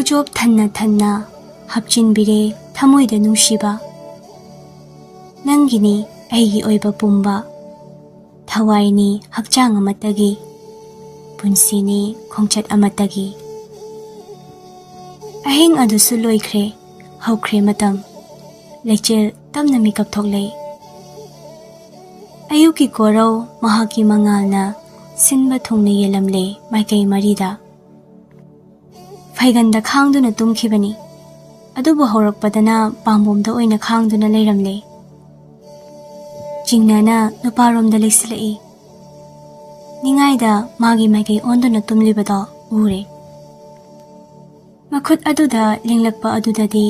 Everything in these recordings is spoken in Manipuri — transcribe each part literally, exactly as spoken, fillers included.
ꯆꯣꯞ ꯊꯟꯅ ꯊꯟꯅ ꯍꯥꯞꯆꯤꯟꯕꯤꯔꯦ ꯊꯃꯣꯏꯗ ꯅꯨꯡꯁꯤꯕ꯫ ꯅꯪꯒꯤꯅꯤ ꯑꯩꯒꯤ ꯑꯣꯏꯕ ꯄꯨꯝꯕ, ꯊꯋꯥꯏꯅꯤ ꯍꯛꯆꯥꯡ ꯑꯃꯠꯇꯒꯤ, ꯄꯨꯟꯁꯤꯅꯤ ꯈꯣꯡꯆꯠ ꯑꯃꯠꯇꯒꯤ꯫ ꯑꯍꯤꯡ ꯑꯗꯨꯁꯨ ꯂꯣꯏꯈ꯭ꯔꯦ, ꯍꯧꯈ꯭ꯔꯦ ꯃꯇꯝ꯫ ꯂꯩꯆꯤꯜ ꯇꯞꯅ ꯃꯤꯀꯞ ꯊꯣꯛꯂꯦ꯫ ꯑꯌꯨꯛꯀꯤ ꯀꯣꯔꯧ ꯃꯍꯥꯛꯀꯤ ꯃꯉꯥꯜꯅ ꯁꯤꯟꯕ ꯊꯨꯡꯅ ꯌꯦꯜꯂꯝꯂꯦ ꯃꯥꯏꯀꯩ ꯃꯔꯤꯗ꯫ ꯐꯩꯒꯟꯗ ꯈꯥꯡꯗꯨꯅ ꯇꯨꯝꯈꯤꯕꯅꯤ, ꯑꯗꯨꯕꯨ ꯍꯧꯔꯛꯄꯗꯅ ꯄꯥꯝꯕꯣꯝꯗ ꯑꯣꯏꯅ ꯈꯥꯡꯗꯨꯅ ꯂꯩꯔꯝꯂꯦ꯫ ꯆꯤꯡꯅꯅ ꯅꯨꯄꯥꯔꯣꯝꯗ ꯂꯩꯁꯤꯜꯂꯛꯏ꯫ ꯅꯤꯡꯉꯥꯏꯗ ꯃꯥꯒꯤ ꯃꯥꯏꯀꯩ ꯑꯣꯟꯗꯨꯅ ꯇꯨꯝꯂꯤꯕꯗꯣ ꯎꯔꯦ꯫ ꯃꯈꯨꯠ ꯑꯗꯨꯗ ꯂꯦꯡꯂꯛꯄ ꯑꯗꯨꯗꯗꯤ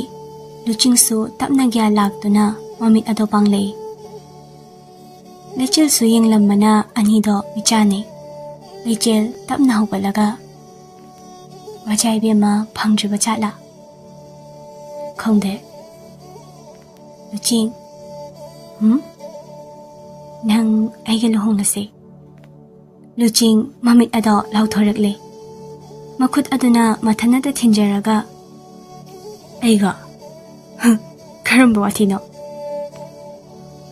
ꯂꯨꯆꯤꯡꯁꯨ ꯇꯞꯅ ꯒ꯭ꯌꯥꯟ ꯂꯥꯛꯇꯨꯅ ꯃꯃꯤꯠ ꯑꯗꯨ ꯄꯥꯡꯂꯛꯏ꯫ ꯂꯩꯆꯤꯜꯁꯨ ꯌꯦꯡꯂꯝꯕꯅ ꯑꯅꯤꯗꯣ ꯃꯤꯆꯥꯅꯩ꯫ ꯂꯩꯆꯤꯜ ꯇꯞꯅ ꯍꯧꯒꯠꯂꯒ, "ꯃꯆꯥ ꯏꯕꯦꯝꯃ ꯐꯪꯗ꯭ꯔꯤꯕ ꯖꯥꯠꯂꯥ?" "ꯈꯪꯗꯦ꯫ ꯂꯨꯆꯤꯡ, ꯍꯨꯝ? ꯅꯪ ꯑꯩꯒ ꯂꯨꯍꯣꯡꯂꯁꯦ꯫" ꯂꯨꯆꯤꯡ ꯃꯃꯤꯠ ꯑꯗꯣ ꯂꯥꯎꯊꯣꯔꯛꯂꯦ꯫ ꯃꯈꯨꯠ ꯑꯗꯨꯅ ꯃꯊꯟꯅꯇ ꯊꯤꯟꯖꯔꯒ, "ꯑꯩꯒ? ꯍ, ꯀꯔꯝꯕ ꯋꯥꯊꯤꯅꯣ?"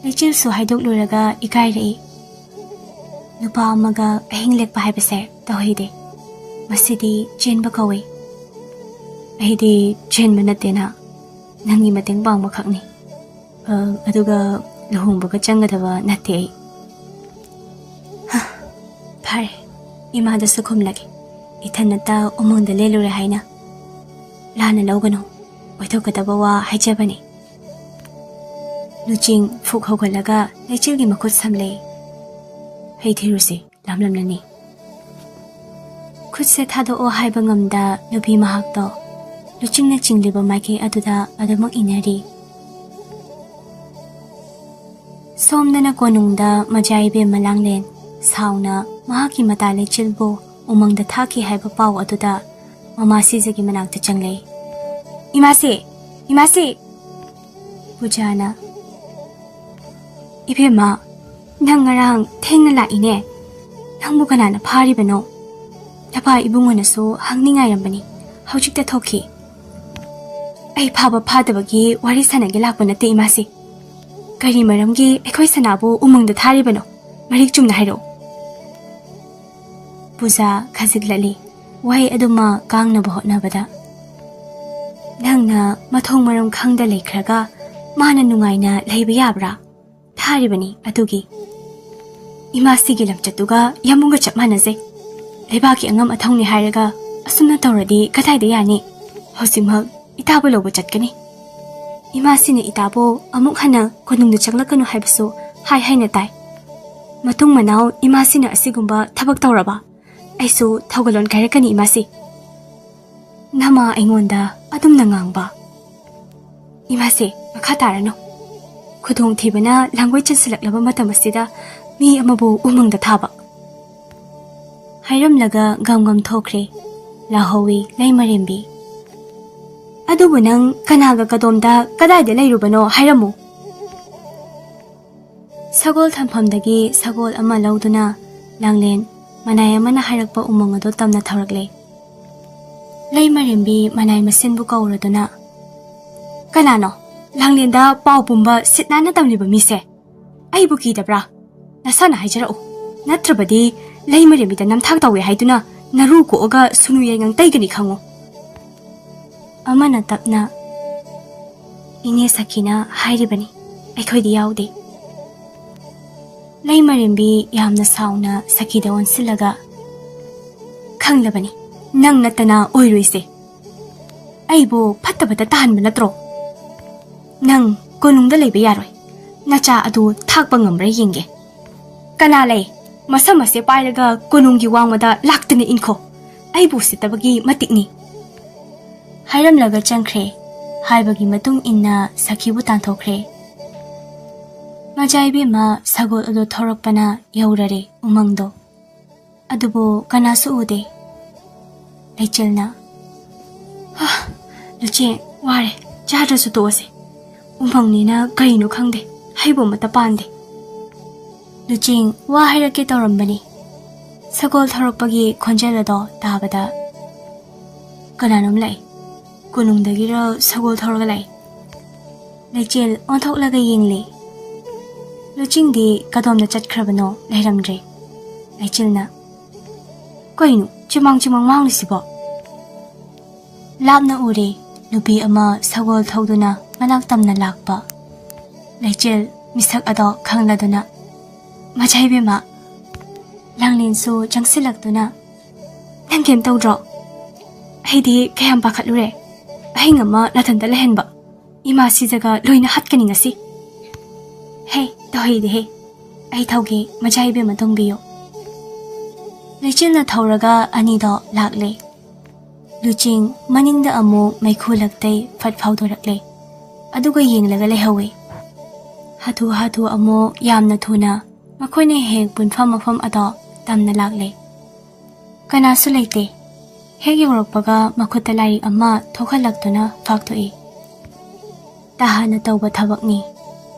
ꯂꯩꯆꯤꯜꯁꯨ ꯍꯥꯏꯗꯣꯛꯂꯨꯔꯒ ꯏꯀꯥꯏꯔꯛꯏ꯫ "ꯅꯨꯄꯥ ꯑꯃꯒ ꯑꯍꯤꯡ ꯂꯦꯛꯄ ꯍꯥꯏꯕꯁꯦ ꯇꯧꯍꯩꯗꯦ꯫ ꯃꯁꯤꯗꯤ ꯆꯦꯟꯕ ꯀꯧꯏ꯫" "ꯑꯩꯗꯤ ꯆꯦꯟꯕ ꯅꯠꯇꯦꯅ, ꯅꯪꯒꯤ ꯃꯇꯦꯡ ꯄꯥꯡꯕ ꯈꯛꯅꯤ꯫ ꯑ, ꯑꯗꯨꯒ ꯂꯨꯍꯣꯡꯕꯒ ꯆꯪꯒꯗꯕ ꯅꯠꯇꯦ ꯑꯩ꯫" "ꯍ, ꯐꯔꯦ, ꯏꯃꯥꯗꯁꯨ ꯈꯨꯝꯂꯒꯦ꯫ ꯏꯊꯟꯅꯇ ꯎꯃꯪꯗ ꯂꯦꯜꯂꯨꯔꯦ ꯍꯥꯏꯅ꯫ ꯂꯥꯟꯅ ꯂꯧꯒꯅꯨ, ꯑꯣꯏꯊꯣꯛꯀꯗꯕ ꯋꯥ ꯍꯥꯏꯖꯕꯅꯤ꯫" ꯂꯨꯆꯤꯡ ꯐꯨꯛ ꯍꯧꯒꯠꯂꯒ ꯂꯩꯆꯤꯜꯒꯤ ꯃꯈꯨꯠ ꯁꯝꯂꯦ꯫ "ꯍꯩ ꯊꯤꯔꯨꯁꯤ, ꯂꯥꯝꯂꯝꯂꯅꯤ꯫" ꯈꯨꯠꯁꯦ ꯊꯥꯗꯣꯛꯑꯣ ꯍꯥꯏꯕ ꯉꯝꯗ ꯅꯨꯄꯤ ꯃꯍꯥꯛꯇꯣ ꯂꯨꯆꯤꯡꯅ ꯆꯤꯡꯂꯤꯕ ꯃꯥꯏꯀꯩ ꯑꯗꯨꯗ ꯑꯗꯨꯃꯛ ꯏꯟꯅꯔꯤ꯫ ꯁꯣꯝꯗꯅ ꯀꯣꯅꯨꯡꯗ ꯃꯖꯥ ꯏꯕꯦꯝꯃ ꯂꯥꯡꯂꯦꯟ ꯁꯥꯎꯅ ꯃꯍꯥꯛꯀꯤ ꯃꯇꯥ ꯂꯩꯆꯤꯜꯕꯨ ꯎꯃꯪꯗ ꯊꯥꯈꯤ ꯍꯥꯏꯕ ꯄꯥꯎ ꯑꯗꯨꯗ ꯃꯃꯥ ꯁꯤꯖꯒꯤ ꯃꯅꯥꯛꯇ ꯆꯪꯂꯛꯏ꯫ "ꯏꯃꯥꯁꯤ! ꯏꯃꯥꯁꯤ!" ꯄꯨꯖꯥꯅ, "ꯏꯕꯦꯝꯃ, ꯅꯪ ꯉꯔꯥꯡ ꯊꯦꯡꯅ ꯂꯥꯛꯏꯅꯦ꯫ ꯅꯪꯕꯨ ꯀꯅꯥꯅ ꯐꯥꯔꯤꯕꯅꯣ? ꯅꯄꯥ ꯏꯕꯨꯡꯉꯣꯅꯁꯨ ꯍꯪꯅꯤꯡꯉꯥꯏꯔꯝꯕꯅꯤ꯫ ꯍꯧꯖꯤꯛꯇ ꯊꯣꯛꯈꯤ꯫ ꯑꯩ ꯐꯥꯕ ꯐꯥꯗꯕꯒꯤ ꯋꯥꯔꯤ ꯁꯥꯟꯅꯒꯦ ꯂꯥꯛꯄ ꯅꯠꯇꯦ, ꯏꯃꯥꯁꯤ꯫ ꯀꯔꯤ ꯃꯔꯝꯒꯤ ꯑꯩꯈꯣꯏ ꯁꯅꯥꯕꯨ ꯎꯃꯪꯗ ꯊꯥꯔꯤꯕꯅꯣ? ꯃꯔꯤꯛ ꯆꯨꯝꯅ ꯍꯥꯏꯔꯛꯎ꯫ ꯄꯨꯖꯥ ꯈꯖꯤꯛꯂꯠꯂꯤ꯫ ꯋꯥꯍꯩ ꯑꯗꯨꯃ ꯀꯥꯡꯅꯕ ꯍꯣꯠꯅꯕꯗ, "ꯅꯪꯅ ꯃꯊꯣꯡ ꯃꯔꯝ ꯈꯪꯗ ꯂꯩꯈ꯭ꯔꯒ ꯃꯥꯅ ꯅꯨꯡꯉꯥꯏꯅ ꯂꯩꯕ ꯌꯥꯕ꯭ꯔꯥ? ꯊꯥꯔꯤꯕꯅꯤ ꯑꯗꯨꯒꯤ꯫ ꯏꯃꯥꯁꯤꯒꯤ ꯂꯝꯆꯠꯇꯨꯒ ꯌꯥꯝꯕꯨꯡꯒ ꯆꯞ ꯃꯥꯟꯅꯖꯩ꯫ ꯂꯩꯕꯥꯛꯀꯤ ꯑꯉꯝ ꯑꯊꯧꯅꯤ ꯍꯥꯏꯔꯒ ꯑꯁꯨꯝꯅ ꯇꯧꯔꯗꯤ ꯀꯗꯥꯏꯗ ꯌꯥꯅꯤ? ꯍꯧꯖꯤꯛꯃꯛ ꯏꯇꯥꯕꯨ ꯂꯧꯕ ꯆꯠꯀꯅꯤ꯫ ꯏꯃꯥꯁꯤꯅ ꯏꯇꯥꯕꯨ ꯑꯃꯨꯛ ꯍꯟꯅ ꯀꯣꯅꯨꯡꯗ ꯆꯪꯂꯛꯀꯅꯨ ꯍꯥꯏꯕꯁꯨ ꯍꯥꯏ ꯍꯥꯏꯅ ꯇꯥꯏ꯫ ꯃꯇꯨꯡ ꯃꯅꯥꯎ ꯏꯃꯥꯁꯤꯅ ꯑꯁꯤꯒꯨꯝꯕ ꯊꯕꯛ ꯇꯧꯔꯕ ꯑꯩꯁꯨ ꯊꯧꯒꯜꯂꯣꯟ ꯀꯥꯏꯔꯛꯀꯅꯤ, ꯏꯃꯥꯁꯤ꯫" ꯅꯃꯥ ꯑꯩꯉꯣꯟꯗ ꯑꯗꯨꯝꯅ ꯉꯥꯡꯕ꯫ ꯏꯃꯥꯁꯦ, ꯃꯈꯥ ꯇꯥꯔꯅꯨ꯫ ꯈꯨꯗꯣꯡꯊꯤꯕꯅ ꯂꯥꯡꯒꯣꯏ ꯆꯟꯁꯤꯜꯂꯛꯂꯕ ꯃꯇꯝ ꯑꯁꯤꯗ ꯃꯤ ꯑꯃꯕꯨ ꯎꯃꯪꯗ ꯊꯥꯕ꯫ ꯍꯥꯏꯔꯝꯂꯒ ꯒꯝ ꯒꯝ ꯊꯣꯛꯈ꯭ꯔꯦ꯫ ꯂꯥꯍꯧꯋꯤ ꯂꯩꯃꯔꯦꯝꯕꯤ꯫ "ꯑꯗꯨꯕꯨ ꯅꯪ ꯀꯅꯥꯒ ꯀꯗꯣꯝꯗ ꯀꯗꯥꯏꯗ ꯂꯩꯔꯨꯕꯅꯣ ꯍꯥꯏꯔꯝꯃꯨ꯫" ꯁꯒꯣꯜ ꯊꯝꯐꯝꯗꯒꯤ ꯁꯒꯣꯜ ꯑꯃ ꯂꯧꯗꯨꯅ ꯂꯥꯡꯂꯦꯟ ꯃꯅꯥꯏ ꯑꯃꯅ ꯍꯥꯏꯔꯛꯄ ꯎꯃꯪ ꯑꯗꯨ ꯇꯝꯅ ꯊꯧꯔꯛꯂꯦ꯫ ꯂꯩꯃꯔꯦꯝꯕꯤ ꯃꯅꯥꯏ ꯃꯁꯦꯟꯕꯨ ꯀꯧꯔꯗꯨꯅ, "ꯀꯅꯥꯅꯣ ꯂꯥꯡꯂꯦꯟꯗ ꯄꯥꯎ ꯄꯨꯝꯕ ꯁꯤꯠ ꯅꯥꯟꯅ ꯇꯝꯂꯤꯕ ꯃꯤꯁꯦ? ꯑꯩꯕꯨ ꯀꯤꯗꯕ꯭ꯔꯥ? ꯅꯁꯥꯅ ꯍꯥꯏꯖꯔꯛꯎ꯫ ꯅꯠꯇ꯭ꯔꯕꯗꯤ ꯂꯩꯃꯔꯦꯝꯕꯤꯗ ꯅꯝꯊꯥꯛ ꯇꯧꯋꯦ ꯍꯥꯏꯗꯨꯅ ꯅꯔꯨ ꯀꯣꯛꯑꯒ ꯁꯨꯅꯨ ꯌꯥꯏꯉꯪ ꯇꯩꯒꯅꯤ ꯈꯪꯉꯨ꯫" ꯑꯃꯅ ꯇꯞꯅ, "ꯏꯅꯦ ꯁꯈꯤꯅ ꯍꯥꯏꯔꯤꯕꯅꯤ, ꯑꯩꯈꯣꯏꯗꯤ ꯌꯥꯎꯗꯦ꯫" ꯂꯩꯃꯔꯦꯝꯕꯤ ꯌꯥꯝꯅ ꯁꯥꯎꯅ ꯁꯈꯤꯗ ꯑꯣꯟꯁꯤꯜꯂꯒ, "ꯈꯪꯂꯕꯅꯤ, ꯅꯪ ꯅꯠꯇꯅ ꯑꯣꯏꯔꯣꯏꯁꯦ꯫ ꯑꯩꯕꯨ ꯐꯠꯇꯕꯗ ꯇꯥꯍꯟꯕ ꯅꯠꯇ꯭ꯔꯣ? ꯅꯪ ꯀꯣꯅꯨꯡꯗ ꯂꯩꯕ ꯌꯥꯔꯣꯏ꯫ ꯅꯆꯥ ꯑꯗꯨ ꯊꯥꯛꯄ ꯉꯝꯕ꯭ꯔꯥ ꯌꯦꯡꯒꯦ꯫ ꯀꯅꯥ ꯂꯩ? ꯃꯁꯝ ꯑꯁꯦ ꯄꯥꯏꯔꯒ ꯀꯣꯅꯨꯡꯒꯤ ꯋꯥꯡꯃꯗ ꯂꯥꯛꯇꯨꯅ ꯏꯟꯈꯣ꯫ ꯑꯩꯕꯨ ꯎꯁꯤꯠꯇꯕꯒꯤ ꯃꯇꯤꯛꯅꯤ꯫" ꯍꯥꯏꯔꯝꯂꯒ ꯆꯪꯈ꯭ꯔꯦ꯫ ꯍꯥꯏꯕꯒꯤ ꯃꯇꯨꯡ ꯏꯟꯅ ꯁꯈꯤꯕꯨ ꯇꯥꯟꯊꯣꯛꯈ꯭ꯔꯦ꯫ ꯃꯖꯥ ꯏꯕꯦꯝꯃ ꯁꯒꯣꯜ ꯑꯗꯨ ꯊꯧꯔꯛꯄꯅ ꯌꯧꯔꯔꯦ ꯎꯃꯪꯗꯣ꯫ ꯑꯗꯨꯕꯨ ꯀꯅꯥꯁꯨ ꯎꯗꯦ꯫ ꯂꯩꯆꯤꯜꯅ, "ꯍꯥ, ꯂꯨꯆꯦꯡ, ꯋꯥꯔꯦ, ꯆꯥꯗ꯭ꯔꯁꯨ ꯇꯣꯛꯑꯁꯦ꯫ ꯎꯃꯪꯅꯤꯅ ꯀꯔꯤꯅꯣ ꯈꯪꯗꯦ, ꯍꯩꯕꯨ ꯑꯃꯠꯇ ꯄꯥꯟꯗꯦ꯫" ꯂꯨꯆꯦꯡ ꯋꯥ ꯍꯥꯏꯔꯛꯀꯦ ꯇꯧꯔꯝꯕꯅꯤ꯫ ꯁꯒꯣꯜ ꯊꯧꯔꯛꯄꯒꯤ ꯈꯣꯟꯖꯦꯜ ꯑꯗꯣ ꯇꯥꯕꯗ, ꯀꯅꯥꯅꯣꯝ ꯂꯥꯛꯏ꯫ ꯀꯣꯅꯨꯡꯗꯒꯤꯔ ꯁꯒꯣꯜ ꯊꯧꯔꯒ ꯂꯥꯛꯏ꯫ ꯂꯩꯆꯦꯜ ꯑꯣꯟꯊꯣꯛꯂꯒ ꯌꯦꯡꯂꯦ꯫ ꯂꯨꯆꯤꯡꯗꯤ ꯀꯗꯣꯝꯗ ꯆꯠꯈ꯭ꯔꯕꯅꯣ ꯂꯩꯔꯝꯗ꯭ꯔꯦ꯫ ꯂꯩꯆꯦꯜꯅ, "ꯀꯩꯅꯣ ꯆꯤꯃꯥꯡ ꯆꯤꯃꯥꯡ ꯃꯥꯡꯂꯤꯁꯤꯕꯣ?" ꯂꯥꯞꯅ ꯎꯔꯦ, ꯅꯨꯄꯤ ꯑꯃ ꯁꯒꯣꯜ ꯊꯧꯗꯨꯅ ꯃꯅꯥꯛ ꯇꯝꯅ ꯂꯥꯛꯄ꯫ ꯂꯩꯆꯦꯜ ꯃꯤꯁꯛ ꯑꯗꯣ ꯈꯪꯂꯗꯨꯅ, "ꯃꯖꯥ ꯏꯕꯦꯝꯃ!" ꯂꯥꯡꯂꯦꯟꯁꯨ ꯆꯪꯁꯤꯜꯂꯛꯇꯨꯅ, "ꯅꯪ ꯀꯩꯝ ꯇꯧꯗ꯭ꯔꯣ? ꯑꯩꯗꯤ ꯀꯌꯥꯝ ꯄꯥꯈꯠꯂꯨꯔꯦ꯫ ꯑꯍꯤꯡ ꯑꯃ ꯅꯥꯊꯟꯇ ꯂꯩꯍꯟꯕ꯫ ꯏꯃꯥ ꯁꯤꯖꯒ ꯂꯣꯏꯅ ꯍꯥꯠꯀꯅꯤ ꯉꯁꯤ꯫" "ꯍꯦ, ꯇꯧꯍꯩꯗꯦꯍꯦ꯫ ꯑꯩ ꯊꯧꯒꯦ, ꯃꯖꯥ ꯏꯕꯦꯝꯃ ꯇꯣꯡꯕꯤꯌꯨ꯫" ꯂꯩꯆꯤꯜꯅ ꯊꯧꯔꯒ ꯑꯅꯤꯗꯣ ꯂꯥꯛꯂꯦ꯫ ꯂꯨꯆꯤꯡ ꯃꯅꯤꯡꯗ ꯑꯃꯨꯛ ꯃꯩꯈꯨ ꯂꯛꯇꯩ ꯐꯠ ꯐꯥꯎꯗꯣꯔꯛꯂꯦ꯫ ꯑꯗꯨꯒ ꯌꯦꯡꯂꯒ ꯂꯩꯍꯧꯋꯦ꯫ ꯍꯥꯊꯨ ꯍꯥꯊꯨ ꯑꯃꯨꯛ ꯌꯥꯝꯅ ꯊꯨꯅ ꯃꯈꯣꯏꯅ ꯍꯦꯛ ꯄꯨꯟꯐꯝ ꯃꯐꯝ ꯑꯗꯣ ꯇꯝꯅ ꯂꯥꯛꯂꯦ꯫ ꯀꯅꯥꯁꯨ ꯂꯩꯇꯦ꯫ ꯍꯦꯛ ꯌꯧꯔꯛꯄꯒ ꯃꯈꯨꯠꯇ ꯂꯥꯏꯔꯤꯛ ꯑꯃ ꯊꯣꯛꯍꯜꯂꯛꯇꯨꯅ ꯐꯥꯛꯊꯣꯛꯏ꯫ ꯇꯍꯥꯅ ꯇꯧꯕ ꯊꯕꯛꯅꯤ꯫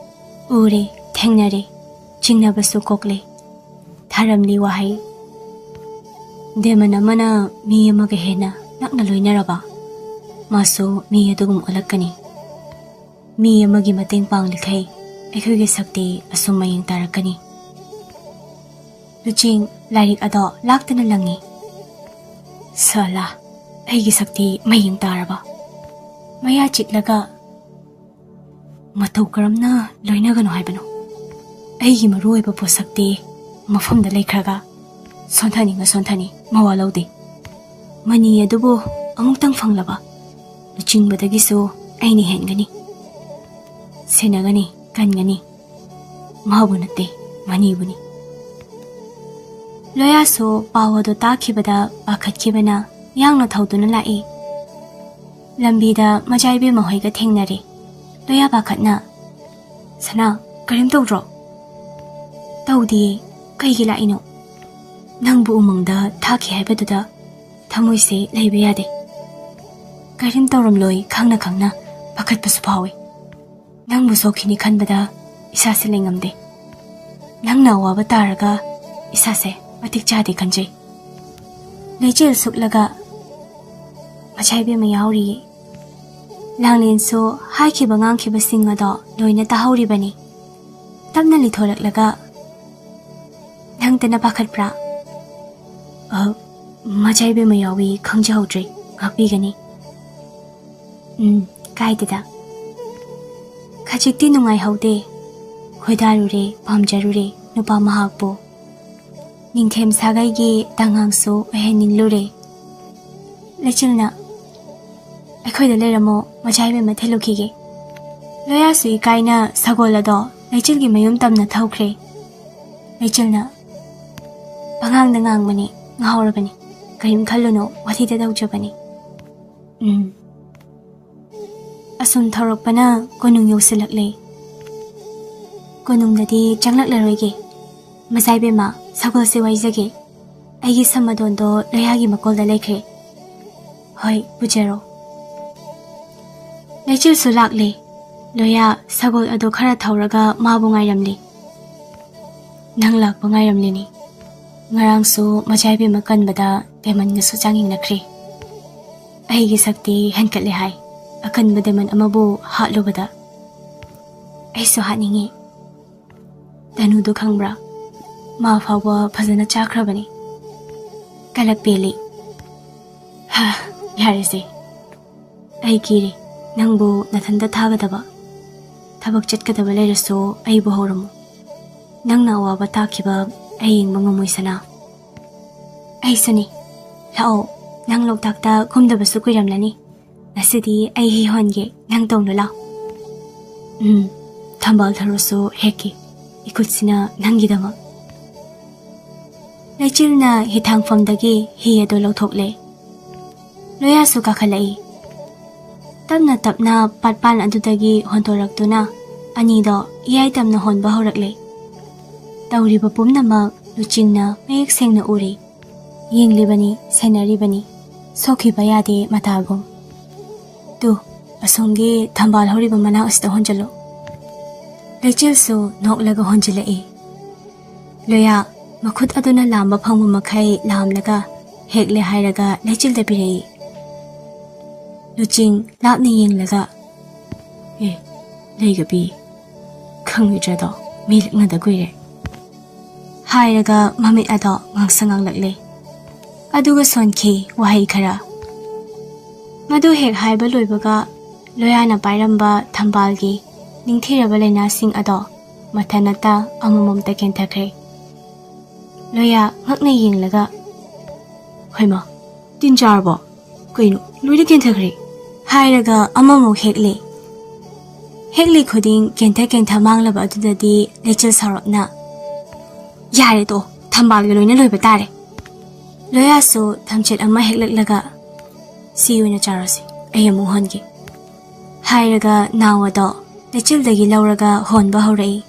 ꯎꯔꯦ, ꯊꯦꯡꯅꯔꯦ, ꯆꯤꯡꯅꯕꯁꯨ ꯀꯣꯛꯂꯦ꯫ ꯊꯥꯔꯝꯂꯤ ꯋꯥꯍꯩ꯫ ꯗꯦꯃꯟ ꯑꯃꯅ ꯃꯤ ꯑꯃꯒ ꯍꯦꯟꯅ ꯅꯛꯅ ꯂꯣꯏꯅꯔꯕ, ꯃꯥꯁꯨ ꯃꯤ ꯑꯗꯨꯒꯨꯝ ꯑꯣꯜꯂꯛꯀꯅꯤ꯫ ꯃꯤ ꯑꯃꯒꯤ ꯃꯇꯦꯡ ꯄꯥꯡꯂꯤꯈꯩ ꯑꯩꯈꯣꯏꯒꯤ ꯁꯛꯇꯤ ꯑꯁꯨꯝ ꯃꯌꯦꯡ ꯇꯥꯔꯛꯀꯅꯤ꯫ ꯂꯨꯆꯤꯡ ꯂꯥꯏꯔꯤꯛ ꯑꯗꯣ ꯂꯥꯛꯇꯅ ꯂꯪꯉꯤ꯫ "ꯁꯂꯥ, ꯑꯩꯒꯤ ꯁꯛꯇꯤ ꯃꯌꯦꯡ ꯇꯥꯔꯕ?" ꯃꯌꯥ ꯆꯤꯠꯂꯒ, "ꯃꯇꯧ ꯀꯔꯝꯅ ꯂꯣꯏꯅꯒꯅꯣ ꯍꯥꯏꯕꯅꯣ? ꯑꯩꯒꯤ ꯃꯔꯨꯑꯣꯏꯕ ꯄꯣꯠꯁꯛꯇꯤ ꯃꯐꯝꯗ ꯂꯩꯈ꯭ꯔꯒ ꯁꯣꯟꯊꯅꯤꯡꯉ ꯁꯣꯟꯊꯅꯤ, ꯃꯋꯥ ꯂꯧꯗꯦ꯫ ꯃꯅꯤ ꯑꯗꯨꯕꯨ ꯑꯃꯨꯛꯇꯪ ꯐꯪꯂꯕ ꯂꯨꯆꯤꯡꯕꯗꯒꯤꯁꯨ ꯑꯩꯅ ꯍꯦꯟꯒꯅꯤ꯫ ꯁꯦꯟꯅꯒꯅꯤ, ꯀꯟꯒꯅꯤ꯫ ꯃꯥꯕꯨ ꯅꯠꯇꯦ, ꯃꯅꯤꯕꯨꯅꯤ꯫" ꯂꯣꯌꯥꯁꯨ ꯄꯥꯎ ꯑꯗꯨ ꯇꯥꯈꯤꯕꯗ ꯄꯥꯈꯠꯈꯤꯕꯅ ꯌꯥꯡꯅ ꯊꯧꯗꯨꯅ ꯂꯥꯛꯏ꯫ ꯂꯝꯕꯤꯗ ꯃꯖꯥ ꯏꯕꯦꯝꯃ ꯍꯣꯏꯒ ꯊꯦꯡꯅꯔꯦ꯫ ꯂꯣꯌꯥ ꯄꯥꯈꯠꯅ, "ꯁꯅꯥ, ꯀꯔꯤꯝ ꯇꯧꯗ꯭ꯔꯣ?" "ꯇꯧꯗꯤꯌꯦ꯫ ꯀꯩꯒꯤ ꯂꯥꯛꯏꯅꯣ?" "ꯅꯪꯕꯨ ꯎꯃꯪꯗ ꯊꯥꯈꯤ ꯍꯥꯏꯕꯗꯨꯗ ꯊꯃꯣꯏꯁꯦ ꯂꯩꯕ ꯌꯥꯗꯦ꯫ ꯀꯔꯤꯝ ꯇꯧꯔꯝꯂꯣꯏ ꯈꯪꯅ ꯈꯪꯅ ꯄꯥꯈꯠꯄꯁꯨ ꯐꯥꯎꯏ꯫ ꯅꯪꯕꯨ ꯁꯣꯛꯈꯤꯅꯤ ꯈꯟꯕꯗ ꯏꯁꯥꯁꯦ ꯂꯩꯉꯝꯗꯦ꯫ ꯅꯪꯅ ꯑꯋꯥꯕ ꯇꯥꯔꯒ ꯏꯁꯥꯁꯦ ꯃꯇꯤꯛ ꯆꯥꯗꯦ ꯈꯟꯖꯩ꯫" ꯂꯩꯆꯦꯜ ꯁꯨꯛꯂꯒ, ꯃꯆꯥ ꯏꯕꯦꯝꯃ ꯌꯥꯎꯔꯤꯌꯦ꯫ ꯂꯥꯡꯂꯦꯟꯁꯨ ꯍꯥꯏꯈꯤꯕ ꯉꯥꯡꯈꯤꯕꯁꯤꯡ ꯑꯗꯣ ꯂꯣꯏꯅ ꯇꯥꯍꯧꯔꯤꯕꯅꯤ꯫ ꯇꯞꯅ ꯂꯤꯊꯣꯔꯛꯂꯒ, "ꯅꯪꯇꯅ ꯄꯥꯈꯠꯄ꯭ꯔꯥ?" "ꯑ, ꯃꯆꯥ ꯏꯕꯦꯝꯃ ꯌꯥꯎꯏ, ꯈꯪꯖꯍꯧꯗ꯭ꯔꯦ, ꯉꯥꯛꯄꯤꯒꯅꯤ꯫" "ꯎꯝ, ꯀꯥꯏꯗꯦꯗ꯫ ꯈꯖꯤꯛꯇꯤ ꯅꯨꯡꯉꯥꯏꯍꯧꯗꯦ꯫ ꯈꯣꯏꯗꯥꯔꯨꯔꯦ, ꯄꯥꯝꯖꯔꯨꯔꯦ ꯅꯨꯄꯥ ꯃꯍꯥꯛꯄꯨ꯫ ꯅꯤꯡꯊꯦꯝ ꯁꯥꯒꯩꯒꯤ ꯇꯉꯥꯡꯁꯨ ꯑꯣꯏꯍꯟꯅꯤꯡꯂꯨꯔꯦ꯫" ꯂꯩꯆꯤꯜꯅ, "ꯑꯩꯈꯣꯏꯗ ꯂꯩꯔꯝꯃꯣ, ꯃꯆꯥ ꯏꯕꯦꯝꯃ ꯊꯤꯜꯂꯨꯈꯤꯒꯦ꯫" ꯂꯣꯌꯥꯁꯨ ꯏꯀꯥꯏꯅ ꯁꯒꯣꯜ ꯑꯗꯣ ꯂꯩꯆꯤꯜꯒꯤ ꯃꯌꯨꯝ ꯇꯝꯅ ꯊꯧꯈ꯭ꯔꯦ꯫ ꯂꯩꯆꯤꯜꯅ, "ꯑꯉꯥꯡꯗ ꯉꯥꯡꯕꯅꯤ, ꯉꯥꯎꯔꯕꯅꯤ꯫ ꯀꯔꯤꯝ ꯈꯜꯂꯨꯅꯨ, ꯋꯥꯊꯤꯗ ꯇꯧꯖꯕꯅꯤ꯫" ꯎꯝ꯫ ꯑꯁꯨꯝ ꯊꯧꯔꯛꯄꯅ ꯀꯣꯅꯨꯡ ꯌꯧꯁꯤꯜꯂꯛꯂꯦ꯫ ꯀꯣꯅꯨꯡꯗꯗꯤ ꯆꯪꯂꯛꯂꯔꯣꯏꯒꯦ꯫ ꯃꯆꯥ ꯏꯕꯦꯝꯃ, ꯁꯒꯣꯜꯁꯦ ꯋꯥꯏꯖꯒꯦ꯫ ꯑꯩꯒꯤ ꯁꯃꯗꯣꯟꯗꯣ ꯂꯣꯌꯥꯒꯤ ꯃꯀꯣꯜꯗ ꯂꯩꯈ꯭ꯔꯦ꯫ ꯍꯣꯏ, ꯄꯨꯖꯔꯣ꯫ ꯂꯩꯆꯤꯜꯁꯨ ꯂꯥꯛꯂꯦ꯫ ꯂꯣꯌꯥ ꯁꯒꯣꯜ ꯑꯗꯨ ꯈꯔ ꯊꯧꯔꯒ ꯃꯥꯕꯨ ꯉꯥꯏꯔꯝꯂꯤ꯫ ꯅꯪ ꯂꯥꯛꯄ ꯉꯥꯏꯔꯝꯂꯤꯅꯤ꯫ ꯉꯔꯥꯡꯁꯨ ꯃꯆꯥ ꯏꯕꯦꯝꯃ ꯀꯟꯕꯗ ꯗꯦꯃꯟꯒꯁꯨ ꯆꯥꯡꯌꯦꯡꯅꯈ꯭ꯔꯦ꯫ ꯑꯩꯒꯤ ꯁꯛꯇꯤ ꯍꯦꯟꯀꯠꯂꯦ ꯍꯥꯏ, ꯑꯀꯟꯕ ꯗꯦꯃꯟ ꯑꯃꯕꯨ ꯍꯥꯠꯂꯨꯕꯗ꯫ ꯑꯩꯁꯨ ꯍꯥꯠꯅꯤꯡꯉꯤ꯫ ꯇꯅꯨꯗꯣ ꯈꯪꯕ꯭ꯔꯥ? ꯃꯥ ꯐꯥꯎꯕ ꯐꯖꯅ ꯆꯥꯈ꯭ꯔꯕꯅꯤ꯫ ꯀꯂꯛ ꯄꯦꯜꯂꯤ꯫ ꯍꯥ, ꯌꯥꯔꯦꯁꯦ꯫ ꯑꯩ ꯀꯤꯔꯦ꯫ ꯅꯪꯕꯨ ꯅꯊꯟꯇ ꯊꯥꯒꯗꯕ꯫ ꯊꯕꯛ ꯆꯠꯀꯗꯕ ꯂꯩꯔꯁꯨ ꯑꯩꯕꯨ ꯍꯧꯔꯝꯃꯨ꯫ ꯅꯪꯅ ꯑꯋꯥꯕ ꯇꯥꯈꯤꯕ ꯑꯩ ꯌꯦꯡꯕ ꯉꯝꯃꯣꯏ, ꯁꯅꯥ꯫ ꯑꯩꯁꯨꯅꯤ꯫ ꯂꯥꯛꯑꯣ, ꯅꯪ ꯂꯣꯛꯇꯥꯛꯇ ꯀꯨꯝꯗꯕꯁꯨ ꯀꯨꯏꯔꯝꯂꯅꯤ꯫ ꯉꯁꯤꯗꯤ ꯑꯩ ꯍꯤ ꯍꯣꯟꯒꯦ, ꯅꯪ ꯇꯣꯡꯂꯨ ꯂꯥꯎ꯫ ꯎꯝ, ꯊꯝꯕꯥꯜ ꯊꯔꯣꯁꯨ ꯍꯦꯛꯀꯦ, ꯏꯈꯨꯠꯁꯤꯅ ꯅꯪꯒꯤꯗꯃꯛ꯫ ꯂꯩꯆꯤꯜꯅ ꯍꯤꯊꯥꯡꯐꯝꯗꯒꯤ ꯍꯤ ꯑꯗꯨ ꯂꯧꯊꯣꯛꯂꯦ꯫ ꯂꯣꯌꯥꯁꯨ ꯀꯥꯈꯠꯂꯛꯏ꯫ ꯇꯞꯅ ꯇꯞꯅ ꯄꯥꯠꯄꯥꯟ ꯑꯗꯨꯗꯒꯤ ꯍꯣꯟꯗꯣꯔꯛꯇꯨꯅ ꯑꯅꯤꯗꯣ ꯏꯌꯥꯏ ꯇꯝꯅ ꯍꯣꯟꯕ ꯍꯧꯔꯛꯂꯦ꯫ ꯇꯧꯔꯤꯕ ꯄꯨꯝꯅꯃꯛ ꯂꯨꯆꯤꯡꯅ ꯃꯌꯦꯛ ꯁꯦꯡꯅ ꯎꯔꯤ꯫ ꯌꯦꯡꯂꯤꯕꯅꯤ, ꯁꯦꯟꯅꯔꯤꯕꯅꯤ꯫ ꯁꯣꯛꯈꯤꯕ ꯌꯥꯗꯦ ꯃꯇꯥꯒꯨꯝ꯫ ꯇꯨ, ꯑꯁꯣꯝꯒꯤ ꯊꯝꯕꯥꯜ ꯍꯧꯔꯤꯕ ꯃꯅꯥꯛ ꯑꯁꯤꯗ ꯍꯣꯟꯖꯜꯂꯨ꯫ ꯂꯩꯆꯤꯜꯁꯨ ꯅꯣꯛꯂꯒ ꯍꯣꯟꯖꯤꯜꯂꯛꯏ꯫ ꯂꯣꯌꯥ, ꯃꯈꯨꯠ ꯑꯗꯨꯅ ꯂꯥꯝꯕ ꯐꯪꯕ ꯃꯈꯩ ꯂꯥꯝꯂꯒ ꯍꯦꯛꯂꯦ ꯍꯥꯏꯔꯒ ꯂꯩꯆꯤꯜꯗ ꯄꯤꯔꯛꯏ꯫ ꯂꯨꯆꯤꯡ ꯂꯥꯞꯅ ꯌꯦꯡꯂꯒ, "ꯑꯦ, ꯂꯩꯒꯕꯤ, ꯈꯪꯂꯣꯏꯗ꯭ꯔꯗꯣ, ꯃꯤ ꯂꯛꯅꯗ ꯀꯨꯏꯔꯦ," ꯍꯥꯏꯔꯒ ꯃꯃꯤꯠ ꯑꯗꯣ ꯉꯥꯡꯁꯪ ꯉꯥꯡꯂꯛꯂꯦ꯫ ꯑꯗꯨꯒ ꯁꯣꯟꯈꯤ ꯋꯥꯍꯩ ꯈꯔ꯫ ꯃꯗꯨ ꯍꯦꯛ ꯍꯥꯏꯕ ꯂꯣꯏꯕꯒ ꯂꯣꯌꯥꯅ ꯄꯥꯏꯔꯝꯕ ꯊꯝꯕꯥꯜꯒꯤ ꯅꯤꯡꯊꯤꯔꯕ ꯂꯩꯅꯥꯁꯤꯡ ꯑꯗꯣ ꯃꯊꯟꯇ ꯑꯃꯃꯝꯇ ꯀꯦꯟꯊꯈ꯭ꯔꯦ꯫ ꯂꯣꯌꯥ ꯉꯛꯅ ꯌꯦꯡꯂꯒ, "ꯍꯩꯃꯥ, ꯇꯤꯟ ꯆꯥꯔꯕꯣ? ꯀꯩꯅꯣ, ꯂꯣꯏꯅ ꯀꯦꯟꯊꯈ꯭ꯔꯦ?" ꯍꯥꯏꯔꯒ ꯑꯃꯃꯨꯛ ꯍꯦꯛꯂꯦ꯫ ꯍꯦꯛꯂꯤ ꯈꯨꯗꯤꯡ ꯀꯦꯟꯊ ꯀꯦꯟꯊ ꯃꯥꯡꯂꯕ ꯑꯗꯨꯗꯗꯤ ꯂꯩꯆꯤꯜ ꯁꯥꯎꯔꯞꯅ, "ꯌꯥꯔꯦ ꯇꯣ, ꯊꯝꯕꯥꯜꯒ ꯂꯣꯏꯅ ꯂꯣꯏꯕ ꯇꯥꯔꯦ꯫" ꯂꯣꯌꯥꯁꯨ ꯊꯝꯆꯦꯠ ꯑꯃ ꯍꯦꯛꯂꯛꯂꯒ, "ꯁꯤ ꯑꯣꯏꯅ ꯆꯥꯔꯣꯁꯤ, ꯑꯩ ꯑꯃꯨꯛ ꯍꯣꯟꯒꯦ," ꯍꯥꯏꯔꯒ ꯅꯥꯎ ꯑꯗꯣ ꯂꯩꯆꯤꯜꯗꯒꯤ ꯂꯧꯔꯒ ꯍꯣꯟꯕ ꯍꯧꯔꯛꯏ꯫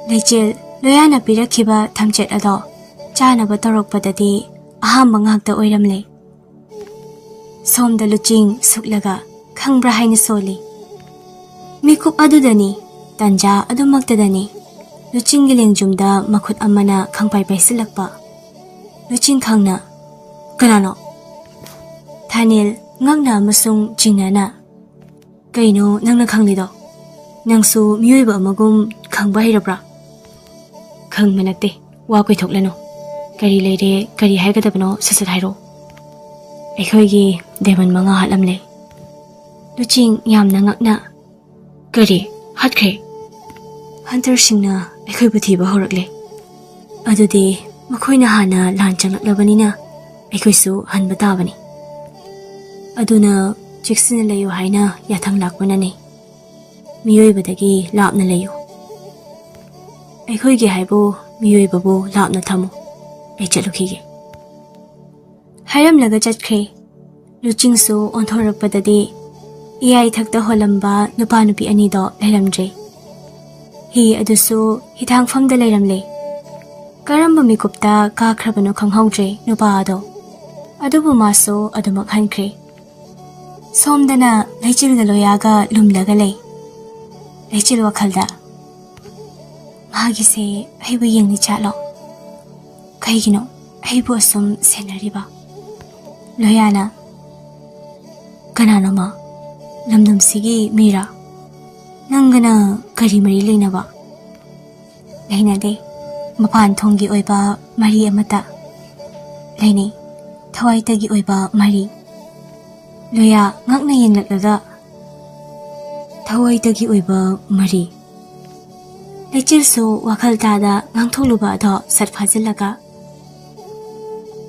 ꯂꯩꯆꯤꯜ ꯂꯣꯌꯥꯅ ꯄꯤꯔꯛꯈꯤꯕ ꯊꯝꯆꯦꯠ ꯑꯗꯣ ꯆꯥꯅꯕ ꯇꯧꯔꯛꯄꯗꯗꯤ ꯑꯍꯥꯝꯕ ꯉꯥꯛꯇ ꯑꯣꯏꯔꯝꯂꯦ꯫ ꯁꯣꯝꯗ ꯂꯨꯆꯤꯡ ꯁꯨꯛꯂꯒ ꯈꯪꯕ꯭ꯔꯥ ꯍꯥꯏꯅ ꯁꯣꯜꯂꯤ꯫ ꯃꯤꯀꯨꯞ ꯑꯗꯨꯗꯅꯤ, ꯇꯟꯖꯥ ꯑꯗꯨꯃꯛꯇꯗꯅꯤ, ꯂꯨꯆꯤꯡꯒꯤ ꯂꯦꯡꯖꯨꯝꯗ ꯃꯈꯨꯠ ꯑꯃꯅ ꯈꯪꯄꯥꯏ ꯄꯥꯏꯁꯤꯜꯂꯛꯄ꯫ ꯂꯨꯆꯤꯡ ꯈꯪꯅ, "ꯀꯅꯥꯅꯣ?" ꯊꯥꯅꯤꯜ ꯉꯛꯅ ꯑꯃꯁꯨꯡ ꯆꯤꯡꯅꯅ, "ꯀꯩꯅꯣ ꯅꯪꯅ ꯈꯪꯂꯤꯗꯣ? ꯅꯪꯁꯨ ꯃꯤꯑꯣꯏꯕ ꯑꯃꯒꯨꯝ ꯈꯪꯕ ꯍꯩꯔꯕ꯭ꯔꯥ?" "ꯈꯪꯕ ꯅꯠꯇꯦ, ꯋꯥ ꯀꯣꯏꯊꯣꯛꯂꯅꯨ꯫ ꯀꯔꯤ ꯂꯩꯔꯦ, ꯀꯔꯤ ꯍꯥꯏꯒꯗꯕꯅꯣ, ꯁꯠ ꯁꯠ ꯍꯥꯏꯔꯛꯑꯣ꯫" "ꯑꯩꯈꯣꯏꯒꯤ ꯗꯦꯃꯟ ꯃꯉꯥ ꯍꯥꯠꯂꯝꯂꯦ꯫" ꯂꯨꯆꯤꯡ ꯌꯥꯝꯅ ꯉꯛꯅ, "ꯀꯔꯤ? ꯍꯥꯠꯈ꯭ꯔꯦ?" "ꯍꯟꯇꯔꯁꯤꯡꯅ ꯑꯩꯈꯣꯏꯕꯨ ꯊꯤꯕ ꯍꯧꯔꯛꯂꯦ꯫ ꯑꯗꯨꯗꯤ ꯃꯈꯣꯏꯅ ꯍꯥꯟꯅ ꯂꯥꯟ ꯆꯪꯂꯛꯂꯕꯅꯤꯅ ꯑꯩꯈꯣꯏꯁꯨ ꯍꯟꯕ ꯇꯥꯕꯅꯤ꯫ ꯑꯗꯨꯅ ꯆꯦꯛꯁꯤꯟꯅ ꯂꯩꯌꯨ ꯍꯥꯏꯅ ꯌꯥꯊꯪ ꯂꯥꯛꯄꯅꯅꯤ꯫ ꯃꯤꯑꯣꯏꯕꯗꯒꯤ ꯂꯥꯞꯅ ꯂꯩꯌꯨ꯫ ꯑꯩꯈꯣꯏꯒꯤ ꯍꯥꯏꯕꯨ ꯃꯤꯑꯣꯏꯕꯕꯨ ꯂꯥꯞꯅ ꯊꯝꯃꯨ꯫ ꯑꯩ ꯆꯠꯂꯨꯈꯤꯒꯦ꯫" ꯍꯥꯏꯔꯝꯂꯒ ꯆꯠꯈ꯭ꯔꯦ꯫ ꯂꯨꯆꯤꯡꯁꯨ ꯑꯣꯟꯊꯣꯔꯛꯄꯗꯗꯤ ꯏꯌꯥꯏꯊꯛꯇ ꯍꯣꯜꯂꯝꯕ ꯅꯨꯄꯥ ꯅꯨꯄꯤ ꯑꯅꯤꯗꯣ ꯂꯩꯔꯝꯗ꯭ꯔꯦ꯫ ꯍꯤ ꯑꯗꯨꯁꯨ ꯍꯤꯊꯥꯡꯐꯝꯗ ꯂꯩꯔꯝꯂꯦ꯫ ꯀꯔꯝꯕ ꯃꯤꯀꯨꯞꯇ ꯀꯥꯈ꯭ꯔꯕꯅꯣ ꯈꯪꯍꯧꯗ꯭ꯔꯦ ꯅꯨꯄꯥ ꯑꯗꯣ꯫ ꯑꯗꯨꯕꯨ ꯃꯥꯁꯨ ꯑꯗꯨꯃꯛ ꯍꯟꯈ꯭ꯔꯦ꯫ ꯁꯣꯝꯗꯅ ꯂꯩꯆꯤꯜꯒ ꯂꯣꯌꯥꯒ ꯂꯨꯝꯂꯒ ꯂꯩ꯫ ꯂꯩꯆꯤꯜ ꯋꯥꯈꯜꯗ, "ꯃꯥꯒꯤꯁꯦ ꯑꯩꯕꯨ ꯌꯦꯡꯂꯤ ꯆꯥꯠꯂꯣ? ꯀꯩꯒꯤꯅꯣ ꯑꯩꯕꯨ ꯑꯁꯨꯝ ꯁꯦꯟꯅꯔꯤꯕ?" ꯂꯣꯌꯥꯅ, ꯀꯅꯥꯅꯣꯃ? ꯂꯝꯗꯝꯁꯤꯒꯤ ꯃꯤꯔꯥ? ꯅꯪꯒꯅ ꯀꯔꯤ ꯃꯔꯤ ꯂꯩꯅꯕ? ꯂꯩꯅꯗꯦ꯫ ꯃꯄꯥꯟ ꯊꯣꯡꯒꯤ ꯑꯣꯏꯕ ꯃꯔꯤ ꯑꯃꯠꯇ ꯂꯩꯅꯩ꯫ ꯊꯋꯥꯏꯇꯒꯤ ꯑꯣꯏꯕ ꯃꯔꯤ꯫ ꯂꯣꯌꯥ ꯉꯛꯅ ꯌꯦꯡꯂꯛꯂꯒ, "ꯊꯋꯥꯏꯇꯒꯤ ꯑꯣꯏꯕ ꯃꯔꯤ?" ꯂꯩꯆꯤꯜꯁꯨ ꯋꯥꯈꯜ ꯇꯥꯗ ꯉꯥꯡꯊꯣꯛꯂꯨꯕ ꯑꯗꯣ ꯁꯠ ꯐꯥꯖꯤꯜꯂꯒ,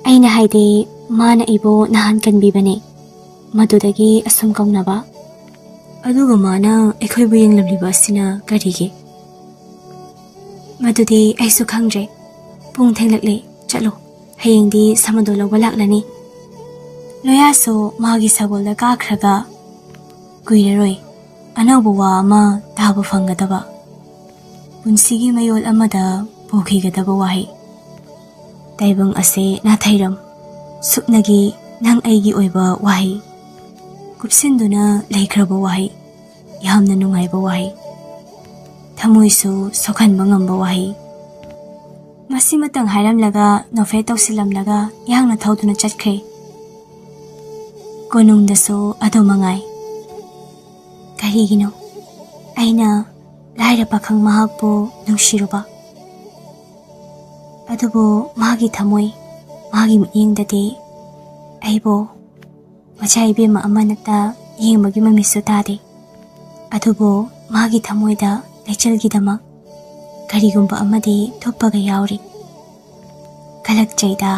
"ꯑꯩꯅ ꯍꯥꯏꯗꯤ, ꯃꯥꯅ ꯑꯩꯕꯨ ꯅꯍꯥꯟ ꯀꯟꯕꯤꯕꯅꯦ, ꯃꯗꯨꯗꯒꯤ ꯑꯁꯨꯝ ꯀꯧꯅꯕ꯫ ꯑꯗꯨꯒ ꯃꯥꯅ ꯑꯩꯈꯣꯏꯕꯨ ꯌꯦꯡꯂꯝꯂꯤꯕ ꯑꯁꯤꯅ ꯀꯔꯤꯒꯤ?" "ꯃꯗꯨꯗꯤ ꯑꯩꯁꯨ ꯈꯪꯗ꯭ꯔꯦ꯫ ꯄꯨꯡ ꯊꯦꯡꯂꯛꯂꯦ, ꯆꯠꯂꯣ꯫ ꯍꯌꯦꯡꯗꯤ ꯁꯃꯗꯣ ꯂꯧꯕ ꯂꯥꯛꯂꯅꯤ꯫" ꯂꯣꯌꯥꯁꯨ ꯃꯥꯒꯤ ꯁꯒꯣꯜꯗ ꯀꯥꯈ꯭ꯔꯒ, ꯀꯨꯏꯔꯔꯣꯏ ꯑꯅꯧꯕ ꯋꯥ ꯑꯃ ꯇꯥꯕ ꯐꯪꯒꯗꯕ, ꯄꯨꯟꯁꯤꯒꯤ ꯃꯌꯣꯜ ꯑꯃꯗ ꯄꯨꯈꯤꯒꯗꯕ ꯋꯥꯍꯩ꯫ ꯇꯥꯏꯕꯪ ꯑꯁꯦ ꯅꯥꯊꯩꯔꯝ, ꯁꯨꯞꯅꯒꯤ ꯅꯪ ꯑꯩꯒꯤ ꯑꯣꯏꯕ ꯋꯥꯍꯩ꯫ ꯀꯨꯞꯁꯤꯟꯗꯨꯅ ꯂꯩꯈ꯭ꯔꯕ ꯋꯥꯍꯩ, ꯌꯥꯝꯅ ꯅꯨꯡꯉꯥꯏꯕ ꯋꯥꯍꯩ, ꯊꯃꯣꯏꯁꯨ ꯁꯣꯛꯍꯟꯕ ꯉꯝꯕ ꯋꯥꯍꯩ꯫ ꯃꯁꯤꯃꯇꯪ ꯍꯥꯏꯔꯝꯂꯒ ꯅꯣꯐꯦꯠ ꯇꯧꯁꯤꯜꯂꯝꯂꯒ ꯌꯥꯡꯅ ꯊꯧꯗꯨꯅ ꯆꯠꯈ꯭ꯔꯦ꯫ ꯀꯣꯅꯨꯡꯗꯁꯨ ꯑꯗꯨ ꯃꯉꯥꯏ꯫ ꯀꯔꯤꯒꯤꯅꯣ ꯑꯩꯅ ꯂꯥꯏꯔ ꯄꯥꯈꯪ ꯃꯍꯥꯛꯄꯨ ꯅꯨꯡꯁꯤꯔꯨꯕ? ꯑꯗꯨꯕꯨ ꯃꯥꯒꯤ ꯊꯃꯣꯏ, ꯃꯥꯒꯤ ꯃꯤꯠꯌꯦꯡꯗꯗꯤ ꯑꯩꯕꯨ ꯃꯆꯥ ꯏꯕꯦꯝꯃ ꯑꯃꯅꯠꯇ ꯌꯦꯡꯕꯒꯤ ꯃꯃꯤꯠꯁꯨ ꯇꯥꯗꯦ꯫ ꯑꯗꯨꯕꯨ ꯃꯥꯒꯤ ꯊꯃꯣꯏꯗ ꯂꯩꯆꯤꯜꯒꯤꯗꯃꯛ ꯀꯔꯤꯒꯨꯝꯕ ꯑꯃꯗꯤ ꯊꯨꯞꯄꯒ ꯌꯥꯎꯔꯤ꯫ ꯀꯂꯛꯆꯩꯗ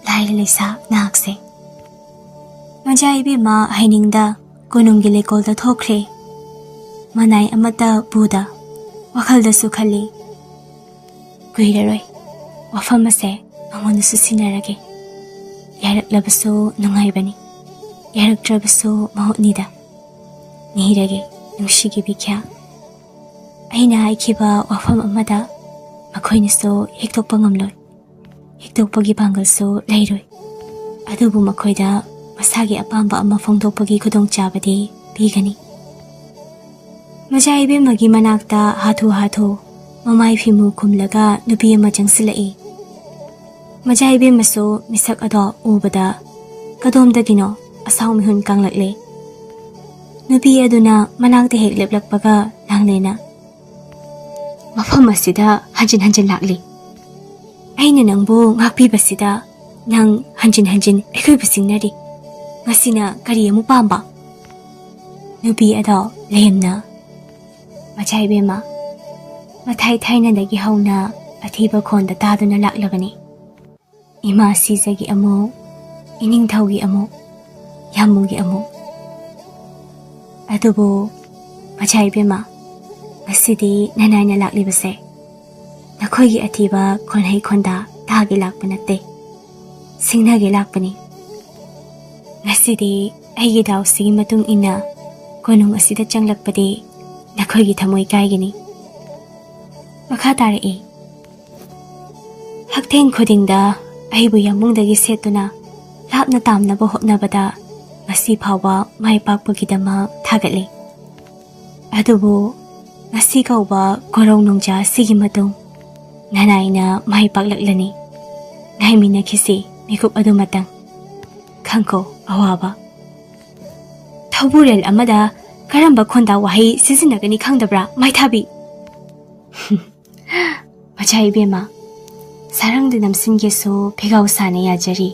ꯂꯥꯏꯔ ꯂꯩꯁꯥ ꯅꯍꯥꯛꯁꯦ꯫ ꯃꯆꯥ ꯏꯕꯦꯝꯃ ꯍꯩꯅꯤꯡꯗ ꯀꯣꯅꯨꯡꯒꯤ ꯂꯩꯀꯣꯜꯗ ꯊꯣꯛꯈ꯭ꯔꯦ꯫ ꯃꯅꯥꯏ ꯑꯃꯠꯇ ꯄꯨꯗ ꯋꯥꯈꯜꯗꯁꯨ ꯈꯜꯂꯤ, "ꯀꯨꯏꯔꯔꯣꯏ ꯋꯥꯐꯝ ꯑꯁꯦ ꯃꯉꯣꯟꯗꯁꯨ ꯁꯤꯟꯅꯔꯒꯦ꯫ ꯌꯥꯔꯛꯂꯕꯁꯨ ꯅꯨꯡꯉꯥꯏꯕꯅꯤ, ꯌꯥꯔꯛꯇ꯭ꯔꯕꯁꯨ ꯃꯍꯨꯠꯅꯤꯗ꯫ ꯅꯤꯔꯒꯦ ꯅꯨꯡꯁꯤꯒꯤ ꯕꯤꯈ꯭ꯌꯥ꯫ ꯑꯩꯅ ꯍꯥꯏꯈꯤꯕ ꯋꯥꯐꯝ ꯑꯃꯗ ꯃꯈꯣꯏꯅꯁꯨ ꯍꯤꯛꯇꯣꯛꯄ ꯉꯝꯂꯣꯏ, ꯍꯤꯛꯇꯣꯛꯄꯒꯤ ꯄꯥꯡꯒꯜꯁꯨ ꯂꯩꯔꯣꯏ꯫ ꯑꯗꯨꯕꯨ ꯃꯈꯣꯏꯗ ꯃꯁꯥꯒꯤ ꯑꯄꯥꯝꯕ ꯑꯃ ꯐꯣꯡꯗꯣꯛꯄꯒꯤ ꯈꯨꯗꯣꯡꯆꯥꯕꯗꯤ ꯄꯤꯒꯅꯤ꯫" ꯃꯆꯥ ꯏꯕꯦꯝꯃꯒꯤ ꯃꯅꯥꯛꯇ ꯍꯥꯊꯨ ꯍꯥꯊꯨ ꯃꯃꯥꯏ ꯐꯤꯃꯨ ꯈꯨꯝꯂꯒ ꯅꯨꯄꯤ ꯑꯃ ꯆꯪꯁꯤꯜꯂꯛꯏ꯫ ꯃꯆꯥ ꯏꯕꯦꯝꯃꯁꯨ ꯃꯤꯁꯛ ꯑꯗꯣ ꯎꯕꯗ ꯀꯗꯣꯝꯗꯒꯤꯅꯣ ꯑꯁꯥꯎ ꯃꯤꯍꯨꯟ ꯀꯥꯡꯂꯛꯂꯦ꯫ ꯅꯨꯄꯤ ꯑꯗꯨꯅ ꯃꯅꯥꯛꯇ ꯍꯦꯛ ꯂꯦꯞꯂꯛꯄꯒ ꯂꯥꯡꯂꯦꯟꯅ, "ꯃꯐꯝ ꯑꯁꯤꯗ ꯍꯟꯖꯤꯟ ꯍꯟꯖꯤꯟ ꯂꯥꯛꯂꯤ꯫ ꯑꯩꯅ ꯅꯪꯕꯨ ꯉꯥꯛꯄꯤꯕꯁꯤꯗ ꯅꯪ ꯍꯟꯖꯤꯟ ꯍꯟꯖꯤꯟ ꯑꯩꯈꯣꯏꯕꯨ ꯆꯤꯡꯅꯔꯤ꯫ ꯉꯁꯤꯅ ꯀꯔꯤ ꯑꯃꯨꯛ ꯄꯥꯝꯕ?" ꯅꯨꯄꯤ ꯑꯗꯣ ꯂꯦꯝꯅ, "ꯃꯆꯥ ꯏꯕꯦꯝꯃ, ꯃꯊꯥꯏ ꯊꯥꯏꯅꯗꯒꯤ ꯍꯧꯅ ꯑꯊꯤꯕ ꯈꯣꯟꯗ ꯇꯥꯗꯨꯅ ꯂꯥꯛꯂꯕꯅꯤ꯫ ꯏꯃꯥ ꯁꯤꯖꯒꯤ ꯑꯃꯨꯛ, ꯏꯅꯤꯡꯊꯧꯒꯤ ꯑꯃꯨꯛ, ꯌꯥꯝꯕꯨꯡꯒꯤ ꯑꯃꯨꯛ꯫ ꯑꯗꯨꯕꯨ ꯃꯆꯥ ꯏꯕꯦꯝꯃ, ꯉꯁꯤꯗꯤ ꯅꯅꯥꯏꯅ ꯂꯥꯛꯂꯤꯕꯁꯦ ꯅꯈꯣꯏꯒꯤ ꯑꯊꯤꯕ ꯈꯣꯟꯍꯩ ꯈꯣꯟꯗꯥ ꯇꯥꯒꯦ ꯂꯥꯛꯄ ꯅꯠꯇꯦ, ꯁꯤꯡꯅꯒꯦ ꯂꯥꯛꯄꯅꯤ꯫ ꯉꯁꯤꯗꯤ ꯑꯩꯒꯤ ꯗꯥꯎꯁꯤꯒꯤ ꯃꯇꯨꯡ ꯏꯟꯅ ꯀꯣꯅꯨꯡ ꯑꯁꯤꯗ ꯆꯪꯂꯛꯄꯗꯤ ꯅꯈꯣꯏꯒꯤ ꯊꯃꯣꯏ ꯀꯥꯏꯒꯅꯤ꯫" ꯃꯈꯥ ꯇꯥꯔꯛꯏ, "ꯍꯛꯊꯦꯡ ꯈꯨꯗꯤꯡꯗ ꯑꯩꯕꯨ ꯌꯥꯝꯕꯨꯡꯗꯒꯤ ꯁꯦꯠꯇꯨꯅ ꯂꯥꯞꯅ ꯇꯥꯝꯅꯕ ꯍꯣꯠꯅꯕꯗ ꯉꯁꯤ ꯐꯥꯎꯕ ꯃꯥꯏ ꯄꯥꯛꯄꯒꯤꯗꯃꯛ ꯊꯥꯒꯠꯂꯤ꯫ ꯑꯗꯨꯕꯨ ꯉꯁꯤ ꯀꯧꯕ ꯀꯣꯔꯧ ꯅꯣꯡꯖꯥ ꯑꯁꯤꯒꯤ ꯃꯇꯨꯡ ꯅꯅꯥꯏꯅ ꯃꯥꯏ ꯄꯥꯛꯂꯛꯂꯅꯤ꯫ ꯉꯥꯏꯃꯤꯟꯅꯈꯤꯁꯤ ꯃꯤꯀꯨꯞ ꯑꯗꯨꯃꯇꯪ꯫ ꯈꯪꯀꯣ ꯑꯋꯥꯕ꯫ ꯊꯧꯕꯨꯔꯦꯜ ꯑꯃꯗ ꯀꯔꯝꯕ ꯈꯣꯟꯗꯥ ꯋꯥꯍꯩ ꯁꯤꯖꯤꯟꯅꯒꯅꯤ ꯈꯪꯗꯕ꯭ꯔꯥ, ꯃꯥꯏꯊꯥꯕꯤ?" "ꯃꯆꯥ ꯏꯕꯦꯝꯃ, ꯁꯥꯔꯪꯗ ꯅꯝꯁꯤꯟꯒꯦꯁꯨ ꯐꯤꯒꯥꯎ ꯁꯥꯅ ꯌꯥꯖꯔꯤ꯫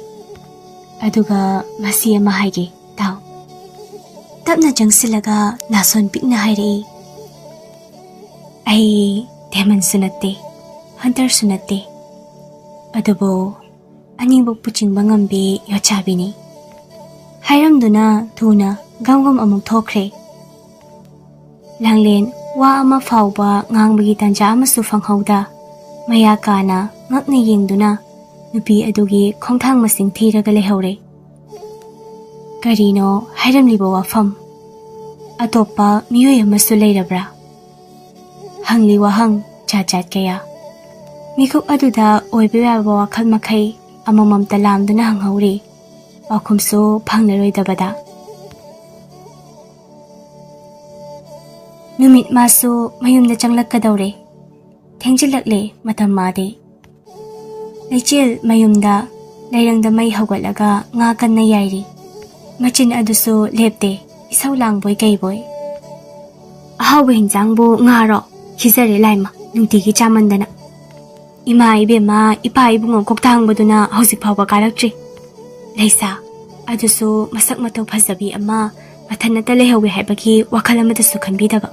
ꯑꯗꯨꯒ ꯃꯁꯤ ꯑꯃ ꯍꯥꯏꯒꯦ, ꯇꯥꯎ꯫" ꯇꯞꯅ ꯆꯪꯁꯤꯜꯂꯒ ꯅꯥꯁꯣꯟ ꯄꯤꯛꯅ ꯍꯥꯏꯔꯛꯏ, "ꯑꯩ ꯗꯦꯃꯟꯁꯨ ꯅꯠꯇꯦ, ꯍꯟꯇꯔꯁꯨ ꯅꯠꯇꯦ, ꯑꯗꯨꯕꯨ ꯑꯅꯤꯃꯛ ꯄꯨꯆꯤꯡꯕ ꯉꯝꯕꯤ ꯌꯣꯠꯆꯥꯕꯤꯅꯤ꯫" ꯍꯥꯏꯔꯝꯗꯨꯅ ꯊꯨꯅ ꯒꯝ ꯒꯝ ꯑꯃꯨꯛ ꯊꯣꯛꯈ꯭ꯔꯦ꯫ ꯂꯥꯡꯂꯦꯟ ꯋꯥ ꯑꯃ ꯐꯥꯎꯕ ꯉꯥꯡꯕꯒꯤ ꯇꯥꯟꯖꯥ ꯑꯃꯁꯨ ꯐꯪꯍꯧꯗ, ꯃꯌꯥ ꯀꯥꯅ ꯉꯛꯅ ꯌꯦꯡꯗꯨꯅ ꯅꯨꯄꯤ ꯑꯗꯨꯒꯤ ꯈꯣꯡꯊꯥꯡ ꯃꯁꯤꯡ ꯊꯤꯔꯒ ꯂꯩꯍꯧꯔꯦ꯫ ꯀꯔꯤꯅꯣ ꯍꯥꯏꯔꯝꯂꯤꯕ ꯋꯥꯐꯝ? ꯑꯇꯣꯞꯄ ꯃꯤꯑꯣꯏ ꯑꯃꯁꯨ ꯂꯩꯔꯕ꯭ꯔꯥ? ꯍꯪꯂꯤ ꯋꯥꯍꯪ ꯖꯥꯠ ꯖꯥꯠ ꯀꯌꯥ꯫ ꯃꯤꯀꯨꯞ ꯑꯗꯨꯗ ꯑꯣꯏꯕ ꯌꯥꯕ ꯋꯥꯈꯜ ꯃꯈꯩ ꯑꯃꯃꯝꯇ ꯂꯥꯝꯗꯨꯅ ꯍꯪꯍꯧꯔꯤ, ꯄꯥꯎꯈꯨꯝꯁꯨ ꯐꯪꯂꯔꯣꯏꯗꯕꯗ꯫ ꯅꯨꯃꯤꯠ ꯃꯥꯁꯨ ꯃꯌꯨꯝꯗ ꯆꯪꯂꯛꯀꯗꯧꯔꯦ꯫ ꯊꯦꯡꯖꯤꯜꯂꯛꯂꯦ ꯃꯇꯝ ꯃꯥꯗꯤ꯫ ꯂꯩꯆꯦꯜ ꯃꯌꯨꯝꯗ ꯂꯩꯔꯪꯗ ꯃꯩ ꯍꯧꯒꯠꯂꯒ ꯉꯥ ꯀꯟꯅ ꯌꯥꯏꯔꯤ꯫ ꯃꯆꯤꯟ ꯑꯗꯨꯁꯨ ꯂꯦꯞꯇꯦ, ꯏꯁꯧ ꯂꯥꯡꯕꯣꯏ ꯀꯩꯕꯣꯏ꯫ ꯑꯍꯥꯎꯕ ꯍꯤꯟꯖꯥꯡꯕꯨ ꯉꯥꯔꯣ? ꯈꯤꯖꯔꯦ ꯂꯥꯏꯃ, ꯅꯨꯡꯇꯤꯒꯤ ꯆꯥꯃꯟꯗꯅ꯫ ꯏꯃꯥ ꯏꯕꯦꯝꯃ, ꯏꯄꯥ ꯏꯕꯨꯡꯉꯣ ꯀꯣꯛꯇꯥꯡꯕꯗꯨꯅ ꯍꯧꯖꯤꯛ ꯐꯥꯎꯕ ꯀꯥꯔꯛꯇ꯭ꯔꯤ꯫ ꯂꯩꯁꯥ ꯑꯗꯨꯁꯨ ꯃꯁꯛ ꯃꯇꯧ ꯐꯖꯕꯤ ꯑꯃ ꯃꯊꯟꯇ ꯂꯩꯍꯧꯋꯦ ꯍꯥꯏꯕꯒꯤ ꯋꯥꯈꯜ ꯑꯃꯇꯁꯨ ꯈꯟꯕꯤꯗꯕ꯫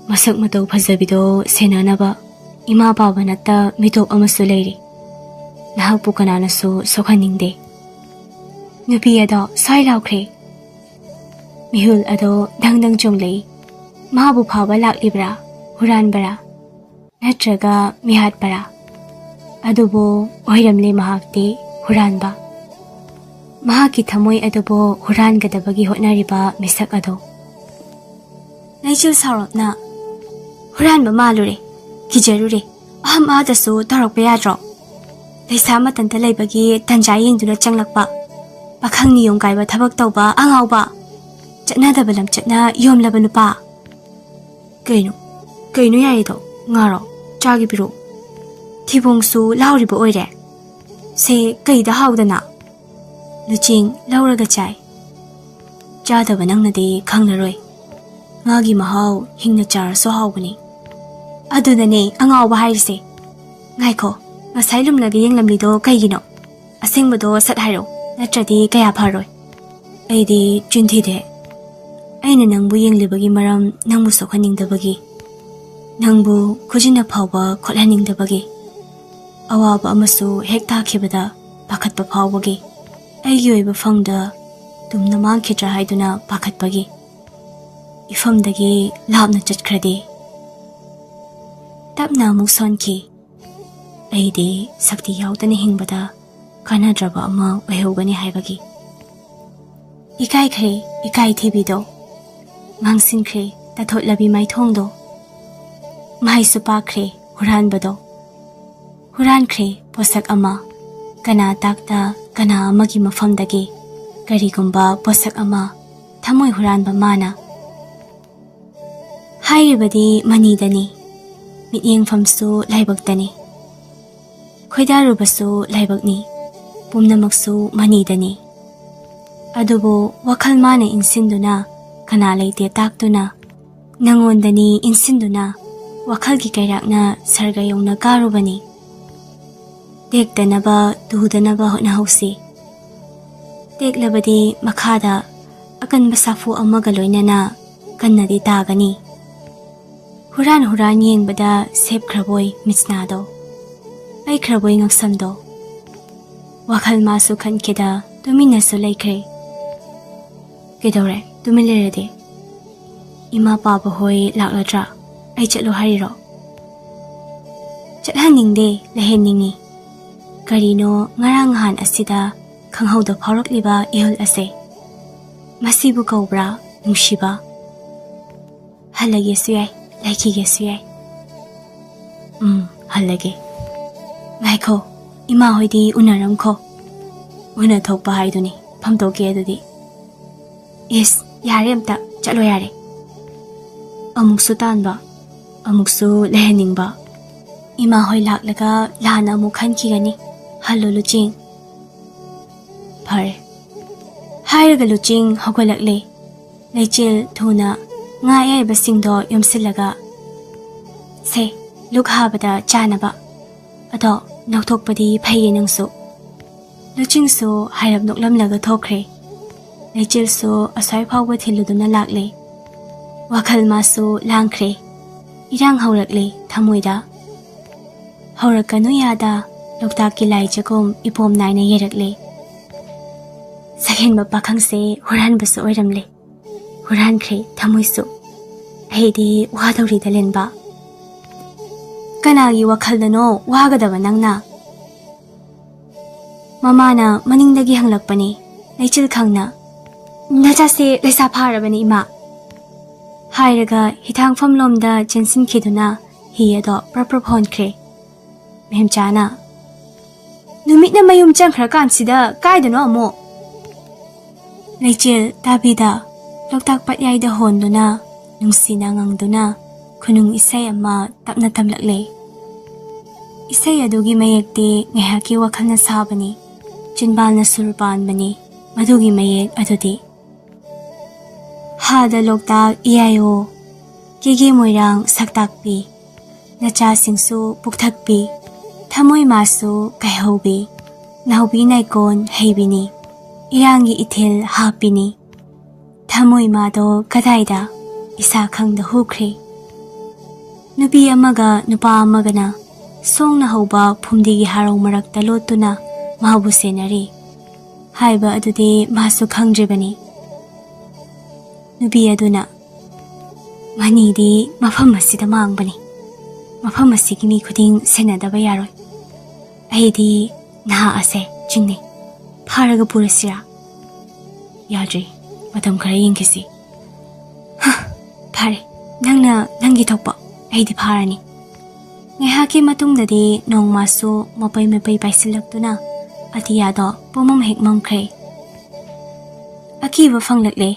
ꯃꯁꯛ ꯃꯇꯧ ꯐꯖꯕꯤꯗꯣ ꯁꯦꯟꯅꯅꯕ ꯏꯃꯥ ꯄꯥꯕ ꯅꯠꯇ ꯃꯤꯇꯣꯞ ꯑꯃꯁꯨ ꯂꯩꯔꯤ꯫ ꯅꯍꯥꯛꯄꯨ ꯀꯅꯥꯅꯁꯨ ꯁꯣꯛꯍꯟꯅꯤꯡꯗꯦ꯫ ꯅꯨꯄꯤ ꯑꯗꯣ ꯁ꯭ꯋꯥꯏ ꯂꯥꯎꯈ꯭ꯔꯦ꯫ ꯃꯤꯍꯨꯜ ꯑꯗꯣ ꯗꯪ ꯗꯪ ꯆꯣꯡꯂꯛꯏ꯫ ꯃꯥꯕꯨ ꯐꯥꯕ ꯂꯥꯛꯂꯤꯕ꯭ꯔꯥ? ꯍꯨꯔꯥꯟꯕꯔꯥ? ꯅꯠꯇ꯭ꯔꯒ ꯃꯤꯍꯥꯠꯄꯔꯥ? ꯑꯗꯨꯕꯨ ꯑꯣꯏꯔꯝꯂꯦ ꯃꯍꯥꯛꯇꯤ ꯍꯨꯔꯥꯟꯕ꯫ ꯃꯍꯥꯛꯀꯤ ꯊꯃꯣꯏ ꯑꯗꯨꯕꯨ ꯍꯨꯔꯥꯟꯒꯗꯕꯒꯤ ꯍꯣꯠꯅꯔꯤꯕ ꯃꯤꯁꯛ ꯑꯗꯣ꯫ ꯂꯩꯆꯤꯜ ꯁꯥꯎꯔꯞꯅ, "ꯍꯨꯔꯥꯟꯕ ꯃꯥꯜꯂꯨꯔꯦ, ꯀꯤꯖꯔꯨꯔꯦ꯫ ꯑꯍꯝ ꯑꯍꯥꯗꯁꯨ ꯇꯧꯔꯛꯄ ꯌꯥꯗ꯭ꯔꯣ? ꯂꯩꯁꯥ ꯃꯇꯟꯇ ꯂꯩꯕꯒꯤ ꯇꯟꯖꯥ ꯌꯦꯡꯗꯨꯅ ꯆꯪꯂꯛꯄ, ꯄꯥꯈꯪ ꯅꯤꯌꯣꯝ ꯀꯥꯏꯕ ꯊꯕꯛ ꯇꯧꯕ ꯑꯉꯥꯎꯕ, ꯆꯠꯅꯗꯕ ꯂꯝꯆꯠꯅ ꯌꯣꯝꯂꯕ ꯅꯨꯄꯥ꯫" "ꯀꯩꯅꯣ, ꯀꯩꯅꯣ ꯌꯥꯏꯗꯣ? ꯉꯥꯔꯣ? ꯆꯥꯒꯦ ꯄꯤꯔꯛꯑꯣ꯫" ꯊꯤꯕꯣꯡꯁꯨ ꯂꯥꯎꯔꯤꯕ ꯑꯣꯏꯔꯦ꯫ "ꯁꯦ ꯀꯩꯗ ꯍꯥꯎꯗꯅ?" ꯂꯨꯆꯦꯡ ꯂꯧꯔꯒ ꯆꯥꯏ꯫ ꯆꯥꯗꯕ ꯅꯪꯅꯗꯤ ꯈꯪꯂꯔꯣꯏ꯫ ꯉꯥꯒꯤ ꯃꯍꯥꯎ ꯍꯤꯡꯅ ꯆꯥꯔꯁꯨ ꯍꯥꯎꯕꯅꯤ꯫ ꯑꯗꯨꯅꯅꯦ ꯑꯉꯥꯎꯕ ꯍꯥꯏꯔꯤꯁꯦ꯫ ꯉꯥꯏꯈꯣ, ꯉꯁꯥꯏ ꯂꯨꯝꯂꯒ ꯌꯦꯡꯂꯝꯃꯤꯗꯣ ꯀꯩꯒꯤꯅꯣ? ꯑꯁꯦꯡꯕꯗꯣ ꯁꯠ ꯍꯥꯏꯔꯣ, ꯅꯠꯇ꯭ꯔꯗꯤ ꯀꯌꯥ ꯐꯔꯣꯏ꯫ ꯑꯩꯗꯤ ꯆꯤꯟ ꯊꯤꯗꯦ꯫ ꯑꯩꯅ ꯅꯪꯕꯨ ꯌꯦꯡꯂꯤꯕꯒꯤ ꯃꯔꯝ ꯅꯪꯕꯨ ꯁꯣꯛꯍꯟꯅꯤꯡꯗꯕꯒꯤ, ꯅꯪꯕꯨ ꯈꯨꯖꯤꯟꯅ ꯐꯥꯎꯕ ꯈꯣꯠꯍꯟꯅꯤꯡꯗꯕꯒꯤ꯫ ꯑꯋꯥꯕ ꯑꯃꯁꯨ ꯍꯦꯛ ꯇꯥꯈꯤꯕꯗ ꯄꯥꯈꯠꯄ ꯐꯥꯎꯕꯒꯤ꯫ ꯑꯩꯒꯤ ꯑꯣꯏꯕ ꯐꯪꯗ ꯇꯨꯝꯅ ꯃꯥꯡꯈꯤꯗ꯭ꯔꯥ ꯍꯥꯏꯗꯨꯅ ꯄꯥꯈꯠꯄꯒꯤ꯫ ꯏꯐꯝꯗꯒꯤ ꯂꯥꯞꯅ ꯆꯠꯈ꯭ꯔꯗꯤ꯫ ꯇꯞꯅ ꯑꯃꯨꯛ ꯁꯣꯟꯈꯤ꯫ ꯑꯩꯗꯤ ꯁꯛꯇꯤ ꯌꯥꯎꯗꯅ ꯍꯤꯡꯕꯗ ꯀꯥꯟꯅꯗ꯭ꯔꯕ ꯑꯃ ꯑꯣꯏꯍꯧꯒꯅꯤ ꯍꯥꯏꯕꯒꯤ꯫ ꯏꯀꯥꯏꯈ꯭ꯔꯦ, ꯏꯀꯥꯏ ꯊꯤꯕꯤꯗꯣ꯫ ꯉꯥꯡꯁꯤꯟꯈ꯭ꯔꯦ ꯇꯥꯊꯣꯠꯂꯕꯤ ꯃꯥꯏꯊꯣꯡꯗꯣ꯫ ꯃꯍꯩꯁꯨ ꯄꯥꯛꯈ꯭ꯔꯦ ꯍꯨꯔꯥꯟꯕꯗꯣ꯫ ꯍꯨꯔꯥꯟꯈ꯭ꯔꯦ ꯄꯣꯠꯁꯛ ꯑꯃ꯫ ꯀꯅꯥ ꯇꯥꯛꯇ ꯀꯅꯥ ꯑꯃꯒꯤ ꯃꯐꯝꯗꯒꯤ ꯀꯔꯤꯒꯨꯝꯕ ꯄꯣꯠꯁꯛ ꯑꯃ ꯊꯃꯣꯏ ꯍꯨꯔꯥꯟꯕ ꯃꯥꯅ꯫ ꯍꯥꯏꯔꯤꯕꯗꯤ ꯃꯅꯤꯗꯅꯤ, ꯃꯤꯠꯌꯦꯡꯐꯝꯁꯨ ꯂꯥꯏꯕꯛꯇꯅꯤ꯫ ꯈꯣꯏꯗꯥꯔꯨꯕꯁꯨ ꯂꯥꯏꯕꯛꯅꯤ, ꯄꯨꯝꯅꯃꯛꯁꯨ ꯃꯅꯤꯗꯅꯤ꯫ ꯑꯗꯨꯕꯨ ꯋꯥꯈꯜ ꯃꯥꯅ ꯏꯟꯁꯤꯟꯗꯨꯅ, ꯀꯅꯥ ꯂꯩꯇꯦ ꯇꯥꯛꯇꯨꯅ, ꯅꯪꯉꯣꯟꯗꯅꯤ ꯏꯟꯁꯤꯟꯗꯨꯅ, ꯋꯥꯈꯜꯒꯤ ꯀꯩꯔꯥꯛꯅ ꯁꯔꯒ ꯌꯧꯅ ꯀꯥꯔꯨꯕꯅꯤ꯫ ꯇꯦꯛꯇꯅꯕ, ꯇꯨꯗꯅꯕ ꯍꯣꯠꯅꯍꯧꯁꯤ꯫ ꯇꯦꯛꯂꯕꯗꯤ ꯃꯈꯥꯗ ꯑꯀꯟꯕ ꯁꯥꯐꯨ ꯑꯃꯒ ꯂꯣꯏꯅꯅ ꯀꯟꯅꯗꯤ ꯇꯥꯒꯅꯤ꯫ ꯍꯨꯔꯥꯟ ꯍꯨꯔꯥꯟ ꯌꯦꯡꯕꯗ ꯁꯦꯞꯈ꯭ꯔꯕꯣꯏ ꯃꯤꯠꯁꯅꯥꯗꯣ, ꯄꯩꯈ꯭ꯔꯕꯣꯏ ꯉꯛꯁꯝꯗꯣ꯫ ꯋꯥꯈꯜ ꯃꯥꯁꯨ ꯈꯟꯈꯤꯗ ꯇꯨꯃꯤꯟꯅꯁꯨ ꯂꯩꯈ꯭ꯔꯦ꯫ ꯀꯩꯗꯧꯔꯦ? ꯇꯨꯃꯤꯟ ꯂꯩꯔꯗꯤ? ꯏꯃꯥ ꯄꯥꯕ ꯍꯣꯏ ꯂꯥꯛꯂꯗ꯭ꯔꯥ? ꯑꯩ ꯆꯠꯂꯣ ꯍꯥꯏꯔꯤꯔꯣ? ꯆꯠꯍꯟꯅꯤꯡꯗꯦ, ꯂꯩꯍꯟꯅꯤꯡꯉꯤ꯫ ꯀꯔꯤꯅꯣ ꯉꯔꯥꯡ ꯅꯍꯥꯟ ꯑꯁꯤꯗ ꯈꯪꯍꯧꯗ ꯐꯥꯎꯔꯛꯂꯤꯕ ꯏꯍꯨꯜ ꯑꯁꯦ? ꯃꯁꯤꯕꯨ ꯀꯧꯕ꯭ꯔꯥ ꯅꯨꯡꯁꯤꯕ? ꯍꯜꯂꯒꯦꯁꯨ ꯌꯥꯏ, ꯂꯩꯈꯤꯒꯦꯁꯨ ꯌꯥꯏ꯫ ꯎꯝ, ꯍꯜꯂꯒꯦ꯫ ꯉꯥꯏꯈꯣ, ꯏꯃꯥ ꯍꯣꯏꯗꯤ ꯎꯅꯔꯝꯈꯣ꯫ ꯎꯅ ꯊꯣꯛꯄ ꯍꯥꯏꯗꯨꯅꯤ, ꯐꯝꯗꯣꯛꯀꯦ ꯑꯗꯨꯗꯤ꯫ ꯏꯁ, ꯌꯥꯔꯦ, ꯑꯝꯇ ꯆꯠꯂꯣ ꯌꯥꯔꯦ꯫ ꯑꯃꯨꯛꯁꯨ ꯇꯥꯟꯕ, ꯑꯃꯨꯛꯁꯨ ꯂꯩꯍꯟꯅꯤꯡꯕ꯫ ꯏꯃꯥ ꯍꯣꯏ ꯂꯥꯛꯂꯒ ꯂꯥꯟꯅ ꯑꯃꯨꯛ ꯈꯟꯈꯤꯒꯅꯤ꯫ ꯍꯜꯂꯣ ꯂꯨꯆꯤꯡ꯫ ꯐꯔꯦ꯫ ꯍꯥꯏꯔꯒ ꯂꯨꯆꯤꯡ ꯍꯧꯒꯠꯂꯛꯂꯦ꯫ ꯂꯩꯆꯤꯜ ꯊꯨꯅ ꯉꯥ ꯑꯌꯥꯏꯕꯁꯤꯡꯗꯣ ꯌꯣꯝꯁꯤꯜꯂꯒ, "ꯁꯦ, ꯂꯨꯛ ꯍꯥꯕꯗ ꯆꯥꯅꯕ꯫ ꯑꯗꯣ ꯂꯧꯊꯣꯛꯄꯗꯤ ꯐꯩꯌꯦ ꯅꯪꯁꯨ꯫" ꯂꯨꯆꯤꯡꯁꯨ ꯍꯥꯏꯔꯞ ꯅꯣꯛꯂꯝꯂꯒ ꯊꯣꯛꯈ꯭ꯔꯦ꯫ ꯂꯩꯆꯤꯜꯁꯨ ꯑꯁ꯭ꯋꯥꯏ ꯐꯥꯎꯕ ꯊꯤꯜꯂꯨꯗꯨꯅ ꯂꯥꯛꯂꯦ꯫ ꯋꯥꯈꯜ ꯃꯥꯁꯨ ꯂꯥꯡꯈ꯭ꯔꯦ꯫ ꯏꯔꯥꯡ ꯍꯧꯔꯛꯂꯦ ꯊꯃꯣꯏꯗ꯫ ꯍꯧꯔꯛꯀꯅꯨ ꯌꯥꯗ ꯂꯣꯛꯇꯥꯛꯀꯤ ꯂꯥꯏꯖꯒꯨꯝ ꯏꯄꯣꯝ ꯅꯥꯏꯅ ꯌꯦꯔꯛꯂꯦ꯫ ꯁꯛꯍꯦꯟꯕ ꯄꯥꯈꯪꯁꯦ ꯍꯨꯔꯥꯟꯕꯁꯨ ꯑꯣꯏꯔꯝꯂꯦ꯫ ꯍꯨꯔꯥꯟꯈ꯭ꯔꯦ ꯊꯃꯣꯏꯁꯨ꯫ ꯑꯩꯗꯤ ꯋꯥꯗꯧꯔꯤꯗ ꯂꯦꯟꯕ꯫ ꯀꯅꯥꯒꯤ ꯋꯥꯈꯜꯗꯅꯣ ꯋꯥꯒꯗꯕ ꯅꯪꯅ? ꯃꯃꯥꯅ ꯃꯅꯤꯡꯗꯒꯤ ꯍꯪꯂꯛꯄꯅꯤ, ꯂꯩꯆꯤꯜ ꯈꯪꯅ꯫ "ꯅꯆꯥꯁꯦ ꯂꯩꯁꯥ ꯐꯥꯔꯕꯅꯤ, ꯏꯃꯥ꯫" ꯍꯥꯏꯔꯒ ꯍꯤꯊꯥꯡꯐꯝ ꯂꯣꯝꯗ ꯆꯦꯟꯁꯤꯟꯈꯤꯗꯨꯅ ꯍꯤ ꯑꯗꯣ ꯄ꯭ꯔꯞ ꯄ꯭ꯔꯞ ꯍꯣꯟꯈ꯭ꯔꯦ꯫ ꯃꯦꯝꯆꯥꯅ, "ꯅꯨꯃꯤꯠꯅ ꯃꯌꯨꯝ ꯆꯪꯈ꯭ꯔꯀꯥꯟꯁꯤꯗ ꯀꯥꯏꯗꯅꯣ ꯑꯃꯨꯛ?" ꯂꯩꯆꯤꯜ ꯇꯥꯕꯤꯗ ꯂꯣꯛꯇꯥꯛ ꯄꯠꯌꯥꯏꯗ ꯍꯣꯟꯗꯨꯅ, ꯅꯨꯡꯁꯤꯅ ꯉꯪꯗꯨꯅ ꯈꯨꯅꯨꯡ ꯏꯁꯩ ꯑꯃ ꯇꯞꯅ ꯇꯝꯂꯛꯂꯦ꯫ ꯏꯁꯩ ꯑꯗꯨꯒꯤ ꯃꯌꯦꯛꯇꯤ ꯉꯥꯏꯍꯥꯛꯀꯤ ꯋꯥꯈꯜꯅ ꯁꯥꯕꯅꯤ, ꯆꯤꯟꯕꯥꯜꯅ ꯁꯨꯔ ꯄꯥꯟꯕꯅꯤ꯫ ꯃꯗꯨꯒꯤ ꯃꯌꯦꯛ ꯑꯗꯨꯗꯤ꯫ ꯍꯥꯗ ꯂꯣꯛꯇꯥꯛ ꯏꯌꯥꯏꯑꯣ, ꯀꯦꯒꯦ ꯃꯣꯏꯔꯥꯡ ꯁꯛꯇꯥꯛꯄꯤ, ꯅꯆꯥꯁꯤꯡꯁꯨ ꯄꯨꯛꯊꯛꯄꯤ, ꯊꯃꯣꯏ ꯃꯥꯁꯨ ꯀꯥꯏꯍꯧꯕꯤ, ꯅꯥꯎꯕꯤ ꯅꯥꯏꯀꯣꯟ ꯍꯩꯕꯤꯅꯤ, ꯏꯔꯥꯡꯒꯤ ꯏꯊꯤꯜ ꯍꯥꯞꯄꯤꯅꯤ꯫ ꯊꯃꯣꯏ ꯃꯥꯗꯣ ꯀꯗꯥꯏꯗ? ꯏꯁꯥ ꯈꯪꯗ ꯍꯨꯈ꯭ꯔꯦ꯫ ꯅꯨꯄꯤ ꯑꯃꯒ ꯅꯨꯄꯥ ꯑꯃꯒꯅ ꯁꯣꯡꯅ ꯍꯧꯕ ꯐꯨꯝꯗꯤꯒꯤ ꯍꯥꯔꯧ ꯃꯔꯛꯇ ꯂꯣꯠꯇꯨꯅ ꯃꯥꯕꯨ ꯁꯦꯟꯅꯔꯤ ꯍꯥꯏꯕ ꯑꯗꯨꯗꯤ ꯃꯥꯁꯨ ꯈꯪꯗ꯭ꯔꯤꯕꯅꯤ꯫ ꯅꯨꯄꯤ ꯑꯗꯨꯅ, "ꯃꯅꯤꯗꯤ ꯃꯐꯝ ꯑꯁꯤꯗ ꯃꯥꯡꯕꯅꯤ꯫ ꯃꯐꯝ ꯑꯁꯤꯒꯤ ꯃꯤ ꯈꯨꯗꯤꯡ ꯁꯦꯟꯅꯗꯕ ꯌꯥꯔꯣꯏ꯫ ꯑꯩꯗꯤ ꯅꯍꯥ ꯑꯁꯦ ꯆꯤꯡꯅꯩ꯫ ꯐꯥꯔꯒ ꯄꯨꯔꯁꯤꯔꯥ?" "ꯌꯥꯗ꯭ꯔꯤ꯫ ꯃꯇꯝ ꯈꯔ ꯌꯦꯡꯈꯤꯁꯤ꯫" "ꯍ, ꯐꯔꯦ꯫ ꯅꯪꯅ ꯅꯪꯒꯤ ꯊꯣꯛꯄ꯫ ꯑꯩꯗꯤ ꯐꯥꯔꯅꯤ꯫" ꯉꯥꯏꯍꯥꯛꯀꯤ ꯃꯇꯨꯡꯗꯗꯤ ꯅꯣꯡꯃꯁꯨ ꯃꯄꯩ ꯃꯄꯩ ꯄꯥꯏꯁꯤꯜꯂꯛꯇꯨꯅ ꯑꯇꯤꯌꯥꯗꯣ ꯄꯨꯝꯃꯝ ꯍꯦꯛ ꯃꯝꯈ꯭ꯔꯦ꯫ ꯑꯀꯤꯕ ꯐꯪꯂꯛꯂꯦ꯫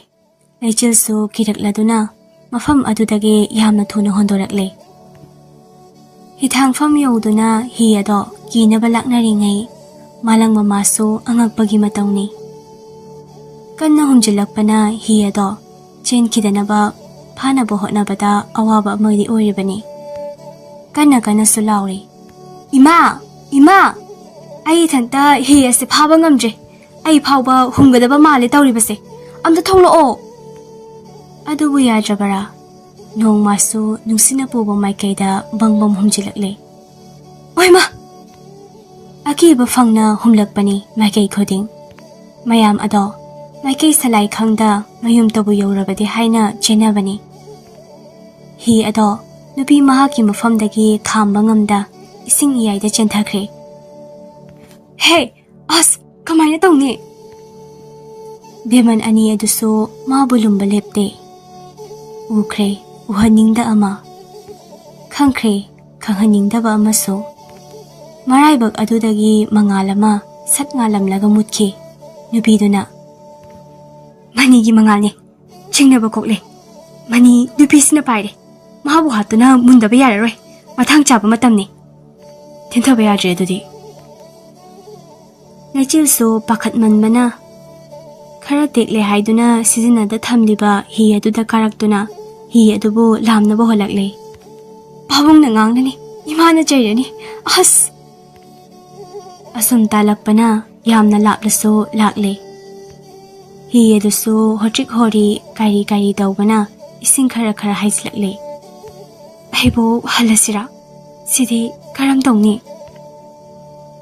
ꯂꯩꯆꯤꯜꯁꯨ ꯀꯤꯔꯛꯂꯗꯨꯅ ꯃꯐꯝ ꯑꯗꯨꯗꯒꯤ ꯌꯥꯝꯅ ꯊꯨꯅ ꯍꯣꯟꯗꯣꯔꯛꯂꯦ꯫ ꯍꯤꯊꯥꯡꯐꯝ ꯌꯧꯗꯨꯅ ꯍꯤ ꯑꯗꯣ ꯀꯤꯅꯕ ꯂꯥꯛꯅꯔꯤꯉꯩ, ꯃꯥꯂꯪ ꯃꯃꯥꯁꯨ ꯑꯉꯛꯄꯒꯤ ꯃꯇꯧꯅꯤ꯫ ꯀꯟꯅ ꯍꯨꯝꯖꯤꯜꯂꯛꯄꯅ ꯍꯤ ꯑꯗꯣ ꯆꯦꯟꯈꯤꯗꯅꯕ ꯐꯥꯅꯕ ꯍꯣꯠꯅꯕꯗ ꯑꯋꯥꯕ ꯑꯃꯗꯤ ꯑꯣꯏꯔꯤꯕꯅꯤ꯫ ꯀꯟꯅ ꯀꯟꯅꯁꯨ ꯂꯥꯎꯔꯤ, "ꯏꯃꯥ! ꯏꯃꯥ! ꯑꯩ ꯏꯊꯟꯇ ꯍꯤ ꯑꯁꯤ ꯐꯥꯕ ꯉꯝꯗ꯭ꯔꯦ꯫ ꯑꯩ ꯐꯥꯎꯕ ꯍꯨꯝꯒꯗꯕ ꯃꯥꯜꯂꯦ ꯇꯧꯔꯤꯕꯁꯦ꯫ ꯑꯝꯇ ꯊꯣꯛꯂꯛꯑꯣ!" ꯑꯗꯨꯕꯨ ꯌꯥꯗ꯭ꯔꯕꯔꯥ? ꯅꯣꯡꯃꯁꯨ ꯅꯨꯡꯁꯤꯠꯅ ꯄꯨꯕ ꯃꯥꯏꯀꯩꯗ ꯕꯪ ꯕꯪ ꯍꯨꯝꯖꯤꯜꯂꯛꯂꯦ꯫ "ꯑꯣꯏꯃꯥ!" ꯑꯀꯤꯕ ꯐꯪꯅ ꯍꯨꯝꯂꯛꯄꯅꯤ ꯃꯥꯏꯀꯩ ꯈꯨꯗꯤꯡ꯫ ꯃꯌꯥꯝ ꯑꯗꯣ ꯃꯥꯏꯀꯩ ꯁꯂꯥꯏ ꯈꯪꯗ ꯃꯌꯨꯝꯇꯕꯨ ꯌꯧꯔꯕꯗꯤ ꯍꯥꯏꯅ ꯆꯦꯟꯅꯕꯅꯤ꯫ ꯍꯤ ꯑꯗꯣ ꯅꯨꯄꯤ ꯃꯍꯥꯛꯀꯤ ꯃꯐꯝꯗꯒꯤ ꯈꯥꯝꯕ ꯉꯝꯗ ꯏꯁꯤꯡ ꯏꯌꯥꯏꯗ ꯆꯦꯟꯊꯈ꯭ꯔꯦ꯫ "ꯍꯦ! ꯑꯁ! ꯀꯃꯥꯏꯅ ꯇꯧꯅꯤ?" ꯕꯦꯃꯟ ꯑꯅꯤ ꯑꯗꯨꯁꯨ ꯃꯥꯕꯨ ꯂꯨꯝꯕ ꯂꯦꯞꯇꯦ꯫ ꯎꯈ꯭ꯔꯦ, ꯎꯍꯟꯅꯤꯡꯗ ꯑꯃ꯫ ꯈꯪꯈ꯭ꯔꯦ, ꯈꯪꯍꯟꯅꯤꯡꯗꯕ ꯑꯃꯁꯨ꯫ ꯃꯔꯥꯏꯕꯛ ꯑꯗꯨꯗꯒꯤ ꯃꯉꯥꯜ ꯑꯃ ꯁꯠ ꯉꯥꯜꯂꯝꯂꯒ ꯃꯨꯠꯈꯤ꯫ ꯅꯨꯄꯤꯗꯨꯅ, "ꯃꯅꯤꯒꯤ ꯃꯉꯥꯜꯅꯤ꯫ ꯆꯤꯡꯅꯕ ꯀꯣꯛꯂꯦ꯫ ꯃꯅꯤ ꯅꯨꯄꯤꯁꯤꯅ ꯄꯥꯏꯔꯦ꯫ ꯃꯍꯥꯛꯄꯨ ꯍꯥꯠꯇꯨꯅ ꯃꯨꯟꯗꯕ ꯌꯥꯔꯔꯣꯏ꯫ ꯃꯇꯥꯡ ꯆꯥꯕ ꯃꯇꯝꯅꯤ꯫ ꯊꯤꯟꯊꯕ ꯌꯥꯗ꯭ꯔꯦ ꯑꯗꯨꯗꯤ꯫" ꯂꯩꯆꯤꯜꯁꯨ ꯄꯥꯈꯠꯃꯟꯕꯅ ꯈꯔ ꯇꯦꯛꯂꯦ ꯍꯥꯏꯗꯨꯅ ꯁꯤꯖꯤꯟꯅꯗ ꯊꯝꯂꯤꯕ ꯍꯤ ꯑꯗꯨꯗ ꯀꯥꯔꯛꯇꯨꯅ ꯍꯤ ꯑꯗꯨꯕꯨ ꯂꯥꯝꯅꯕ ꯍꯣꯜꯂꯛꯂꯦ꯫ "ꯄꯥꯕꯨꯡꯅ ꯉꯥꯡꯂꯅꯤ, ꯏꯃꯥꯅ ꯆꯩꯔꯅꯤ, ꯑꯁ!" ꯑꯁꯨꯝ ꯇꯥꯜꯂꯛꯄꯅ ꯌꯥꯝꯅ ꯂꯥꯞꯂꯁꯨ ꯂꯥꯛꯂꯦ꯫ ꯍꯤ ꯑꯗꯨꯁꯨ ꯍꯣꯇ꯭ꯔꯤꯛ ꯍꯣꯔꯤ, ꯀꯥꯏꯔꯤ ꯀꯥꯏꯔꯤ ꯇꯧꯕꯅ ꯏꯁꯤꯡ ꯈꯔ ꯈꯔ ꯍꯩꯖꯤꯜꯂꯛꯂꯦ꯫ "ꯑꯩꯕꯨ ꯍꯜꯂꯁꯤꯔꯥ? ꯁꯤꯗꯤ ꯀꯔꯝ ꯇꯧꯅꯤ?"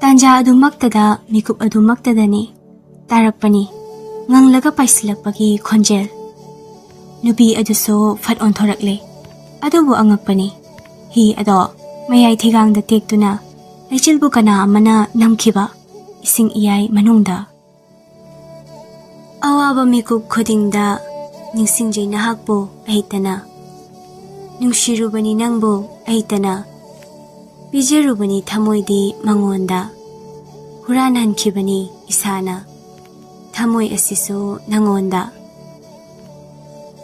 ꯇꯥꯟꯖꯥ ꯑꯗꯨꯃꯛꯇꯗ, ꯃꯤꯀꯨꯞ ꯑꯗꯨꯃꯛꯇꯗꯅꯤ ꯇꯥꯔꯛꯄꯅꯤ ꯉꯪꯂꯒ ꯄꯥꯏꯁꯤꯜꯂꯛꯄꯒꯤ ꯈꯣꯟꯖꯦꯜ꯫ ꯅꯨꯄꯤ ꯑꯗꯨꯁꯨ ꯐꯠ ꯑꯣꯟꯊꯣꯔꯛꯂꯦ꯫ ꯑꯗꯨꯕꯨ ꯑꯉꯛꯄꯅꯤ, ꯍꯤ ꯑꯗꯣ ꯃꯌꯥꯏ ꯊꯤꯒꯥꯡꯗ ꯇꯦꯛꯇꯨꯅ ꯂꯩꯆꯤꯜꯕꯨ ꯀꯅꯥ ꯑꯃꯅ ꯅꯝꯈꯤꯕ ꯏꯁꯤꯡ ꯏꯌꯥꯏ ꯃꯅꯨꯡꯗ꯫ ꯑꯋꯥꯕ ꯃꯤꯀꯨꯞ ꯈꯨꯗꯤꯡꯗ ꯅꯤꯡꯁꯤꯡꯖꯩ ꯅꯍꯥꯛꯄꯨ ꯑꯩꯇꯅ, ꯅꯨꯡꯁꯤꯔꯨꯕꯅꯤ ꯅꯪꯕꯨ ꯑꯩꯇꯅ, ꯄꯤꯖꯔꯨꯕꯅꯤ ꯊꯃꯣꯏꯗꯤ ꯃꯉꯣꯟꯗ, ꯍꯨꯔꯥꯟꯍꯟꯈꯤꯕꯅꯤ ꯏꯁꯥꯅ ꯊꯃꯣꯏ ꯑꯁꯤꯁꯨ ꯅꯉꯣꯟꯗ꯫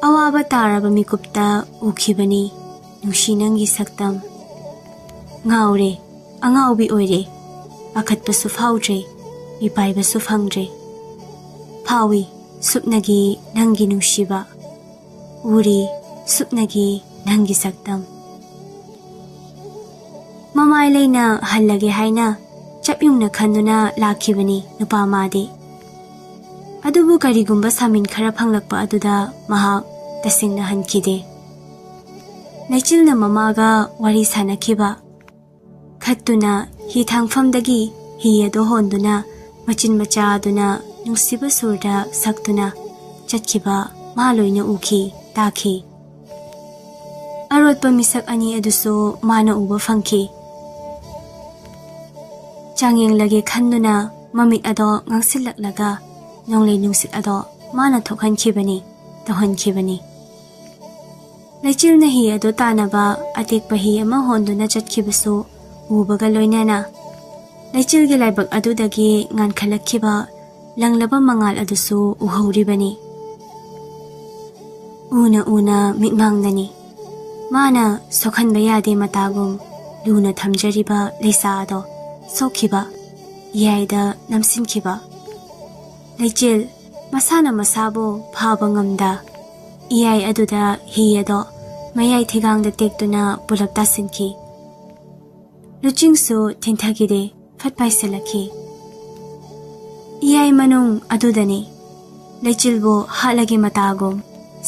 ꯑꯋꯥꯕ ꯇꯥꯔꯕ ꯃꯤꯀꯨꯞꯇ ꯎꯈꯤꯕꯅꯤ ꯅꯨꯡꯁꯤ ꯅꯪꯒꯤ ꯁꯛꯇꯝ꯫ ꯉꯥꯎꯔꯦ, ꯑꯉꯥꯎꯕꯤ ꯑꯣꯏꯔꯦ, ꯄꯥꯈꯠꯄꯁꯨ ꯐꯥꯎꯗ꯭ꯔꯦ, ꯃꯤꯄꯥꯏꯕꯁꯨ ꯐꯪꯗ꯭ꯔꯦ꯫ ꯐꯥꯎꯏ ꯁꯨꯞꯅꯒꯤ ꯅꯪꯒꯤ ꯅꯨꯡꯁꯤꯕ, ꯎꯔꯤ ꯁꯨꯞꯅꯒꯤ ꯅꯪꯒꯤ ꯁꯛꯇꯝ꯫ ꯃꯃꯥꯏ ꯂꯩꯅ ꯍꯜꯂꯒꯦ ꯍꯥꯏꯅ ꯆꯞ ꯌꯨꯡꯅ ꯈꯟꯗꯨꯅ ꯂꯥꯛꯈꯤꯕꯅꯤ ꯅꯨꯄꯥ ꯃꯥꯗꯤ꯫ ꯑꯗꯨꯕꯨ ꯀꯔꯤꯒꯨꯝꯕ ꯁꯥꯃꯤꯟ ꯈꯔ ꯐꯪꯂꯛꯄ ꯑꯗꯨꯗ ꯃꯍꯥꯛ ꯇꯁꯦꯡꯅ ꯍꯟꯈꯤꯗꯦ꯫ ꯂꯩꯆꯤꯜꯅ ꯃꯃꯥꯒ ꯋꯥꯔꯤ ꯁꯥꯅꯈꯤꯕ, ꯈꯠꯇꯨꯅ ꯍꯤ ꯊꯥꯡꯐꯝꯗꯒꯤ ꯍꯤ ꯑꯗꯨ ꯍꯣꯟꯗꯨꯅ ꯃꯆꯤꯟ ꯃꯆꯥꯗꯨꯅ ꯅꯨꯡꯁꯤꯕ ꯁꯨꯔꯗ ꯁꯛꯇꯨꯅ ꯆꯠꯈꯤꯕ ꯃꯥ ꯂꯣꯏꯅ ꯎꯈꯤ, ꯇꯥꯈꯤ꯫ ꯑꯔꯣꯠꯄ ꯃꯤꯁꯛ ꯑꯅꯤ ꯑꯗꯨꯁꯨ ꯃꯥꯅ ꯎꯕ ꯐꯪꯈꯤ꯫ ꯆꯥꯡꯌꯦꯡꯂꯒꯦ ꯈꯟꯗꯨꯅ ꯃꯃꯤꯠ ꯑꯗꯣ ꯉꯥꯡꯁꯤꯜꯂꯛꯂꯒ ꯅꯣꯡꯂꯩ ꯅꯨꯡꯁꯤꯠ ꯑꯗꯣ ꯃꯥꯅ ꯊꯣꯛꯍꯟꯈꯤꯕꯅꯤ, ꯇꯧꯍꯟꯈꯤꯕꯅꯤ꯫ ꯂꯩꯆꯤꯜꯅ ꯍꯤ ꯑꯗꯨ ꯇꯥꯅꯕ ꯑꯇꯦꯛꯄ ꯍꯤ ꯑꯃ ꯍꯣꯟꯗꯨꯅ ꯆꯠꯈꯤꯕꯁꯨ ꯎꯕꯒ ꯂꯣꯏꯅꯅ ꯂꯩꯆꯤꯜꯒꯤ ꯂꯥꯏꯕꯛ ꯑꯗꯨꯗꯒꯤ ꯉꯥꯟꯈꯠꯂꯛꯈꯤꯕ ꯂꯪꯂꯕ ꯃꯉꯥꯜ ꯑꯗꯨꯁꯨ ꯎꯍꯧꯔꯤꯕꯅꯤ꯫ ꯎꯅ ꯎꯅ ꯃꯤꯠꯃꯥꯡꯗꯅꯤ ꯃꯥꯅ ꯁꯣꯛꯍꯟꯕ ꯌꯥꯗꯦ ꯃꯇꯥꯒꯨꯝ ꯂꯨꯅ ꯊꯝꯖꯔꯤꯕ ꯂꯩꯁꯥ ꯑꯗꯣ ꯁꯣꯛꯈꯤꯕ, ꯏꯌꯥꯏꯗ ꯅꯝꯁꯤꯟꯈꯤꯕ꯫ ꯂꯩꯆꯤꯜ, ꯃꯁꯥꯅ ꯃꯁꯥꯕꯨ ꯐꯥꯕ ꯉꯝꯗ ꯏꯌꯥꯏ ꯑꯗꯨꯗ ꯍꯤ ꯑꯗꯣ ꯃꯌꯥꯏ ꯊꯤꯒꯥꯡꯗ ꯇꯦꯛꯇꯨꯅ ꯄꯨꯂꯞ ꯇꯥꯁꯤꯟꯈꯤ꯫ ꯂꯨꯆꯤꯡꯁꯨ ꯊꯤꯟꯊꯈꯤꯗꯦ, ꯐꯠ ꯄꯥꯏꯁꯤꯜꯂꯛꯈꯤ꯫ ꯏꯌꯥꯏ ꯃꯅꯨꯡ ꯑꯗꯨꯗꯅꯤ ꯂꯩꯆꯤꯜꯕꯨ ꯍꯥꯠꯂꯒꯦ ꯃꯇꯥꯒꯨꯝ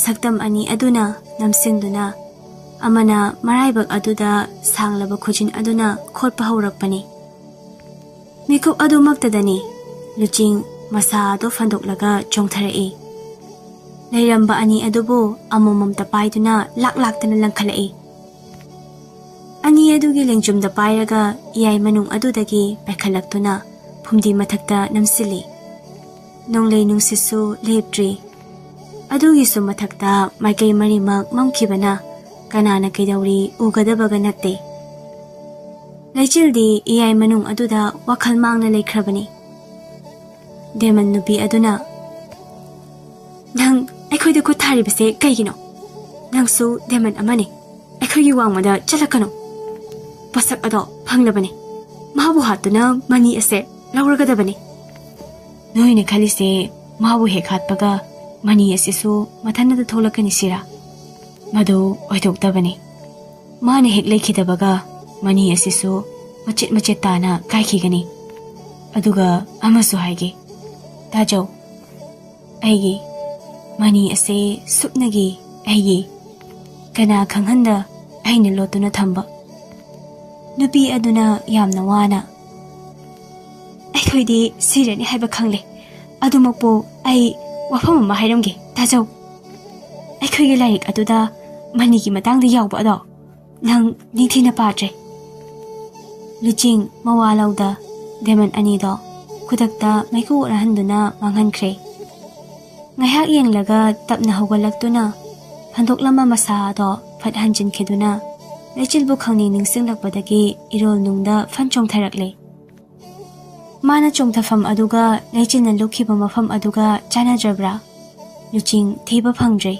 ꯁꯛꯇꯝ ꯑꯅꯤ ꯑꯗꯨꯅ ꯅꯝꯁꯤꯟꯗꯨꯅ ꯑꯃꯅ ꯃꯔꯥꯏꯕꯛ ꯑꯗꯨꯗ ꯁꯥꯡꯂꯕ ꯈꯨꯖꯤꯟ ꯑꯗꯨꯅ ꯈꯣꯠꯄ ꯍꯧꯔꯛꯄꯅꯤ꯫ ꯃꯤꯀꯨꯞ ꯑꯗꯨꯃꯛꯇꯗꯅꯤ ꯂꯨꯆꯤꯡ ꯃꯁꯥ ꯑꯗꯨ ꯐꯟꯗꯣꯛꯂꯒ ꯆꯣꯡꯊꯔꯛꯏ꯫ ꯂꯩꯔꯝꯕ ꯑꯅꯤ ꯑꯗꯨꯕꯨ ꯑꯃꯃꯝꯇ ꯄꯥꯏꯗꯨꯅ ꯂꯥꯛ ꯂꯥꯛꯇꯅ ꯂꯪꯈꯠꯂꯛꯏ꯫ ꯑꯅꯤ ꯑꯗꯨꯒꯤ ꯂꯦꯡꯖꯨꯝꯗ ꯄꯥꯏꯔꯒ ꯏꯌꯥꯏ ꯃꯅꯨꯡ ꯑꯗꯨꯗꯒꯤ ꯄꯥꯏꯈꯠꯂꯛꯇꯨꯅ ꯐꯨꯝꯗꯤ ꯃꯊꯛꯇ ꯅꯝꯁꯤꯜꯂꯤ꯫ ꯅꯣꯡꯂꯩ ꯅꯨꯡꯁꯤꯠꯁꯨ ꯂꯦꯞꯇ꯭ꯔꯤ꯫ ꯑꯗꯨꯒꯤꯁꯨ ꯃꯊꯛꯇ ꯃꯥꯏꯀꯩ ꯃꯔꯤꯃꯛ ꯃꯝꯈꯤꯕꯅ ꯀꯅꯥꯅ ꯀꯩꯗꯧꯔꯤ ꯎꯒꯗꯕꯒ ꯅꯠꯇꯦ꯫ ꯂꯩꯆꯤꯜꯗꯤ ꯏꯌꯥꯏ ꯃꯅꯨꯡ ꯑꯗꯨꯗ ꯋꯥꯈꯜ ꯃꯥꯡꯅ ꯂꯩꯈ꯭ꯔꯕꯅꯤ꯫ ꯗꯦꯃꯟ ꯅꯨꯄꯤ ꯑꯗꯨꯅ, "ꯅꯪ ꯑꯩꯈꯣꯏꯗ ꯈꯨꯠ ꯊꯥꯔꯤꯕꯁꯦ ꯀꯩꯒꯤꯅꯣ? ꯅꯪꯁꯨ ꯗꯦꯃꯟ ꯑꯃꯅꯤ꯫ ꯑꯩꯈꯣꯏꯒꯤ ꯋꯥꯡꯃꯗ ꯆꯠꯂꯛꯀꯅꯨ꯫ ꯄꯣꯠꯁꯛ ꯑꯗꯣ ꯐꯪꯂꯕꯅꯤ꯫ ꯃꯥꯕꯨ ꯍꯥꯠꯇꯨꯅ ꯃꯅꯤ ꯑꯁꯦ ꯂꯧꯔꯒꯗꯕꯅꯤ꯫" ꯅꯣꯏꯅ ꯈꯜꯂꯤꯁꯦ ꯃꯥꯕꯨ ꯍꯦꯛ ꯍꯥꯠꯄꯒ ꯃꯅꯤ ꯑꯁꯤꯁꯨ ꯃꯊꯟꯇ ꯊꯣꯛꯂꯛꯀꯅꯤ ꯁꯤꯔꯥ? ꯃꯗꯨ ꯑꯣꯏꯊꯣꯛꯇꯕꯅꯤ꯫ ꯃꯥꯅ ꯍꯦꯛ ꯂꯩꯈꯤꯗꯕꯒ ꯃꯅꯤ ꯑꯁꯤꯁꯨ ꯃꯆꯦꯠ ꯃꯆꯦꯠ ꯇꯥꯅ ꯀꯥꯏꯈꯤꯒꯅꯤ꯫ ꯑꯗꯨꯒ ꯑꯃꯁꯨ ꯍꯥꯏꯒꯦ, ꯇꯥꯖꯧ꯫ ꯑꯩꯒꯤ ꯃꯅꯤ ꯑꯁꯤ ꯁꯨꯞꯅꯒꯤ ꯑꯩꯒꯤ꯫ ꯀꯅꯥ ꯈꯪꯍꯟꯗ ꯑꯩꯅ ꯂꯣꯠꯇꯨꯅ ꯊꯝꯕ꯫ ꯅꯨꯄꯤ ꯑꯗꯨꯅ ꯌꯥꯝꯅ ꯋꯥꯅ, "ꯑꯩꯈꯣꯏꯗꯤ ꯁꯤꯔꯅꯤ ꯍꯥꯏꯕ ꯈꯪꯂꯦ꯫ ꯑꯗꯨꯃꯛꯄꯨ ꯑꯩ ꯋꯥꯐꯝ ꯑꯃ ꯍꯥꯏꯔꯝꯒꯦ, ꯇꯥꯖꯧ꯫ ꯑꯩꯈꯣꯏꯒꯤ ꯂꯥꯏꯔꯤꯛ ꯑꯗꯨꯗ ꯃꯅꯤꯒꯤ ꯃꯇꯥꯡꯗ ꯌꯥꯎꯕ ꯑꯗꯣ ꯅꯪ ꯅꯤꯡꯊꯤꯅ ꯄꯥꯗ꯭ꯔꯦ꯫" ꯂꯨꯆꯤꯡ ꯃꯋꯥ ꯂꯧꯗ ꯗꯦꯃꯟ ꯑꯅꯤꯗꯣ ꯈꯨꯗꯛꯇ ꯃꯩꯈꯨ ꯑꯣꯠꯍꯟꯗꯨꯅ ꯃꯥꯡꯍꯟꯈ꯭ꯔꯦ꯫ ꯉꯥꯏꯍꯥꯛ ꯌꯦꯡꯂꯒ ꯇꯞꯅ ꯍꯧꯒꯠꯂꯛꯇꯨꯅ ꯐꯟꯗꯣꯛꯂꯝꯕ ꯃꯁꯥ ꯑꯗꯣ ꯐꯠ ꯍꯟꯖꯤꯟꯈꯤꯗꯨꯅ ꯂꯩꯆꯤꯜꯕꯨ ꯈꯪꯅꯤꯡ ꯅꯤꯡꯁꯤꯡꯂꯛꯄꯗꯒꯤ ꯏꯔꯣꯜ ꯅꯨꯡꯗ ꯐꯟ ꯆꯣꯡꯊꯔꯛꯂꯦ꯫ ꯃꯥꯅ ꯆꯣꯡꯊꯐꯝ ꯑꯗꯨꯒ ꯂꯩꯆꯤꯜꯅ ꯂꯨꯞꯈꯤꯕ ꯃꯐꯝ ꯑꯗꯨꯒ ꯆꯥꯟꯅꯗ꯭ꯔꯕ꯭ꯔꯥ? ꯂꯨꯆꯤꯡ ꯊꯤꯕ ꯐꯪꯗ꯭ꯔꯦ꯫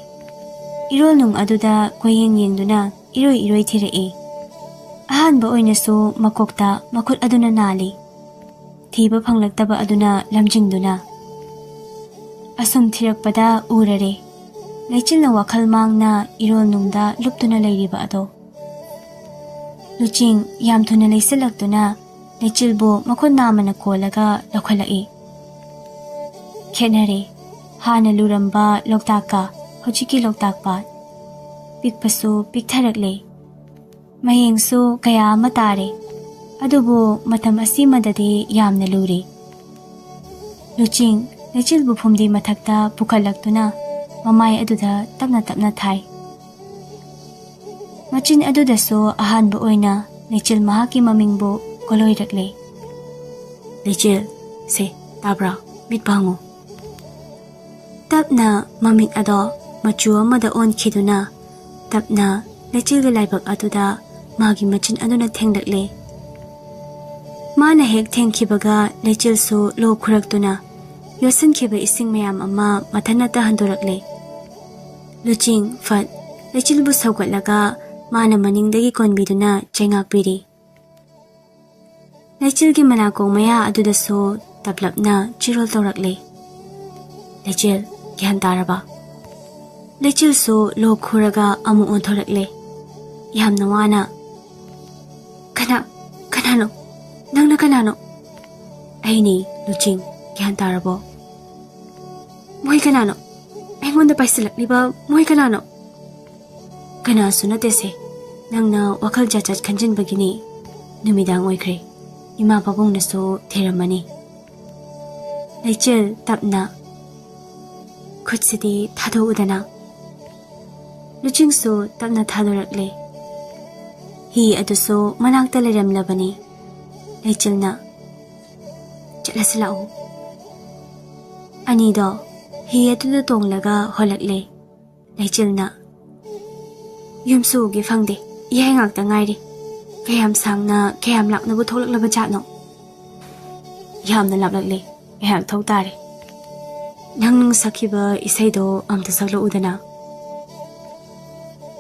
ꯏꯔꯣꯜ ꯅꯨꯡ ꯑꯗꯨꯗ ꯀꯣꯏꯌꯦꯡ ꯌꯦꯡꯗꯨꯅ ꯏꯔꯣꯏ ꯏꯔꯣꯏ ꯊꯤꯔꯛꯏ꯫ ꯑꯍꯥꯟꯕ ꯑꯣꯏꯅꯁꯨ ꯃꯀꯣꯛꯇ ꯃꯈꯨꯠ ꯑꯗꯨꯅ ꯅꯥꯜꯂꯤ꯫ ꯊꯤꯕ ꯐꯪꯂꯛꯇꯕ ꯑꯗꯨꯅ ꯂꯝꯖꯤꯡꯗꯨꯅ, ꯑꯁꯨꯝ ꯊꯤꯔꯛꯄꯗ ꯎꯔꯔꯦ, ꯂꯩꯆꯤꯜꯅ ꯋꯥꯈꯜ ꯃꯥꯡꯅ ꯏꯔꯣꯜ ꯅꯨꯡꯗ ꯂꯨꯞꯇꯨꯅ ꯂꯩꯔꯤꯕ ꯑꯗꯣ꯫ ꯂꯨꯆꯤꯡ ꯌꯥꯝ ꯊꯨꯅ ꯂꯩꯁꯤꯜꯂꯛꯇꯨꯅ ꯂꯩꯆꯤꯜꯕꯨ ꯃꯈꯨꯠ ꯅꯥꯝꯃꯅ ꯀꯣꯜꯂꯒ ꯂꯧꯈꯠꯂꯛꯏ꯫ ꯈꯦꯠꯅꯔꯦ ꯍꯥꯟꯅ ꯂꯨꯔꯝꯕ ꯂꯣꯛꯇꯥꯛꯀ ꯍꯧꯖꯤꯛꯀꯤ ꯂꯣꯛꯇꯥꯛ ꯄꯥꯠ꯫ ꯄꯤꯛꯄꯁꯨ ꯄꯤꯛꯊꯔꯛꯂꯦ꯫ ꯃꯌꯦꯡꯁꯨ ꯀꯌꯥ ꯑꯃ ꯇꯥꯔꯦ꯫ ꯑꯗꯨꯕꯨ ꯃꯇꯝ ꯑꯁꯤꯃꯗꯗꯤ ꯌꯥꯝꯅ ꯂꯨꯔꯤ꯫ ꯂꯨꯆꯤꯡ ꯂꯩꯆꯤꯜꯕꯨ ꯐꯨꯝꯗꯤ ꯃꯊꯛꯇ ꯄꯨꯈꯠꯂꯛꯇꯨꯅ ꯃꯃꯥꯏ ꯑꯗꯨꯗ ꯇꯞꯅ ꯇꯞꯅ ꯊꯥꯏ꯫ ꯃꯆꯤꯟ ꯑꯗꯨꯗꯁꯨ ꯑꯍꯥꯟꯕ ꯑꯣꯏꯅ ꯂꯩꯆꯤꯜ ꯃꯍꯥꯛꯀꯤ ꯃꯃꯤꯡꯕꯨ ꯀꯣꯜꯂꯣꯏꯔꯛꯂꯦ꯫ "ꯂꯩꯆꯤꯜ, ꯁꯦ, ꯇꯥꯕ꯭ꯔꯥ? ꯃꯤꯠ ꯄꯥꯡꯉꯨ꯫" ꯇꯞꯅ ꯃꯃꯤꯠ ꯑꯗꯣ ꯃꯆꯨ ꯑꯃꯗ ꯑꯣꯟꯈꯤꯗꯨꯅ ꯇꯞꯅ ꯂꯩꯆꯤꯜꯒꯤ ꯂꯥꯏꯕꯛ ꯑꯗꯨꯗ ꯃꯥꯒꯤ ꯃꯆꯤꯟ ꯑꯗꯨꯅ ꯊꯦꯡꯂꯛꯂꯦ꯫ ꯃꯥꯅ ꯍꯦꯛ ꯊꯦꯡꯈꯤꯕꯒ ꯂꯩꯆꯤꯜꯁꯨ ꯂꯣꯛ ꯈꯨꯔꯛꯇꯨꯅ ꯌꯣꯠꯁꯤꯟꯈꯤꯕ ꯏꯁꯤꯡ ꯃꯌꯥꯝ ꯑꯃ ꯃꯊꯟꯅꯇ ꯍꯟꯗꯣꯔꯛꯂꯦ꯫ ꯂꯨꯆꯤꯡ ꯐꯠ ꯂꯩꯆꯤꯜꯕꯨ ꯁꯧꯒꯠꯂꯒ ꯃꯥꯅ ꯃꯅꯤꯡꯗꯒꯤ ꯀꯣꯟꯕꯤꯗꯨꯅ ꯆꯩꯉꯥꯛꯄꯤꯔꯤ꯫ ꯂꯩꯆꯤꯜꯒꯤ ꯃꯅꯥꯀꯣꯡ ꯃꯌꯥ ꯑꯗꯨꯗꯁꯨ ꯇꯞꯂꯞꯅ ꯆꯤꯔꯣꯜ ꯇꯧꯔꯛꯂꯦ꯫ "ꯂꯩꯆꯤꯜ, ꯒ꯭ꯌꯥꯟ ꯇꯥꯔꯕ?" ꯂꯩꯆꯤꯜꯁꯨ ꯂꯣꯛ ꯈꯨꯔꯒ ꯑꯃꯨꯛ ꯑꯣꯟꯊꯣꯔꯛꯂꯦ꯫ ꯌꯥꯝꯅ ꯋꯥꯅ, "ꯀꯅꯥ, ꯀꯅꯥꯅꯣ? ꯅꯪꯅ ꯀꯅꯥꯅꯣ?" "ꯑꯩꯅꯤ, ꯂꯨꯆꯤꯡ, ꯒ꯭ꯌꯥꯟ ꯇꯥꯔꯕꯣ?" "ꯃꯣꯏ ꯀꯅꯥꯅꯣ? ꯑꯩꯉꯣꯟꯗ ꯄꯥꯏꯁꯤꯜꯂꯛꯂꯤꯕ ꯃꯣꯏ ꯀꯅꯥꯅꯣ?" "ꯀꯅꯥꯁꯨ ꯅꯠꯇꯦꯁꯦ, ꯅꯪꯅ ꯋꯥꯈꯜ ꯖꯥꯠ ꯖꯥꯠ ꯈꯟꯖꯤꯟꯕꯒꯤꯅꯤ꯫ ꯅꯨꯃꯤꯗꯥꯡ ꯑꯣꯏꯈ꯭ꯔꯦ, ꯏꯃꯥ ꯄꯥꯕꯨꯡꯅꯁꯨ ꯊꯤꯔꯝꯃꯅꯤ꯫" ꯂꯩꯆꯤꯜ ꯇꯞꯅ, "ꯈꯨꯠꯁꯤꯗꯤ ꯊꯥꯗꯣꯛꯎꯗꯅ꯫" ꯂꯨꯆꯤꯡꯁꯨ ꯇꯞꯅ ꯊꯥꯗꯣꯔꯛꯂꯦ꯫ ꯍꯤ ꯑꯗꯨꯁꯨ ꯃꯅꯥꯛꯇ ꯂꯩꯔꯝꯂꯕꯅꯤ꯫ ꯂꯩꯆꯤꯜꯅ, "ꯆꯠꯂꯁꯤ ꯂꯥꯛꯎ꯫" ꯑꯅꯤꯗꯣ ꯍꯤ ꯑꯗꯨꯗ ꯇꯣꯡꯂꯒ ꯍꯣꯜꯂꯛꯂꯦ꯫ ꯂꯩꯆꯤꯜꯅ, "ꯌꯨꯝꯁꯨ ꯎꯒꯦ ꯐꯪꯗꯦ, ꯏꯍꯩ ꯉꯥꯛꯇ ꯉꯥꯏꯔꯤ꯫ ꯀꯌꯥꯝ ꯁꯥꯡꯅ, ꯀꯌꯥꯝ ꯂꯥꯞꯅꯕꯨ ꯊꯣꯛꯂꯛꯂꯕ ꯖꯥꯠꯅꯣ?" "ꯌꯥꯝꯅ ꯂꯥꯞꯂꯛꯂꯦ, ꯉꯥꯏꯍꯥꯛ ꯊꯧ ꯇꯥꯔꯦ꯫ ꯅꯪ ꯁꯛꯈꯤꯕ ꯏꯁꯩꯗꯣ ꯑꯝꯇ ꯁꯛꯂꯛꯎꯗꯅ꯫"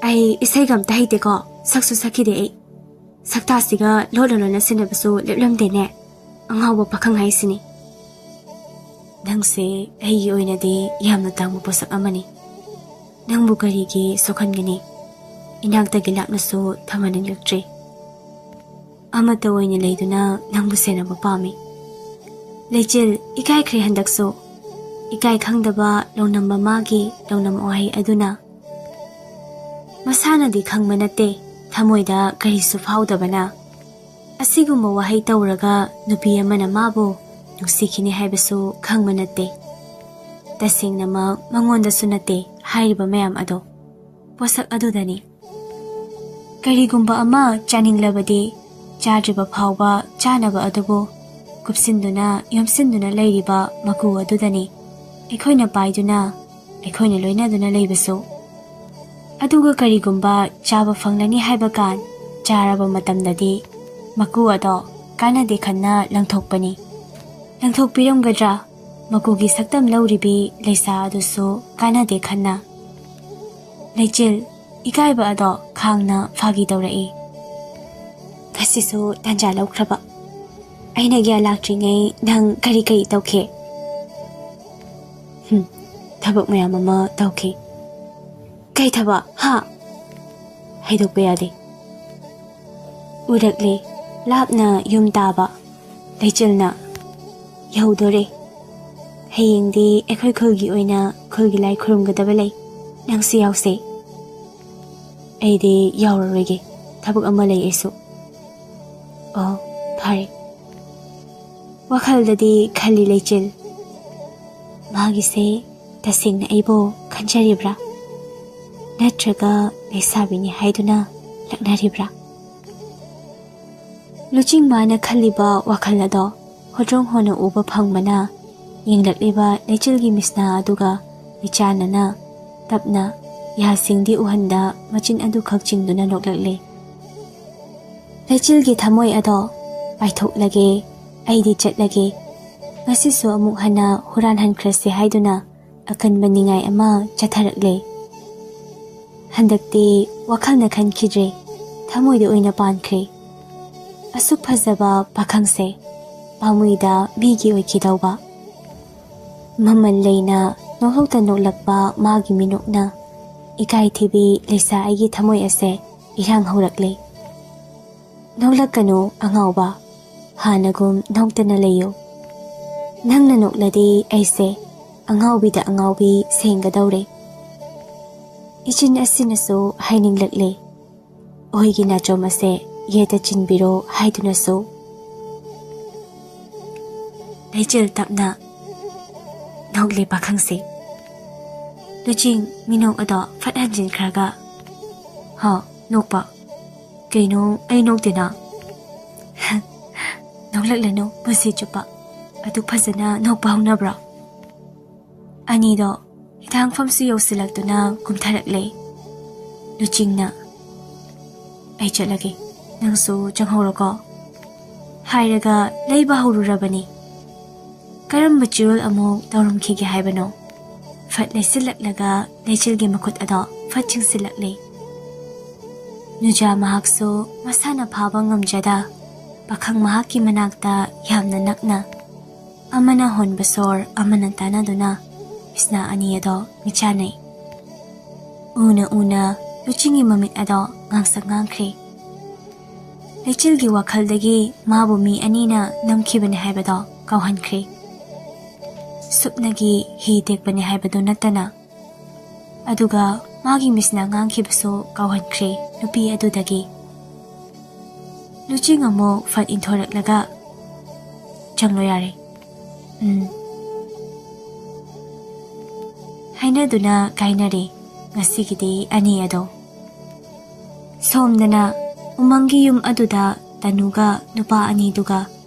"ꯑꯩ ꯏꯁꯩꯒ ꯑꯝꯇ ꯍꯩꯇꯦꯀꯣ, ꯁꯛꯁꯨ ꯁꯛꯈꯤꯗꯦ ꯑꯩ꯫ ꯁꯛꯇꯥꯁꯤꯒ ꯂꯣꯟꯅ ꯂꯣꯟꯅ ꯁꯤꯟꯅꯕꯁꯨ ꯂꯦꯞꯂꯝꯗꯦꯅꯦ, ꯑꯉꯥꯎꯕ ꯄꯥꯈꯪ ꯍꯥꯏꯁꯤꯅꯤ꯫" ꯅꯪꯁꯦ ꯑꯩꯒꯤ ꯑꯣꯏꯅꯗꯤ ꯌꯥꯝꯅ ꯇꯥꯡꯕ ꯄꯣꯠꯁꯛ ꯑꯃꯅꯤ꯫ ꯅꯪꯕꯨ ꯀꯔꯤꯒꯤ ꯁꯣꯛꯍꯟꯒꯅꯤ? ꯏꯅꯥꯛꯇꯒꯤ ꯂꯥꯛꯅꯁꯨ ꯊꯝꯍꯟꯅꯤꯡꯂꯛꯇ꯭ꯔꯦ꯫ ꯑꯃꯠꯇ ꯑꯣꯏꯅ ꯂꯩꯗꯨꯅ ꯅꯪꯕꯨ ꯁꯦꯟꯅꯕ ꯄꯥꯝꯃꯤ꯫ ꯂꯩꯆꯤꯜ, ꯏꯀꯥꯏꯈ꯭ꯔꯦ ꯍꯟꯗꯛꯁꯨ꯫ ꯏꯀꯥꯏ ꯈꯪꯗꯕ ꯂꯧꯅꯝꯕ ꯃꯥꯒꯤ ꯂꯧꯅꯝ ꯋꯥꯍꯩ ꯑꯗꯨꯅ ꯃꯁꯥꯅꯗꯤ ꯈꯪꯕ ꯅꯠꯇꯦ, ꯊꯃꯣꯏꯗ ꯀꯔꯤꯁꯨ ꯐꯥꯎꯗꯕꯅ꯫ ꯑꯁꯤꯒꯨꯝꯕ ꯋꯥꯍꯩ ꯇꯧꯔꯒ ꯅꯨꯄꯤ ꯑꯃꯅ ꯃꯥꯕꯨ ꯅꯨꯡꯁꯤꯈꯤꯅꯤ ꯍꯥꯏꯕꯁꯨ ꯈꯪꯕ ꯅꯠꯇꯦ꯫ ꯇꯁꯦꯡꯅꯃꯛ ꯃꯉꯣꯟꯗꯁꯨ ꯅꯠꯇꯦ ꯍꯥꯏꯔꯤꯕ ꯃꯌꯥꯝ ꯑꯗꯣ꯫ ꯄꯣꯠꯁꯛ ꯑꯗꯨꯗꯅꯤ꯫ ꯀꯔꯤꯒꯨꯝꯕ ꯑꯃ ꯆꯥꯅꯤꯡꯂꯕꯗꯤ ꯆꯥꯗ꯭ꯔꯤꯕ ꯐꯥꯎꯕ ꯆꯥꯅꯕ ꯑꯗꯨꯕꯨ ꯀꯨꯞꯁꯤꯟꯗꯨꯅ ꯌꯣꯝꯁꯤꯟꯗꯨꯅ ꯂꯩꯔꯤꯕ ꯃꯀꯨ ꯑꯗꯨꯗꯅꯤ ꯑꯩꯈꯣꯏꯅ ꯄꯥꯏꯗꯨꯅ ꯑꯩꯈꯣꯏꯅ ꯂꯣꯏꯅꯗꯨꯅ ꯂꯩꯕꯁꯨ꯫ ꯑꯗꯨꯒ ꯀꯔꯤꯒꯨꯝꯕ ꯆꯥꯕ ꯐꯪꯂꯅꯤ ꯍꯥꯏꯕ ꯀꯥꯟ ꯆꯥꯔꯕ ꯃꯇꯝꯗꯗꯤ ꯃꯀꯨ ꯑꯗꯣ ꯀꯥꯟꯅꯗꯦ ꯈꯟꯅ ꯂꯪꯊꯣꯛꯄꯅꯤ꯫ ꯂꯪꯊꯣꯛꯄꯤꯔꯝꯒꯗ꯭ꯔꯥ? ꯃꯀꯨꯒꯤ ꯁꯛꯇꯝ ꯂꯧꯔꯤꯕꯤ ꯂꯩꯁꯥ ꯑꯗꯨꯁꯨ ꯀꯥꯟꯅꯗꯦ ꯈꯟꯅ꯫ ꯂꯩꯆꯤꯜ, ꯏꯀꯥꯏꯕ ꯑꯗꯣ ꯈꯥꯡꯅ ꯐꯥꯒꯤ ꯇꯧꯔꯛꯏ꯫ ꯉꯁꯤꯁꯨ ꯇꯥꯟꯖꯥ ꯂꯧꯈ꯭ꯔꯕ꯫ ꯑꯩꯅ ꯒ꯭ꯌꯥꯟ ꯂꯥꯛꯇ꯭ꯔꯤꯉꯩ ꯅꯪ ꯀꯔꯤ ꯀꯔꯤ ꯇꯧꯈꯤ? ꯍꯨꯝ, ꯊꯕꯛ ꯃꯌꯥꯝ ꯑꯃ ꯇꯧꯈꯤ꯫ ꯀꯩ ꯊꯕꯛ? ꯍꯥ? ꯍꯥꯏꯗꯣꯛꯄ ꯌꯥꯗꯦ꯫ ꯎꯔꯛꯂꯦ, ꯂꯥꯞꯅ ꯌꯨꯝ ꯇꯥꯕ꯫ ꯂꯩꯆꯤꯜꯅ, "ꯌꯧꯗꯣꯔꯦ꯫ ꯍꯌꯦꯡꯗꯤ ꯑꯩꯈꯣꯏ ꯈꯨꯜꯒꯤ ꯑꯣꯏꯅ ꯈꯨꯜꯒꯤ ꯂꯥꯏ ꯈꯨꯔꯨꯝꯒꯗꯕ ꯂꯩ꯫ ꯅꯪꯁꯨ ꯌꯥꯎꯁꯦ꯫" "ꯑꯩꯗꯤ ꯌꯥꯎꯔꯔꯣꯏꯒꯦ꯫ ꯊꯕꯛ ꯑꯃ ꯂꯩ ꯑꯩꯁꯨ꯫" "ꯑꯣ, ꯐꯔꯦ꯫" ꯋꯥꯈꯜꯗꯗꯤ ꯈꯜꯂꯤ ꯂꯩꯆꯤꯜ, "ꯃꯥꯒꯤꯁꯦ ꯇꯁꯦꯡꯅ ꯑꯩꯕꯨ ꯈꯟꯖꯔꯤꯕ꯭ꯔꯥ? ꯅꯠꯇ꯭ꯔꯒ ꯂꯩꯁꯥꯕꯤꯅꯤ ꯍꯥꯏꯗꯨꯅ ꯂꯛꯅꯔꯤꯕ꯭ꯔꯥ?" ꯂꯨꯆꯤꯡ ꯃꯥꯅ ꯈꯜꯂꯤꯕ ꯋꯥꯈꯜ ꯑꯗꯣ ꯍꯣꯗ꯭ꯔꯣꯡ ꯍꯣꯅ ꯎꯕ ꯐꯪꯕꯅ ꯌꯦꯡꯂꯛꯂꯤꯕ ꯂꯩꯆꯤꯜꯒꯤ ꯃꯤꯠꯁꯅꯥ ꯑꯗꯨꯒ ꯃꯤꯆꯥꯟꯅꯅ ꯇꯞꯅ ꯌꯥꯁꯤꯡꯗꯤ ꯎꯍꯟꯗ ꯃꯆꯤꯟ ꯑꯗꯨ ꯈꯛ ꯆꯤꯡꯗꯨꯅ ꯅꯣꯛꯂꯛꯂꯦ꯫ ꯂꯩꯆꯤꯜꯒꯤ ꯊꯃꯣꯏ ꯑꯗꯣ ꯄꯥꯏꯊꯣꯛꯂꯒꯦ, ꯑꯩꯗꯤ ꯆꯠꯂꯒꯦ, ꯉꯁꯤꯁꯨ ꯑꯃꯨꯛ ꯍꯟꯅ ꯍꯨꯔꯥꯟꯍꯟꯈ꯭ꯔꯁꯦ ꯍꯥꯏꯗꯨꯅ ꯑꯀꯟꯕ ꯅꯤꯡꯉꯥꯏ ꯑꯃ ꯆꯠꯊꯔꯛꯂꯦ꯫ ꯍꯟꯗꯛꯇꯤ ꯋꯥꯈꯜꯅ ꯈꯟꯈꯤꯗ꯭ꯔꯦ, ꯊꯃꯣꯏꯗ ꯑꯣꯏꯅ ꯄꯥꯟꯈ꯭ꯔꯦ꯫ ꯑꯁꯨꯛ ꯐꯖꯕ ꯄꯥꯈꯪꯁꯦ ꯄꯥꯝꯃꯨꯏꯗ ꯃꯤꯒꯤ ꯑꯣꯏꯈꯤꯗꯧꯕ꯫ ꯃꯃꯜ ꯂꯩꯅ ꯅꯣꯛꯍꯧꯇ ꯅꯣꯛꯂꯛꯄ ꯃꯥꯒꯤ ꯃꯤꯅꯣꯛꯅ ꯏꯀꯥꯏꯊꯤꯕꯤ ꯂꯩꯁꯥ ꯑꯩꯒꯤ ꯊꯃꯣꯏ ꯑꯁꯦ ꯏꯔꯥꯡ ꯍꯧꯔꯛꯂꯦ꯫ "ꯅꯣꯛꯂꯛꯀꯅꯨ ꯑꯉꯥꯎꯕ, ꯍꯥꯟꯅꯒꯨꯝ ꯅꯣꯛꯇꯅ ꯂꯩꯌꯨ꯫ ꯅꯪꯅ ꯅꯣꯛꯂꯗꯤ ꯑꯩꯁꯦ ꯑꯉꯥꯎꯕꯤꯗ ꯑꯉꯥꯎꯕꯤ ꯁꯦꯡꯒꯗꯧꯔꯦ꯫" ꯏꯆꯤꯟ ꯑꯁꯤꯅꯁꯨ ꯍꯥꯏꯅꯤꯡꯂꯛꯂꯦ꯫ ꯑꯣꯏꯒꯤ ꯅꯥꯆꯣꯝ ꯑꯁꯦ ꯌꯦꯠꯇ ꯆꯤꯟꯕꯤꯔꯣ ꯍꯥꯏꯗꯨꯅꯁꯨ꯫ ꯂꯩꯆꯤꯜ ꯇꯞꯅ ꯅꯣꯛꯂꯦ ꯄꯥꯈꯪꯁꯦ꯫ ꯂꯨꯆꯤꯡ ꯃꯤꯅꯣꯛ ꯑꯗꯣ ꯐꯠ ꯍꯟꯖꯤꯟꯈ꯭ꯔꯒ, "ꯍꯥ, ꯅꯣꯛꯄ? ꯀꯩꯅꯣ, ꯑꯩ ꯅꯣꯛꯇꯦꯅ꯫" "ꯅꯣꯛꯂꯛꯂꯅꯨ ꯄꯨꯟꯁꯤ ꯆꯨꯞꯄ꯫ ꯑꯗꯨꯛ ꯐꯖꯅ ꯅꯣꯛꯄ ꯍꯧꯅꯕ꯭ꯔꯣ?" ꯑꯅꯤꯗꯣ ꯍꯤꯊꯥꯡꯐꯝꯁꯨ ꯌꯧꯁꯤꯜꯂꯛꯇꯨꯅ ꯀꯨꯝꯊꯔꯛꯂꯦ꯫ ꯂꯨꯆꯤꯡꯅ, "ꯑꯩ ꯆꯠꯂꯒꯦ, ꯅꯪꯁꯨ ꯆꯪꯍꯧꯔꯣꯀꯣ" ꯍꯥꯏꯔꯒ ꯂꯩꯕ ꯍꯧꯔꯨꯔꯕꯅꯤ꯫ ꯀꯔꯝꯕ ꯆꯤꯔꯣꯜ ꯑꯃꯨꯛ ꯇꯧꯔꯝꯈꯤꯒꯦ ꯍꯥꯏꯕꯅꯣ? ꯐꯠ ꯂꯩꯁꯤꯜꯂꯛꯂꯒ ꯂꯩꯆꯤꯜꯒꯤ ꯃꯈꯨꯠ ꯑꯗꯣ ꯐꯠ ꯆꯤꯡꯁꯤꯜꯂꯛꯂꯦ꯫ ꯅꯨꯖꯥ ꯃꯍꯥꯛꯁꯨ ꯃꯁꯥꯅ ꯐꯥꯕ ꯉꯝꯖꯗ ꯄꯥꯈꯪ ꯃꯍꯥꯛꯀꯤ ꯃꯅꯥꯛꯇ ꯌꯥꯝꯅ ꯅꯛꯅ, ꯑꯃꯅ ꯍꯣꯟꯕ ꯁꯣꯔ ꯑꯃꯅ ꯇꯥꯟꯅꯗꯨꯅ ꯃꯤꯁꯅꯥ ꯑꯅꯤ ꯑꯗꯣ ꯃꯤꯆꯥꯟꯅꯩ꯫ ꯎꯅ ꯎꯅ ꯂꯨꯆꯤꯡꯒꯤ ꯃꯃꯤꯠ ꯑꯗꯣ ꯉꯥꯡꯁꯪ ꯉꯥꯡꯈ꯭ꯔꯦ꯫ ꯂꯩꯆꯤꯜꯒꯤ ꯋꯥꯈꯜꯗꯒꯤ ꯃꯥꯕꯨ ꯃꯤ ꯑꯅꯤꯅ ꯅꯝꯈꯤꯕꯅꯤ ꯍꯥꯏꯕꯗꯣ ꯀꯥꯎꯍꯟꯈ꯭ꯔꯦ꯫ ꯁꯨꯞꯅꯒꯤ ꯍꯤ ꯇꯦꯛꯄꯅꯤ ꯍꯥꯏꯕꯗꯨ ꯅꯠꯇꯅ꯫ ꯑꯗꯨꯒ ꯃꯥꯒꯤ ꯃꯤꯁꯅ ꯉꯥꯡꯈꯤꯕꯁꯨ ꯀꯥꯎꯍꯟꯈ꯭ꯔꯦ ꯅꯨꯄꯤ ꯑꯗꯨꯗꯒꯤ꯫ ꯂꯨꯆꯤꯡ ꯑꯃꯨꯛ ꯐꯠ ꯏꯟꯊꯣꯔꯛꯂꯒ, "ꯆꯪꯂꯣ ꯌꯥꯔꯦ꯫ ꯎꯝ꯫" ꯍꯥꯏꯅꯗꯨꯅ ꯀꯥꯏꯅꯔꯦ ꯉꯁꯤꯒꯤꯗꯤ ꯑꯅꯤ ꯑꯗꯣ꯫ ꯁꯣꯝꯗꯅ ꯎꯃꯪꯒꯤ ꯌꯨꯝ ꯑꯗꯨꯗ ꯇꯅꯨꯒ ꯅꯨꯄꯥ ꯑꯅꯤꯗꯨꯒ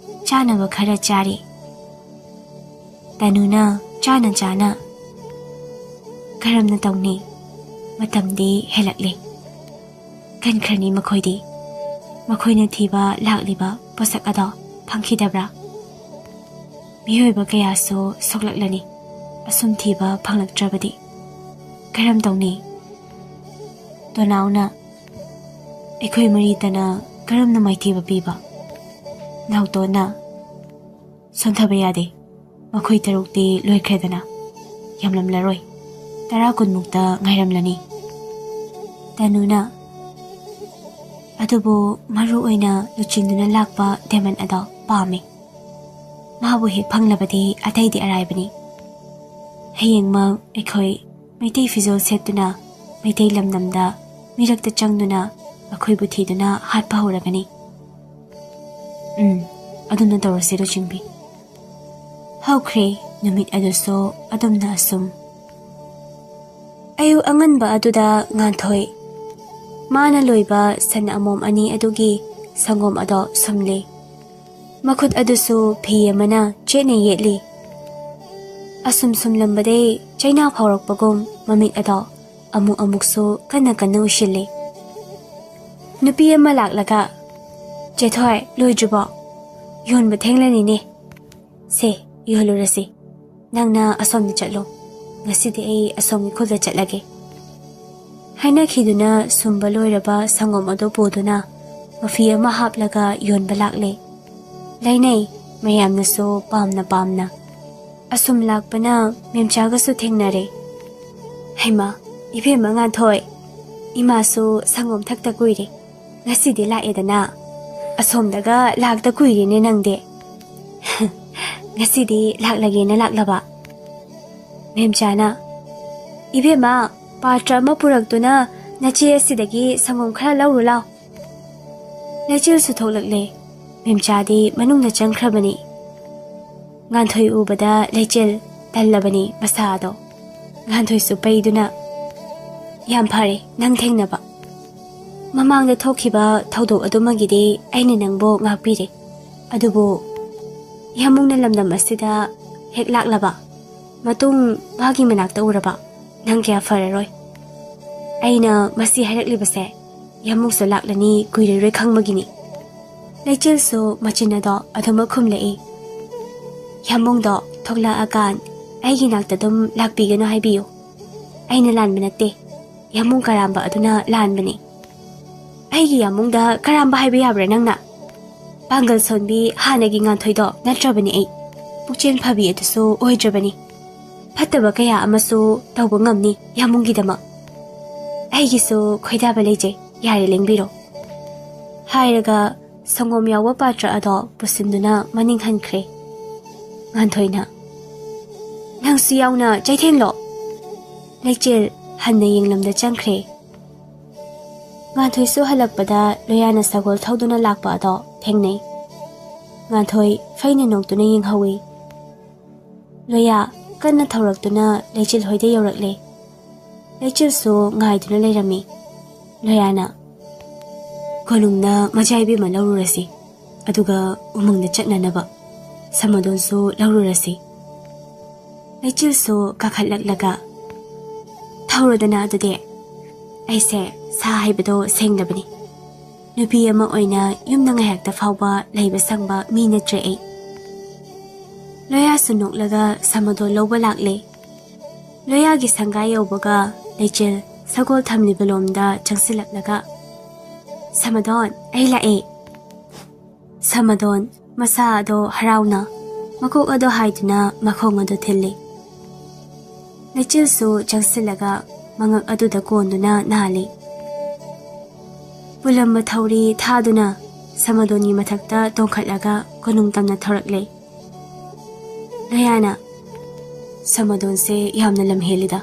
ꯆꯥꯅꯕ ꯈꯔ ꯆꯥꯔꯤ꯫ ꯇꯅꯨꯅ ꯆꯥꯅ ꯆꯥꯅ, "ꯀꯔꯝꯅ ꯇꯧꯅꯤ? ꯃꯇꯝꯗꯤ ꯍꯦꯜꯂꯛꯂꯦ꯫ ꯀꯟꯈ꯭ꯔꯅꯤ ꯃꯈꯣꯏꯗꯤ꯫ ꯃꯈꯣꯏꯅ ꯊꯤꯕ ꯂꯥꯛꯂꯤꯕ ꯄꯣꯠꯁꯛ ꯑꯗꯣ ꯐꯪꯈꯤꯗꯕ꯭ꯔꯥ? ꯃꯤꯑꯣꯏꯕ ꯀꯌꯥꯁꯨ ꯁꯣꯛꯂꯛꯂꯅꯤ, ꯑꯁꯨꯝ ꯊꯤꯕ ꯐꯪꯂꯛꯇ꯭ꯔꯕꯗꯤ꯫ ꯀꯔꯝ ꯇꯧꯅꯤ?" ꯇꯣꯅꯥꯎꯅ, "ꯑꯩꯈꯣꯏ ꯃꯔꯤꯇꯅ ꯀꯔꯝꯅ ꯃꯥꯏꯊꯤꯕ ꯄꯤꯕ?" ꯅꯥꯎꯇꯣꯟꯅ, "ꯁꯣꯟꯊꯕ ꯌꯥꯗꯦ꯫ ꯃꯈꯣꯏ ꯇꯔꯨꯛꯇꯤ ꯂꯣꯏꯈ꯭ꯔꯦꯗꯅ꯫ ꯌꯥꯝꯂꯝꯂꯔꯣꯏ, ꯇꯔꯥ ꯀꯨꯟꯃꯨꯛꯇ ꯉꯥꯏꯔꯝꯂꯅꯤ꯫ ꯇꯅꯨꯅ, "ꯑꯗꯨꯕꯨ ꯃꯔꯨ ꯑꯣꯏꯅ ꯂꯨꯆꯤꯡꯗꯨꯅ ꯂꯥꯛꯄ ꯗꯦꯃꯟ ꯑꯗꯣ ꯄꯥꯝꯃꯤ꯫ ꯃꯥꯕꯨ ꯍꯦꯛ ꯐꯪꯂꯕꯗꯤ ꯑꯇꯩꯗꯤ ꯑꯔꯥꯏꯕꯅꯤ꯫ ꯍꯌꯦꯡꯃꯛ ꯑꯩꯈꯣꯏ ꯃꯩꯇꯩ ꯐꯤꯖꯣꯜ ꯁꯦꯠꯇꯨꯅ ꯃꯩꯇꯩ ꯂꯝꯗꯝꯗ ꯃꯤꯔꯛꯇ ꯆꯪꯗꯨꯅ ꯑꯩꯈꯣꯏꯕꯨ ꯊꯤꯗꯨꯅ ꯍꯥꯠꯄ ꯍꯧꯔꯒꯅꯤ꯫" "ꯎꯝ, ꯑꯗꯨꯝꯅ ꯇꯧꯔꯁꯤ ꯂꯨꯆꯤꯡꯕꯤ꯫" ꯍꯧꯈ꯭ꯔꯦ ꯅꯨꯃꯤꯠ ꯑꯗꯨꯁꯨ ꯑꯗꯨꯝꯅ ꯑꯁꯨꯝ꯫ ꯑꯌꯨꯛ ꯑꯉꯟꯕ ꯑꯗꯨꯗ ꯉꯥꯟꯊꯣꯏ ꯃꯥꯅ ꯂꯣꯏꯕ ꯁꯟ ꯑꯃꯣꯝ ꯑꯅꯤ ꯑꯗꯨꯒꯤ ꯁꯪꯒꯣꯝ ꯑꯗꯣ ꯁꯨꯝꯂꯤ꯫ ꯃꯈꯨꯠ ꯑꯗꯨꯁꯨ ꯐꯤ ꯑꯃꯅ ꯆꯦꯠꯅ ꯌꯦꯠꯂꯤ꯫ ꯑꯁꯨꯝ ꯁꯨꯝꯂꯝꯕꯗꯩ ꯆꯩꯅꯥ ꯐꯥꯎꯔꯛꯄꯒꯨꯝ ꯃꯃꯤꯠ ꯑꯗꯣ ꯑꯃꯨꯛ ꯑꯃꯨꯛꯁꯨ ꯀꯟꯅ ꯀꯟꯅ ꯎꯏꯁꯤꯜꯂꯤ꯫ ꯅꯨꯄꯤ ꯑꯃ ꯂꯥꯛꯂꯒ, "ꯆꯦꯊꯣꯏ, ꯂꯣꯏꯗ꯭ꯔꯤꯕꯣ? ꯌꯣꯟꯕ ꯊꯦꯡꯂꯅꯤꯅꯦ꯫ ꯁꯦ, ꯌꯣꯜꯂꯨꯔꯁꯤ꯫ ꯅꯪꯅ ꯑꯁꯣꯝꯗ ꯆꯠꯂꯣ꯫ ꯉꯁꯤꯗꯤ ꯑꯩ ꯑꯁꯣꯝꯒꯤ ꯈꯨꯜꯗ ꯆꯠꯂꯒꯦ꯫" ꯍꯥꯏꯅꯈꯤꯗꯨꯅ ꯁꯨꯝꯕ ꯂꯣꯏꯔꯕ ꯁꯪꯒꯣꯝ ꯑꯗꯨ ꯄꯨꯗꯨꯅ ꯃꯐꯤ ꯑꯃ ꯍꯥꯞꯂꯒ ꯌꯣꯟꯕ ꯂꯥꯛꯂꯦ꯫ ꯂꯩꯅꯩ ꯃꯌꯥꯝꯅꯁꯨ ꯄꯥꯝꯅ ꯄꯥꯝꯅ꯫ ꯑꯁꯨꯝ ꯂꯥꯛꯄꯅ ꯃꯦꯝꯆꯥꯒꯁꯨ ꯊꯦꯡꯅꯔꯦ꯫ "ꯍꯩꯃꯥ, ꯏꯕꯦꯝꯃ ꯉꯥꯟꯊꯣꯏ, ꯏꯃꯥꯁꯨ ꯁꯪꯒꯣꯝ ꯊꯛꯇ ꯀꯨꯏꯔꯦ꯫ ꯉꯁꯤꯗꯤ ꯂꯥꯛꯑꯦꯗꯅ꯫ ꯑꯁꯣꯝꯗꯒ ꯂꯥꯛꯇ ꯀꯨꯏꯔꯦꯅꯦ ꯅꯪꯗꯤ꯫" "ꯉꯁꯤꯗꯤ ꯂꯥꯛꯂꯒꯦꯅ ꯂꯥꯛꯂꯕ꯫" ꯃꯦꯝꯆꯥꯅ, "ꯏꯕꯦꯝꯃ, ꯄꯥꯇ꯭ꯔ ꯑꯃ ꯄꯨꯔꯛꯇꯨꯅ ꯅꯆꯦ ꯑꯁꯤꯗꯒꯤ ꯁꯪꯒꯣꯝ ꯈꯔ ꯂꯧꯔꯨ ꯂꯥꯎ꯫" ꯂꯩꯆꯤꯜꯁꯨ ꯊꯣꯛꯂꯛꯂꯦ꯫ ꯃꯦꯝꯆꯥꯗꯤ ꯃꯅꯨꯡꯗ ꯆꯪꯈ꯭ꯔꯕꯅꯤ꯫ ꯉꯥꯟꯊꯣꯏ ꯎꯕꯗ ꯂꯩꯆꯤꯜ ꯇꯜꯂꯕꯅꯤ ꯃꯁꯥꯗꯣ꯫ ꯉꯥꯟꯊꯣꯏꯁꯨ ꯄꯩꯗꯨꯅ, "ꯌꯥꯝ ꯐꯔꯦ ꯅꯪ ꯊꯦꯡꯅꯕ꯫ ꯃꯃꯥꯡꯗ ꯊꯣꯛꯈꯤꯕ ꯊꯧꯗꯣꯛ ꯑꯗꯨꯃꯒꯤꯗꯤ ꯑꯩꯅ ꯅꯪꯕꯨ ꯉꯥꯛꯄꯤꯔꯦ꯫ ꯑꯗꯨꯕꯨ ꯌꯥꯝꯕꯨꯡꯅ ꯂꯝꯗꯝ ꯑꯁꯤꯗ ꯍꯦꯛ ꯂꯥꯛꯂꯕ ꯃꯇꯨꯡ ꯃꯥꯒꯤ ꯃꯅꯥꯛꯇ ꯎꯔꯕ ꯅꯪ ꯀꯌꯥ ꯐꯔꯔꯣꯏ꯫ ꯑꯩꯅ ꯃꯁꯤ ꯍꯥꯏꯔꯛꯂꯤꯕꯁꯦ ꯌꯥꯝꯕꯨꯡꯁꯨ ꯂꯥꯛꯂꯅꯤ ꯀꯨꯏꯔꯔꯣꯏ ꯈꯪꯕꯒꯤꯅꯤ꯫" ꯂꯩꯆꯤꯜꯁꯨ ꯃꯆꯤꯟ ꯑꯗꯣ ꯑꯗꯨꯃꯛ ꯈꯨꯝꯂꯛꯏ꯫ "ꯌꯥꯝꯕꯨꯡꯗꯣ ꯊꯣꯛꯂꯛꯑꯀꯥꯟ ꯑꯩꯒꯤ ꯅꯥꯛꯇ ꯑꯗꯨꯝ ꯂꯥꯛꯄꯤꯒꯅꯨ ꯍꯥꯏꯕꯤꯌꯨ꯫ ꯑꯩꯅ ꯂꯥꯟꯕ ꯅꯠꯇꯦ, ꯌꯥꯝꯕꯨꯡ ꯀꯔꯥꯝꯕ ꯑꯗꯨꯅ ꯂꯥꯟꯕꯅꯤ꯫" "ꯑꯩꯒꯤ ꯌꯥꯝꯕꯨꯡꯗ ꯀꯔꯥꯝꯕ ꯍꯥꯏꯕ ꯌꯥꯕ꯭ꯔꯥ ꯅꯪꯅ? ꯄꯥꯡꯒꯜ ꯁꯣꯟꯕꯤ ꯍꯥꯟꯅꯒꯤ ꯉꯥꯟꯊꯣꯏꯗꯣ ꯅꯠꯇ꯭ꯔꯕꯅꯤ ꯑꯩ꯫ ꯄꯨꯛꯆꯦꯜ ꯐꯕꯤ ꯑꯗꯨꯁꯨ ꯑꯣꯏꯗ꯭ꯔꯕꯅꯤ꯫ ꯐꯠꯇꯕ ꯀꯌꯥ ꯑꯃꯁꯨ ꯇꯧꯕ ꯉꯝꯅꯤ ꯌꯥꯝꯕꯨꯡꯒꯤꯗꯃꯛ꯫ ꯑꯩꯒꯤꯁꯨ ꯈꯣꯏꯗꯥꯕ ꯂꯩꯖꯩ, ꯌꯥꯔꯦ ꯂꯦꯡꯕꯤꯔꯣ," ꯍꯥꯏꯔꯒ ꯁꯪꯒꯣꯝ ꯌꯥꯎꯕ ꯄꯥꯇ꯭ꯔ ꯑꯗꯣ ꯄꯨꯁꯤꯟꯗꯨꯅ ꯃꯅꯤꯡ ꯍꯟꯈ꯭ꯔꯦ꯫ ꯉꯥꯟꯊꯣꯏꯅ, "ꯅꯪꯁꯨ ꯌꯥꯎꯅ ꯆꯩꯊꯦꯡꯂꯣ!" ꯂꯩꯆꯤꯜ ꯍꯟꯅ ꯌꯦꯡꯂꯝꯗ ꯆꯪꯈ꯭ꯔꯦ꯫ ꯉꯥꯟꯊꯣꯏꯁꯨ ꯍꯜꯂꯛꯄꯗ ꯂꯣꯌꯥꯅ ꯁꯒꯣꯜ ꯊꯧꯗꯨꯅ ꯂꯥꯛꯄ ꯑꯗꯣ ꯊꯦꯡꯅꯩ꯫ ꯉꯥꯟꯊꯣꯏ ꯐꯩꯅ ꯅꯣꯛꯇꯨꯅ ꯌꯦꯡꯍꯧꯏ꯫ ꯂꯣꯌꯥ ꯀꯟꯅ ꯊꯧꯔꯛꯇꯨꯅ ꯂꯩꯆꯤꯜ ꯍꯣꯏꯗ ꯌꯧꯔꯛꯂꯦ꯫ ꯂꯩꯆꯤꯜꯁꯨ ꯉꯥꯏꯗꯨꯅ ꯂꯩꯔꯝꯃꯤ꯫ ꯂꯣꯌꯥꯅ, "ꯀꯣꯅꯨꯡꯅ ꯃꯆꯥ ꯏꯕꯦꯝꯃ ꯂꯧꯔꯨꯔꯁꯤ, ꯑꯗꯨꯒ ꯎꯃꯪꯗ ꯆꯠꯅꯅꯕ ꯁꯃꯗꯣꯟꯁꯨ ꯂꯧꯔꯨꯔꯁꯤ꯫" ꯂꯩꯆꯤꯜꯁꯨ ꯀꯥꯈꯠꯂꯛꯂꯒ, "ꯊꯧꯔꯣꯗꯅ ꯑꯗꯨꯗꯤ꯫ ꯑꯩꯁꯦ ꯁꯥ ꯍꯩꯕꯗꯣ ꯁꯦꯡꯗꯕꯅꯤ꯫ ꯅꯨꯄꯤ ꯑꯃ ꯑꯣꯏꯅ ꯌꯨꯝꯗ ꯉꯥꯏꯍꯥꯛꯇ ꯐꯥꯎꯕ ꯂꯩꯕ ꯁꯪꯕ ꯃꯤ ꯅꯠꯇ꯭ꯔꯦ ꯑꯩ꯫" ꯂꯣꯌꯥꯁꯨ ꯅꯣꯛꯂꯒ ꯁꯃꯗꯣꯟ ꯂꯧꯕ ꯂꯥꯛꯂꯦ꯫ ꯂꯣꯌꯥꯒꯤ ꯁꯪꯒꯥ ꯌꯧꯕꯒ ꯂꯩꯆꯤꯜ ꯁꯒꯣꯜ ꯊꯝꯂꯤꯕ ꯂꯣꯝꯗ ꯆꯪꯁꯤꯜꯂꯛꯂꯒ, "ꯁꯃꯗꯣꯟ, ꯑꯩ ꯂꯥꯛꯑꯦ!" ꯁꯃꯗꯣꯟ ꯃꯁꯥ ꯑꯗꯣ ꯍꯔꯥꯎꯅ ꯃꯀꯣꯛ ꯑꯗꯣ ꯍꯥꯏꯗꯨꯅ ꯃꯈꯣꯡ ꯑꯗꯨ ꯊꯤꯜꯂꯤ꯫ ꯂꯩꯆꯤꯜꯁꯨ ꯆꯪꯁꯤꯜꯂꯒ ꯃꯉꯛ ꯑꯗꯨꯗ ꯀꯣꯟꯗꯨꯅ ꯅꯥꯜꯂꯤ꯫ ꯄꯨꯂꯝꯕ ꯊꯧꯔꯤ ꯊꯥꯗꯨꯅ ꯁꯃꯗꯣꯟꯒꯤ ꯃꯊꯛꯇ ꯇꯣꯡꯈꯠꯂꯒ ꯀꯣꯅꯨꯡ ꯇꯝꯅ ꯊꯧꯔꯛꯂꯦ꯫ ꯂꯣꯌꯥꯅ, "ꯁꯃꯗꯣꯟꯁꯦ ꯌꯥꯝꯅ ꯂꯝ ꯍꯦꯜꯂꯤꯗ꯫"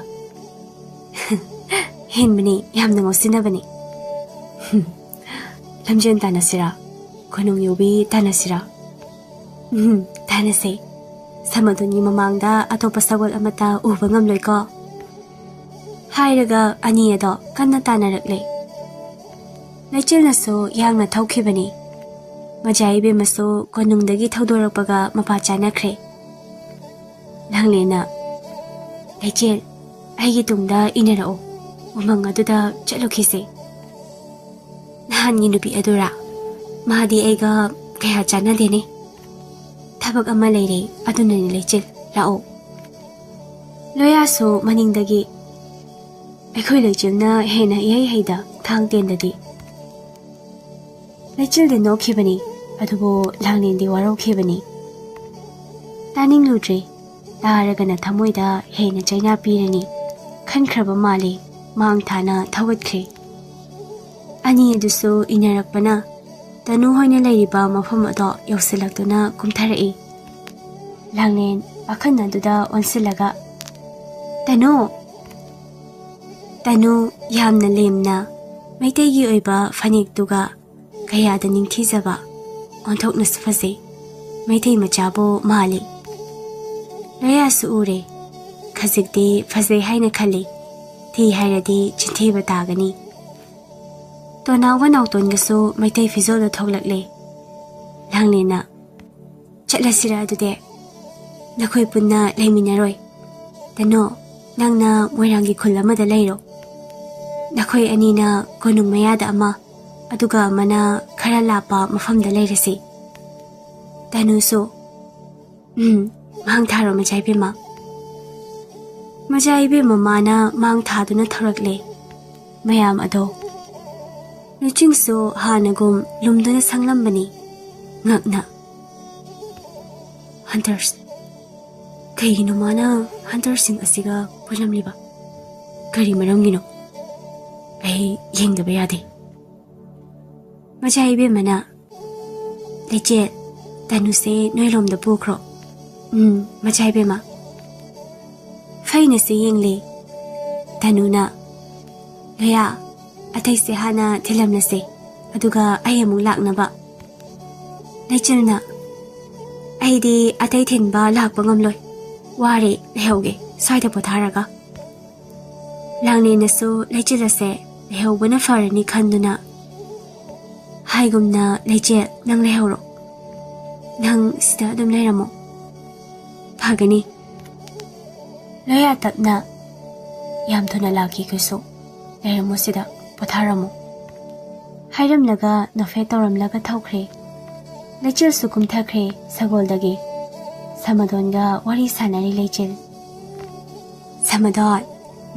"ꯍꯦꯟꯕꯅꯤ, ꯌꯥꯝꯅ ꯉꯥꯎꯁꯤꯟꯅꯕꯅꯤ꯫" "ꯂꯝꯖꯦꯟ ꯇꯥꯟꯅꯁꯤꯔꯥ? ꯀꯣꯅꯨꯡ ꯌꯧꯕꯤ ꯇꯥꯟꯅꯁꯤꯔꯥ?" "ꯎꯝ, ꯇꯥꯟꯅꯁꯦ꯫ ꯁꯃꯗꯣꯟꯒꯤ ꯃꯃꯥꯡꯗ ꯑꯇꯣꯞꯄ ꯁꯒꯣꯜ ꯑꯃꯠꯇ ꯎꯕ ꯉꯝꯂꯣꯏꯀꯣ?" ꯍꯥꯏꯔꯒ ꯑꯅꯤ ꯑꯗꯣ ꯀꯟꯅ ꯇꯥꯟꯅꯔꯛꯂꯦ꯫ ꯂꯩꯆꯤꯜꯅꯁꯨ ꯌꯥꯡꯅ ꯊꯧꯈꯤꯕꯅꯤ꯫ ꯃꯖꯥ ꯏꯕꯦꯝꯃꯁꯨ ꯀꯣꯅꯨꯡꯗꯒꯤ ꯊꯧꯗꯣꯔꯛꯄꯒ ꯃꯄꯥ ꯆꯥꯅꯈ꯭ꯔꯦ꯫ ꯂꯥꯡꯂꯦꯟꯅ, "ꯂꯩꯆꯤꯜ, ꯑꯩꯒꯤ ꯇꯨꯡꯗ ꯏꯟꯅꯔꯛꯎ, ꯎꯃꯪ ꯑꯗꯨꯗ ꯆꯠꯂꯨꯈꯤꯁꯦ꯫" "ꯅꯍꯥꯟꯒꯤ ꯅꯨꯄꯤ ꯑꯗꯨꯔꯥ? ꯃꯥꯗꯤ ꯑꯩꯒ ꯀꯌꯥ ꯆꯥꯟꯅꯗꯦꯅꯦ꯫ ꯊꯕꯛ ꯑꯃ ꯂꯩꯔꯦ, ꯑꯗꯨꯅꯅꯦ ꯂꯩꯆꯤꯜ, ꯂꯥꯛꯑꯣ꯫" ꯂꯣꯌꯥꯁꯨ ꯃꯅꯤꯡꯗꯒꯤ, "ꯑꯩꯈꯣꯏ ꯂꯩꯆꯤꯜꯅ ꯍꯦꯟꯅ ꯏꯍꯩ ꯍꯩꯗ ꯊꯥꯡ ꯇꯦꯟꯗꯗꯤ꯫" ꯂꯩꯆꯤꯜꯗꯤ ꯅꯣꯛꯈꯤꯕꯅꯤ, ꯑꯗꯨꯕꯨ ꯂꯥꯡꯂꯦꯟꯗꯤ ꯋꯥꯔꯧꯈꯤꯕꯅꯤ꯫ ꯇꯥꯅꯤꯡꯂꯨꯗ꯭ꯔꯦ꯫ ꯇꯥꯔꯒꯅ ꯊꯃꯣꯏꯗ ꯍꯦꯟꯅ ꯆꯩꯅꯥ ꯄꯤꯔꯅꯤ ꯈꯟꯈ꯭ꯔꯕ ꯃꯥꯜꯂꯤ꯫ ꯃꯥꯡ ꯊꯥꯅ ꯊꯧꯒꯠꯈ꯭ꯔꯦ꯫ ꯑꯅꯤ ꯑꯗꯨꯁꯨ ꯏꯟꯅꯔꯛꯄꯅ ꯇꯅꯨ ꯍꯣꯏꯅ ꯂꯩꯔꯤꯕ ꯃꯐꯝ ꯑꯗꯣ ꯌꯧꯁꯤꯜꯂꯛꯇꯨꯅ ꯀꯨꯝꯊꯔꯛꯏ꯫ ꯂꯥꯡꯂꯦꯟ ꯄꯥꯈꯟ ꯑꯗꯨꯗ ꯑꯣꯟꯁꯤꯜꯂꯒ, "ꯇꯅꯨ!" ꯇꯅꯨ ꯌꯥꯝꯅ ꯂꯦꯝꯅ ꯃꯩꯇꯩꯒꯤ ꯑꯣꯏꯕ ꯐꯅꯦꯛꯇꯨꯒ ꯀꯌꯥꯗ ꯅꯤꯡꯊꯤꯖꯕ, ꯑꯣꯟꯊꯣꯛꯅꯁꯨ ꯐꯖꯩ꯫ ꯃꯩꯇꯩ ꯃꯆꯥꯕꯨ ꯃꯥꯜꯂꯤ꯫ ꯂꯣꯌꯥꯁꯨ ꯎꯔꯦ꯫ ꯈꯖꯤꯛꯇꯤ ꯐꯖꯩ ꯍꯥꯏꯅ ꯈꯜꯂꯤ꯫ ꯊꯤ ꯍꯥꯏꯔꯗꯤ ꯆꯤꯟꯊꯤꯕ ꯇꯥꯒꯅꯤ꯫ ꯇꯣꯅꯥꯎꯒ ꯅꯥꯎꯇꯣꯟꯒꯁꯨ ꯃꯩꯇꯩ ꯐꯤꯖꯣꯜꯗ ꯊꯣꯛꯂꯛꯂꯦ꯫ ꯂꯥꯡꯂꯦꯟꯅ, "ꯆꯠꯂꯁꯤꯔ ꯑꯗꯨꯗꯤ? ꯅꯈꯣꯏ ꯄꯨꯟꯅ ꯂꯩꯃꯤꯟꯅꯔꯣꯏ꯫ ꯇꯅꯣ, ꯅꯪꯅ ꯃꯣꯏꯔꯥꯡꯒꯤ ꯈꯨꯜ ꯑꯃꯗ ꯂꯩꯔꯣ꯫ ꯅꯈꯣꯏ ꯑꯅꯤꯅ ꯀꯣꯅꯨꯡ ꯃꯌꯥꯗ ꯑꯃ, ꯑꯗꯨꯒ ꯑꯃꯅ ꯈꯔ ꯂꯥꯞꯄ ꯃꯐꯝꯗ ꯂꯩꯔꯁꯤ꯫" ꯇꯅꯨꯁꯨ, "ꯎꯝ, ꯃꯥꯡ ꯊꯥꯔꯣ, ꯃꯆꯥ ꯏꯕꯦꯝꯃ꯫" ꯃꯆꯥ ꯏꯕꯦꯝꯃ ꯃꯥꯅ ꯃꯥꯡ ꯊꯥꯗꯨꯅ ꯊꯧꯔꯛꯂꯦ꯫ ꯃꯌꯥꯝ ꯑꯗꯣ ꯂꯨꯆꯤꯡꯁꯨ ꯍꯥꯟꯅꯒꯨꯝ ꯂꯨꯝꯗꯨꯅ ꯁꯪꯂꯝꯕꯅꯤ꯫ ꯉꯛꯅ, "ꯍꯟꯇꯔꯁ, ꯀꯩꯒꯤꯅꯣ ꯃꯥꯅ ꯍꯟꯇꯔꯁꯤꯡ ꯑꯁꯤꯒ ꯄꯨꯜꯂꯝꯂꯤꯕ? ꯀꯔꯤ ꯃꯔꯝꯒꯤꯅꯣ? ꯑꯩ ꯌꯦꯡꯗꯕ ꯌꯥꯗꯦ꯫" ꯃꯆꯥ ꯏꯕꯦꯝꯃꯅ, "ꯂꯩꯆꯦꯜ, ꯇꯅꯨꯁꯦ ꯅꯣꯏꯔꯣꯝꯗ ꯄꯨꯈ꯭ꯔꯣ꯫" "ꯎꯝ, ꯃꯆꯥ ꯏꯕꯦꯝꯃ꯫" ꯐꯩꯅꯁꯨ ꯌꯦꯡꯂꯦ꯫ ꯇꯅꯨꯅ, "ꯂꯣꯌꯥ, ꯑꯇꯩꯁꯦ ꯍꯥꯟꯅ ꯊꯤꯜꯂꯝꯂꯁꯦ, ꯑꯗꯨꯒ ꯑꯩ ꯑꯃꯨꯛ ꯂꯥꯛꯅꯕ꯫" ꯂꯩꯆꯤꯜꯅ, "ꯑꯩꯗꯤ ꯑꯇꯩ ꯊꯤꯟꯕ ꯂꯥꯛꯄ ꯉꯝꯂꯣꯏ, ꯋꯥꯔꯦ, ꯂꯩꯍꯧꯒꯦ ꯁ꯭ꯋꯥꯏꯗ ꯄꯣꯊꯥꯔꯒ꯫" ꯂꯥꯡꯂꯦꯟꯅꯁꯨ ꯂꯩꯆꯤꯜ ꯑꯁꯦ ꯂꯩꯍꯧꯕꯅ ꯐꯔꯅꯤ ꯈꯟꯗꯨꯅ, ꯍꯥꯏꯒꯨꯝꯅ, "ꯂꯩꯆꯦꯜ, ꯅꯪ ꯂꯩꯍꯧꯔꯣ꯫ ꯅꯪ ꯁꯤꯗ ꯑꯗꯨꯝ ꯂꯩꯔꯝꯃꯣ꯫ ꯐꯒꯅꯤ꯫" ꯂꯣꯌꯥ ꯇꯞꯅ, "ꯌꯥꯝ ꯊꯨꯅ ꯂꯥꯛꯈꯤꯒꯁꯨ, ꯂꯩꯔꯝꯃꯣ ꯁꯤꯗ, ꯄꯣꯊꯥꯔꯝꯃꯣ꯫" ꯍꯥꯏꯔꯝꯂꯒ ꯅꯣꯐꯦꯠ ꯇꯧꯔꯝꯂꯒ ꯊꯧꯈ꯭ꯔꯦ꯫ ꯂꯩꯆꯤꯜꯁꯨ ꯀꯨꯝꯊꯈ꯭ꯔꯦ ꯁꯒꯣꯜꯗꯒꯤ꯫ ꯁꯃꯗꯣꯟꯒ ꯋꯥꯔꯤ ꯁꯥꯟꯅꯔꯤ ꯂꯩꯆꯤꯜ꯫ "ꯁꯃꯗꯣꯟ,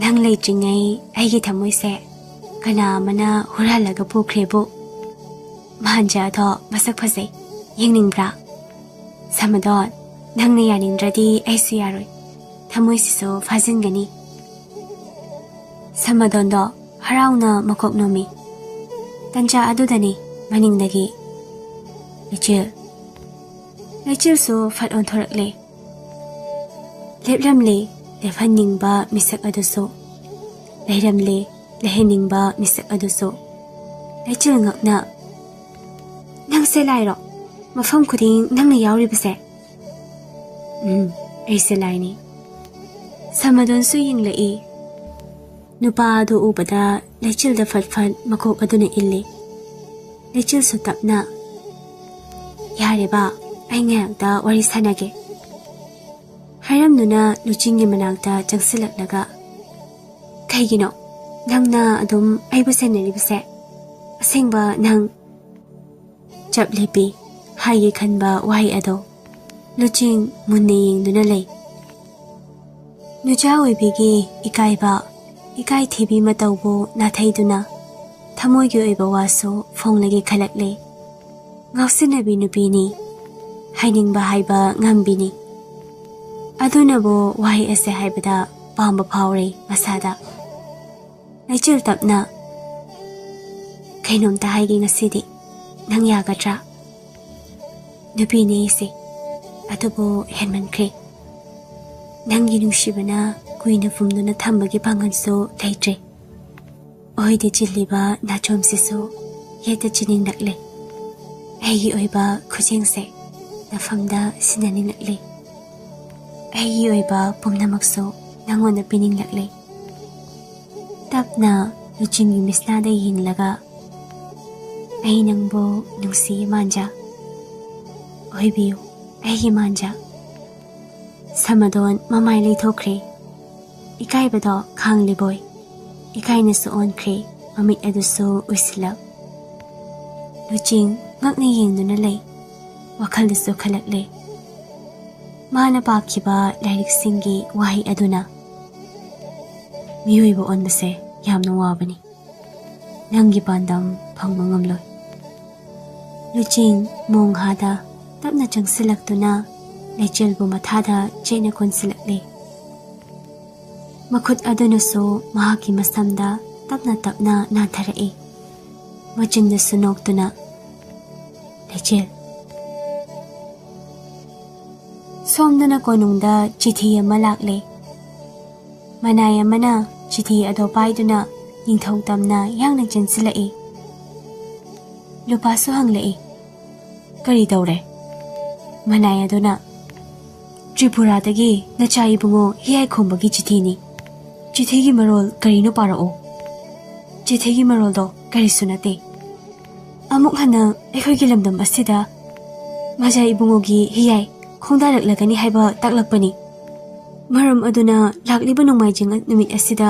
ꯅꯪ ꯂꯩꯇ꯭ꯔꯤꯉꯩ ꯑꯩꯒꯤ ꯊꯃꯣꯏꯁꯦ ꯀꯅꯥ ꯑꯃꯅ ꯍꯨꯔꯥꯜꯂꯒ ꯄꯨꯈ꯭ꯔꯦꯕꯨ꯫ ꯃꯍꯥꯟꯖꯥ ꯑꯗꯣ ꯃꯁꯛ ꯐꯖꯩ, ꯌꯦꯡꯅꯤꯡꯕ꯭ꯔꯥ? ꯁꯃꯗꯣꯟ, ꯅꯪꯅ ꯌꯥꯅꯤꯡꯗ꯭ꯔꯗꯤ ꯑꯩꯁꯨ ꯌꯥꯔꯣꯏ꯫ ꯊꯃꯣꯏꯁꯤꯁꯨ ꯐꯥꯖꯤꯟꯒꯅꯤ꯫ ꯁꯃꯥꯗꯣꯟꯗꯣ ꯍꯔꯥꯎꯅ ꯃꯀꯣꯛ ꯅꯣꯝꯃꯤ꯫ ꯇꯟꯖꯥ ꯑꯗꯨꯗꯅꯤ ꯃꯅꯤꯡꯗꯒꯤ ꯂꯩꯆꯤꯜ, ꯂꯩꯆꯤꯜꯁꯨ ꯐꯠ ꯑꯣꯟꯊꯣꯔꯛꯂꯦ꯫ ꯂꯦꯞꯂꯝꯂꯦ ꯂꯦꯞꯍꯟꯅꯤꯡꯕ ꯃꯤꯁꯛ ꯑꯗꯨꯁꯨ, ꯂꯩꯔꯝꯂꯦ ꯂꯩꯍꯟꯅꯤꯡꯕ ꯃꯤꯁꯛ ꯑꯗꯨꯁꯨ꯫ ꯂꯩꯆꯤꯜ ꯉꯛꯅ, "ꯅꯪꯁꯦ ꯂꯥꯏꯔꯣ? ꯃꯐꯝ ꯈꯨꯗꯤꯡ ꯅꯪꯅ ꯌꯥꯎꯔꯤꯕꯁꯦ?" "ꯎꯝ, ꯑꯩꯁꯦ ꯂꯥꯏꯅꯤ꯫" ꯁꯃꯥꯗꯣꯟꯁꯨ ꯌꯦꯡꯂꯛꯏ꯫ ꯅꯨꯄꯥ ꯑꯗꯨ ꯎꯕꯗ ꯂꯩꯆꯤꯜꯗ ꯐꯠ ꯐꯠ ꯃꯀꯣꯛ ꯑꯗꯨꯅ ꯏꯜꯂꯤ꯫ ꯂꯩꯆꯤꯜꯁꯨ ꯇꯞꯅ, "ꯌꯥꯔꯦꯕ, ꯑꯩ ꯉꯥꯏꯍꯥꯛꯇ ꯋꯥꯔꯤ ꯁꯥꯟꯅꯒꯦ," ꯍꯥꯏꯔꯝꯗꯨꯅ ꯂꯨꯆꯤꯡꯒꯤ ꯃꯅꯥꯛꯇ ꯆꯪꯁꯤꯜꯂꯛꯂꯒ, "ꯀꯩꯒꯤꯅꯣ ꯅꯪꯅ ꯑꯗꯨꯝ ꯑꯩꯕꯨ ꯁꯦꯟꯅꯔꯤꯕꯁꯦ? ꯑꯁꯦꯡꯕ ꯅꯪ?" ꯆꯞ ꯂꯦꯞꯄꯤ꯫ ꯍꯥꯏꯒꯦ ꯈꯟꯕ ꯋꯥꯍꯩ ꯑꯗꯣ ꯂꯨꯆꯤꯡ ꯃꯨꯟꯅ ꯌꯦꯡꯗꯨꯅ ꯂꯩ꯫ ꯅꯨꯆꯥ ꯑꯣꯏꯕꯤꯒꯤ ꯏꯀꯥꯏꯕ, ꯏꯀꯥꯏ ꯊꯤꯕꯤ ꯃꯇꯧꯕꯨ ꯅꯥꯊꯩꯗꯨꯅ ꯊꯃꯣꯏꯒꯤ ꯑꯣꯏꯕ ꯋꯥꯁꯨ ꯐꯣꯡꯂꯒꯦ ꯈꯜꯂꯛꯂꯦ꯫ ꯉꯥꯎꯁꯤꯟꯅꯕꯤ ꯅꯨꯄꯤꯅꯤ, ꯍꯥꯏꯅꯤꯡꯕ ꯍꯥꯏꯕ ꯉꯝꯕꯤꯅꯤ꯫ ꯑꯗꯨꯅꯕꯨ ꯋꯥꯍꯩ ꯑꯁꯦ ꯍꯥꯏꯕꯗ ꯄꯥꯝꯕ ꯐꯥꯎꯔꯦ ꯃꯁꯥꯗ꯫ ꯂꯩꯆꯤꯜ ꯇꯞꯅ, "ꯀꯩꯅꯣꯝꯇ ꯍꯥꯏꯒꯦ ꯉꯁꯤꯗꯤ, ꯅꯪ ꯌꯥꯒꯗ꯭ꯔꯥ? ꯅꯨꯄꯤꯅꯦ ꯑꯩꯁꯦ, ꯑꯗꯨꯕꯨ ꯍꯦꯟꯃꯟꯈ꯭ꯔꯦ꯫ ꯅꯪꯒꯤ ꯅꯨꯡꯁꯤꯕꯅ ꯀꯨꯏꯅ ꯐꯨꯝꯗꯨꯅ ꯊꯝꯕꯒꯤ ꯄꯥꯡꯒꯜꯁꯨ ꯂꯩꯇ꯭ꯔꯦ꯫ ꯑꯣꯏꯗ ꯆꯤꯜꯂꯤꯕ ꯅꯥꯆꯣꯝꯁꯤꯁꯨ ꯌꯦꯠꯇ ꯆꯤꯅꯤꯡꯂꯛꯂꯦ꯫ ꯑꯩꯒꯤ ꯑꯣꯏꯕ ꯈꯨꯖꯦꯡꯁꯦ ꯅꯐꯝꯗ ꯁꯤꯟꯅꯅꯤꯡꯂꯛꯂꯦ꯫ ꯑꯩꯒꯤ ꯑꯣꯏꯕ ꯄꯨꯝꯅꯃꯛꯁꯨ ꯅꯪꯉꯣꯟꯗ ꯄꯤꯅꯤꯡꯂꯛꯂꯦ꯫" ꯇꯞꯅ ꯂꯨꯆꯤꯡꯒꯤ ꯃꯤꯠꯁꯅꯥꯗ ꯌꯦꯡꯂꯒ, "ꯑꯩ ꯅꯪꯕꯨ ꯅꯨꯡꯁꯤꯌꯦ ꯃꯥꯟꯖꯥ꯫ ꯑꯣꯏꯕꯤꯌꯨ ꯑꯩꯒꯤ ꯃꯥꯟꯖꯥ꯫" ꯁꯃꯥꯗꯣꯟ ꯃꯃꯥꯏ ꯂꯩꯊꯣꯛꯈ꯭ꯔꯦ꯫ ꯏꯀꯥꯏꯕꯗꯣ ꯈꯥꯡꯂꯤꯕꯣꯏ ꯏꯀꯥꯏꯅꯁꯨ ꯑꯣꯟꯈ꯭ꯔꯦ, ꯃꯃꯤꯠ ꯑꯗꯨꯁꯨ ꯎꯏꯁꯤꯜꯂꯛ꯫ ꯂꯨꯆꯤꯡ ꯉꯛꯅ ꯌꯦꯡꯗꯨꯅ ꯂꯩ꯫ ꯋꯥꯈꯜꯗꯁꯨ ꯈꯜꯂꯛꯂꯦ꯫ ꯃꯥꯅ ꯄꯥꯈꯤꯕ ꯂꯥꯏꯔꯤꯛꯁꯤꯡꯒꯤ ꯋꯥꯍꯩ ꯑꯗꯨꯅ, "ꯃꯤꯑꯣꯏꯕ ꯑꯣꯟꯕꯁꯦ ꯌꯥꯝꯅ ꯋꯥꯕꯅꯤ꯫ ꯅꯪꯒꯤ ꯄꯥꯟꯗꯝ ꯐꯪꯕ ꯉꯝꯂꯣꯏ꯫" ꯂꯨꯆꯤꯡ ꯃꯣꯡꯍꯥꯗ ꯇꯞꯅ ꯆꯪꯁꯤꯜꯂꯛꯇꯨꯅ, ꯂꯩꯆꯤꯜꯕꯨ ꯃꯊꯥꯗ ꯆꯦꯠꯅ ꯀꯣꯟꯁꯤꯜꯂꯛꯂꯦ꯫ ꯃꯈꯨꯠ ꯑꯗꯨꯅꯁꯨ ꯃꯍꯥꯛꯀꯤ ꯃꯁꯝꯗ ꯇꯞꯅ ꯇꯞꯅ ꯅꯥꯟꯊꯔꯛꯏ꯫ ꯃꯆꯤꯟꯗꯁꯨ ꯅꯣꯛꯇꯨꯅ, "ꯂꯩꯆꯤꯜ꯫" ꯁꯣꯝꯗꯅ ꯀꯣꯅꯨꯡꯗ ꯆꯤꯊꯤ ꯑꯃ ꯂꯥꯛꯂꯦ꯫ ꯃꯅꯥꯏ ꯑꯃꯅ ꯆꯤꯊꯤ ꯑꯗꯣ ꯄꯥꯏꯗꯨꯅ ꯅꯤꯡꯊꯧ ꯇꯝꯅ ꯌꯥꯡꯅ ꯆꯦꯟꯁꯤꯜꯂꯛꯏ꯫ ꯂꯨꯄꯥꯁꯨ ꯍꯪꯂꯛꯏ, "ꯀꯔꯤ ꯇꯧꯔꯦ?" ꯃꯅꯥꯏ ꯑꯗꯨꯅ, "ꯇ꯭ꯔꯤꯄꯨꯔꯥꯗꯒꯤ ꯅꯆꯥ ꯏꯕꯨꯡꯉꯣ ꯍꯤꯌꯥꯏ ꯈꯣꯡꯕꯒꯤ ꯆꯤꯊꯤꯅꯤ꯫ ꯆꯤꯊꯤꯒꯤ ꯃꯔꯣꯜ ꯀꯔꯤꯅꯣ ꯄꯥꯔꯛꯑꯣ꯫" "ꯆꯤꯊꯤꯒꯤ ꯃꯔꯣꯜꯗꯣ ꯀꯔꯤꯁꯨ ꯅꯠꯇꯦ꯫ ꯑꯃꯨꯛ ꯍꯟꯅ ꯑꯩꯈꯣꯏꯒꯤ ꯂꯝꯗꯝ ꯑꯁꯤꯗ ꯃꯖꯥ ꯏꯕꯨꯡꯉꯣꯒꯤ ꯍꯤꯌꯥꯏ ꯈꯣꯡꯗꯥꯔꯛꯂꯒꯅꯤ ꯍꯥꯏꯕ ꯇꯥꯛꯂꯛꯄꯅꯤ꯫ ꯃꯔꯝ ꯑꯗꯨꯅ ꯂꯥꯛꯂꯤꯕ ꯅꯣꯡꯃꯥꯏꯖꯤꯡ ꯅꯨꯃꯤꯠ ꯑꯁꯤꯗ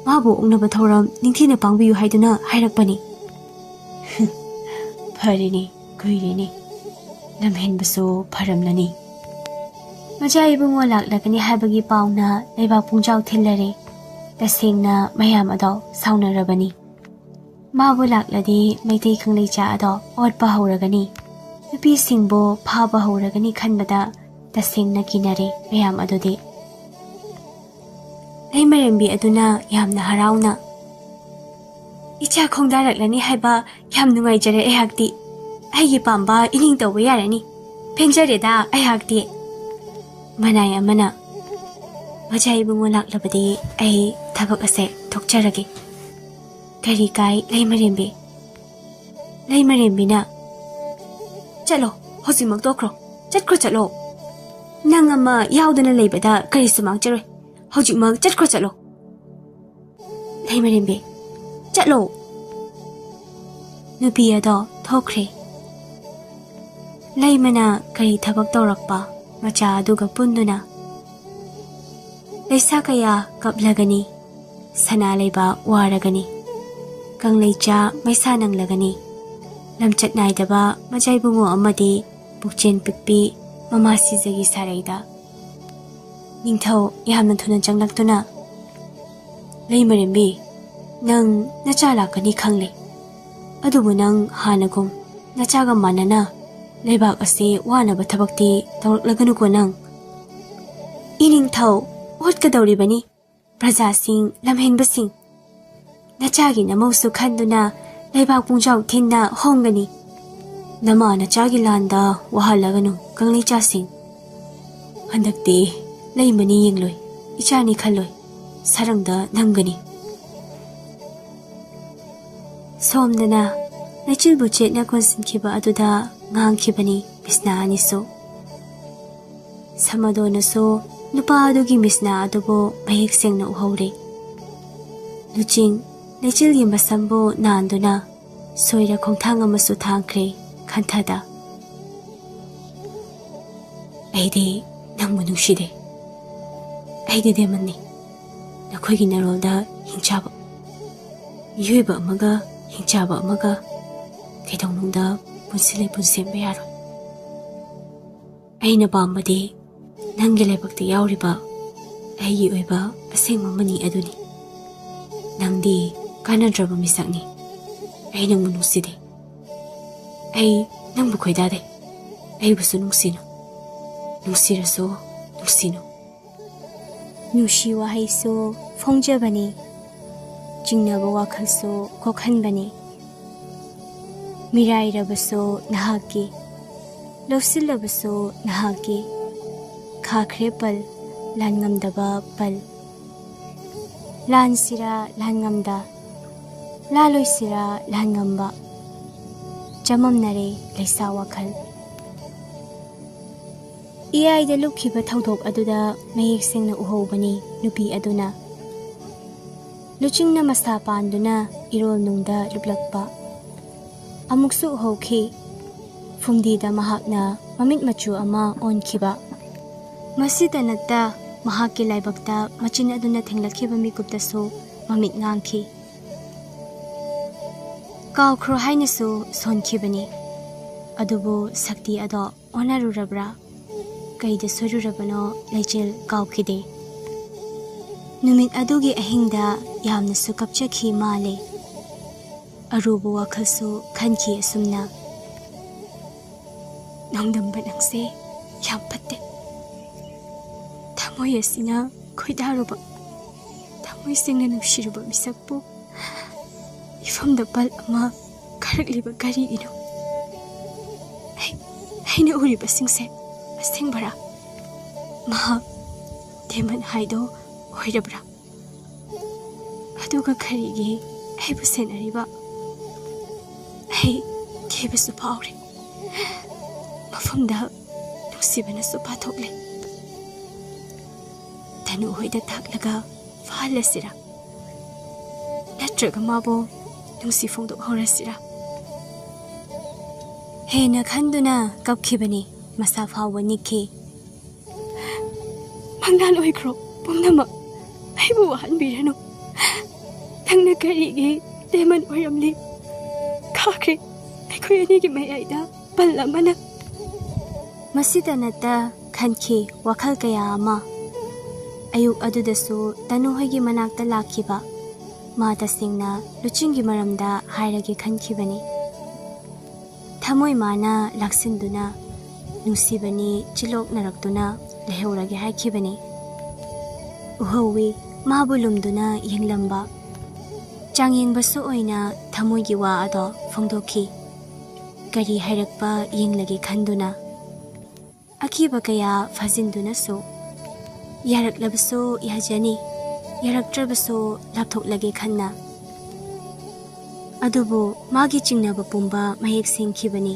ꯃꯥꯕꯨ ꯑꯣꯛꯅꯕ ꯊꯧꯔꯝ ꯅꯤꯡꯊꯤꯅ ꯄꯥꯡꯕꯤꯌꯨ ꯍꯥꯏꯗꯨꯅ ꯍꯥꯏꯔꯛꯄꯅꯤ꯫" "ꯐꯔꯦꯅꯦ, ꯀꯨꯏꯔꯦꯅꯦ꯫ ꯂꯝꯍꯦꯟꯕꯁꯨ ꯐꯔꯝꯂꯅꯤ꯫" ꯃꯖꯥ ꯏꯕꯨꯡꯉꯣ ꯂꯥꯛꯂꯒꯅꯤ ꯍꯥꯏꯕꯒꯤ ꯄꯥꯎꯅ ꯂꯩꯕꯥꯛ ꯄꯨꯡꯖꯥꯎ ꯊꯤꯜꯂꯔꯦ꯫ ꯇꯁꯦꯡꯅ ꯃꯌꯥꯝ ꯑꯗꯣ ꯁꯥꯎꯅꯔꯕꯅꯤ꯫ ꯃꯥꯕꯨ ꯂꯥꯛꯂꯗꯤ ꯃꯩꯇꯩ ꯈꯪꯂꯩꯆꯥ ꯑꯗꯣ ꯑꯣꯠꯄ ꯍꯧꯔꯒꯅꯤ, ꯅꯨꯄꯤꯁꯤꯡꯕꯨ ꯐꯥꯕ ꯍꯧꯔꯒꯅꯤ ꯈꯟꯕꯗ ꯇꯁꯦꯡꯅ ꯀꯤꯅꯔꯦ ꯃꯌꯥꯝ ꯑꯗꯨꯗꯤ꯫ ꯂꯩꯃꯔꯦꯝꯕꯤ ꯑꯗꯨꯅ ꯌꯥꯝꯅ ꯍꯔꯥꯎꯅ, "ꯏꯆꯥ ꯈꯣꯡꯗꯥꯔꯛꯂꯅꯤ ꯍꯥꯏꯕ ꯌꯥꯝ ꯅꯨꯡꯉꯥꯏꯖꯔꯦ ꯑꯩꯍꯥꯛꯇꯤ꯫ ꯑꯩꯒꯤ ꯄꯥꯝꯕ ꯏꯅꯤꯡ ꯇꯧꯕ ꯌꯥꯔꯅꯤ꯫ ꯄꯦꯟꯖꯔꯦꯗ ꯑꯩꯍꯥꯛꯇꯤ꯫" ꯃꯅꯥꯏ ꯑꯃꯅ, "ꯃꯖꯥ ꯏꯕꯨꯡꯉꯣ ꯂꯥꯛꯂꯕꯗꯤ ꯑꯩ ꯊꯕꯛ ꯑꯁꯦ ꯊꯣꯛꯆꯔꯒꯦ꯫ ꯀꯔꯤ ꯀꯥꯏ ꯂꯩꯃꯔꯦꯝꯕꯤ?" ꯂꯩꯃꯔꯦꯝꯕꯤꯅ, "ꯆꯠꯂꯣ, ꯍꯧꯖꯤꯛꯃꯛ ꯇꯣꯛꯈ꯭ꯔꯣ꯫ ꯆꯠꯈ꯭ꯔꯣ, ꯆꯠꯂꯣ꯫ ꯅꯪ ꯑꯃ ꯌꯥꯎꯗꯅ ꯂꯩꯕꯗ ꯀꯔꯤꯁꯨ ꯃꯥꯡꯖꯔꯣꯏ꯫ ꯍꯧꯖꯤꯛꯃꯛ ꯆꯠꯈ꯭ꯔꯣ, ꯆꯠꯂꯣ꯫" ꯂꯩꯃꯔꯦꯝꯕꯤ, "ꯆꯠꯂꯣ꯫" ꯅꯨꯄꯤ ꯑꯗꯣ ꯊꯣꯛꯈ꯭ꯔꯦ꯫ ꯂꯩꯃꯅ ꯀꯔꯤ ꯊꯕꯛ ꯇꯧꯔꯛꯄ ꯃꯆꯥ ꯑꯗꯨꯒ ꯄꯨꯟꯗꯨꯅ, ꯂꯩꯁꯥ ꯀꯌꯥ ꯀꯞꯂꯒꯅꯤ, ꯁꯅꯥ ꯂꯩꯕꯥꯛ ꯋꯥꯔꯒꯅꯤ, ꯀꯪꯂꯩꯆꯥ ꯃꯩꯁꯥ ꯅꯪꯂꯒꯅꯤ, ꯂꯝꯆꯠ ꯅꯥꯏꯗꯕ ꯃꯖꯥ ꯏꯕꯨꯡꯉꯣ ꯑꯃꯗꯤ ꯄꯨꯛꯆꯦꯜ ꯄꯤꯛꯄꯤ ꯃꯃꯥ ꯁꯤꯖꯒꯤ ꯁꯥꯔꯩꯗ꯫ ꯅꯤꯡꯊꯧ ꯌꯥꯝꯅ ꯊꯨꯅ ꯆꯪꯂꯛꯇꯨꯅ, "ꯂꯩꯃꯔꯦꯝꯕꯤ, ꯅꯪ ꯅꯆꯥ ꯂꯥꯛꯀꯅꯤ ꯈꯪꯂꯦ꯫ ꯑꯗꯨꯕꯨ ꯅꯪ ꯍꯥꯟꯅꯒꯨꯝ ꯅꯆꯥꯒ ꯃꯥꯟꯅꯅ ꯂꯩꯕꯥꯛ ꯑꯁꯤ ꯋꯥꯅꯕ ꯊꯕꯛꯇꯤ ꯇꯧꯔꯛꯂꯒꯅꯨꯀꯣ ꯅꯪ꯫ ꯏꯅꯤꯡꯊꯧ ꯑꯣꯠꯀꯗꯧꯔꯤꯕꯅꯤ꯫ ꯄ꯭ꯔꯖꯥꯁꯤꯡ, ꯂꯝꯍꯦꯟꯕꯁꯤꯡ, ꯅꯆꯥꯒꯤ ꯅꯃꯧꯁꯨ ꯈꯟꯗꯨꯅ ꯂꯩꯕꯥꯛ ꯄꯨꯡꯖꯥꯎ ꯊꯤꯟꯅ ꯍꯣꯡꯒꯅꯤ꯫ ꯅꯃꯥ ꯅꯆꯥꯒꯤ ꯂꯥꯟꯗ ꯋꯥꯍꯜꯂꯒꯅꯨ ꯀꯪꯂꯩꯆꯥꯁꯤꯡ꯫ ꯍꯟꯗꯛꯇꯤ ꯂꯩꯃꯅꯤ ꯌꯦꯡꯂꯣꯏ, ꯏꯆꯥꯅꯤ ꯈꯜꯂꯣꯏ, ꯁꯔꯪꯗ ꯅꯝꯒꯅꯤ꯫ ꯁꯣꯝꯗꯅ ꯂꯩꯆꯤꯜꯕꯨ ꯆꯦꯠꯅ ꯀꯣꯟꯁꯤꯟꯈꯤꯕ ꯑꯗꯨꯗ ꯉꯥꯡꯈꯤꯕꯅꯤ ꯃꯤꯁꯅꯥ ꯑꯅꯤꯁꯨ꯫ ꯁꯃꯗꯣꯟꯅꯁꯨ ꯅꯨꯄꯥ ꯑꯗꯨꯒꯤ ꯃꯤꯁꯅꯥ ꯑꯗꯨꯕꯨ ꯃꯌꯦꯛ ꯁꯦꯡꯅ ꯎꯍꯧꯔꯦ꯫ ꯂꯨꯆꯤꯡ ꯂꯩꯆꯤꯜꯒꯤ ꯃꯁꯝꯕꯨ ꯅꯥꯟꯗꯨꯅ ꯁꯣꯏꯔ ꯈꯣꯡꯊꯥꯡ ꯑꯃꯁꯨ ꯊꯥꯡꯈ꯭ꯔꯦ ꯈꯟꯊꯗ꯫ "ꯑꯩꯗꯤ ꯅꯪꯕꯨ ꯅꯨꯡꯁꯤꯗꯦ꯫ ꯑꯩꯗꯤ ꯗꯦꯃꯟꯅꯤ꯫ ꯅꯈꯣꯏꯒꯤ ꯅꯔꯣꯜꯗ ꯍꯤꯡꯆꯥꯕ, ꯃꯤꯑꯣꯏꯕ ꯑꯃꯒ ꯍꯤꯡꯆꯥꯕ ꯑꯃꯒ ꯀꯩꯗꯧꯅꯨꯡꯗ ꯄꯨꯟꯁꯤ ꯂꯩꯄꯨꯟ ꯁꯦꯝꯕ ꯌꯥꯔꯣꯏ꯫ ꯑꯩꯅ ꯄꯥꯝꯕꯗꯤ ꯅꯪꯒꯤ ꯂꯥꯏꯕꯛꯇ ꯌꯥꯎꯔꯤꯕ ꯑꯩꯒꯤ ꯑꯣꯏꯕ ꯑꯁꯦꯡꯕ ꯃꯅꯤ ꯑꯗꯨꯅꯤ꯫ ꯅꯪꯗꯤ ꯀꯥꯟꯅꯗ꯭ꯔꯕ ꯃꯤꯁꯛꯅꯤ꯫ ꯑꯩ ꯅꯪꯕꯨ ꯅꯨꯡꯁꯤꯗꯦ꯫ ꯑꯩ ꯅꯪꯕꯨ ꯈꯣꯏꯗꯥꯗꯦ꯫ ꯑꯩꯕꯨꯁꯨ ꯅꯨꯡꯁꯤꯅꯨ꯫ ꯅꯨꯡꯁꯤꯔꯁꯨ ꯅꯨꯡꯁꯤꯅꯨ꯫" ꯅꯨꯡꯁꯤ ꯋꯥꯍꯩꯁꯨ ꯐꯣꯡꯖꯕꯅꯤ, ꯆꯤꯡꯅꯕ ꯋꯥꯈꯜꯁꯨ ꯀꯣꯛꯍꯟꯕꯅꯤ꯫ ꯃꯤꯔꯥꯏꯔꯕꯁꯨ ꯅꯍꯥꯛꯀꯤ, ꯂꯧꯁꯤꯜꯂꯕꯁꯨ ꯅꯍꯥꯛꯀꯤ꯫ ꯈꯥꯈ꯭ꯔꯦ ꯄꯜ, ꯂꯥꯟꯉꯝꯗꯕ ꯄꯜ꯫ ꯂꯥꯟꯁꯤꯔꯥ ꯂꯥꯟꯉꯝꯗ, ꯂꯥꯂꯣꯏꯁꯤꯔꯥ ꯂꯥꯟꯉꯝꯕ꯫ ꯆꯃꯝꯅꯔꯦ ꯂꯩꯁꯥ ꯋꯥꯈꯜ꯫ ꯏꯌꯥꯏꯗ ꯂꯨꯞꯈꯤꯕ ꯊꯧꯗꯣꯛ ꯑꯗꯨꯗ ꯃꯌꯦꯛ ꯁꯦꯡꯅ ꯎꯍꯧꯕꯅꯤ ꯅꯨꯄꯤ ꯑꯗꯨꯅ꯫ ꯂꯨꯆꯤꯡꯅ ꯃꯁꯥ ꯄꯥꯟꯗꯨꯅ ꯏꯔꯣꯜ ꯅꯨꯡꯗ ꯂꯨꯞꯂꯛꯄ ꯑꯃꯨꯛꯁꯨ ꯎꯍꯧꯈꯤ꯫ ꯐꯨꯝꯗꯤꯗ ꯃꯍꯥꯛꯅ ꯃꯃꯤꯠ ꯃꯆꯨ ꯑꯃ ꯑꯣꯟꯈꯤꯕ꯫ ꯃꯁꯤꯇ ꯅꯠꯇ, ꯃꯍꯥꯛꯀꯤ ꯂꯥꯏꯕꯛꯇ ꯃꯆꯤꯟ ꯑꯗꯨꯅ ꯊꯦꯡꯂꯛꯈꯤꯕ ꯃꯤꯀꯨꯞꯇꯁꯨ ꯃꯃꯤꯠ ꯉꯥꯡꯈꯤ꯫ "ꯀꯥꯎꯈ꯭ꯔꯣ" ꯍꯥꯏꯅꯁꯨ ꯁꯣꯟꯈꯤꯕꯅꯤ꯫ ꯑꯗꯨꯕꯨ ꯁꯛꯇꯤ ꯑꯗꯣ ꯑꯣꯟꯅꯔꯨꯔꯕ꯭ꯔꯥ? ꯀꯩꯗ ꯁꯣꯏꯔꯨꯔꯕꯅꯣ ꯂꯩꯆꯤꯜ ꯀꯥꯎꯈꯤꯗꯦ꯫ ꯅꯨꯃꯤꯠ ꯑꯗꯨꯒꯤ ꯑꯍꯤꯡꯗ ꯌꯥꯝꯅꯁꯨ ꯀꯞꯆꯈꯤ ꯃꯥꯜꯂꯦ꯫ ꯑꯔꯨꯕ ꯋꯥꯈꯜꯁꯨ ꯈꯟꯈꯤ ꯑꯁꯨꯝꯅ꯫ ꯅꯣꯡꯗꯝꯕ ꯅꯪꯁꯦ ꯌꯥꯝ ꯐꯠꯇꯦ꯫ ꯊꯃꯣꯏ ꯑꯁꯤꯅ ꯈꯣꯏꯗꯥꯔꯨꯕ, ꯊꯃꯣꯏ ꯁꯦꯡꯅ ꯅꯨꯡꯁꯤꯔꯨꯕ ꯃꯤꯁꯛꯄꯨ ꯏꯐꯝꯗ ꯄꯜ ꯑꯃ ꯈꯥꯔꯛꯂꯤꯕ ꯀꯔꯤꯒꯤꯅꯣ? ꯑꯩ, ꯑꯩꯅ ꯎꯔꯤꯕꯁꯤꯡꯁꯦ ꯑꯁꯦꯡꯕꯔꯥ? ꯃꯍꯥꯛ ꯗꯦꯃꯟ ꯍꯥꯏꯗꯣ ꯑꯣꯏꯔꯕ꯭ꯔꯥ? ꯑꯗꯨꯒ ꯀꯔꯤꯒꯤ ꯑꯩꯕꯨ ꯁꯦꯟꯅꯔꯤꯕ? ꯑꯩ ꯀꯤꯕꯁꯨ ꯐꯥꯎꯔꯦ꯫ ꯃꯐꯝꯗ ꯅꯨꯡꯁꯤꯕꯅꯁꯨ ꯄꯥꯊꯣꯛꯂꯦ꯫ ꯇꯅꯨ ꯍꯣꯏꯗ ꯇꯥꯛꯂꯒ ꯐꯥꯍꯜꯂꯁꯤꯔꯥ? ꯅꯠꯇ꯭ꯔꯒ ꯃꯥꯕꯨ ꯅꯨꯡꯁꯤ ꯐꯣꯡꯗꯣꯛꯍꯧꯔꯁꯤꯔꯥ? ꯍꯦꯟꯅ ꯈꯟꯗꯨꯅ ꯀꯞꯈꯤꯕꯅꯤ꯫ ꯃꯁꯥ ꯐꯥꯎꯕ ꯅꯤꯛꯈꯤ꯫ ꯃꯪꯂꯥꯟ ꯑꯣꯏꯈ꯭ꯔꯣ ꯄꯨꯝꯅꯃꯛ꯫ ꯑꯩꯕꯨ ꯋꯥꯍꯟꯕꯤꯔꯅꯨ꯫ ꯅꯪꯅ ꯀꯔꯤꯒꯤ ꯗꯦꯃꯟ ꯑꯣꯏꯔꯝꯂꯤ? ꯈꯥꯈ꯭ꯔꯦ ꯑꯩꯈꯣꯏ ꯑꯅꯤꯒꯤ ꯃꯌꯥꯏꯗ ꯄꯜ ꯑꯃꯅ꯫ ꯃꯁꯤꯇ ꯅꯠꯇ ꯈꯟꯈꯤ ꯋꯥꯈꯜ ꯀꯌꯥ ꯑꯃ꯫ ꯑꯌꯨꯛ ꯑꯗꯨꯗꯁꯨ ꯇꯅꯨ ꯍꯣꯏꯒꯤ ꯃꯅꯥꯛꯇ ꯂꯥꯛꯈꯤꯕ ꯃꯥ ꯇꯁꯦꯡꯅ ꯂꯨꯆꯤꯡꯒꯤ ꯃꯔꯝꯗ ꯍꯥꯏꯔꯒꯦ ꯈꯟꯈꯤꯕꯅꯤ꯫ ꯊꯃꯣꯏ ꯃꯥꯅ ꯂꯥꯛꯁꯤꯟꯗꯨꯅ ꯅꯨꯡꯁꯤꯕꯅꯤ ꯆꯤꯂꯣꯛꯅꯔꯛꯇꯨꯅ ꯂꯩꯍꯧꯔꯒꯦ ꯍꯥꯏꯈꯤꯕꯅꯤ꯫ ꯎꯍꯧꯋꯤ ꯃꯥꯕꯨ ꯂꯨꯝꯗꯨꯅ ꯌꯦꯡꯂꯝꯕ꯫ ꯆꯥꯡꯌꯦꯡꯕꯁꯨ ꯑꯣꯏꯅ ꯊꯃꯣꯏꯒꯤ ꯋꯥ ꯑꯗꯣ ꯐꯣꯡꯗꯣꯛꯈꯤ꯫ ꯀꯔꯤ ꯍꯥꯏꯔꯛꯄ ꯌꯦꯡꯂꯒꯦ ꯈꯟꯗꯨꯅ꯫ ꯑꯀꯤꯕ ꯀꯌꯥ ꯐꯥꯖꯤꯟꯗꯨꯅꯁꯨ, ꯌꯥꯔꯛꯂꯕꯁꯨ ꯌꯥꯖꯅꯤ, ꯌꯥꯔꯛꯇ꯭ꯔꯕꯁꯨ ꯂꯥꯞꯊꯣꯛꯂꯒꯦ ꯈꯟꯅ꯫ ꯑꯗꯨꯕꯨ ꯃꯥꯒꯤ ꯆꯤꯡꯅꯕ ꯄꯨꯝꯕ ꯃꯌꯦꯛ ꯁꯦꯡꯈꯤꯕꯅꯤ꯫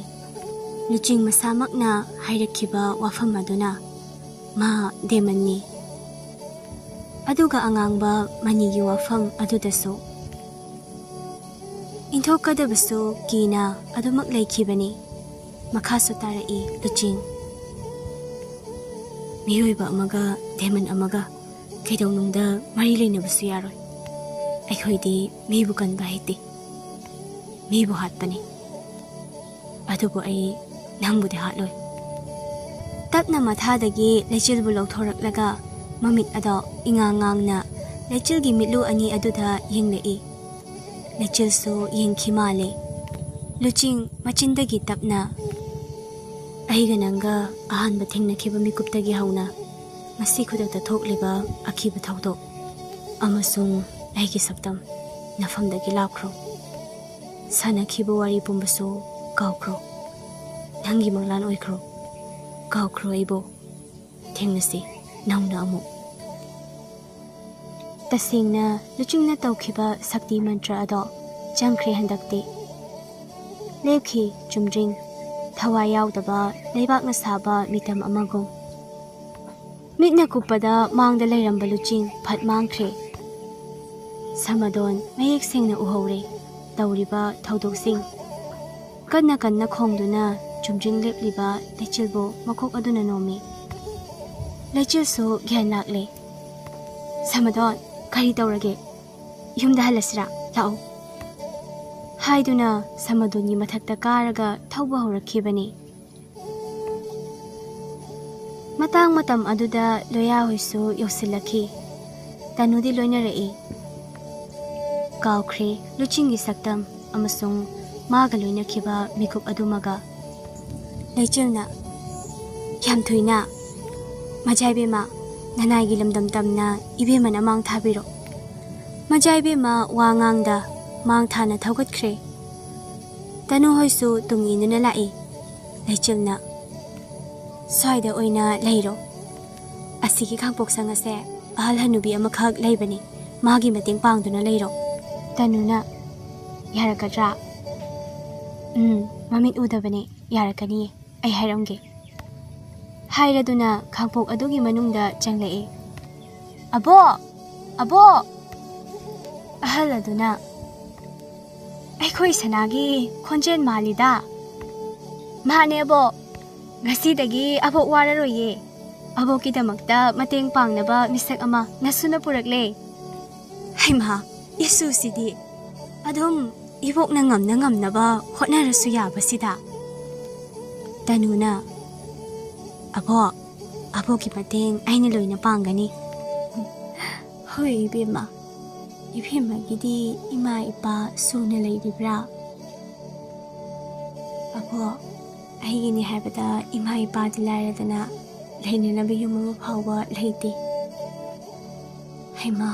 ꯂꯨꯆꯤꯡ ꯃꯁꯥꯃꯛꯅ ꯍꯥꯏꯔꯛꯈꯤꯕ ꯋꯥꯐꯝ ꯑꯗꯨꯅ ꯃꯥ ꯗꯦꯃꯟꯅꯤ꯫ ꯑꯗꯨꯒ ꯑꯉꯥꯡꯕ ꯃꯅꯤꯒꯤ ꯋꯥꯐꯝ ꯑꯗꯨꯗꯁꯨ ꯏꯟꯊꯣꯛꯀꯗꯕꯁꯨ ꯀꯤꯅ ꯑꯗꯨꯃꯛ ꯂꯩꯈꯤꯕꯅꯤ꯫ ꯃꯈꯥꯁꯨ ꯇꯥꯔꯛꯏ ꯂꯨꯆꯤꯡ꯫ ꯃꯤꯑꯣꯏꯕ ꯑꯃꯒ ꯗꯦꯃꯟ ꯑꯃꯒ ꯀꯩꯗꯧꯅꯨꯡꯗ ꯃꯔꯤ ꯂꯩꯅꯕꯁꯨ ꯌꯥꯔꯣꯏ꯫ ꯑꯩꯈꯣꯏꯗꯤ ꯃꯤꯕꯨ ꯀꯟꯕ ꯍꯩꯇꯦ, ꯃꯤꯕꯨ ꯍꯥꯠꯄꯅꯤ꯫ ꯑꯗꯨꯕꯨ ꯑꯩ ꯅꯪꯕꯨꯗꯤ ꯍꯥꯠꯂꯣꯏ꯫ ꯇꯞꯅ ꯃꯊꯥꯗꯒꯤ ꯂꯩꯆꯤꯜꯕꯨ ꯂꯧꯊꯣꯔꯛꯂꯒ ꯃꯃꯤꯠ ꯑꯗꯣ ꯏꯉꯥꯡ ꯉꯥꯡꯅ ꯂꯩꯆꯤꯜꯒꯤ ꯃꯤꯠꯂꯨ ꯑꯅꯤ ꯑꯗꯨꯗ ꯌꯦꯡꯂꯛꯏ꯫ ꯂꯩꯆꯤꯜꯁꯨ ꯌꯦꯡꯈꯤ ꯃꯥꯜꯂꯦ꯫ ꯂꯨꯆꯤꯡ ꯃꯆꯤꯟꯗꯒꯤ ꯇꯞꯅ, ꯑꯩꯒ ꯅꯪꯒ ꯑꯍꯥꯟꯕ ꯊꯦꯡꯅꯈꯤꯕ ꯃꯤꯀꯨꯞꯇꯒꯤ ꯍꯧꯅ ꯉꯁꯤ ꯈꯨꯗꯛꯇ ꯊꯣꯛꯂꯤꯕ ꯑꯀꯤꯕ ꯊꯧꯗꯣꯛ ꯑꯃꯁꯨꯡ ꯑꯩꯒꯤ ꯁꯛꯇꯝ ꯅꯐꯝꯗꯒꯤ ꯂꯥꯞꯈ꯭ꯔꯣ꯫ ꯁꯥꯟꯅꯈꯤꯕ ꯋꯥꯔꯤ ꯄꯨꯝꯕꯁꯨ ꯀꯥꯎꯈ꯭ꯔꯣ꯫ ꯅꯪꯒꯤ ꯃꯪꯂꯥꯟ ꯑꯣꯏꯈ꯭ꯔꯣ꯫ ꯀꯥꯎꯈ꯭ꯔꯣ ꯑꯩꯕꯨ꯫ ꯊꯦꯡꯅꯁꯤ ꯅꯧꯅ ꯑꯃꯨꯛ꯫ ꯇꯁꯦꯡꯅ ꯂꯨꯆꯤꯡꯅ ꯇꯧꯈꯤꯕ ꯁꯛꯇꯤ ꯃꯟꯇ꯭ꯔ ꯑꯗꯣ ꯆꯪꯈ꯭ꯔꯦ ꯍꯟꯗꯛꯇꯤ꯫ ꯂꯦꯞꯈꯤ ꯆꯨꯝꯗ꯭ꯔꯤꯡ, ꯊꯋꯥꯏ ꯌꯥꯎꯗꯕ ꯂꯩꯕꯥꯛꯅ ꯁꯥꯕ ꯃꯤꯇꯝ ꯑꯃꯒꯨꯝ꯫ ꯃꯤꯠꯅ ꯀꯨꯞꯄꯗ ꯃꯥꯡꯗ ꯂꯩꯔꯝꯕ ꯂꯨꯆꯤꯡ ꯐꯠ ꯃꯥꯡꯈ꯭ꯔꯦ꯫ ꯁꯃꯗꯣꯟ ꯃꯌꯦꯛ ꯁꯦꯡꯅ ꯎꯍꯧꯔꯦ ꯇꯧꯔꯤꯕ ꯊꯧꯗꯣꯛꯁꯤꯡ꯫ ꯀꯟꯅ ꯀꯟꯅ ꯈꯣꯡꯗꯨꯅ ꯆꯨꯝꯗ꯭ꯔꯤꯡ ꯂꯦꯞꯂꯤꯕ ꯂꯩꯆꯤꯜꯕꯨ ꯃꯀꯣꯛ ꯑꯗꯨꯅ ꯅꯣꯝꯃꯤ꯫ ꯂꯩꯆꯤꯜꯁꯨ ꯒ꯭ꯌꯥꯟ ꯂꯥꯛꯂꯦ꯫ "ꯁꯃꯗꯣꯟ, ꯀꯔꯤ ꯇꯧꯔꯒꯦ? ꯌꯨꯝꯗ ꯍꯜꯂꯁꯤꯔꯥ? ꯂꯥꯛꯑꯣ," ꯍꯥꯏꯗꯨꯅ ꯁꯃꯗꯣꯟꯒꯤ ꯃꯊꯛꯇ ꯀꯥꯔꯒ ꯊꯧꯕ ꯍꯧꯔꯛꯈꯤꯕꯅꯤ꯫ ꯃꯇꯥꯡ ꯃꯇꯝ ꯑꯗꯨꯗ ꯂꯣꯌꯥ ꯍꯣꯏꯁꯨ ꯌꯧꯁꯤꯜꯂꯛꯈꯤ꯫ ꯇꯅꯨꯗꯤ ꯂꯣꯏꯅꯔꯛꯏ꯫ ꯀꯥꯎꯈ꯭ꯔꯦ ꯂꯨꯆꯤꯡꯒꯤ ꯁꯛꯇꯝ ꯑꯃꯁꯨꯡ ꯃꯥꯒ ꯂꯣꯏꯅꯈꯤꯕ ꯃꯤꯀꯨꯞ ꯑꯗꯨꯃꯒ꯫ ꯂꯩꯆꯤꯜꯅ, "ꯌꯥꯝ ꯊꯨꯏꯅ꯫ ꯃꯖꯥ ꯏꯕꯦꯝꯃ, ꯅꯅꯥꯏꯒꯤ ꯂꯝꯗꯝ ꯇꯝꯅ ꯏꯕꯦꯝꯃꯅ ꯃꯥꯡ ꯊꯥꯕꯤꯔꯣ꯫" ꯃꯖꯥ ꯏꯕꯦꯝꯃ ꯋꯥ ꯉꯥꯡꯗ ꯃꯥꯡ ꯊꯥꯅ ꯊꯧꯒꯠꯈ꯭ꯔꯦ꯫ ꯇꯅꯨ ꯍꯣꯏꯁꯨ ꯇꯨꯡ ꯏꯟꯗꯨꯅ ꯂꯥꯛꯏ꯫ ꯂꯩꯆꯤꯜꯅ, "ꯁ꯭ꯋꯥꯏꯗ ꯑꯣꯏꯅ ꯂꯩꯔꯣ꯫ ꯑꯁꯤꯒꯤ ꯈꯥꯡꯄꯣꯛꯁꯪ ꯑꯁꯦ ꯑꯍꯜ ꯍꯅꯨꯕꯤ ꯑꯃꯈꯛ ꯂꯩꯕꯅꯤ, ꯃꯥꯒꯤ ꯃꯇꯦꯡ ꯄꯥꯡꯗꯨꯅ ꯂꯩꯔꯣ꯫" ꯇꯅꯨꯅ, "ꯌꯥꯔꯛꯀꯗ꯭ꯔꯥ?" "ꯎꯝ, ꯃꯃꯤꯠ ꯎꯗꯕꯅꯦ, ꯌꯥꯔꯛꯀꯅꯤꯌꯦ, ꯑꯩ ꯍꯥꯏꯔꯝꯒꯦ," ꯍꯥꯏꯔꯗꯨꯅ ꯈꯥꯡꯄꯣꯛ ꯑꯗꯨꯒꯤ ꯃꯅꯨꯡꯗ ꯆꯪꯂꯛꯏ꯫ "ꯑꯕꯣꯛ! ꯑꯕꯣꯛ!" ꯑꯍꯜ ꯑꯗꯨꯅ, "ꯑꯩꯈꯣꯏ ꯁꯅꯥꯒꯤ ꯈꯣꯟꯖꯦꯜ ꯃꯥꯜꯂꯤꯗ꯫" "ꯃꯥꯅꯦ ꯑꯕꯣꯛ, ꯉꯁꯤꯗꯒꯤ ꯑꯕꯣꯛ ꯋꯥꯔꯔꯣꯏꯌꯦ꯫ ꯑꯕꯣꯛꯀꯤꯗꯃꯛꯇ ꯃꯇꯦꯡ ꯄꯥꯡꯅꯕ ꯃꯤꯁꯛ ꯑꯃ ꯅꯁꯨꯅ ꯄꯨꯔꯛꯂꯦ꯫" ꯍꯩꯃꯥ, ꯏꯁꯨꯁꯤꯗꯤ ꯑꯗꯨꯝ ꯏꯕꯣꯛꯅ ꯉꯝꯅ ꯉꯝꯅꯕ ꯍꯣꯠꯅꯔꯁꯨ ꯌꯥꯕꯁꯤꯗ꯫ ꯇꯅꯨꯅ, "ꯑꯕꯣꯛ, ꯑꯕꯣꯛꯀꯤ ꯃꯇꯦꯡ ꯑꯩꯅ ꯂꯣꯏꯅ ꯄꯥꯡꯒꯅꯤ꯫" "ꯍꯣꯏ ꯏꯕꯦꯝꯃ, ꯏꯕꯦꯝꯃꯒꯤꯗꯤ ꯏꯃꯥ ꯏꯄꯥ ꯁꯨꯅ ꯂꯩꯔꯤꯕ꯭ꯔꯥ?" "ꯑꯕꯣꯛ, ꯑꯩꯒꯤꯅꯤ ꯍꯥꯏꯕꯗ ꯏꯃꯥ ꯏꯄꯥꯗꯤ ꯂꯥꯏꯔꯗꯅ ꯂꯩꯅꯅꯕ ꯌꯨꯝ ꯑꯃ ꯐꯥꯎꯕ ꯂꯩꯇꯦ꯫ ꯍꯩꯃꯥ,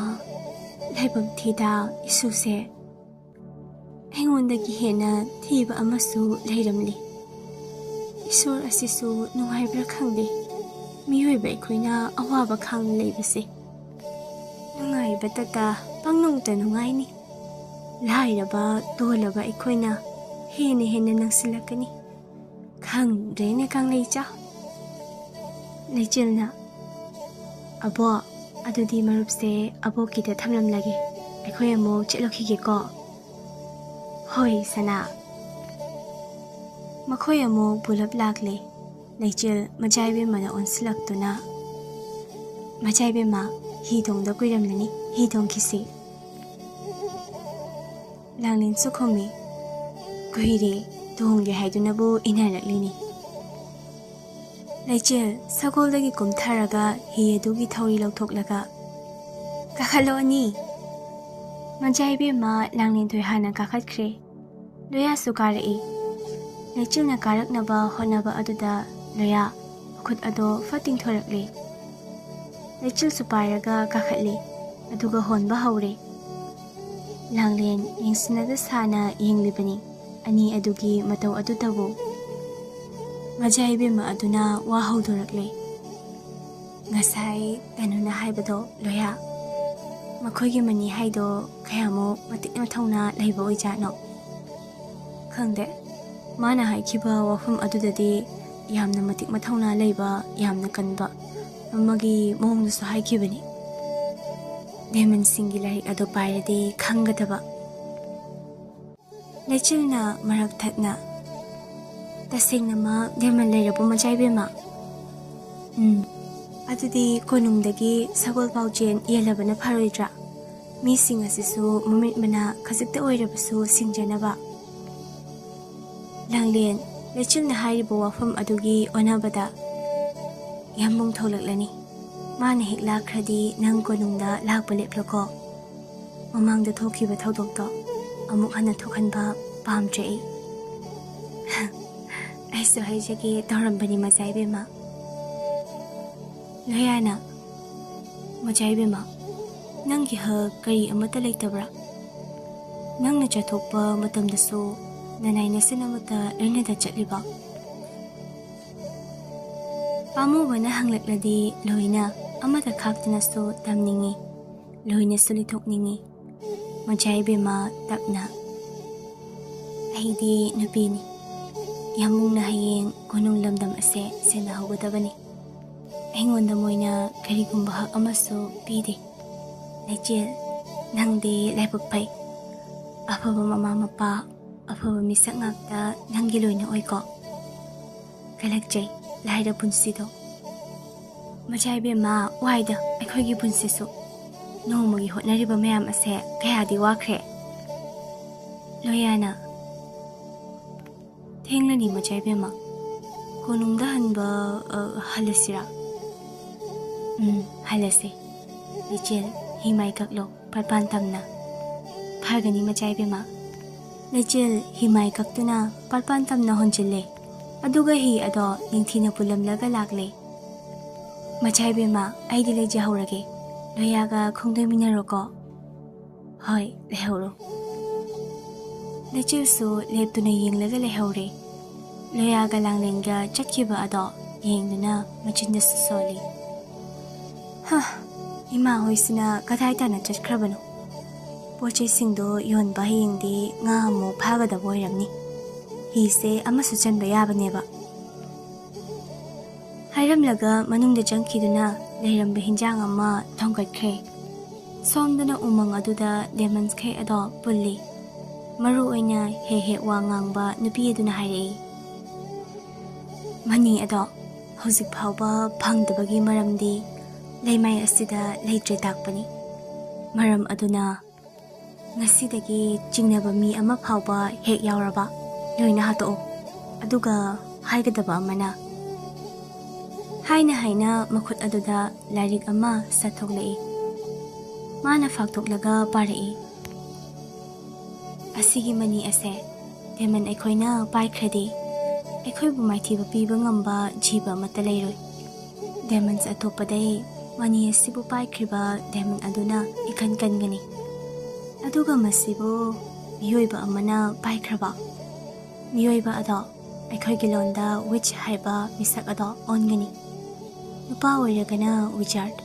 ꯂꯥꯏꯕꯛ ꯊꯤꯗ ꯏꯁꯨꯁꯦ꯫ ꯑꯩꯉꯣꯟꯗꯒꯤ ꯍꯦꯟꯅ ꯊꯤꯕ ꯑꯃꯁꯨ ꯂꯩꯔꯝꯂꯦ꯫ ꯏꯁꯣꯔ ꯑꯁꯤꯁꯨ ꯅꯨꯡꯉꯥꯏꯕ꯭ꯔꯥ ꯈꯪꯗꯦ, ꯃꯤꯑꯣꯏꯕ ꯑꯩꯈꯣꯏꯅ ꯑꯋꯥꯕ ꯈꯥꯡꯅ ꯂꯩꯕꯁꯦ꯫ ꯅꯨꯡꯉꯥꯏꯕꯇꯇ ꯄꯪꯅꯨꯡꯇ ꯅꯨꯡꯉꯥꯏꯅꯤ꯫ ꯂꯥꯏꯔꯕ ꯇꯣꯜꯂꯕ ꯑꯩꯈꯣꯏꯅ ꯍꯦꯟꯅ ꯍꯦꯟꯅ ꯅꯪꯁꯤꯜꯂꯛꯀꯅꯤ꯫ ꯈꯪꯗ꯭ꯔꯦꯅꯦ ꯀꯪꯂꯩꯆꯥ꯫ ꯂꯩꯆꯤꯜꯅ, "ꯑꯕꯣꯛ, ꯑꯗꯨꯗꯤ ꯃꯔꯨꯞꯁꯦ ꯑꯕꯣꯛꯀꯤꯗ ꯊꯝꯂꯝꯂꯒꯦ, ꯑꯩꯈꯣꯏ ꯑꯃꯨꯛ ꯆꯠꯂꯨꯈꯤꯒꯦꯀꯣ"꯫ "ꯍꯣꯏ ꯁꯅꯥ"꯫ ꯃꯈꯣꯏ ꯑꯃꯨꯛ ꯄꯨꯂꯞ ꯂꯥꯛꯂꯦ꯫ ꯂꯩꯆꯤꯜ ꯃꯆꯥ ꯏꯕꯦꯝꯃꯗ ꯑꯣꯟꯁꯤꯜꯂꯛꯇꯨꯅ, "ꯃꯆꯥ ꯏꯕꯦꯝꯃ, ꯍꯤ ꯇꯣꯡꯗ ꯀꯨꯏꯔꯝꯂꯅꯤ, ꯍꯤ ꯇꯣꯡꯈꯤꯁꯤ"꯫ ꯂꯥꯡꯂꯦꯟꯁꯨ ꯈꯨꯝꯃꯤ, "ꯀꯨꯏꯔꯦ, ꯇꯣꯡꯒꯦ ꯍꯥꯏꯗꯨꯅꯕꯨ ꯏꯟꯅꯔꯛꯂꯤꯅꯤ"꯫ ꯂꯩꯆꯤꯜ ꯁꯒꯣꯜꯗꯒꯤ ꯀꯨꯝꯊꯔꯒ ꯍꯤ ꯑꯗꯨꯒꯤ ꯊꯧꯔꯤ ꯂꯧꯊꯣꯛꯂꯒ, "ꯀꯥꯈꯠꯂꯣ ꯑꯅꯤ"꯫ ꯃꯆꯥ ꯏꯕꯦꯝꯃ ꯂꯥꯡꯂꯦꯟꯊꯣꯏ ꯍꯥꯟꯅ ꯀꯥꯈꯠꯈ꯭ꯔꯦ꯫ ꯂꯣꯌꯥꯁꯨ ꯀꯥꯔꯛꯏ꯫ ꯂꯩꯆꯤꯜꯅ ꯀꯥꯔꯛꯅꯕ ꯍꯣꯠꯅꯕ ꯑꯗꯨꯗ ꯂꯣꯌꯥ ꯃꯈꯨꯠ ꯑꯗꯣ ꯐꯠ ꯇꯤꯡꯊꯣꯔꯛꯂꯦ꯫ ꯂꯩꯆꯤꯜꯁꯨ ꯄꯥꯏꯔꯒ ꯀꯥꯈꯠꯂꯦ, ꯑꯗꯨꯒ ꯍꯣꯟꯕ ꯍꯧꯔꯦ꯫ ꯂꯥꯡꯂꯦꯟ ꯌꯦꯡꯁꯤꯟꯅꯗ ꯁꯥꯅ ꯌꯦꯡꯂꯤꯕꯅꯤ ꯑꯅꯤ ꯑꯗꯨꯒꯤ ꯃꯇꯧ ꯑꯗꯨꯇꯕꯨ꯫ ꯃꯆꯥ ꯏꯕꯦꯝꯃ ꯑꯗꯨꯅ ꯋꯥ ꯍꯧꯗꯣꯔꯛꯂꯦ꯫ "ꯉꯁꯥꯏ ꯇꯅꯨꯅ ꯍꯥꯏꯕꯗꯣ ꯂꯣꯌꯥ, ꯃꯈꯣꯏꯒꯤ ꯃꯅꯤ ꯍꯥꯏꯗꯣ ꯀꯌꯥꯃꯨꯛ ꯃꯇꯤꯛ ꯃꯊꯧꯅꯥ ꯂꯩꯕ ꯑꯣꯏꯖꯥꯠꯅꯣ? ꯈꯪꯗꯦ, ꯃꯥꯅ ꯍꯥꯏꯈꯤꯕ ꯋꯥꯐꯝ ꯑꯗꯨꯗꯗꯤ ꯌꯥꯝꯅ ꯃꯇꯤꯛ ꯃꯊꯧꯅꯥ ꯂꯩꯕ, ꯌꯥꯝꯅ ꯀꯟꯕ ꯑꯃꯒꯤ ꯃꯑꯣꯡꯗꯁꯨ ꯍꯥꯏꯈꯤꯕꯅꯤ꯫ ꯗꯦꯃꯟꯁꯤꯡꯒꯤ ꯂꯥꯏꯔꯤꯛ ꯑꯗꯨ ꯄꯥꯏꯔꯗꯤ ꯈꯪꯒꯗꯕ"꯫ ꯂꯩꯆꯤꯜꯅ ꯃꯔꯛ ꯊꯠꯅ, "ꯇꯁꯦꯡꯅꯃꯛ ꯗꯦꯃꯟ ꯂꯩꯔꯕꯣ ꯃꯆꯥ ꯏꯕꯦꯝꯃ? ꯎꯝ, ꯑꯗꯨꯗꯤ ꯀꯣꯅꯨꯡꯗꯒꯤ ꯁꯒꯣꯜ ꯄꯥꯎꯆꯦꯟ ꯌꯦꯜꯂꯕꯅ ꯐꯔꯣꯏꯗ꯭ꯔꯥ? ꯃꯤꯁꯤꯡ ꯑꯁꯤꯁꯨ ꯃꯃꯤꯠ ꯃꯅꯥ ꯈꯖꯤꯛꯇ ꯑꯣꯏꯔꯕꯁꯨ ꯁꯤꯡꯖꯅꯕ"꯫ ꯂꯥꯡꯂꯦꯟ, ꯂꯩꯆꯤꯜꯅ ꯍꯥꯏꯔꯤꯕ ꯋꯥꯐꯝ ꯑꯗꯨꯒꯤ ꯑꯣꯟꯅꯕꯗ, "ꯌꯥꯝꯕꯨꯡ ꯊꯣꯛꯂꯛꯂꯅꯤ꯫ ꯃꯥꯅ ꯍꯦꯛ ꯂꯥꯛꯈ꯭ꯔꯗꯤ ꯅꯪ ꯀꯣꯅꯨꯡꯗ ꯂꯥꯛꯄ ꯂꯦꯞꯂꯣꯀꯣ꯫ ꯃꯃꯥꯡꯗ ꯊꯣꯛꯈꯤꯕ ꯊꯧꯗꯣꯛꯇꯣ ꯑꯃꯨꯛ ꯍꯟꯅ ꯊꯣꯛꯍꯟꯕ ꯄꯥꯝꯗ꯭ꯔꯦ ꯑꯩ"꯫ ꯑꯩꯁꯨ ꯍꯥꯏꯖꯒꯦ ꯇꯧꯔꯝꯕꯅꯤ, ꯃꯆꯥ ꯏꯕꯦꯝꯃ꯫ ꯂꯣꯌꯥꯅ, "ꯃꯆꯥ ꯏꯕꯦꯝꯃ, ꯅꯪꯒꯤ ꯍꯛ ꯀꯔꯤ ꯑꯃꯠꯇ ꯂꯩꯇꯕ꯭ꯔꯥ? ꯅꯪꯅ ꯆꯠꯊꯣꯛꯄ ꯃꯇꯝꯗꯁꯨ ꯅꯅꯥꯏ ꯅꯁꯤꯟ ꯑꯃꯠꯇ ꯂꯣꯏꯅꯗ ꯆꯠꯂꯤꯕ?" ꯄꯥꯝꯃꯨꯕꯅ ꯍꯪꯂꯛꯂꯗꯤ ꯂꯣꯏꯅ ꯑꯃꯠꯇ ꯈꯥꯛꯇꯅꯁꯨ ꯇꯝꯅꯤꯡꯏ, ꯂꯣꯏꯅꯁꯨ ꯂꯤꯊꯣꯛꯅꯤꯡꯏ꯫ ꯃꯆꯥ ꯏꯕꯦꯝꯃ ꯇꯞꯅ, "ꯑꯩꯗꯤ ꯅꯨꯄꯤꯅꯤ꯫ ꯌꯥꯝꯕꯨꯡꯅ ꯍꯌꯦꯡ ꯀꯣꯅꯨꯡ ꯂꯝꯗꯝ ꯑꯁꯦ ꯁꯦꯟꯅꯍꯧꯒꯗꯕꯅꯤ꯫ ꯑꯩꯉꯣꯟꯗ ꯃꯣꯏꯅ ꯀꯔꯤꯒꯨꯝꯕ ꯍꯛ ꯑꯃꯁꯨ ꯄꯤꯗꯦ꯫ ꯂꯩꯆꯦꯜ, ꯅꯪꯗꯤ ꯂꯥꯏꯕꯛ ꯐꯩ꯫ ꯑꯐꯕ ꯃꯃꯥ ꯃꯄꯥ, ꯑꯐꯕ ꯃꯤꯁꯛ ꯉꯥꯛꯇ ꯅꯪꯒꯤ ꯂꯣꯏꯅ ꯑꯣꯏꯀꯣ꯫ ꯀꯜꯂꯛꯆꯩ, ꯂꯥꯏꯔ ꯄꯨꯟꯁꯤꯗꯣ꯫ ꯃꯆꯥ ꯏꯕꯦꯝꯃ, ꯋꯥꯏꯗ ꯑꯩꯈꯣꯏꯒꯤ ꯄꯨꯟꯁꯤꯁꯨ꯫ ꯅꯣꯡꯃꯒꯤ ꯍꯣꯠꯅꯔꯤꯕ ꯃꯌꯥꯝ ꯑꯁꯦ ꯀꯌꯥꯗꯤ ꯋꯥꯈ꯭ꯔꯦ꯫" ꯂꯣꯌꯥꯅ, "ꯊꯦꯡꯂꯅꯤ ꯃꯆꯥ ꯏꯕꯦꯝꯃ꯫ ꯀꯣꯅꯨꯡꯗ ꯍꯟꯕ, ꯑ, ꯍꯜꯂꯁꯤꯔꯥ?" "ꯎꯝ, ꯍꯜꯂꯁꯦ꯫ ꯂꯩꯆꯦꯜ, ꯍꯤꯃꯥꯏ ꯀꯛꯂꯣ, ꯄꯠꯄꯥꯟ ꯇꯝꯅ꯫" "ꯐꯒꯅꯤ ꯃꯆꯥ ꯏꯕꯦꯝꯃ꯫" ꯂꯩꯆꯦꯜ ꯍꯤꯃꯥꯏ ꯀꯛꯇꯨꯅ ꯄꯠꯄꯥꯟ ꯇꯝꯅ ꯍꯣꯟꯖꯤꯜꯂꯦ꯫ ꯑꯗꯨꯒ ꯍꯤ ꯑꯗꯣ ꯅꯤꯡꯊꯤꯅ ꯄꯨꯜꯂꯝꯂꯒ ꯂꯥꯛꯂꯦ꯫ "ꯃꯆꯥ ꯏꯕꯦꯝꯃ, ꯑꯩꯗꯤ ꯂꯩꯖꯍꯧꯔꯒꯦ꯫ ꯂꯣꯌꯥꯒ ꯈꯣꯡꯗꯣꯏꯃꯤꯟꯅꯔꯣꯀꯣ꯫" "ꯍꯣꯏ, ꯂꯩꯍꯧꯔꯣ꯫" ꯂꯩꯆꯦꯜꯁꯨ ꯂꯦꯞꯇꯨꯅ ꯌꯦꯡꯂꯒ ꯂꯩꯍꯧꯔꯦ꯫ ꯂꯣꯌꯥꯒ ꯂꯥꯡꯂꯦꯟꯒ ꯆꯠꯈꯤꯕ ꯑꯗꯣ ꯌꯦꯡꯗꯨꯅ ꯃꯆꯤꯟꯗꯁꯨ ꯁꯣꯜꯂꯤ꯫ "ꯍ, ꯏꯃꯥ ꯍꯣꯏꯁꯤꯅ ꯀꯗꯥꯏ ꯇꯥꯅ ꯆꯠꯈ꯭ꯔꯕꯅꯣ? ꯄꯣꯠ ꯆꯩꯁꯤꯡꯗꯣ ꯌꯣꯟꯕ ꯍꯌꯦꯡꯗꯤ ꯉꯥ ꯑꯃꯨꯛ ꯐꯥꯒꯗꯕ ꯑꯣꯏꯔꯝꯅꯤ꯫ ꯍꯤꯁꯦ ꯑꯃꯁꯨ ꯆꯟꯕ ꯌꯥꯕꯅꯦꯕ꯫" ꯍꯥꯏꯔꯝꯂꯒ ꯃꯅꯨꯡꯗ ꯆꯪꯈꯤꯗꯨꯅ ꯂꯩꯔꯝꯕ ꯍꯤꯟꯖꯥꯡ ꯑꯃ ꯊꯣꯡꯒꯠꯈ꯭ꯔꯦ꯫ ꯁꯣꯝꯗꯅ ꯎꯃꯪ ꯑꯗꯨꯗ ꯂꯦꯃꯟꯁ ꯈꯩ ꯑꯗꯣ ꯄꯨꯜꯂꯤ꯫ ꯃꯔꯨ ꯑꯣꯏꯅ ꯍꯦꯛ ꯍꯦꯛ ꯋꯥ ꯉꯥꯡꯕ ꯅꯨꯄꯤ ꯑꯗꯨꯅ ꯍꯥꯏꯔꯛꯏ, "ꯃꯅꯤ ꯑꯗꯣ ꯍꯧꯖꯤꯛ ꯐꯥꯎꯕ ꯐꯪꯗꯕꯒꯤ ꯃꯔꯝꯗꯤ ꯂꯩꯃꯥꯏ ꯑꯁꯤꯗ ꯂꯩꯇ꯭ꯔꯦ ꯇꯥꯛꯄꯅꯤ꯫ ꯃꯔꯝ ꯑꯗꯨꯅ ꯉꯁꯤꯗꯒꯤ ꯆꯤꯡꯅꯕ ꯃꯤ ꯑꯃ ꯐꯥꯎꯕ ꯍꯦꯛ ꯌꯥꯎꯔꯕ ꯂꯣꯏꯅ ꯍꯥꯠꯇꯣꯛꯎ꯫ ꯑꯗꯨꯒ ꯍꯥꯏꯒꯗꯕ ꯑꯃꯅ꯫" ꯍꯥꯏꯅ ꯍꯥꯏꯅ ꯃꯈꯨꯠ ꯑꯗꯨꯗ ꯂꯥꯏꯔꯤꯛ ꯑꯃ ꯁꯠꯊꯣꯛꯂꯛꯏ꯫ ꯃꯥꯅ ꯐꯥꯛꯇꯣꯛꯂꯒ ꯄꯥꯔꯛꯏ, "ꯑꯁꯤꯒꯤ ꯃꯅꯤ ꯑꯁꯦ ꯗꯦꯃꯟ ꯑꯩꯈꯣꯏꯅ ꯄꯥꯏꯈ꯭ꯔꯗꯤ, ꯑꯩꯈꯣꯏꯕꯨ ꯃꯥꯏꯊꯤꯕ ꯄꯤꯕ ꯉꯝꯕ ꯖꯤꯕ ꯑꯃꯠꯇ ꯂꯩꯔꯣꯏ꯫ ꯗꯥꯏꯃꯟꯁ ꯑꯇꯣꯞꯄꯗꯩ ꯃꯅꯤ ꯑꯁꯤꯕꯨ ꯄꯥꯏꯈ꯭ꯔꯤꯕ ꯗꯥꯏꯃꯟ ꯑꯗꯨꯅ ꯏꯀꯟ ꯀꯟꯒꯅꯤ꯫ ꯑꯗꯨꯒ ꯃꯁꯤꯕꯨ ꯃꯤꯑꯣꯏꯕ ꯑꯃꯅ ꯄꯥꯏꯈ꯭ꯔꯕ ꯃꯤꯑꯣꯏꯕ ꯑꯗꯣ ꯑꯩꯈꯣꯏꯒꯤ ꯂꯣꯟꯗ ꯋꯤꯆ ꯍꯥꯏꯕ ꯃꯤꯁꯛ ꯑꯗꯣ ꯑꯣꯟꯒꯅꯤ꯫ ꯅꯨꯄꯥ ꯑꯣꯏꯔꯒꯅ ꯋꯤꯖꯥꯔꯗ꯫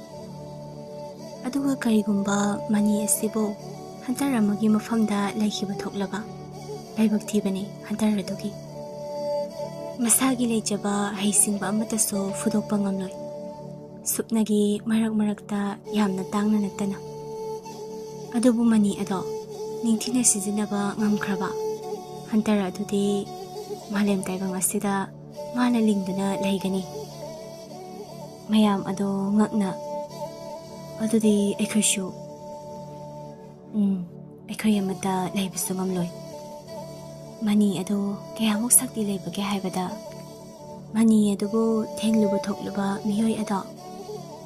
ꯑꯗꯨꯒ ꯀꯔꯤꯒꯨꯝꯕ ꯃꯅꯤ ꯑꯁꯤꯕꯨ ꯍꯟꯇꯔ ꯑꯃꯒꯤ ꯃꯐꯝꯗ ꯂꯩꯈꯤꯕ ꯊꯣꯛꯂꯕ, ꯂꯥꯏꯕꯛ ꯊꯤꯕꯅꯤ ꯍꯟꯇꯔ ꯑꯗꯨꯒꯤ꯫ ꯃꯁꯥꯒꯤ ꯂꯩꯖꯕ ꯍꯩꯁꯤꯡꯕ ꯑꯃꯠꯇꯁꯨ ꯐꯨꯗꯣꯛꯄ ꯉꯝꯂꯣꯏ, ꯁꯨꯞꯅꯒꯤ ꯃꯔꯛ ꯃꯔꯛꯇ ꯌꯥꯝꯅ ꯇꯥꯡꯅ ꯅꯠꯇꯅ꯫ ꯑꯗꯨꯕꯨ ꯃꯅꯤ ꯑꯗꯣ ꯅꯤꯡꯊꯤꯅ ꯁꯤꯖꯤꯟꯅꯕ ꯉꯝꯈ꯭ꯔꯕ ꯍꯟꯇꯔ ꯑꯗꯨꯗꯤ ꯃꯥꯂꯦꯝ ꯇꯥꯏꯕꯪ ꯑꯁꯤꯗ ꯃꯥꯅ ꯂꯤꯡꯗꯨꯅ ꯂꯩꯒꯅꯤ꯫ ꯃꯌꯥꯝ ꯑꯗꯣ ꯉꯛꯅ, "ꯑꯗꯨꯗꯤ ꯑꯩꯈꯣꯏꯁꯨ?" "ꯎꯝ, ꯑꯩꯈꯣꯏ ꯑꯃꯠꯇ ꯂꯩꯕꯁꯨ ꯉꯝꯂꯣꯏ꯫" ꯃꯅꯤ ꯑꯗꯨ ꯀꯌꯥꯃꯨꯛ ꯁꯛꯇꯤ ꯂꯩꯕꯒꯦ ꯍꯥꯏꯕꯗ, ꯃꯅꯤ ꯑꯗꯨꯕꯨ ꯊꯦꯡꯂꯨꯕ ꯊꯣꯛꯂꯨꯕ ꯃꯤꯑꯣꯏ ꯑꯗꯣ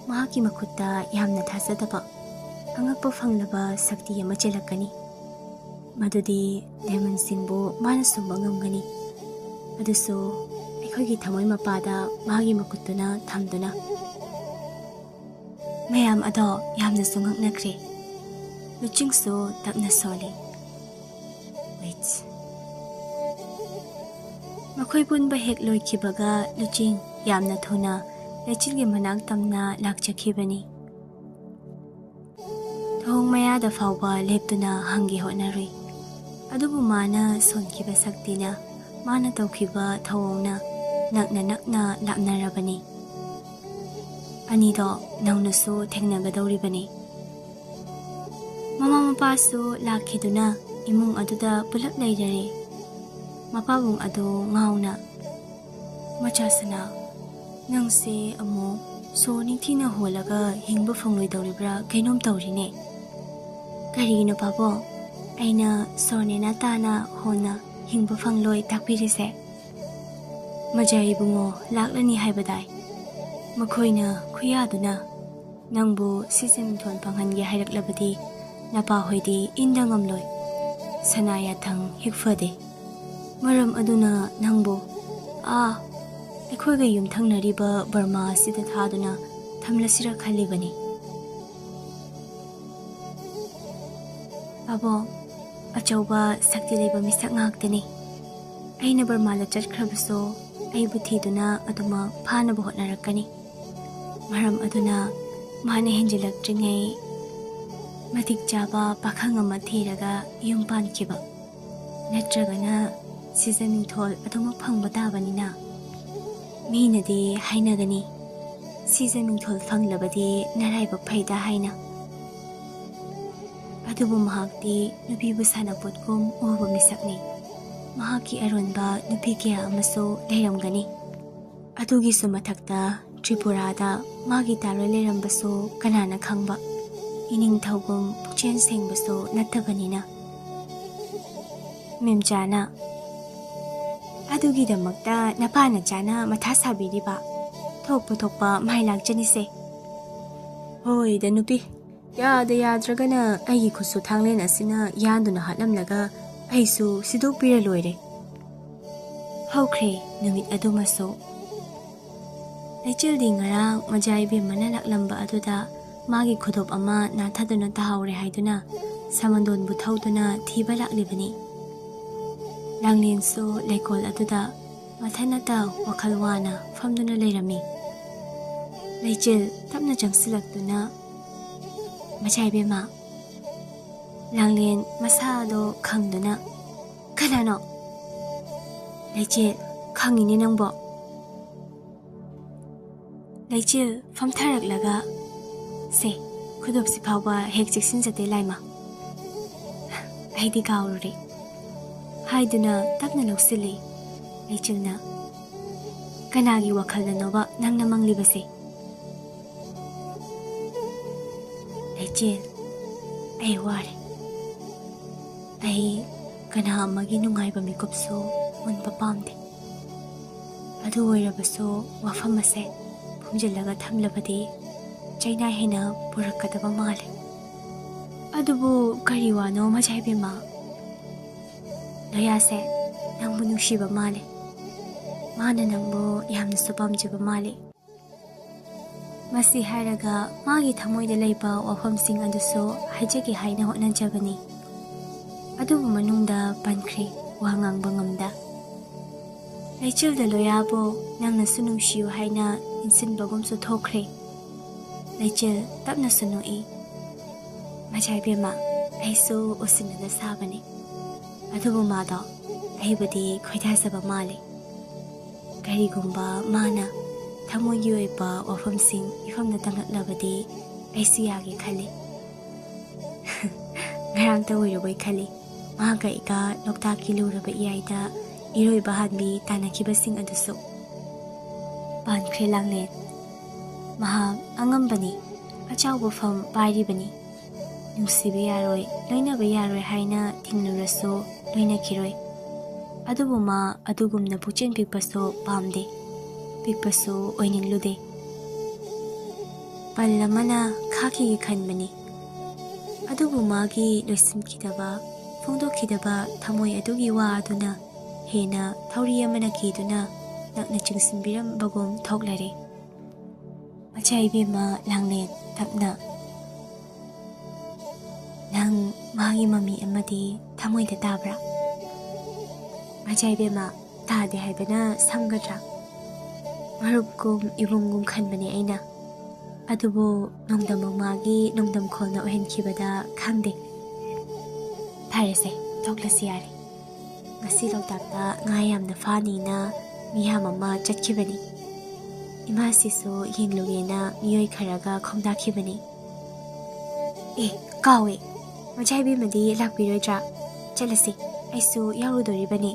ꯃꯍꯥꯛꯀꯤ ꯃꯈꯨꯠꯇ ꯌꯥꯝꯅ ꯊꯥꯖꯗꯕ, ꯑꯉꯛꯄ ꯐꯪꯂꯕ ꯁꯛꯇꯤ ꯑꯃ ꯆꯦꯜꯂꯛꯀꯅꯤ꯫ ꯃꯗꯨꯗꯤ ꯗꯥꯏꯃꯟꯁꯤꯡꯕꯨ ꯃꯥꯅ ꯁꯨꯝꯕ ꯉꯝꯒꯅꯤ꯫ ꯑꯗꯨꯁꯨ ꯑꯩꯈꯣꯏꯒꯤ ꯊꯃꯣꯏ ꯃꯄꯥꯗ ꯃꯥꯒꯤ ꯃꯈꯨꯠꯇꯨꯅ ꯊꯝꯗꯨꯅ꯫ ꯃꯌꯥꯝ ꯑꯗꯣ ꯌꯥꯝꯅꯁꯨ ꯉꯛꯅꯈ꯭ꯔꯦ꯫ ꯂꯨꯆꯤꯡꯁꯨ ꯇꯞꯅ ꯁꯣꯜꯂꯤ꯫ ꯋꯤꯠꯁ꯫ ꯃꯈꯣꯏ ꯄꯨꯟꯕ ꯍꯦꯛ ꯂꯣꯏꯈꯤꯕꯒ ꯂꯨꯆꯤꯡ ꯌꯥꯝꯅ ꯊꯨꯅ ꯂꯩꯆꯤꯜꯒꯤ ꯃꯅꯥꯛ ꯇꯝꯅ ꯂꯥꯛꯆꯈꯤꯕꯅꯤ꯫ ꯊꯣꯡ ꯃꯌꯥꯗ ꯐꯥꯎꯕ ꯂꯦꯞꯇꯨꯅ ꯍꯪꯒꯦ ꯍꯣꯠꯅꯔꯨꯏ꯫ ꯑꯗꯨꯕꯨ ꯃꯥꯅ ꯁꯣꯟꯈꯤꯕ ꯁꯛꯇꯤꯅ, ꯃꯥꯅ ꯇꯧꯈꯤꯕ ꯊꯧꯑꯣꯡꯅ ꯅꯛꯅ ꯅꯛꯅ ꯂꯥꯞꯅꯔꯕꯅꯤ꯫ ꯑꯅꯤꯗꯣ ꯅꯧꯅꯁꯨ ꯊꯦꯡꯅꯒꯗꯧꯔꯤꯕꯅꯤ꯫ ꯃꯃꯥ ꯃꯄꯥꯁꯨ ꯂꯥꯛꯈꯤꯗꯨꯅ ꯏꯃꯨꯡ ꯑꯗꯨꯗ ꯄꯨꯂꯞ ꯂꯩꯔꯔꯦ꯫ ꯃꯄꯥꯕꯨꯡ ꯑꯗꯨ ꯉꯥꯎꯅ, "ꯃꯆꯥ ꯁꯅꯥ, ꯅꯪꯁꯦ ꯑꯃꯨꯛ ꯁꯣꯔ ꯅꯤꯡꯊꯤꯅ ꯍꯣꯜꯂꯒ ꯍꯤꯡꯕ ꯐꯪꯂꯣꯏꯗꯧꯔꯤꯕ꯭ꯔꯥ ꯀꯩꯅꯣꯝ ꯇꯧꯔꯤꯅꯦ꯫ ꯀꯔꯤꯒꯤꯅꯣ ꯄꯥꯕꯣ? ꯑꯩꯅ ꯁꯣꯔ ꯅꯦꯅꯥ ꯇꯥꯅ ꯍꯣꯟꯅ ꯍꯤꯡꯕ ꯐꯪꯂꯣꯏ ꯇꯥꯛꯄꯤꯔꯤꯁꯦ?" "ꯃꯖꯥ ꯏꯕꯨꯡꯉꯣ ꯂꯥꯛꯂꯅꯤ ꯍꯥꯏꯕꯗꯥꯏ? ꯃꯈꯣꯏꯅ ꯈꯨꯌꯥꯗꯨꯅ ꯅꯪꯕꯨ ꯁꯤꯖ ꯃꯤꯡꯊꯣꯟ ꯐꯪꯍꯟꯒꯦ ꯍꯥꯏꯔꯛꯂꯕꯗꯤ ꯅꯄꯥꯍꯣꯏꯗꯤ ꯏꯟꯗ ꯉꯝꯂꯣꯏ꯫ ꯁꯅꯥ ꯌꯥꯊꯪ ꯍꯦꯛ ꯐꯗꯦ꯫ ꯃꯔꯝ ꯑꯗꯨꯅ ꯅꯪꯕꯨ ꯑꯥ, ꯑꯩꯈꯣꯏꯒ ꯌꯨꯝꯊꯪꯅꯔꯤꯕ ꯕꯔꯃꯥ ꯑꯁꯤꯗ ꯊꯥꯗꯨꯅ ꯊꯝꯂꯁꯤꯔ ꯈꯜꯂꯤꯕꯅꯤ꯫ ꯑꯕꯣꯛ, ꯑꯆꯧꯕ ꯁꯛꯇꯤ ꯂꯩꯕ ꯃꯤꯁꯛ ꯉꯥꯛꯇꯅꯤ꯫ ꯑꯩꯅ ꯕꯔꯃꯥꯗ ꯆꯠꯈ꯭ꯔꯕꯁꯨ ꯑꯩꯕꯨ ꯊꯤꯗꯨꯅ ꯑꯗꯨꯃꯛ ꯐꯥꯅꯕ ꯍꯣꯠꯅꯔꯛꯀꯅꯤ꯫ ꯃꯔꯝ ꯑꯗꯨꯅ ꯃꯥꯅ ꯍꯦꯟꯖꯤꯜꯂꯛꯇ꯭ꯔꯤꯉꯩ ꯃꯇꯤꯛ ꯆꯥꯕ ꯄꯥꯈꯪ ꯑꯃ ꯊꯤꯔꯒ ꯌꯨꯝ ꯄꯥꯟꯈꯤꯕ, ꯅꯠꯇ꯭ꯔꯒꯅ ꯁꯤꯖ ꯃꯤꯡꯊꯣꯜ ꯑꯗꯨꯃꯛ ꯐꯪꯕ ꯇꯥꯕꯅꯤꯅ꯫ ꯃꯤꯅꯗꯤ ꯍꯥꯏꯅꯒꯅꯤ, "ꯁꯤꯖ ꯃꯤꯡꯊꯣꯜ ꯐꯪꯂꯕꯗꯤ ꯅꯔꯥꯏꯕꯛ ꯐꯩꯗ" ꯍꯥꯏꯅ꯫ ꯑꯗꯨꯕꯨ ꯃꯍꯥꯛꯇꯤ ꯅꯨꯄꯤꯕꯨ ꯁꯥꯟꯅꯄꯣꯠꯀꯨꯝ ꯎꯕ ꯃꯤꯁꯛꯅꯤ꯫ ꯃꯍꯥꯛꯀꯤ ꯑꯔꯣꯟꯕ ꯅꯨꯄꯤ ꯀꯌꯥ ꯑꯃꯁꯨ ꯂꯩꯔꯝꯒꯅꯤ꯫ ꯑꯗꯨꯒꯤꯁꯨ ꯃꯊꯛꯇ ꯇ꯭ꯔꯤꯄꯨꯔꯥꯗ ꯃꯥꯒꯤ ꯇꯥꯔꯣꯏ ꯂꯩꯔꯝꯕꯁꯨ ꯀꯅꯥꯅ ꯈꯪꯕ? ꯏꯅꯤꯡꯊꯧꯒꯨꯝ ꯄꯨꯛꯆꯦꯜ ꯁꯦꯡꯕꯁꯨ ꯅꯠꯇꯕꯅꯤꯅ꯫ ꯃꯦꯝꯆꯥꯅ, "ꯑꯗꯨꯒꯤꯗꯃꯛꯇ ꯅꯄꯥ ꯅꯆꯥꯅ ꯃꯊꯥ ꯁꯥꯕꯤꯔꯤꯕ? ꯊꯣꯛꯄ ꯊꯣꯛꯄ ꯃꯥꯏ ꯂꯥꯛꯆꯅꯤꯁꯦ꯫ ꯍꯣꯏꯗ ꯅꯨꯄꯤ, ꯌꯥꯗ ꯌꯥꯗ꯭ꯔꯒꯅ ꯑꯩꯒꯤ ꯈꯨꯠꯁꯨ ꯊꯥꯡꯂꯦꯟ ꯑꯁꯤꯅ ꯌꯥꯟꯗꯨꯅ ꯍꯥꯠꯂꯝꯂꯒ ꯑꯩꯁꯨ ꯁꯤꯗꯣꯛꯄꯤꯔ ꯂꯣꯏꯔꯦ"꯫ ꯍꯧꯈ꯭ꯔꯦ ꯅꯨꯃꯤꯠ ꯑꯗꯨꯃꯁꯨ꯫ ꯂꯩꯆꯤꯜꯗꯤ ꯉꯔꯥꯡ ꯃꯖꯥ ꯏꯕꯦꯝꯃꯅ ꯂꯥꯛꯂꯝꯕ ꯑꯗꯨꯗ ꯃꯥꯒꯤ ꯈꯨꯗꯣꯞ ꯑꯃ ꯅꯥꯟꯊꯗꯨꯅ ꯇꯥꯍꯧꯔꯦ ꯍꯥꯏꯗꯨꯅ ꯁꯃꯟꯗꯣꯟꯕꯨ ꯊꯧꯗꯨꯅ ꯊꯤꯕ ꯂꯥꯛꯂꯤꯕꯅꯤ꯫ ꯂꯥꯡꯂꯦꯟꯁꯨ ꯂꯩꯀꯣꯜ ꯑꯗꯨꯗ ꯃꯊꯟꯅꯇ ꯋꯥꯈꯜ ꯋꯥꯅ ꯐꯝꯗꯨꯅ ꯂꯩꯔꯝꯃꯤ꯫ ꯂꯩꯆꯤꯜ ꯇꯞꯅ ꯆꯪꯁꯤꯜꯂꯛꯇꯨꯅ, "ꯃꯖꯥ ꯏꯕꯦꯝꯃ"꯫ ꯂꯥꯡꯂꯦꯟ ꯃꯁꯥꯗꯣ ꯈꯪꯗꯨꯅ, "ꯀꯅꯥꯅꯣ?" "ꯂꯩꯆꯤꯜ, ꯈꯪꯉꯤꯅꯦ ꯅꯪꯕꯣ"꯫ ꯂꯩꯆꯤꯜ ꯐꯝꯊꯔꯛꯂꯒ, "ꯁꯦ, ꯈꯨꯗꯣꯞꯁꯤ ꯐꯥꯎꯕ ꯍꯦꯛ ꯆꯦꯛꯁꯤꯟꯖꯗꯦ ꯂꯥꯏꯃ꯫ ꯑꯩꯗꯤ ꯀꯥꯎꯔꯨꯔꯦ" ꯍꯥꯏꯗꯨꯅ ꯇꯞꯅ ꯂꯧꯁꯤꯜꯂꯤ꯫ ꯂꯩꯆꯤꯜꯅ, "ꯀꯅꯥꯒꯤ ꯋꯥꯈꯜꯗꯅꯣꯕ ꯅꯪꯅ ꯃꯪꯂꯤꯕꯁꯦ?" "ꯂꯩꯆꯤꯜ, ꯑꯩ ꯋꯥꯔꯦ꯫ ꯑꯩ ꯀꯅꯥ ꯑꯃꯒꯤ ꯅꯨꯡꯉꯥꯏꯕ ꯃꯤꯀꯨꯞꯁꯨ ꯃꯨꯟꯕ ꯄꯥꯝꯗꯦ꯫ ꯑꯗꯨ ꯑꯣꯏꯔꯕꯁꯨ ꯋꯥꯐꯝ ꯑꯁꯦ ꯐꯨꯝꯖꯤꯜꯂꯒ ꯊꯝꯂꯕꯗꯤ ꯆꯩꯅꯥ ꯍꯦꯟꯅ ꯄꯨꯔꯛꯀꯗꯕ ꯃꯥꯜꯂꯦ꯫ ꯑꯗꯨꯕꯨ ꯀꯔꯤ ꯋꯥꯅꯣ ꯃꯖꯥ ꯏꯕꯦꯝꯃ? ꯂꯣꯌꯥꯁꯦ ꯅꯪꯕꯨ ꯅꯨꯡꯁꯤꯕ ꯃꯥꯜꯂꯦ"꯫ ꯃꯥꯅ ꯅꯪꯕꯨ ꯌꯥꯝꯅꯁꯨ ꯄꯥꯝꯖꯕ ꯃꯥꯜꯂꯤ꯫ ꯃꯁꯤ ꯍꯥꯏꯔꯒ ꯃꯥꯒꯤ ꯊꯃꯣꯏꯗ ꯂꯩꯕ ꯋꯥꯐꯝꯁꯤꯡ ꯑꯗꯨꯁꯨ ꯍꯥꯏꯖꯒꯦ ꯍꯥꯏꯅ ꯍꯣꯠꯅꯖꯕꯅꯤ꯫ ꯑꯗꯨꯕꯨ ꯃꯅꯨꯡꯗ ꯄꯟꯈ꯭ꯔꯦ, ꯋꯥ ꯉꯥꯡꯕ ꯉꯝꯗ꯫ ꯂꯩꯆꯤꯜꯗ ꯂꯣꯌꯥꯕꯨ ꯅꯪꯅꯁꯨ ꯅꯨꯡꯁꯤꯌꯨ ꯍꯥꯏꯅ ꯏꯟꯁꯤꯟꯕꯒꯨꯝꯁꯨ ꯊꯣꯛꯈ꯭ꯔꯦ꯫ ꯂꯩꯆꯤꯜ ꯇꯞꯅꯁꯨ ꯅꯣꯛꯏ꯫ ꯃꯆꯥ ꯏꯕꯦꯝꯃ, ꯑꯩꯁꯨ ꯎꯁꯤꯟꯅꯗ ꯁꯥꯕꯅꯤ꯫ ꯑꯗꯨꯕꯨ ꯃꯥꯗꯣ ꯑꯩꯕꯨꯗꯤ ꯈꯣꯏꯗꯥꯖꯕ ꯃꯥꯜꯂꯤ꯫ ꯀꯔꯤꯒꯨꯝꯕ ꯃꯥꯅ ꯊꯃꯣꯏꯒꯤ ꯑꯣꯏꯕ ꯋꯥꯐꯝꯁꯤꯡ ꯏꯐꯝꯗ ꯇꯝꯂꯛꯂꯕꯗꯤ ꯑꯩꯁꯨ ꯌꯥꯒꯦ ꯈꯜꯂꯤ꯫ ꯉꯔꯥꯡꯇ ꯑꯣꯏꯔꯕꯣꯏ ꯈꯜꯂꯤ꯫ ꯃꯍꯥꯛꯀ ꯑꯩꯒ ꯂꯣꯛꯇꯥꯛꯀꯤ ꯂꯨꯔꯕ ꯏꯌꯥꯏꯗ ꯏꯔꯣꯏꯕ ꯍꯥꯟꯕꯤ ꯇꯥꯟꯅꯈꯤꯕꯁꯤꯡ ꯑꯗꯨꯁꯨ꯫ ꯄꯥꯟꯈ꯭ꯔꯦ ꯂꯥꯡꯂꯦꯟ꯫ ꯃꯍꯥꯛ ꯑꯉꯝꯕꯅꯤ, ꯑꯆꯥꯎꯕ ꯐꯝ ꯄꯥꯏꯔꯤꯕꯅꯤ꯫ ꯅꯨꯡꯁꯤꯕ ꯌꯥꯔꯣꯏ, ꯂꯣꯏꯅꯕ ꯌꯥꯔꯣꯏ ꯍꯥꯏꯅ ꯊꯤꯡꯂꯨꯔꯁꯨ ꯂꯣꯏꯅꯈꯤꯔꯣꯏ꯫ ꯑꯗꯨꯕꯨ ꯃꯥ ꯑꯗꯨꯒꯨꯝꯅ ꯄꯨꯛꯆꯦꯜ ꯄꯤꯛꯄꯁꯨ ꯄꯥꯝꯗꯦ, ꯄꯤꯛꯄꯁꯨ ꯑꯣꯏꯅꯤꯡꯂꯨꯗꯦ꯫ ꯄꯜ ꯑꯃꯅ ꯈꯥꯈꯤꯒꯦ ꯈꯟꯕꯅꯤ꯫ ꯑꯗꯨꯕꯨ ꯃꯥꯒꯤ ꯂꯣꯏꯁꯤꯟꯈꯤꯗꯕ, ꯐꯣꯡꯗꯣꯛꯈꯤꯗꯕ ꯊꯃꯣꯏ ꯑꯗꯨꯒꯤ ꯋꯥ ꯑꯗꯨꯅ ꯍꯦꯟꯅ ꯊꯧꯔꯤ ꯑꯃꯅ ꯀꯤꯗꯨꯅ ꯅꯛꯅ ꯆꯤꯡꯁꯤꯟꯕꯤꯔꯝꯕꯒꯨꯝ ꯊꯣꯛꯂꯔꯦ꯫ ꯃꯆꯥ ꯏꯕꯦꯝꯃ ꯂꯥꯡꯂꯦꯟ, ꯇꯞꯅ꯫ ꯅꯪ ꯃꯥꯒꯤ ꯃꯃꯤ ꯑꯃꯗꯤ ꯊꯃꯣꯏꯗ ꯇꯥꯕ꯭ꯔꯥ? ꯃꯆꯥ ꯏꯕꯦꯝꯃ, ꯇꯥꯗꯦ ꯍꯥꯏꯕꯅ ꯁꯝꯒꯗ꯭ꯔꯥ? ꯃꯔꯨꯞꯀꯨꯝ ꯏꯕꯨꯡꯒꯨꯝ ꯈꯟꯕꯅꯦ ꯑꯩꯅ꯫ ꯑꯗꯨꯕꯨ ꯅꯣꯡꯗꯝ ꯃꯃꯥꯒꯤ ꯅꯣꯡꯗꯝ ꯈꯣꯜꯅ ꯑꯣꯏꯍꯟꯈꯤꯕꯗ ꯈꯪꯗꯦ꯫ ꯐꯔꯦꯁꯦ, ꯊꯣꯛꯂꯁꯤ ꯌꯥꯔꯦ꯫ ꯉꯁꯤ ꯂꯣꯛꯇꯥꯛꯇ ꯉꯥ ꯌꯥꯝꯅ ꯐꯥꯅꯤꯅ ꯃꯤꯌꯥꯝ ꯑꯃ ꯆꯠꯈꯤꯕꯅꯤ꯫ ꯏꯃꯥꯁꯤꯁꯨ ꯌꯦꯡꯂꯨꯒꯦꯅ ꯃꯤꯑꯣꯏ ꯈꯔꯒ ꯈꯣꯡꯗꯥꯈꯤꯕꯅꯤ꯫ ꯑꯦ, ꯀꯥꯎꯋꯦ꯫ ꯃꯆꯥ ꯏꯕꯦꯝꯃꯗꯤ ꯂꯥꯛꯄꯤꯔꯣꯏꯗ꯭ꯔꯥ? ꯆꯠꯂꯁꯤ, ꯑꯩꯁꯨ ꯌꯥꯎꯔꯨꯗꯣꯔꯤꯕꯅꯤ꯫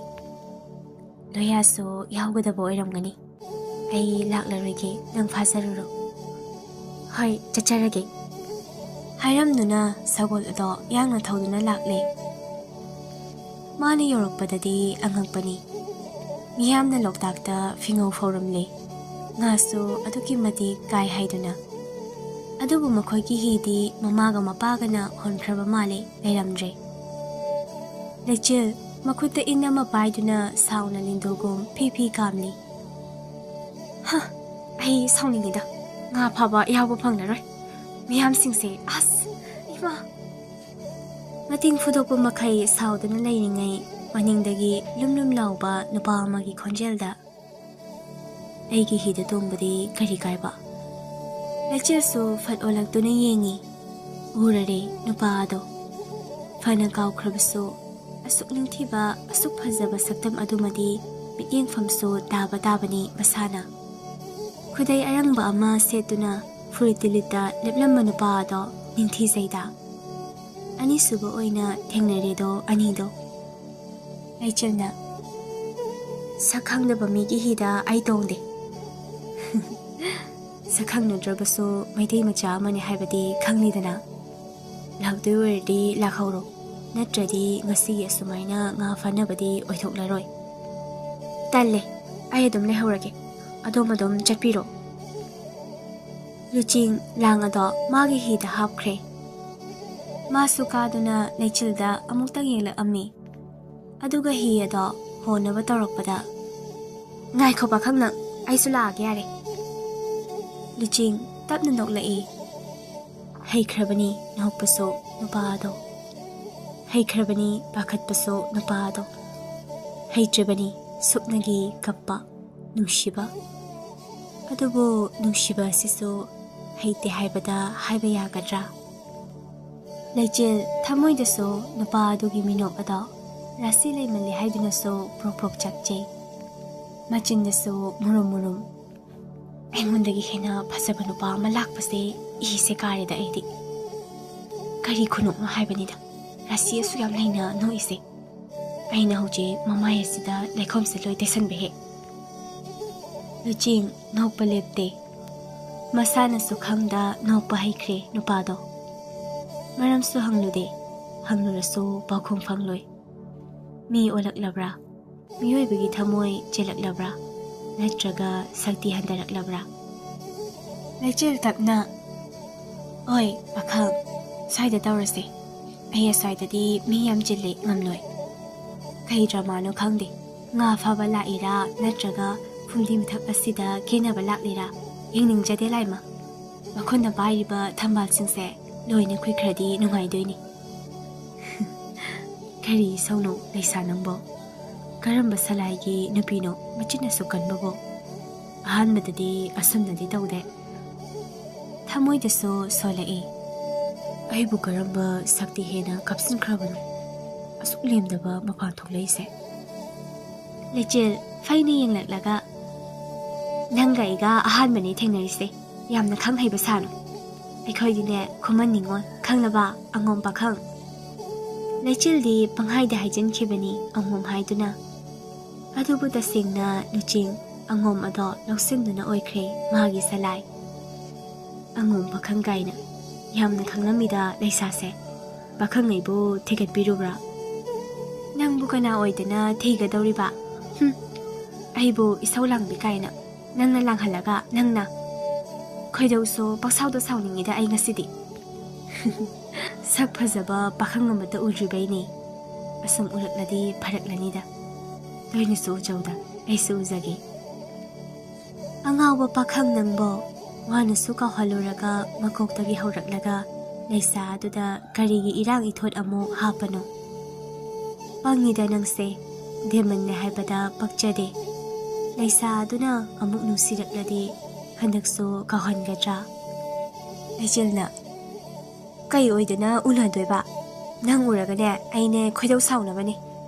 ꯂꯣꯌꯥꯁꯨ ꯌꯥꯎꯒꯗꯕ ꯑꯣꯏꯔꯝꯒꯅꯤ꯫ ꯑꯩ ꯂꯥꯛꯂꯔꯣꯏꯒꯦ, ꯅꯪ ꯐꯥꯖꯔꯨꯔꯣ꯫ ꯍꯣꯏ, ꯆꯠꯆꯔꯒꯦ꯫ ꯍꯥꯏꯔꯝꯗꯨꯅ ꯁꯒꯣꯜ ꯑꯗꯣ ꯌꯥꯡꯅ ꯊꯧꯗꯨꯅ ꯂꯥꯛꯂꯦ꯫ ꯃꯥꯅ ꯌꯧꯔꯛꯄꯗꯗꯤ ꯑꯉꯛꯄꯅꯤ꯫ ꯃꯤꯌꯥꯝꯅ ꯂꯣꯛꯇꯥꯛꯇ ꯐꯤꯉꯧ ꯐꯧꯔꯝꯂꯦ꯫ ꯉꯥꯁꯨ ꯑꯗꯨꯛꯀꯤ ꯃꯇꯤꯛ ꯀꯥꯏ ꯍꯥꯏꯗꯨꯅ꯫ ꯑꯗꯨꯕꯨ ꯃꯈꯣꯏꯒꯤ ꯍꯤꯗꯤ ꯃꯃꯥꯒ ꯃꯄꯥꯒꯅ ꯍꯣꯟꯈ꯭ꯔꯕ ꯃꯥꯜꯂꯦ, ꯂꯩꯔꯝꯗ꯭ꯔꯦ꯫ ꯂꯩꯆꯤꯜ, ꯃꯈꯨꯠꯇ ꯏꯟ ꯑꯃ ꯄꯥꯏꯗꯨꯅ ꯁꯥꯎꯅ ꯂꯤꯟꯗꯨꯒꯨꯝ ꯐꯤ ꯐꯤ ꯀꯥꯝꯂꯤ꯫ "ꯍ, ꯑꯩ ꯁꯥꯎꯅꯤꯡꯉꯤꯗ꯫ ꯉꯥ ꯐꯥꯕ ꯌꯥꯎꯕ ꯐꯪꯂꯔꯣꯏ꯫ ꯃꯤꯌꯥꯝꯁꯤꯡꯁꯦ, ꯑꯁ, ꯏꯃꯥ!" ꯃꯇꯤꯡ ꯐꯨꯗꯣꯛꯄ ꯃꯈꯩ ꯁꯥꯎꯗꯨꯅ ꯂꯩꯔꯤꯉꯩ, ꯃꯅꯤꯡꯗꯒꯤ ꯂꯨꯝ ꯂꯨꯝ ꯂꯥꯎꯕ ꯅꯨꯄꯥ ꯑꯃꯒꯤ ꯈꯣꯟꯖꯦꯜꯗ, "ꯑꯩꯒꯤ ꯍꯤꯗ ꯇꯣꯡꯕꯗꯤ ꯀꯔꯤ ꯀꯥꯏꯕ?" ꯂꯩꯆꯤꯜꯁꯨ ꯐꯠ ꯑꯣꯜꯂꯛꯇꯨꯅ ꯌꯦꯡꯉꯤ꯫ ꯎꯔꯔꯦ ꯅꯨꯄꯥ ꯑꯗꯣ꯫ ꯐꯅ ꯀꯥꯎꯈ꯭ꯔꯕꯁꯨ, ꯑꯁꯨꯛ ꯅꯤꯡꯊꯤꯕ, ꯑꯁꯨꯛ ꯐꯖꯕ ꯁꯛꯇꯝ ꯑꯗꯨꯃꯗꯤ ꯃꯤꯠꯌꯦꯡꯐꯝꯁꯨ ꯇꯥꯕ ꯇꯥꯕꯅꯤ ꯃꯁꯥꯅ꯫ ꯈꯨꯗꯩ ꯑꯔꯪꯕ ꯑꯃ ꯁꯦꯠꯇꯨꯅ ꯐꯨꯔꯤꯠꯇꯤ ꯂꯤꯠꯇ ꯂꯦꯞꯂꯝꯕ ꯅꯨꯄꯥ ꯑꯗꯣ ꯅꯤꯡꯊꯤꯖꯩꯗ꯫ ꯑꯅꯤꯁꯨꯕ ꯑꯣꯏꯅ ꯊꯦꯡꯅꯔꯦꯗꯣ ꯑꯅꯤꯗꯣ꯫ ꯂꯩꯆꯤꯜꯅ, "ꯁꯛ ꯈꯪꯗꯕ ꯃꯤꯒꯤ ꯍꯤꯗ ꯑꯩ ꯇꯣꯡꯗꯦ꯫" ꯁꯛ ꯈꯪꯅꯗ꯭ꯔꯕꯁꯨ ꯃꯩꯇꯩ ꯃꯆꯥ ꯑꯃꯅꯤ ꯍꯥꯏꯕꯗꯤ ꯈꯪꯂꯤꯗꯅ꯫ ꯂꯥꯛꯇꯣꯏ ꯑꯣꯏꯔꯗꯤ ꯂꯥꯛꯍꯧꯔꯣ, ꯅꯠꯇ꯭ꯔꯗꯤ ꯉꯁꯤꯒꯤ ꯑꯁꯨꯃꯥꯏꯅ ꯉꯥ ꯐꯥꯅꯕꯗꯤ ꯑꯣꯏꯊꯣꯛꯂꯔꯣꯏ꯫ "ꯇꯜꯂꯦ, ꯑꯩ ꯑꯗꯨꯝ ꯂꯩꯍꯧꯔꯒꯦ, ꯑꯗꯣꯝ ꯑꯗꯨꯝ ꯆꯠꯄꯤꯔꯣ꯫" ꯂꯨꯆꯤꯡ ꯂꯥꯡ ꯑꯗꯣ ꯃꯥꯒꯤ ꯍꯤꯗ ꯍꯥꯞꯈ꯭ꯔꯦ꯫ ꯃꯥꯁꯨ ꯀꯥꯗꯨꯅ ꯂꯩꯆꯤꯜꯗ ꯑꯃꯨꯛꯇꯪ ꯌꯦꯡꯂꯛꯑꯝꯃꯤ꯫ ꯑꯗꯨꯒ ꯍꯤ ꯑꯗꯣ ꯍꯣꯅꯕ ꯇꯧꯔꯛꯄꯗ, "ꯉꯥꯏꯈꯣ ꯄꯥꯈꯪ ꯅꯪ, ꯑꯩꯁꯨ ꯂꯥꯛꯑꯒꯦ ꯌꯥꯔꯦ꯫" ꯂꯨꯆꯤꯡ ꯇꯞꯅ ꯅꯣꯛꯂꯛꯏ꯫ ꯍꯩꯈ꯭ꯔꯕꯅꯤ ꯅꯣꯛꯄꯁꯨ ꯅꯨꯄꯥ ꯑꯗꯣ꯫ ꯍꯩꯈ꯭ꯔꯕꯅꯤ ꯄꯥꯈꯠꯄꯁꯨ ꯅꯨꯄꯥ ꯑꯗꯣ꯫ ꯍꯩꯇ꯭ꯔꯕꯅꯤ ꯁꯨꯞꯅꯒꯤ ꯀꯞꯄ ꯅꯨꯡꯁꯤꯕ꯫ ꯑꯗꯨꯕꯨ ꯅꯨꯡꯁꯤꯕ ꯑꯁꯤꯁꯨ ꯍꯩꯇꯦ ꯍꯥꯏꯕꯗ ꯍꯥꯏꯕ ꯌꯥꯒꯗ꯭ꯔꯥ? ꯂꯩꯆꯤꯜ ꯊꯃꯣꯏꯗꯁꯨ ꯅꯨꯄꯥ ꯑꯗꯨꯒꯤ ꯃꯤꯅꯣꯛ ꯑꯗꯣ ꯔꯥꯁꯤ ꯂꯩꯃꯜꯂꯦ ꯍꯥꯏꯗꯨꯅꯁꯨ ꯄ꯭ꯔꯣꯛ ꯄ꯭ꯔꯣꯛ ꯆꯥꯛꯆꯩ꯫ ꯃꯆꯤꯟꯗꯁꯨ ꯃꯨꯔꯨꯝ ꯃꯨꯔꯨꯝ, "ꯑꯩꯉꯣꯟꯗꯒꯤ ꯍꯦꯟꯅ ꯐꯖꯕ ꯅꯨꯄꯥ ꯑꯃ ꯂꯥꯛꯄꯁꯦ ꯏꯁꯦ ꯀꯥꯔꯦꯗ ꯑꯩꯗꯤ꯫ ꯀꯔꯤ ꯈꯨꯅꯣꯛꯅꯣ ꯍꯥꯏꯕꯅꯤꯗ, ꯔꯥꯁꯤ ꯑꯁꯨꯛ ꯌꯥꯝ ꯂꯩꯅ ꯅꯣꯛꯏꯁꯦ꯫ ꯑꯩꯅ ꯍꯧꯖꯤꯛ ꯃꯃꯥꯏ ꯑꯁꯤꯗ ꯂꯩꯈꯣꯝꯁꯦ ꯂꯣꯏ ꯇꯩꯁꯟꯕ ꯍꯦꯛ꯫" ꯂꯨꯆꯤꯡ ꯅꯣꯛꯄ ꯂꯦꯞꯇꯦ꯫ ꯃꯁꯥꯅꯁꯨ ꯈꯪꯗ ꯅꯣꯛꯄ ꯍꯩꯈ꯭ꯔꯦ ꯅꯨꯄꯥꯗꯣ꯫ ꯃꯔꯝꯁꯨ ꯍꯪꯂꯨꯗꯦ, ꯍꯪꯂꯨꯔꯁꯨ ꯄꯥꯎꯈꯨꯝ ꯐꯪꯂꯣꯏ꯫ ꯃꯤ ꯑꯣꯜꯂꯛꯂꯕ꯭ꯔꯥ? ꯃꯤꯑꯣꯏꯕꯒꯤ ꯊꯃꯣꯏ ꯆꯦꯜꯂꯛꯂꯕ꯭ꯔꯥ? ꯅꯠꯇ꯭ꯔꯒ ꯁꯛꯇꯤ ꯍꯟꯊꯔꯛꯂꯕ꯭ꯔꯥ? ꯂꯩꯆꯤꯜ ꯇꯞꯅ, "ꯍꯣꯏ, ꯄꯥꯈꯪ, ꯁ꯭ꯋꯥꯏꯗ ꯇꯧꯔꯁꯦ꯫ ꯑꯩ ꯑꯁ꯭ꯋꯥꯏꯗꯗꯤ ꯃꯤ ꯌꯥꯝ ꯆꯤꯜꯂꯦ, ꯉꯝꯂꯣꯏ꯫" ꯀꯩ ꯗ꯭ꯔꯃꯥꯅꯣ ꯈꯪꯗꯦ꯫ ꯉꯥ ꯐꯥꯕ ꯂꯥꯛꯏꯔꯥ ꯅꯠꯇ꯭ꯔꯒ ꯐꯨꯝꯗꯤ ꯃꯊꯛ ꯑꯁꯤꯗ ꯀꯦꯅꯕ ꯂꯥꯛꯂꯤꯔꯥ? ꯌꯦꯡꯅꯤꯡꯖꯗꯦ ꯂꯥꯏꯃ꯫ ꯃꯈꯨꯠꯅ ꯄꯥꯏꯔꯤꯕ ꯊꯝꯕꯥꯜꯁꯤꯡꯁꯦ ꯂꯣꯏꯅ ꯈꯨꯏꯈ꯭ꯔꯗꯤ ꯅꯨꯡꯉꯥꯏꯗꯣꯏꯅꯤ꯫ ꯀꯔꯤ ꯏꯁꯧꯅꯣ ꯂꯩꯁꯥ ꯅꯪꯕꯣ? ꯀꯔꯝꯕ ꯁꯂꯥꯏꯒꯤ ꯅꯨꯄꯤꯅꯣ ꯃꯆꯤꯟ ꯑꯁꯨꯛ ꯀꯟꯕꯕꯣ? ꯑꯍꯥꯟꯕꯗꯗꯤ ꯑꯁꯨꯝꯅꯗꯤ ꯇꯧꯗꯦ꯫ ꯊꯃꯣꯏꯗꯁꯨ ꯁꯣꯜꯂꯛꯏ꯫ ꯑꯩꯕꯨ ꯀꯔꯝꯕ ꯁꯛꯇꯤ ꯍꯦꯟꯅ ꯀꯥꯞꯁꯤꯟꯈ꯭ꯔꯕꯅꯣ? ꯑꯁꯨꯛ ꯂꯦꯝꯗꯕ ꯃꯄꯥꯟ ꯊꯣꯛꯂꯛꯏꯁꯦ꯫ ꯂꯩꯆꯤꯜ ꯐꯩꯅ ꯌꯦꯡꯂꯛꯂꯒ, "ꯅꯪꯒ ꯑꯩꯒ ꯑꯍꯥꯟꯕꯅꯦ ꯊꯦꯡꯅꯔꯤꯁꯦ꯫ ꯌꯥꯝꯅ ꯈꯪ ꯍꯩꯕ ꯁꯥꯅꯨ꯫ ꯑꯩꯈꯣꯏꯗꯤꯅꯦ ꯈꯨꯃꯟ ꯅꯤꯉꯣꯜ, ꯈꯪꯂꯕ, ꯑꯉꯣꯝ ꯄꯥꯈꯪ"꯫ ꯂꯩꯆꯤꯜꯗꯤ ꯄꯪꯍꯥꯏꯗ ꯍꯥꯏꯖꯤꯟꯈꯤꯕꯅꯤ ꯑꯉꯣꯝ ꯍꯥꯏꯗꯨꯅ꯫ ꯑꯗꯨꯕꯨ ꯇꯁꯦꯡꯅ ꯂꯨꯆꯤꯡ ꯑꯉꯣꯝ ꯑꯗꯣ ꯂꯧꯁꯤꯟꯗꯨꯅ ꯑꯣꯏꯈ꯭ꯔꯦ ꯃꯥꯒꯤ ꯁꯂꯥꯏ꯫ ꯑꯉꯣꯝ ꯄꯥꯈꯪ ꯀꯥꯏꯅ ꯌꯥꯝꯅ ꯈꯪꯂꯝꯃꯤꯗ ꯂꯩꯁꯥꯁꯦ꯫ ꯄꯥꯈꯪ ꯑꯩꯕꯨ ꯊꯤꯒꯠꯄꯤꯔꯨꯕ꯭ꯔꯥ? ꯅꯪꯕꯨ ꯀꯅꯥ ꯑꯣꯏꯗꯅ ꯊꯤꯒꯗꯧꯔꯤꯕ? ꯍꯨꯝ, ꯑꯩꯕꯨ ꯏꯁꯧ ꯂꯥꯡꯕꯤ ꯀꯥꯏꯅ꯫ ꯅꯪꯅ ꯂꯥꯡꯍꯜꯂꯒ ꯅꯪꯅ꯫ ꯈꯣꯏꯗꯧꯁꯨ ꯄꯪꯁꯥꯎꯗ ꯁꯥꯎꯅꯤꯡꯉꯤꯗ ꯑꯩ ꯉꯁꯤꯗꯤ꯫ ꯁꯛ ꯐꯖꯕ ꯄꯥꯈꯪ ꯑꯃꯠꯇ ꯎꯗ꯭ꯔꯤꯕꯩꯅꯦ꯫ ꯑꯁꯨꯝ ꯎꯔꯛꯂꯗꯤ ꯐꯔꯛꯂꯅꯤꯗ꯫ ꯅꯣꯏꯅꯁꯨ ꯎꯖꯧꯗ, ꯑꯩꯁꯨ ꯎꯖꯒꯦ꯫ ꯑꯉꯥꯎꯕ ꯄꯥꯈꯪ ꯅꯪꯕꯣ, ꯋꯥꯅꯁꯨ ꯀꯥꯎꯍꯜꯂꯨꯔꯒ ꯃꯀꯣꯛꯇꯒꯤ ꯍꯧꯔꯛꯂꯒ ꯂꯩꯁꯥ ꯑꯗꯨꯗ ꯀꯔꯤꯒꯤ ꯏꯔꯥꯡ ꯏꯊꯣꯠ ꯑꯃꯨꯛ ꯍꯥꯞꯄꯅꯣ? ꯄꯪꯉꯤꯗ ꯅꯪꯁꯦ, ꯗꯦꯃꯟꯅꯦ ꯍꯥꯏꯕꯗ ꯄꯛꯆꯗꯦ꯫ ꯂꯩꯁꯥ ꯑꯗꯨꯅ ꯑꯃꯨꯛ ꯅꯨꯡꯁꯤꯔꯛꯂꯗꯤ ꯍꯟꯗꯛꯁꯨ ꯀꯥꯎꯍꯟꯒꯗ꯭ꯔꯥ? ꯂꯩꯆꯤꯜꯅ, "ꯀꯩ ꯑꯣꯏꯗꯅ ꯎꯅꯗꯣꯏꯕ? ꯅꯪ ꯎꯔꯒꯅꯦ ꯑꯩꯅꯦ ꯈꯣꯏꯗꯧ ꯁꯥꯎꯅꯕꯅꯦ꯫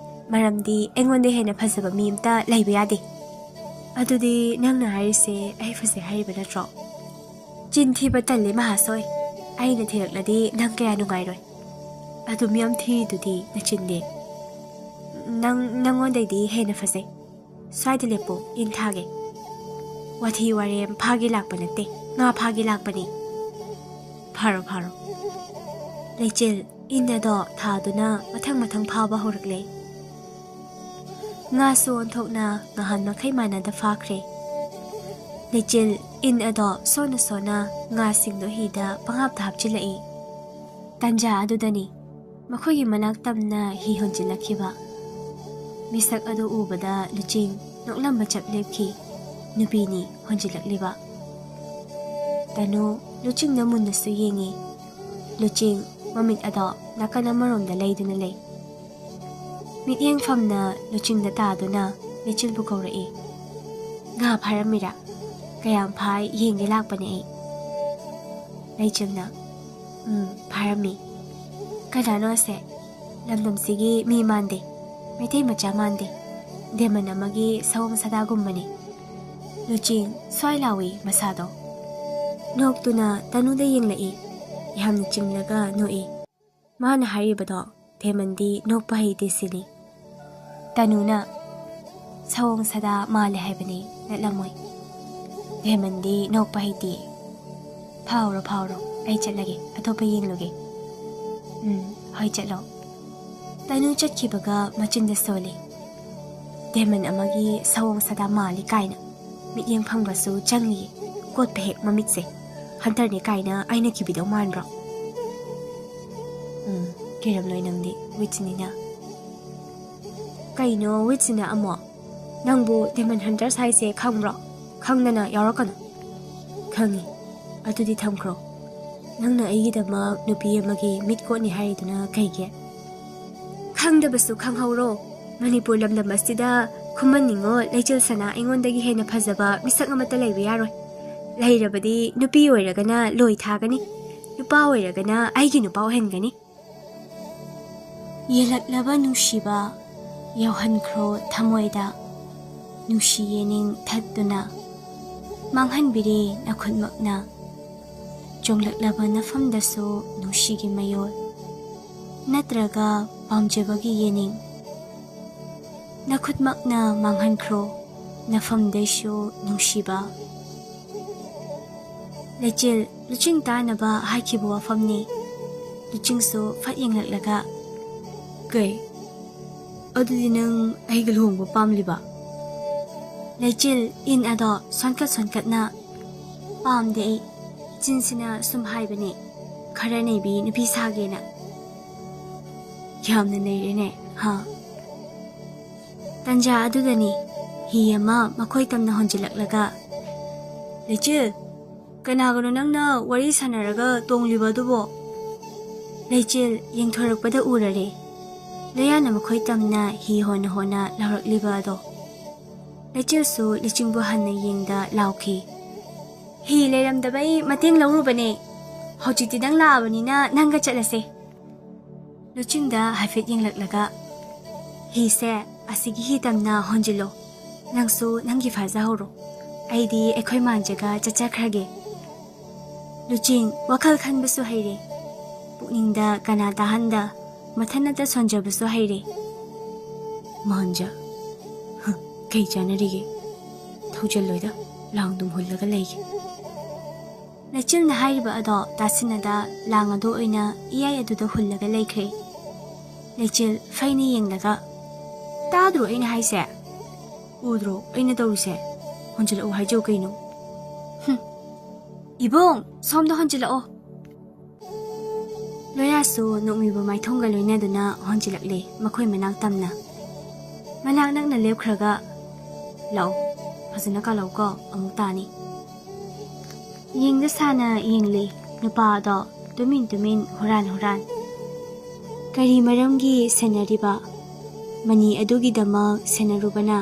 ꯃꯔꯝꯗꯤ ꯑꯩꯉꯣꯟꯗ ꯍꯦꯟꯅ ꯐꯖꯕ ꯃꯤ ꯑꯝꯇ ꯂꯩꯕ ꯌꯥꯗꯦ"꯫ "ꯑꯗꯨꯗꯤ ꯅꯪꯅ ꯍꯥꯏꯔꯤꯁꯦ ꯑꯩ ꯐꯖꯩ ꯍꯥꯏꯔꯤꯕ ꯅꯠꯇ꯭ꯔꯣ?" "ꯆꯤꯟ ꯊꯤꯕ ꯇꯜꯂꯦ ꯃꯍꯥꯁꯣꯏ꯫ ꯑꯩꯅ ꯊꯤꯔꯛꯂꯗꯤ ꯅꯪ ꯀꯌꯥ ꯅꯨꯡꯉꯥꯏꯔꯣꯏ꯫ ꯑꯗꯨꯝ ꯌꯥꯝ ꯊꯤꯗꯨꯗꯤ ꯅꯆꯤꯟꯗꯤ꯫ ꯅꯪ, ꯅꯪꯉꯣꯟꯗꯩꯗꯤ ꯍꯦꯟꯅ ꯐꯖꯩ꯫ ꯁ꯭ꯋꯥꯏꯗ ꯂꯦꯞꯄꯣ, ꯏꯟ ꯊꯥꯒꯦ"꯫ "ꯋꯥꯊꯤ ꯋꯥꯔꯦꯝ ꯐꯥꯒꯦ ꯂꯥꯛꯄ ꯅꯠꯇꯦ, ꯉꯥ ꯐꯥꯒꯦ ꯂꯥꯛꯄꯅꯤ"꯫ "ꯐꯥꯔꯣ, ꯐꯥꯔꯣ"꯫ ꯂꯩꯆꯤꯜ ꯏꯟ ꯑꯗꯣ ꯊꯥꯗꯨꯅ ꯃꯊꯪ ꯃꯊꯪ ꯐꯥꯕ ꯍꯧꯔꯛꯂꯦ꯫ ꯉꯥꯁꯨ ꯑꯣꯟꯊꯣꯛꯅ ꯉꯍꯥꯟ ꯃꯈꯩ ꯃꯥꯟꯅꯗ ꯐꯥꯈ꯭ꯔꯦ꯫ ꯂꯩꯆꯤꯜ ꯏꯟ ꯑꯗꯣ ꯁꯣꯟꯅ ꯁꯣꯟꯅ ꯉꯥꯁꯤꯡꯗꯣ ꯍꯤꯗ ꯄꯪꯍꯥꯞꯇ ꯍꯥꯞꯆꯤꯜꯂꯛꯏ꯫ ꯇꯥꯟꯖꯥ ꯑꯗꯨꯗꯅꯤ ꯃꯈꯣꯏꯒꯤ ꯃꯅꯥꯛ ꯇꯝꯅ ꯍꯤ ꯍꯣꯟꯖꯤꯜꯂꯛꯈꯤꯕ꯫ ꯃꯤꯁꯛ ꯑꯗꯨ ꯎꯕꯗ ꯂꯨꯆꯤꯡ ꯅꯣꯛꯂꯝꯕ ꯆꯞ ꯂꯦꯞꯈꯤ꯫ ꯅꯨꯄꯤꯅꯤ ꯍꯣꯟꯖꯤꯜꯂꯛꯂꯤꯕ꯫ ꯇꯅꯨ ꯂꯨꯆꯤꯡꯗ ꯃꯨꯟꯅꯁꯨ ꯌꯦꯡꯉꯤ꯫ ꯂꯨꯆꯤꯡ ꯃꯃꯤꯠ ꯑꯗꯣ ꯅꯥꯀꯟ ꯑꯃꯔꯣꯝꯗ ꯂꯩꯗꯨꯅ ꯂꯩ꯫ ꯃꯤꯠꯌꯦꯡꯐꯝꯅ ꯂꯨꯆꯤꯡꯗ ꯇꯥꯗꯨꯅ ꯂꯩꯆꯤꯜꯕꯨ ꯀꯧꯔꯛꯏ꯫ "ꯉꯥ ꯐꯥꯔꯝꯃꯤꯔꯥ? ꯀꯌꯥꯝ ꯐꯥꯏ ꯌꯦꯡꯒꯦ ꯂꯥꯛꯄꯅꯦ ꯑꯩ꯫" ꯂꯩꯆꯤꯜꯅ, "ꯎꯝ, ꯐꯥꯔꯝꯃꯤ꯫ ꯀꯅꯥꯅꯣ ꯑꯁꯦ? ꯂꯝꯗꯝꯁꯤꯒꯤ ꯃꯤ ꯃꯥꯟꯗꯦ, ꯃꯩꯇꯩ ꯃꯆꯥ ꯃꯥꯟꯗꯦ꯫ ꯗꯦꯃꯟ ꯑꯃꯒꯤ ꯁꯑꯣꯡ ꯁꯥꯗꯥꯒꯨꯝꯕꯅꯤ꯫" ꯂꯨꯆꯤꯡ ꯁ꯭ꯋꯥꯏ ꯂꯥꯎꯏ ꯃꯁꯥꯗꯣ꯫ ꯅꯣꯛꯇꯨꯅ ꯇꯅꯨꯗ ꯌꯦꯡꯂꯛꯏ꯫ ꯌꯥꯝꯅ ꯆꯤꯡꯂꯒ ꯅꯣꯛꯏ꯫ ꯃꯥꯅ ꯍꯥꯏꯔꯤꯕꯗꯣ ꯗꯦꯃꯟꯗꯤ ꯅꯣꯛꯄ ꯍꯩꯇꯦ ꯁꯤꯅꯤ꯫ ꯇꯅꯨꯅ, "ꯁꯑꯣꯡ ꯁꯥꯗꯥ ꯃꯥꯜꯂꯦ ꯍꯥꯏꯕꯅꯤ, ꯅꯠꯂꯝꯃꯣꯏ꯫ ꯗꯦꯃꯟꯗꯤ ꯅꯣꯛꯄ ꯍꯩꯇꯦ꯫ ꯐꯥꯎꯔꯣ, ꯐꯥꯎꯔꯣ, ꯑꯩ ꯆꯠꯂꯒꯦ, ꯑꯇꯣꯞꯄ ꯌꯦꯡꯂꯨꯒꯦ꯫" "ꯎꯝ, ꯍꯣꯏ, ꯆꯠꯂꯣ꯫" ꯇꯅꯨ ꯆꯠꯈꯤꯕꯒ ꯃꯆꯤꯟꯗ ꯁꯣꯜꯂꯤ꯫ "ꯗꯦꯃꯟ ꯑꯃꯒꯤ ꯁꯑꯣꯡ ꯁꯥꯗꯥ ꯃꯥꯜꯂꯤ" ꯀꯥꯏꯅ꯫ ꯃꯤꯠꯌꯦꯡ ꯐꯪꯕꯁꯨ ꯆꯪꯉꯤ꯫ ꯀꯣꯠꯄ ꯍꯦꯛ ꯃꯃꯤꯠꯁꯦ꯫ ꯍꯟꯇꯔꯅꯦ ꯀꯥꯏꯅ ꯑꯩꯅ ꯀꯤꯕꯤꯗꯧ ꯃꯥꯟꯕ꯭ꯔꯣ? ꯎꯝ, ꯀꯤꯔꯝꯂꯣꯏ ꯅꯪꯗꯤ, ꯋꯤꯠꯁꯅꯤꯅ꯫ ꯀꯩꯅꯣ ꯋꯤꯠꯁꯤꯅ ꯑꯃꯨꯛ? ꯅꯪꯕꯨ ꯗꯦꯃꯟ ꯍꯟꯇꯔꯁ ꯍꯥꯏꯁꯦ ꯈꯪꯕ꯭ꯔꯣ? ꯈꯪꯗꯅ ꯌꯥꯎꯔꯛꯀꯅꯨ꯫ ꯈꯪꯉꯤ꯫ ꯑꯗꯨꯗꯤ ꯊꯝꯈ꯭ꯔꯣ꯫ ꯅꯪꯅ ꯑꯩꯒꯤꯗꯃꯛ ꯅꯨꯄꯤ ꯑꯃꯒꯤ ꯃꯤꯠ ꯀꯣꯠꯅꯤ ꯍꯥꯏꯔꯤꯗꯨꯅ ꯀꯩꯒꯤ? ꯈꯪꯗꯕꯁꯨ ꯈꯪꯍꯧꯔꯣ꯫ ꯃꯅꯤꯄꯨꯔ ꯂꯝꯗꯝ ꯑꯁꯤꯗ ꯈꯨꯃꯟ ꯅꯤꯉꯣꯜ ꯂꯩꯆꯤꯜ ꯁꯅꯥ ꯑꯩꯉꯣꯟꯗꯒꯤ ꯍꯦꯟꯅ ꯐꯖꯕ ꯃꯤꯁꯛ ꯑꯃꯠꯇ ꯂꯩꯕ ꯌꯥꯔꯣꯏ꯫ ꯂꯩꯔꯕꯗꯤ ꯅꯨꯄꯤ ꯑꯣꯏꯔꯒꯅ ꯂꯣꯏ ꯊꯥꯒꯅꯤ, ꯅꯨꯄꯥ ꯑꯣꯏꯔꯒꯅ ꯑꯩꯒꯤ ꯅꯨꯄꯥ ꯑꯣꯏꯍꯟꯒꯅꯤ꯫ ꯌꯦꯜꯂꯛꯂꯕ ꯅꯨꯡꯁꯤꯕ ꯌꯧꯍꯟꯈ꯭ꯔꯣ ꯊꯃꯣꯏꯗ, ꯅꯨꯡꯁꯤ ꯌꯦꯅꯤꯡ ꯊꯠꯇꯨꯅ ꯃꯥꯡꯍꯟꯕꯤꯔꯦ ꯅꯈꯨꯠꯃꯛꯅ꯫ ꯆꯣꯡꯂꯛꯂꯕ ꯅꯐꯝꯗꯁꯨ ꯅꯨꯡꯁꯤꯒꯤ ꯃꯌꯣꯜ, ꯅꯠꯇ꯭ꯔꯒ ꯄꯥꯝꯖꯕꯒꯤ ꯌꯦꯅꯤꯡ꯫ ꯅꯈꯨꯠꯃꯛꯅ ꯃꯥꯡꯍꯟꯈ꯭ꯔꯣ ꯅꯐꯝꯗꯩꯁꯨ ꯅꯨꯡꯁꯤꯕ꯫ ꯂꯩꯆꯤꯜ, ꯂꯨꯆꯤꯡ ꯇꯥꯅꯕ ꯍꯥꯏꯈꯤꯕ ꯋꯥꯐꯝꯅꯤ꯫ ꯂꯨꯆꯤꯡꯁꯨ ꯐꯠ ꯌꯦꯡꯂꯛꯂꯒ, "ꯀꯩ? ꯑꯗꯨꯗꯤ ꯅꯪ ꯑꯩꯒ ꯂꯨꯍꯣꯡꯕ ꯄꯥꯝꯂꯤꯕ?" ꯂꯩꯆꯤꯜ, ꯏꯟ ꯑꯗꯣ ꯁꯣꯟꯀꯠ ꯁꯣꯟꯀꯠꯅ, "ꯄꯥꯝꯗꯦ ꯑꯩ꯫ ꯏꯆꯤꯟꯁꯤꯅ ꯁꯨꯝ ꯍꯥꯏꯕꯅꯦ, ꯈꯔ ꯅꯩꯕꯤ ꯅꯨꯄꯤ ꯁꯥꯒꯦꯅ꯫" "ꯌꯥꯝꯅ ꯅꯩꯔꯦꯅꯦ, ꯍꯥ?" ꯇꯟꯖꯥ ꯑꯗꯨꯗꯅꯤ ꯍꯤ ꯑꯃ ꯃꯈꯣꯏ ꯇꯝꯅ ꯍꯣꯟꯖꯤꯜꯂꯛꯂꯒ, "ꯂꯩꯆꯤꯜ, ꯀꯅꯥꯒꯅꯣ ꯅꯪꯅ ꯋꯥꯔꯤ ꯁꯥꯟꯅꯔꯒ ꯇꯣꯡꯂꯤꯕ ꯑꯗꯨꯕꯣ?" ꯂꯩꯆꯤꯜ ꯌꯦꯡꯊꯣꯔꯛꯄꯗ ꯎꯔꯔꯦ ꯂꯣꯌꯥꯅ ꯃꯈꯣꯏ ꯇꯝꯅ ꯍꯤ ꯍꯣꯟꯅ ꯍꯣꯟꯅ ꯂꯥꯎꯔꯛꯂꯤꯕ ꯑꯗꯣ꯫ ꯂꯩꯆꯤꯜꯁꯨ ꯂꯨꯆꯤꯡꯕꯨ ꯍꯟꯅ ꯌꯦꯡꯗ ꯂꯥꯎꯈꯤ, "ꯍꯤ ꯂꯩꯔꯝꯗꯕꯩ ꯃꯇꯦꯡ ꯂꯧꯔꯨꯕꯅꯦ꯫ ꯍꯧꯖꯤꯛꯇꯤ ꯅꯪ ꯂꯥꯛꯑꯕꯅꯤꯅ ꯅꯪꯒ ꯆꯠꯂꯁꯦ꯫" ꯂꯨꯆꯤꯡꯗ ꯍꯥꯏꯐꯦꯠ ꯌꯦꯡꯂꯛꯂꯒ, "ꯍꯤꯁꯦ ꯑꯁꯤꯒꯤ ꯍꯤ ꯇꯝꯅ ꯍꯣꯟꯖꯤꯜꯂꯣ꯫ ꯅꯪꯁꯨ ꯅꯪꯒꯤ ꯐꯥꯖꯍꯧꯔꯣ꯫ ꯑꯩꯗꯤ ꯑꯩꯈꯣꯏ ꯃꯥꯟꯖꯒ ꯆꯠꯆꯈ꯭ꯔꯒꯦ꯫" ꯂꯨꯆꯤꯡ ꯋꯥꯈꯜ ꯈꯟꯕꯁꯨ ꯍꯩꯔꯦ꯫ ꯄꯨꯛꯅꯤꯡꯗ ꯀꯅꯥ ꯇꯥꯍꯟꯗ ꯃꯊꯟꯅꯇ ꯁꯣꯟꯖꯕꯁꯨ ꯍꯩꯔꯦ꯫ "ꯃꯥꯟꯖ? ꯍ, ꯀꯩ ꯆꯥꯟꯅꯔꯤꯒꯦ? ꯊꯧꯖꯜꯂꯣꯏꯗ, ꯂꯥꯡꯗꯨꯝ ꯍꯨꯜꯂꯒ ꯂꯩꯒꯦ꯫" ꯂꯩꯆꯤꯜꯅ ꯍꯥꯏꯔꯤꯕ ꯑꯗꯣ ꯇꯥꯁꯤꯟꯅꯗ ꯂꯥꯡ ꯑꯗꯨ ꯑꯣꯏꯅ ꯏꯌꯥꯏ ꯑꯗꯨꯗ ꯍꯨꯜꯂꯒ ꯂꯩꯈ꯭ꯔꯦ꯫ ꯂꯩꯆꯤꯜ ꯐꯩꯅ ꯌꯦꯡꯂꯒ, "ꯇꯥꯗ꯭ꯔꯣ ꯑꯩꯅ ꯍꯥꯏꯁꯦ? ꯎꯗ꯭ꯔꯣ ꯑꯩꯅ ꯇꯧꯔꯤꯁꯦ? ꯍꯣꯟꯖꯤꯜꯂꯛꯎ ꯍꯥꯏꯖꯧ ꯀꯩꯅꯣ?" "ꯍꯨꯝ꯫ ꯏꯕꯨꯡ, ꯁꯣꯝꯗ ꯍꯣꯟꯖꯤꯜꯂꯛꯑꯣ꯫" ꯂꯣꯌꯥꯁꯨ ꯅꯣꯛꯃꯤꯕ ꯃꯥꯏꯊꯣꯡꯒ ꯂꯣꯏꯅꯗꯨꯅ ꯍꯣꯟꯖꯤꯜꯂꯛꯂꯦ ꯃꯈꯣꯏ ꯃꯅꯥꯛ ꯇꯝꯅ꯫ ꯃꯅꯥꯛ ꯅꯛꯅ ꯂꯦꯞꯈ꯭ꯔꯒ, "ꯂꯥꯛꯑꯣ, ꯐꯖꯅ ꯀꯥꯜꯂꯛꯎꯀꯣ, ꯑꯃꯨꯛ ꯇꯥꯅꯤ꯫" ꯌꯦꯡꯗ ꯁꯥꯅ ꯌꯦꯡꯂꯦ ꯅꯨꯄꯥ ꯑꯗꯣ ꯇꯨꯃꯤꯟ ꯇꯨꯃꯤꯟ ꯍꯨꯔꯥꯟ ꯍꯨꯔꯥꯟ꯫ ꯀꯔꯤ ꯃꯔꯝꯒꯤ ꯁꯦꯟꯅꯔꯤꯕ? ꯃꯅꯤ ꯑꯗꯨꯒꯤꯗꯃꯛ ꯁꯦꯟꯅꯔꯨꯕꯅ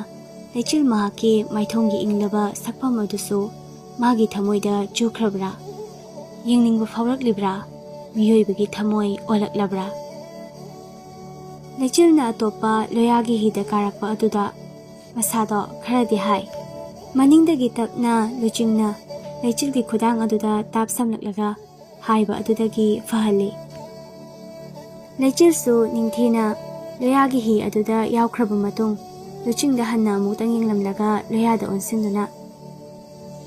ꯂꯩꯆꯤꯜ ꯃꯍꯥꯛꯀꯤ ꯃꯥꯏꯊꯣꯡꯒꯤ ꯏꯪꯂꯕ ꯁꯛꯐꯝ ꯑꯗꯨꯁꯨ ꯃꯥꯒꯤ ꯊꯃꯣꯏꯗ ꯆꯨꯈ꯭ꯔꯕ꯭ꯔꯥ? ꯌꯦꯡꯅꯤꯡꯕ ꯐꯥꯎꯔꯛꯂꯤꯕ꯭ꯔꯥ? ꯃꯤꯑꯣꯏꯕꯒꯤ ꯊꯃꯣꯏ ꯑꯣꯜꯂꯛꯂꯕ꯭ꯔꯥ? ꯂꯩꯆꯤꯜꯅ ꯑꯇꯣꯞꯄ ꯂꯣꯌꯥꯒꯤ ꯍꯤꯗ ꯀꯥꯔꯛꯄ ꯑꯗꯨꯗ ꯃꯁꯥꯗꯣ ꯈꯔꯗꯤ ꯍꯥꯏ꯫ ꯃꯅꯤꯡꯗꯒꯤ ꯇꯞꯅ ꯂꯨꯆꯤꯡꯅ ꯂꯩꯆꯤꯜꯒꯤ ꯈꯨꯗꯥꯡ ꯑꯗꯨꯗ ꯇꯥꯞ ꯁꯝꯂꯛꯂꯒ ꯍꯥꯏꯕ ꯑꯗꯨꯗꯒꯤ ꯐꯍꯜꯂꯤ꯫ ꯂꯩꯆꯤꯜꯁꯨ ꯅꯤꯡꯊꯤꯅ ꯂꯣꯌꯥꯒꯤ ꯍꯤ ꯑꯗꯨꯗ ꯌꯥꯎꯈ꯭ꯔꯕ ꯃꯇꯨꯡ, ꯂꯨꯆꯤꯡꯗ ꯍꯟꯅ ꯑꯃꯨꯛꯇꯪ ꯌꯦꯡꯂꯝꯂꯒ ꯂꯣꯌꯥꯗ ꯑꯣꯟꯁꯤꯟꯗꯨꯅ,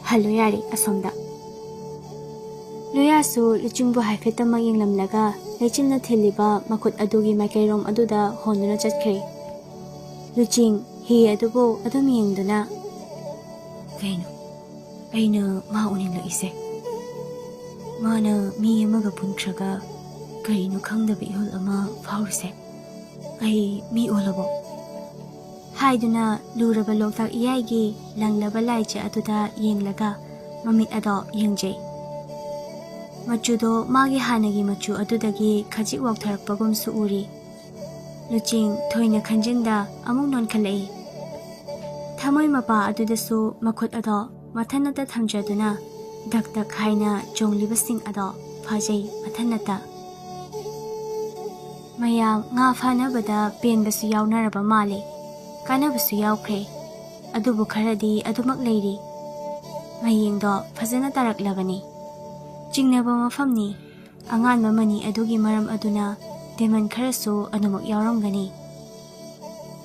"ꯍꯜꯂꯣ ꯌꯥꯔꯦ, ꯑꯁꯣꯝꯗ꯫" ꯂꯣꯌꯥꯁꯨ ꯂꯨꯆꯤꯡꯕꯨ ꯍꯥꯏꯐꯦꯠꯇꯃꯛ ꯌꯦꯡꯂꯝꯂꯒ ꯂꯩꯆꯤꯜꯅ ꯊꯤꯜꯂꯤꯕ ꯃꯈꯨꯠ ꯑꯗꯨꯒꯤ ꯃꯥꯏꯀꯩꯔꯣꯝ ꯑꯗꯨꯗ ꯍꯣꯟꯗꯨꯅ ꯆꯠꯈ꯭ꯔꯦ꯫ ꯂꯨꯆꯤꯡ ꯍꯤ ꯑꯗꯨꯕꯨ ꯑꯗꯨꯝ ꯌꯦꯡꯗꯨꯅ, "ꯀꯩꯅꯣ? ꯑꯩꯅ ꯃꯥ ꯎꯅꯤꯡꯂꯛꯏꯁꯦ? ꯃꯥꯅ ꯃꯤ ꯑꯃꯒ ꯄꯨꯟꯈ꯭ꯔꯒ ꯀꯔꯤꯅꯣ ꯈꯪꯗꯕ ꯏꯍꯨꯜ ꯑꯃ ꯐꯥꯎꯔꯤꯁꯦ? ꯑꯩ ꯃꯤ ꯑꯣꯜꯂꯕꯣ?" ꯍꯥꯏꯗꯨꯅ ꯂꯨꯔꯕ ꯂꯣꯛꯇꯥꯛ ꯏꯌꯥꯏꯒꯤ ꯂꯪꯂꯕ ꯂꯥꯏꯆ ꯑꯗꯨꯗ ꯌꯦꯡꯂꯒ ꯃꯃꯤꯠ ꯑꯗꯣ ꯌꯦꯡꯖꯩ꯫ ꯃꯆꯨꯗꯣ ꯃꯥꯒꯤ ꯍꯥꯟꯅꯒꯤ ꯃꯆꯨ ꯑꯗꯨꯗꯒꯤ ꯈꯖꯤꯛ ꯋꯥꯎꯊꯔꯛꯄꯒꯨꯝꯁꯨ ꯎꯔꯤ꯫ ꯂꯨꯆꯤꯡ ꯊꯣꯏꯅ ꯈꯟꯖꯤꯟꯗ ꯑꯃꯨꯛ ꯅꯣꯟꯈꯠꯂꯛꯏ꯫ ꯊꯃꯣꯏ ꯃꯄꯥ ꯑꯗꯨꯗꯁꯨ ꯃꯈꯨꯠ ꯑꯗꯣ ꯃꯊꯟꯅꯇ ꯊꯝꯖꯗꯨꯅ ꯗꯛ ꯗꯛ ꯍꯥꯏꯅ ꯆꯣꯡꯂꯤꯕꯁꯤꯡ ꯑꯗꯣ ꯐꯥꯖꯩ ꯃꯊꯟꯅꯇ꯫ ꯃꯌꯥꯝ ꯉꯥ ꯐꯥꯅꯕꯗ ꯄꯦꯟꯕꯁꯨ ꯌꯥꯎꯅꯔꯕ ꯃꯥꯜꯂꯤ꯫ ꯀꯥꯟꯅꯕꯁꯨ ꯌꯥꯎꯈ꯭ꯔꯦ꯫ ꯑꯗꯨꯕꯨ ꯈꯔꯗꯤ ꯑꯗꯨꯃꯛ ꯂꯩꯔꯤ꯫ ꯃꯌꯦꯡꯗꯣ ꯐꯖꯅ ꯇꯥꯔꯛꯂꯕꯅꯤ꯫ ꯆꯤꯡꯅꯕ ꯃꯐꯝꯅꯤ꯫ ꯑꯉꯥꯟꯕ ꯃꯅꯤ ꯑꯗꯨꯒꯤ ꯃꯔꯝ ꯑꯗꯨꯅ ꯗꯦꯃꯟ ꯈꯔꯁꯨ ꯑꯗꯨꯃꯛ ꯌꯥꯎꯔꯝꯒꯅꯤ꯫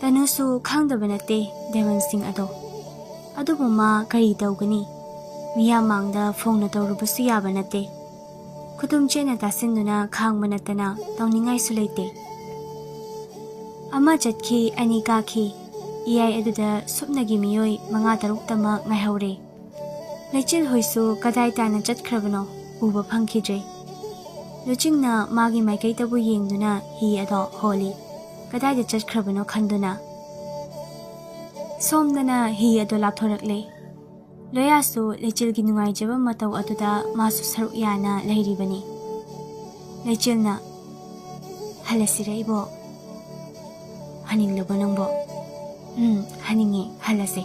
ꯇꯅꯨꯁꯨ ꯈꯪꯗꯕ ꯅꯠꯇꯦ ꯗꯦꯃꯟꯁꯤꯡ ꯑꯗꯣ꯫ ꯑꯗꯨꯕꯨ ꯃꯥ ꯀꯔꯤ ꯇꯧꯒꯅꯤ? ꯃꯤꯌꯥꯝ ꯃꯥꯡꯗ ꯐꯣꯡꯅ ꯇꯧꯔꯨꯕꯁꯨ ꯌꯥꯕ ꯅꯠꯇꯦ꯫ ꯈꯨꯇꯨꯝ ꯆꯦꯠꯅ ꯇꯥꯁꯤꯟꯗꯨꯅ ꯈꯥꯡꯕ ꯅꯠꯇꯅ ꯇꯧꯅꯤꯡꯉꯥꯏꯁꯨ ꯂꯩꯇꯦ꯫ ꯑꯃ ꯆꯠꯈꯤ, ꯑꯅꯤ ꯀꯥꯈꯤ꯫ ꯏꯌꯥꯏ ꯑꯗꯨꯗ ꯁꯨꯞꯅꯒꯤ ꯃꯤꯑꯣꯏ ꯃꯉꯥ ꯇꯔꯨꯛꯇꯃꯛ ꯉꯥꯏꯍꯧꯔꯦ꯫ ꯂꯩꯆꯤꯜ ꯍꯣꯏꯁꯨ ꯀꯗꯥꯏ ꯇꯥꯅ ꯆꯠꯈ꯭ꯔꯕꯅꯣ ꯎꯕ ꯐꯪꯈꯤꯗ꯭ꯔꯦ꯫ ꯂꯨꯆꯤꯡꯅ ꯃꯥꯒꯤ ꯃꯥꯏꯀꯩꯗꯕꯨ ꯌꯦꯡꯗꯨꯅ ꯍꯤ ꯑꯗꯣ ꯍꯣꯜꯂꯤ꯫ ꯀꯗꯥꯏꯗ ꯆꯠꯈ꯭ꯔꯕꯅꯣ ꯈꯟꯗꯨꯅ꯫ ꯁꯣꯝꯗꯅ ꯍꯤ ꯑꯗꯣ ꯂꯥꯞꯊꯣꯔꯛꯂꯦ꯫ ꯂꯣꯌꯥꯁꯨ ꯂꯩꯆꯤꯜꯒꯤ ꯅꯨꯡꯉꯥꯏꯖꯕ ꯃꯇꯧ ꯑꯗꯨꯗ ꯃꯥꯁꯨ ꯁꯔꯨꯛ ꯌꯥꯅ ꯂꯩꯔꯤꯕꯅꯤ꯫ ꯂꯩꯆꯤꯜꯅ, "ꯍꯜꯂꯁꯤꯔ ꯏꯕꯣꯛ?" "ꯍꯟꯅꯤꯡꯂꯕꯣ ꯅꯪꯕꯣ?" "ꯎꯝ, ꯍꯟꯅꯤꯡꯉꯦ, ꯍꯜꯂꯁꯦ꯫"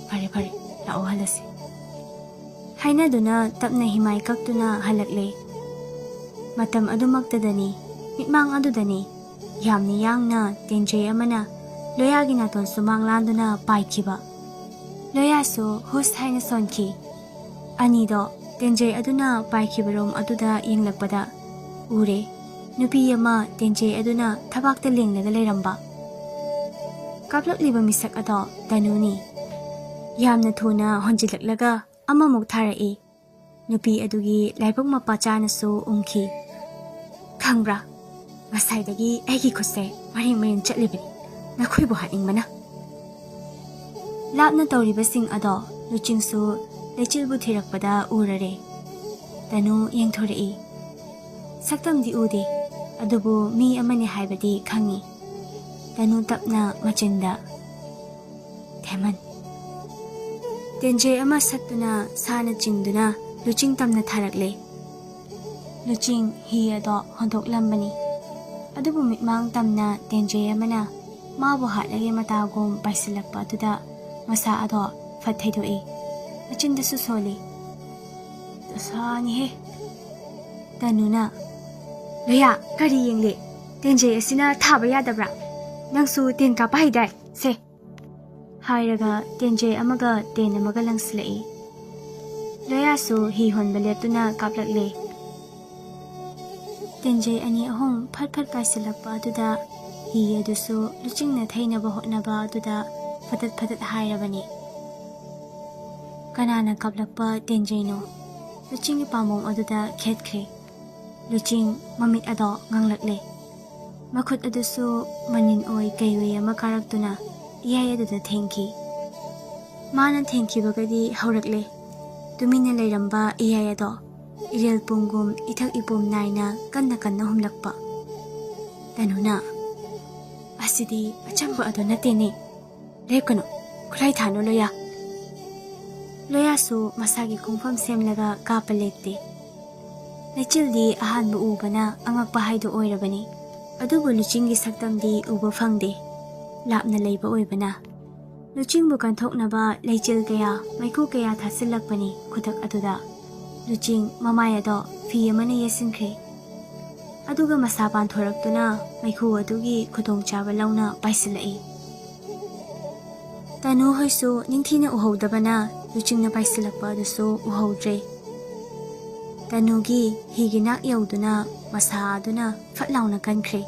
"ꯐꯔꯦ, ꯐꯔꯦ, ꯂꯥꯛꯑꯣ, ꯍꯜꯂꯁꯦ꯫" ꯍꯥꯏꯅꯗꯨꯅ ꯇꯞꯅ ꯍꯤꯃꯥꯏ ꯀꯛꯇꯨꯅ ꯍꯜꯂꯛꯂꯦ꯫ ꯃꯇꯝ ꯑꯗꯨꯃꯛꯇꯗꯅꯤ, ꯃꯤꯠꯃꯥꯡ ꯑꯗꯨꯗꯅꯤ, ꯌꯥꯝꯅ ꯌꯥꯡꯅ ꯇꯦꯟꯖꯩ ꯑꯃꯅ ꯂꯣꯌꯥꯒꯤ ꯅꯥꯇꯣꯟ ꯁꯨꯃꯥꯡ ꯂꯥꯟꯗꯨꯅ ꯄꯥꯏꯈꯤꯕ꯫ ꯂꯣꯌꯥꯁꯨ ꯍꯨꯁ ꯍꯥꯏꯅ ꯁꯣꯟꯈꯤ꯫ ꯑꯅꯤꯗꯣ ꯇꯦꯟꯖꯩ ꯑꯗꯨꯅ ꯄꯥꯏꯈꯤꯕꯔꯣꯝ ꯑꯗꯨꯗ ꯌꯦꯡꯂꯛꯄꯗ ꯎꯔꯦ, ꯅꯨꯄꯤ ꯑꯃ ꯇꯦꯟꯖꯩ ꯑꯗꯨꯅ ꯊꯕꯥꯛꯇ ꯂꯦꯡꯂꯒ ꯂꯩꯔꯝꯕ꯫ ꯀꯥꯞꯂꯛꯂꯤꯕ ꯃꯤꯁꯛ ꯑꯗꯣ ꯇꯅꯨꯅꯤ꯫ ꯌꯥꯝꯅ ꯊꯨꯅ ꯍꯣꯟꯖꯤꯜꯂꯛꯂꯒ ꯑꯃꯃꯨꯛ ꯊꯥꯔꯛꯏ꯫ ꯅꯨꯄꯤ ꯑꯗꯨꯒꯤ ꯂꯥꯏꯕꯛ ꯃꯄꯥ ꯆꯥꯅꯁꯨ ꯎꯪꯈꯤ꯫ "ꯈꯪꯕ꯭ꯔꯥ, ꯉꯁꯥꯏꯗꯒꯤ ꯑꯩꯒꯤ ꯈꯨꯠꯁꯦ ꯃꯔꯦꯡ ꯃꯔꯦꯡ ꯆꯠꯂꯤꯕꯅꯤ, ꯅꯈꯣꯏꯕꯨ ꯍꯥꯠꯅꯤꯡꯕꯅ꯫" ꯂꯥꯞꯅ ꯇꯧꯔꯤꯕꯁꯤꯡ ꯑꯗꯣ ꯂꯨꯆꯤꯡꯁꯨ ꯂꯩꯆꯤꯜꯕꯨ ꯊꯤꯔꯛꯄꯗ ꯎꯔꯔꯦ꯫ ꯇꯅꯨ ꯌꯦꯡꯊꯣꯔꯛꯏ꯫ ꯁꯛꯇꯝꯗꯤ ꯎꯗꯦ, ꯑꯗꯨꯕꯨ ꯃꯤ ꯑꯃꯅꯤ ꯍꯥꯏꯕꯗꯤ ꯈꯪꯏ꯫ ꯇꯅꯨ ꯇꯞꯅ ꯃꯆꯤꯟꯗ, "ꯊꯦꯃꯟ!" ꯇꯦꯟꯖꯩ ꯑꯃ ꯁꯠꯇꯨꯅ ꯁꯥꯅ ꯆꯤꯡꯗꯨꯅ ꯂꯨꯆꯤꯡ ꯇꯝꯅ ꯊꯥꯔꯛꯂꯦ꯫ ꯂꯨꯆꯤꯡ ꯍꯤ ꯑꯗꯣ ꯍꯣꯟꯗꯣꯛꯂꯝꯕꯅꯤ꯫ ꯑꯗꯨꯕꯨ ꯃꯤꯠꯃꯥꯡ ꯇꯝꯅ ꯇꯦꯟꯖꯩ ꯑꯃꯅ ꯃꯥꯕꯨ ꯍꯥꯠꯂꯒꯦ ꯃꯇꯥꯒꯨꯝ ꯄꯥꯏꯁꯤꯜꯂꯛꯄ ꯑꯗꯨꯗ ꯃꯁꯥ ꯑꯗꯣ ꯐꯠ ꯊꯩꯗꯣꯛꯏ꯫ ꯃꯆꯤꯟꯗꯁꯨ ꯁꯣꯜꯂꯤ꯫ "ꯗꯁꯥꯅꯤꯍꯦ!" ꯇꯅꯨꯅ, "ꯂꯣꯌꯥ, ꯀꯔꯤ ꯌꯦꯡꯂꯤ? ꯇꯦꯟꯖꯩ ꯑꯁꯤꯅ ꯊꯥꯕ ꯌꯥꯗꯕ꯭ꯔꯥ? ꯅꯪꯁꯨ ꯇꯦꯟ ꯀꯥꯞꯄ ꯍꯩꯗꯥꯏ? ꯁꯦ!" ꯍꯥꯏꯔꯒ ꯇꯦꯟꯖꯩ ꯑꯃꯒ ꯇꯦꯟ ꯑꯃꯒ ꯂꯪꯁꯤꯜꯂꯛꯏ꯫ ꯂꯣꯌꯥꯁꯨ ꯍꯤ ꯍꯣꯟꯕ ꯂꯦꯞꯇꯨꯅ ꯀꯥꯞꯂꯛꯂꯦ꯫ ꯇꯦꯟꯖꯩ ꯑꯅꯤ ꯑꯍꯨꯝ ꯐꯠ ꯐꯠ ꯄꯥꯏꯁꯤꯜꯂꯛꯄ ꯑꯗꯨꯗ ꯍꯤ ꯑꯗꯨꯁꯨ ꯂꯨꯆꯤꯡꯅ ꯊꯩꯅꯕ ꯍꯣꯠꯅꯕ ꯑꯗꯨꯗ ꯐꯇꯠ ꯐꯇꯠ ꯍꯥꯏꯔꯕꯅꯤ꯫ ꯀꯅꯥꯅ ꯀꯥꯞꯂꯛꯄ ꯇꯦꯟꯖꯩꯅꯣ? ꯂꯨꯆꯤꯡꯒꯤ ꯄꯥꯝꯕꯣꯝ ꯑꯗꯨꯗ ꯈꯦꯠꯈ꯭ꯔꯦ꯫ ꯂꯨꯆꯤꯡ ꯃꯃꯤꯠ ꯑꯗꯣ ꯉꯥꯡꯂꯛꯂꯦ꯫ ꯃꯈꯨꯠ ꯑꯗꯨꯁꯨ ꯃꯅꯤꯟ ꯑꯣꯏ ꯀꯩ ꯑꯣꯏ ꯑꯃ ꯀꯥꯔꯛꯇꯨꯅ ꯏꯌꯥꯏ ꯑꯗꯨꯗ ꯊꯦꯡꯈꯤ꯫ ꯃꯥꯅ ꯊꯦꯡꯈꯤꯕꯒꯗꯤ ꯍꯧꯔꯛꯂꯦ꯫ ꯇꯨꯃꯤꯟꯅ ꯂꯩꯔꯝꯕ ꯏꯌꯥꯏ ꯑꯗꯣ ꯏꯔꯦꯜ ꯄꯨꯝꯒꯨꯝ ꯏꯊꯛ ꯏꯄꯣꯝ ꯅꯥꯏꯅ ꯀꯟꯅ ꯀꯟꯅ ꯍꯨꯝꯂꯛꯄ꯫ ꯇꯅꯨꯅ, "ꯑꯁꯤꯗꯤ ꯑꯆꯝꯕ ꯑꯗꯣ ꯅꯠꯇꯦꯅꯦ꯫ ꯂꯦꯞꯀꯅꯨ, ꯈꯨꯠꯂꯥꯏ ꯊꯥꯅꯨ ꯂꯣꯌꯥ!" ꯂꯣꯌꯥꯁꯨ ꯃꯁꯥꯒꯤ ꯈꯣꯡꯐꯝ ꯁꯦꯝꯂꯒ ꯀꯥꯞꯄ ꯂꯦꯞꯇꯦ꯫ ꯂꯩꯆꯤꯜꯗꯤ ꯑꯍꯥꯟꯕ ꯎꯕꯅ ꯑꯉꯛꯄ ꯍꯥꯏꯗꯨ ꯑꯣꯏꯔꯕꯅꯤ꯫ ꯑꯗꯨꯕꯨ ꯂꯨꯆꯤꯡꯒꯤ ꯁꯛꯇꯝꯗꯤ ꯎꯕ ꯐꯪꯗꯦ, ꯂꯥꯞꯅ ꯂꯩꯕ ꯑꯣꯏꯕꯅ꯫ ꯂꯨꯆꯤꯡꯕꯨ ꯀꯟꯊꯣꯛꯅꯕ ꯂꯩꯆꯤꯜ ꯀꯌꯥ, ꯃꯩꯈꯨ ꯀꯌꯥ ꯊꯥꯁꯤꯜꯂꯛꯄꯅꯤ ꯈꯨꯗꯛ ꯑꯗꯨꯗ꯫ ꯂꯨꯆꯤꯡ ꯃꯃꯥꯏ ꯑꯗꯣ ꯐꯤ ꯑꯃꯅ ꯌꯦꯠꯁꯤꯟꯈ꯭ꯔꯦ꯫ ꯑꯗꯨꯒ ꯃꯁꯥ ꯄꯥꯟꯊꯣꯔꯛꯇꯨꯅ ꯃꯩꯈꯨ ꯑꯗꯨꯒꯤ ꯈꯨꯗꯣꯡꯆꯥꯕ ꯂꯧꯅ ꯄꯥꯏꯁꯤꯜꯂꯛꯏ꯫ ꯇꯅꯨ ꯍꯣꯏꯁꯨ ꯅꯤꯡꯊꯤꯅ ꯎꯍꯧꯗꯕꯅ ꯂꯨꯆꯤꯡꯅ ꯄꯥꯏꯁꯤꯜꯂꯛꯄ ꯑꯗꯨꯁꯨ ꯎꯍꯧꯗ꯭ꯔꯦ꯫ ꯇꯅꯨꯒꯤ ꯍꯤꯒꯤ ꯅꯥꯛ ꯌꯧꯗꯨꯅ ꯃꯁꯥ ꯑꯗꯨꯅ ꯐꯠ ꯂꯥꯎꯅ ꯀꯟꯈ꯭ꯔꯦ꯫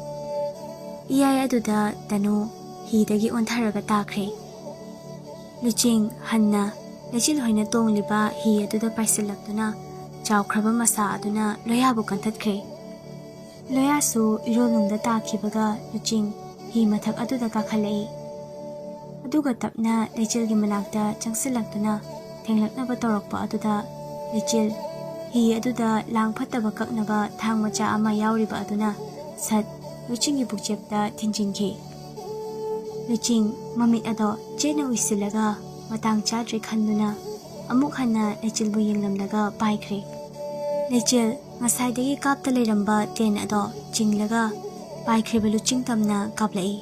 ꯏꯌꯥꯏ ꯑꯗꯨꯗ ꯇꯅꯨ ꯍꯤꯗꯒꯤ ꯑꯣꯟꯊꯔꯒ ꯇꯥꯈ꯭ꯔꯦ꯫ ꯂꯨꯆꯤꯡ ꯍꯟꯅ ꯂꯩꯆꯤꯜ ꯍꯣꯏꯅ ꯇꯣꯡꯂꯤꯕ ꯍꯤ ꯑꯗꯨꯗ ꯄꯥꯏꯁꯤꯜꯂꯛꯇꯨꯅ ꯆꯥꯎꯈ꯭ꯔꯕ ꯃꯁꯥ ꯑꯗꯨꯅ ꯂꯣꯌꯥꯕꯨ ꯀꯟꯊꯠꯈ꯭ꯔꯦ꯫ ꯂꯣꯌꯥꯁꯨ ꯏꯔꯣꯜꯅꯨꯡꯗ ꯇꯥꯈꯤꯕꯒ ꯂꯨꯆꯤꯡ ꯍꯤ ꯃꯊꯛ ꯑꯗꯨꯗ ꯀꯥꯈꯠꯂꯛꯏ꯫ ꯑꯗꯨꯒ ꯇꯞꯅ ꯂꯩꯆꯤꯜꯒꯤ ꯃꯅꯥꯛꯇ ꯆꯪꯁꯤꯜꯂꯛꯇꯨꯅ ꯊꯦꯡꯂꯛꯅꯕ ꯇꯧꯔꯛꯄ ꯑꯗꯨꯗ ꯂꯩꯆꯤꯜ ꯍꯤ ꯑꯗꯨꯗ ꯂꯥꯡ ꯐꯠꯇꯕ ꯀꯛꯅꯕ ꯊꯥꯡ ꯃꯆꯥ ꯑꯃ ꯌꯥꯎꯔꯤꯕ ꯑꯗꯨꯅ ꯁꯠ ꯂꯨꯆꯤꯡꯒꯤ ꯄꯨꯛꯆꯦꯞꯇ ꯊꯤꯟꯖꯤꯟꯈꯤ꯫ ꯂꯨꯆꯤꯡ ꯃꯃꯤꯠ ꯑꯗꯣ ꯆꯦꯠꯅ ꯎꯏꯁꯤꯜꯂꯒ ꯃꯇꯥꯡ ꯆꯥꯗ꯭ꯔꯦ ꯈꯟꯗꯨꯅ ꯑꯃꯨꯛ ꯍꯟꯅ ꯂꯩꯆꯤꯜꯕꯨ ꯌꯦꯡꯂꯝꯂꯒ ꯄꯥꯏꯈ꯭ꯔꯦ꯫ ꯂꯩꯆꯤꯜ ꯉꯁꯥꯏꯗꯒꯤ ꯀꯥꯞꯇ ꯂꯩꯔꯝꯕ ꯇꯦꯟ ꯑꯗꯣ ꯆꯤꯡꯂꯒ ꯄꯥꯏꯈ꯭ꯔꯤꯕ ꯂꯨꯆꯤꯡ ꯇꯝꯅ ꯀꯥꯞꯂꯛꯏ꯫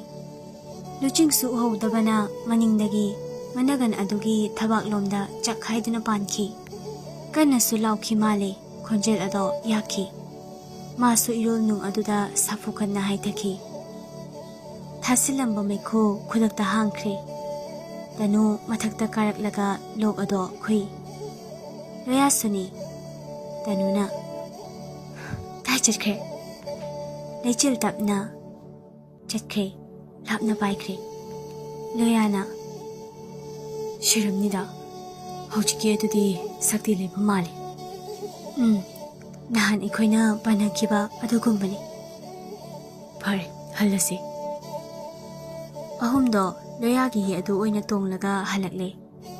ꯂꯨꯆꯤꯡꯁꯨ ꯎꯍꯧꯗꯕꯅ ꯃꯅꯤꯡꯗꯒꯤ ꯃꯅꯒꯟ ꯑꯗꯨꯒꯤ ꯊꯕꯥꯛꯂꯣꯝꯗ ꯆꯥꯛ ꯍꯥꯏꯗꯨꯅ ꯄꯥꯟꯈꯤ꯫ ꯀꯟꯅꯁꯨ ꯂꯥꯎꯈꯤ ꯃꯥꯜꯂꯦ꯫ ꯈꯣꯟꯖꯦꯜ ꯑꯗꯣ ꯌꯥꯛꯈꯤ꯫ ꯃꯥꯁꯨ ꯏꯔꯣꯜ ꯅꯨꯡ ꯑꯗꯨꯗ ꯁꯥꯐꯨ ꯀꯟꯅ ꯍꯥꯏꯊꯈꯤ꯫ ꯊꯥꯁꯤꯜꯂꯝꯕ ꯃꯩꯈꯨ ꯈꯨꯗꯛꯇ ꯍꯥꯡꯈ꯭ꯔꯦ꯫ ꯇꯅꯨ ꯃꯊꯛꯇ ꯀꯥꯔꯛꯂꯒ ꯂꯣꯛ ꯑꯗꯣ ꯈꯨꯏ꯫ "ꯂꯣꯌꯥꯁꯨꯅꯤ?" ꯇꯅꯨꯅ꯫ "ꯀꯥꯏ ꯆꯠꯈ꯭ꯔꯦ?" ꯂꯩꯆꯤꯜ ꯇꯞꯅ꯫ "ꯆꯠꯈ꯭ꯔꯦ, ꯂꯥꯞꯅ ꯄꯥꯏꯈ꯭ꯔꯦ꯫" ꯂꯣꯌꯥꯅ꯫ "ꯁꯤꯔꯝꯅꯤꯗ, ꯍꯧꯖꯤꯛꯀꯤ ꯑꯗꯨꯗꯤ ꯁꯛꯇꯤ ꯂꯩꯕ ꯃꯥꯜꯂꯤ꯫" "ꯎꯝ, ꯅꯍꯥꯟ ꯑꯩꯈꯣꯏꯅ ꯄꯥꯟꯅꯈꯤꯕ ꯑꯗꯨꯒꯨꯝꯕꯅꯤ꯫" "ꯐꯔꯦ, ꯍꯜꯂꯁꯤ꯫" ꯑꯍꯨꯝꯗꯣ ꯂꯣꯌꯥꯒꯤ ꯍꯤ ꯑꯗꯨ ꯑꯣꯏꯅ ꯇꯣꯡꯂꯒ ꯍꯜꯂꯛꯂꯦ꯫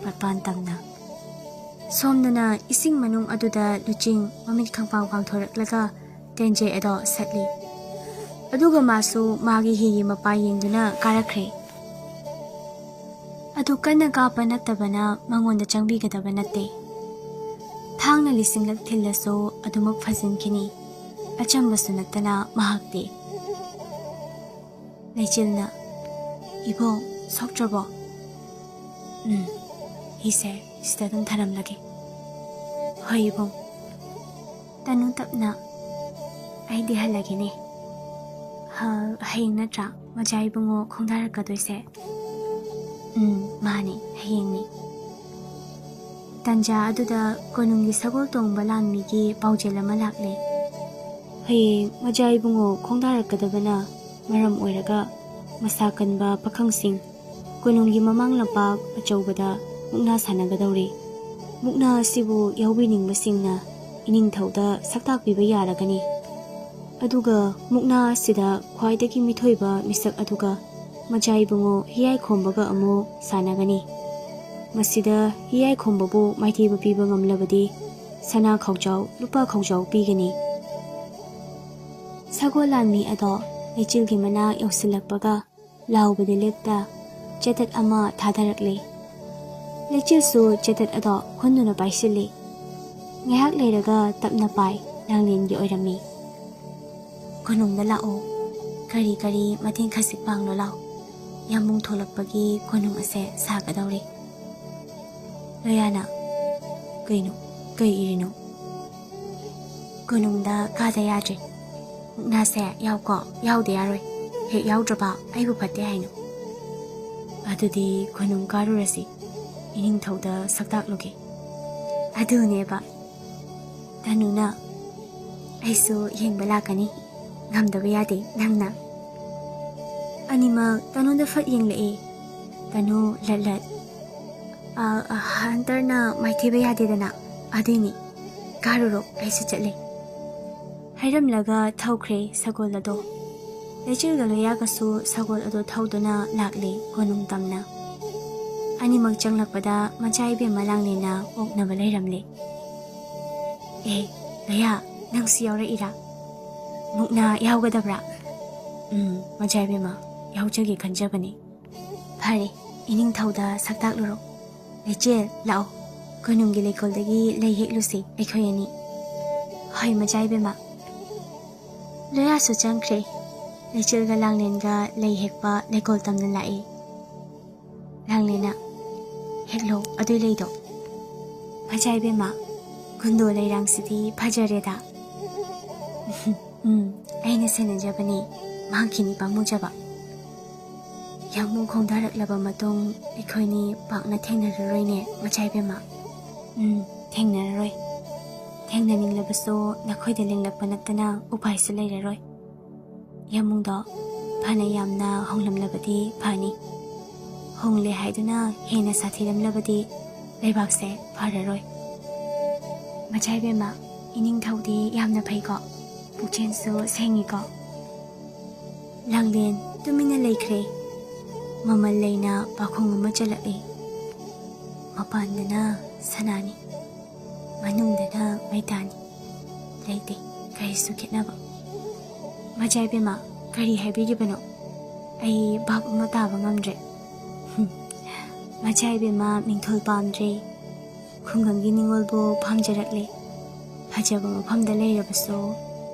ꯃꯄꯥꯟ ꯇꯝꯅ꯫ ꯁꯣꯝꯗꯅ ꯏꯁꯤꯡ ꯃꯅꯨꯡ ꯑꯗꯨꯗ ꯂꯨꯆꯤꯡ ꯃꯃꯤꯠ ꯈꯪꯄꯥꯡ ꯄꯥꯡꯊꯣꯔꯛꯂꯒ ꯇꯦꯟꯖꯩ ꯑꯗꯣ ꯁꯠꯂꯤ꯫ ꯑꯗꯨꯒ ꯃꯥꯁꯨ ꯃꯥꯒꯤ ꯍꯤꯒꯤ ꯃꯄꯥ ꯌꯦꯡꯗꯨꯅ ꯀꯥꯔꯛꯈ꯭ꯔꯦ꯫ ꯑꯗꯨ ꯀꯟꯅ ꯀꯥꯞꯄ ꯅꯠꯇꯕꯅ ꯃꯉꯣꯟꯗ ꯆꯪꯕꯤꯒꯗꯕ ꯅꯠꯇꯦ꯫ ꯊꯥꯡꯅ ꯂꯤꯁꯤꯡꯂꯛ ꯊꯤꯜꯂꯁꯨ ꯑꯗꯨꯃꯛ ꯐꯖꯤꯟꯈꯤꯅꯤ꯫ ꯑꯆꯝꯕꯁꯨ ꯅꯠꯇꯅ ꯃꯍꯥꯛꯇꯤ꯫ ꯂꯩꯆꯤꯜꯅ, "ꯏꯕꯣꯡ, ꯁꯣꯛꯇ꯭ꯔꯕꯣ?" "ꯎꯝ, ꯍꯤꯁꯦ ꯁꯤꯗ ꯑꯗꯨꯝ ꯊꯅꯝꯂꯒꯦ꯫" "ꯍꯣꯏ ꯏꯕꯣꯡ꯫" ꯇꯅꯨ ꯇꯞꯅ, "ꯑꯩꯗꯤ ꯍꯜꯂꯒꯦꯅꯦ꯫ ꯍ-, ꯍꯌꯦꯡ ꯅꯠꯇ꯭ꯔꯥ ꯃꯖꯥ ꯏꯕꯨꯡꯉꯣ ꯈꯣꯡꯗꯥꯔꯛꯀꯗꯣꯏꯁꯦ?" "ꯎꯝ, ꯃꯥꯅꯦ, ꯍꯌꯦꯡꯅꯤ꯫" ꯇꯟꯖꯥ ꯑꯗꯨꯗ ꯀꯣꯅꯨꯡꯒꯤ ꯁꯒꯣꯜ ꯇꯣꯡꯕ ꯂꯥꯟꯃꯤꯒꯤ ꯄꯥꯎꯖꯦꯜ ꯑꯃ ꯂꯥꯛꯂꯦ꯫ ꯍꯌꯦꯡ ꯃꯖꯥ ꯏꯕꯨꯡꯉꯣ ꯈꯣꯡꯗꯥꯔꯛꯀꯗꯕꯅ ꯃꯔꯝ ꯑꯣꯏꯔꯒ ꯃꯁꯥ ꯀꯟꯕ ꯄꯥꯈꯪꯁꯤꯡ ꯀꯣꯅꯨꯡꯒꯤ ꯃꯃꯥꯡ ꯂꯝꯄꯥꯛ ꯑꯆꯧꯕꯗ ꯃꯨꯛꯅꯥ ꯁꯥꯟꯅꯒꯗꯧꯔꯤ꯫ ꯃꯨꯛꯅꯥ ꯑꯁꯤꯕꯨ ꯌꯥꯎꯕꯤꯅꯤꯡꯕꯁꯤꯡꯅ ꯏꯅꯤꯡꯊꯧꯗ ꯁꯛꯇꯥꯛꯄꯤꯕ ꯌꯥꯔꯒꯅꯤ꯫ ꯑꯗꯨꯒ ꯃꯨꯛꯅꯥ ꯑꯁꯤꯗ ꯈ꯭ꯋꯥꯏꯗꯒꯤ ꯃꯤꯊꯣꯏꯕ ꯃꯤꯁꯛ ꯑꯗꯨꯒ ꯃꯖꯥ ꯏꯕꯨꯡꯉꯣ ꯍꯤꯌꯥꯏ ꯈꯣꯝꯕꯒ ꯑꯃꯨꯛ ꯁꯥꯟꯅꯒꯅꯤ꯫ ꯃꯁꯤꯗ ꯍꯤꯌꯥꯏ ꯈꯣꯝꯕꯕꯨ ꯃꯥꯏꯊꯤꯕ ꯄꯤꯕ ꯉꯝꯂꯕꯗꯤ ꯁꯅꯥ ꯈꯥꯎꯖꯥꯎ, ꯂꯨꯄꯥ ꯈꯥꯎꯖꯥꯎ ꯄꯤꯒꯅꯤ꯫ ꯁꯒꯣꯜ ꯂꯥꯟꯃꯤ ꯑꯗꯣ ꯂꯩꯆꯤꯜꯒꯤ ꯃꯅꯥꯛ ꯌꯧꯁꯤꯜꯂꯛꯄꯒ ꯂꯥꯎꯕꯗꯤ ꯂꯦꯞꯇ ꯆꯦꯇꯠ ꯑꯃ ꯊꯥꯗꯔꯛꯂꯦ꯫ ꯂꯩꯆꯤꯜꯁꯨ ꯆꯦꯇꯠ ꯑꯗꯣ ꯈꯨꯟꯗꯨꯅ ꯄꯥꯏꯁꯤꯜꯂꯤ꯫ ꯉꯥꯏꯍꯥꯛ ꯂꯩꯔꯒ ꯇꯞꯅ ꯄꯥꯏ ꯂꯥꯡꯂꯦꯟꯒꯤ ꯑꯣꯏꯔꯝꯃꯤ꯫ "ꯀꯣꯅꯨꯡꯗ ꯂꯥꯛꯑꯣ, ꯀꯔꯤ ꯀꯔꯤ ꯃꯇꯦꯡ ꯈꯖꯤꯛ ꯄꯥꯡꯂꯣ ꯂꯥꯎ꯫ ꯌꯥꯝꯕꯨꯡ ꯊꯣꯛꯂꯛꯄꯒꯤ ꯀꯣꯅꯨꯡ ꯑꯁꯦ ꯁꯥꯒꯗꯧꯔꯦ꯫" ꯂꯣꯌꯥꯅ, "ꯀꯩꯅꯣ? ꯀꯩ ꯏꯔꯤꯅꯣ?" "ꯀꯣꯅꯨꯡꯗ ꯀꯥꯗ ꯌꯥꯗ꯭ꯔꯦ꯫ ꯃꯨꯛꯅꯥꯁꯦ ꯌꯥꯎꯀꯣ, ꯌꯥꯎꯗ ꯌꯥꯔꯣꯏ꯫ ꯍꯦꯛ ꯌꯥꯎꯗ꯭ꯔꯕ ꯑꯩꯕꯨ ꯐꯠꯇꯦ ꯍꯥꯏꯅꯣ꯫ ꯑꯗꯨꯗꯤ ꯀꯣꯅꯨꯡ ꯀꯥꯔꯨꯔꯁꯤ, ꯏꯅꯤꯡꯊꯧꯗ ꯁꯛꯇꯥꯛꯂꯨꯒꯦ꯫" ꯑꯗꯨꯅꯦꯕ꯫ ꯇꯅꯨꯅ, "ꯑꯩꯁꯨ ꯌꯦꯡꯕ ꯂꯥꯛꯀꯅꯤ꯫ ꯉꯝꯗꯕ ꯌꯥꯗꯦ ꯅꯪꯅ꯫" ꯑꯅꯤꯃꯛ ꯇꯅꯨꯗ ꯐꯠ ꯌꯦꯡꯂꯛꯑꯦ꯫ ꯇꯅꯨ ꯂꯠ ꯂꯠ, "ꯑ, ꯑ, ꯍꯟꯇꯔꯅ ꯃꯥꯏꯊꯤꯕ ꯌꯥꯗꯦꯗꯅ, ꯑꯗꯨꯏꯅꯤ꯫ ꯀꯥꯔꯨꯔꯣ, ꯑꯩꯁꯨ ꯆꯠꯂꯦ꯫" ꯍꯥꯏꯔꯝꯂꯒ ꯊꯧꯈ꯭ꯔꯦ ꯁꯒꯣꯜ ꯑꯗꯣ꯫ ꯂꯩꯆꯤꯜꯒ ꯂꯣꯌꯥꯒꯁꯨ ꯁꯒꯣꯜ ꯑꯗꯣ ꯊꯧꯗꯨꯅ ꯂꯥꯛꯂꯦ ꯀꯣꯅꯨꯡ ꯇꯝꯅ꯫ ꯑꯅꯤꯃꯛ ꯆꯪꯂꯛꯄꯗ ꯃꯆꯥ ꯏꯕꯦꯝꯃ ꯂꯥꯡꯂꯦꯟꯅ ꯑꯣꯛꯅꯕ ꯂꯩꯔꯝꯂꯦ꯫ "ꯑꯦ, ꯂꯣꯌꯥ, ꯅꯪꯁꯨ ꯌꯥꯎꯔꯛꯏꯔꯥ? ꯃꯨꯛꯅꯥ ꯌꯥꯎꯒꯗꯕ꯭ꯔꯥ?" "ꯎꯝ, ꯃꯆꯥ ꯏꯕꯦꯝꯃ, ꯌꯥꯎꯖꯒꯦ ꯈꯟꯖꯕꯅꯤ꯫" "ꯐꯔꯦ, ꯏꯅꯤꯡꯊꯧꯗ ꯁꯛꯇꯥꯛꯂꯨꯔꯣ꯫ ꯂꯩꯆꯦꯜ, ꯂꯥꯛꯑꯣ, ꯀꯣꯅꯨꯡꯒꯤ ꯂꯩꯀꯣꯜꯗꯒꯤ ꯂꯩ ꯍꯦꯛꯂꯨꯁꯤ ꯑꯩꯈꯣꯏ ꯑꯅꯤ꯫" "ꯍꯣꯏ, ꯃꯆꯥ ꯏꯕꯦꯝꯃ꯫" ꯂꯣꯌꯥꯁꯨ ꯆꯪꯈ꯭ꯔꯦ꯫ ꯂꯩꯆꯦꯜꯒ ꯂꯥꯡꯂꯦꯟꯒ ꯂꯩ ꯍꯦꯛꯄ ꯂꯩꯀꯣꯜ ꯇꯝꯅ ꯂꯥꯛꯏ꯫ ꯂꯥꯡꯂꯦꯟꯅ, "ꯍꯦꯛꯂꯣ ꯑꯗꯨꯏ ꯂꯩꯗꯣ꯫" "ꯃꯆꯥ ꯏꯕꯦꯝꯃ, ꯀꯨꯟꯗꯣ ꯂꯩꯔꯥꯡꯁꯤꯗꯤ ꯐꯖꯔꯦꯗ꯫" "ꯎꯝ, ꯑꯩꯅ ꯁꯦꯟꯅꯖꯕꯅꯤ, ꯃꯥꯡꯈꯤꯅꯤ ꯄꯥꯝꯃꯨꯖꯕ꯫" "ꯌꯥꯝꯕꯨꯡ ꯈꯣꯡꯗꯥꯔꯛꯂꯕ ꯃꯇꯨꯡ ꯑꯩꯈꯣꯏꯅꯤ ꯄꯥꯛꯅ ꯊꯦꯡꯅꯔꯔꯣꯏꯅꯦ, ꯃꯆꯥ ꯏꯕꯦꯝꯃ꯫" "ꯎꯝ, ꯊꯦꯡꯅꯔꯔꯣꯏ꯫ ꯊꯦꯡꯅꯅꯤꯡꯂꯕꯁꯨ ꯅꯈꯣꯏꯗ ꯂꯦꯡꯂꯛꯄ ꯅꯠꯇꯅ ꯎꯄꯥꯏꯁꯨ ꯂꯩꯔꯔꯣꯏ꯫" ꯌꯥꯝꯕꯨꯡꯗꯣ ꯐꯅ ꯌꯥꯝꯅ ꯍꯣꯡꯂꯝꯂꯕꯗꯤ ꯐꯅꯤ꯫ ꯍꯣꯡꯂꯦ ꯍꯥꯏꯗꯨꯅ ꯍꯦꯟꯅ ꯁꯥꯊꯤꯔꯝꯂꯕꯗꯤ ꯂꯩꯕꯥꯛꯁꯦ ꯐꯔꯔꯣꯏ꯫ "ꯃꯆꯥ ꯏꯕꯦꯝꯃ, ꯏꯅꯤꯡꯊꯧꯗꯤ ꯌꯥꯝꯅ ꯐꯩꯀꯣ? ꯄꯨꯛꯆꯦꯜꯁꯨ ꯁꯦꯡꯉꯤꯀꯣ?" ꯂꯥꯡꯂꯦꯟ ꯇꯨꯃꯤꯟꯅ ꯂꯩꯈ꯭ꯔꯦ꯫ ꯃꯃꯜ ꯂꯩꯅ ꯄꯥꯈꯣꯡ ꯑꯃ ꯆꯜꯂꯛꯏ꯫ "ꯃꯄꯥꯟꯗꯅ ꯁꯅꯥꯅꯤ, ꯃꯅꯨꯡꯗꯅ ꯃꯩꯇꯥꯅꯤ, ꯂꯩꯇꯦ ꯀꯔꯤꯁꯨ ꯈꯦꯠꯅꯕ꯫" "ꯃꯆꯥ ꯏꯕꯦꯝꯃ, ꯀꯔꯤ ꯍꯥꯏꯕꯤꯔꯤꯕꯅꯣ?" ꯑꯩ ꯚꯥꯞ ꯑꯃ ꯇꯥꯕ ꯉꯝꯗ꯭ꯔꯦ꯫ ꯃꯆꯥ ꯏꯕꯦꯝꯃ ꯃꯤꯡꯊꯣꯜ ꯄꯥꯝꯗ꯭ꯔꯦ꯫ ꯈꯨꯡꯒꯪꯒꯤ ꯅꯤꯉꯣꯜꯕꯨ ꯄꯥꯝꯖꯔꯛꯂꯦ꯫ ꯐꯖꯕ ꯃꯐꯝꯗ ꯂꯩꯔꯕꯁꯨ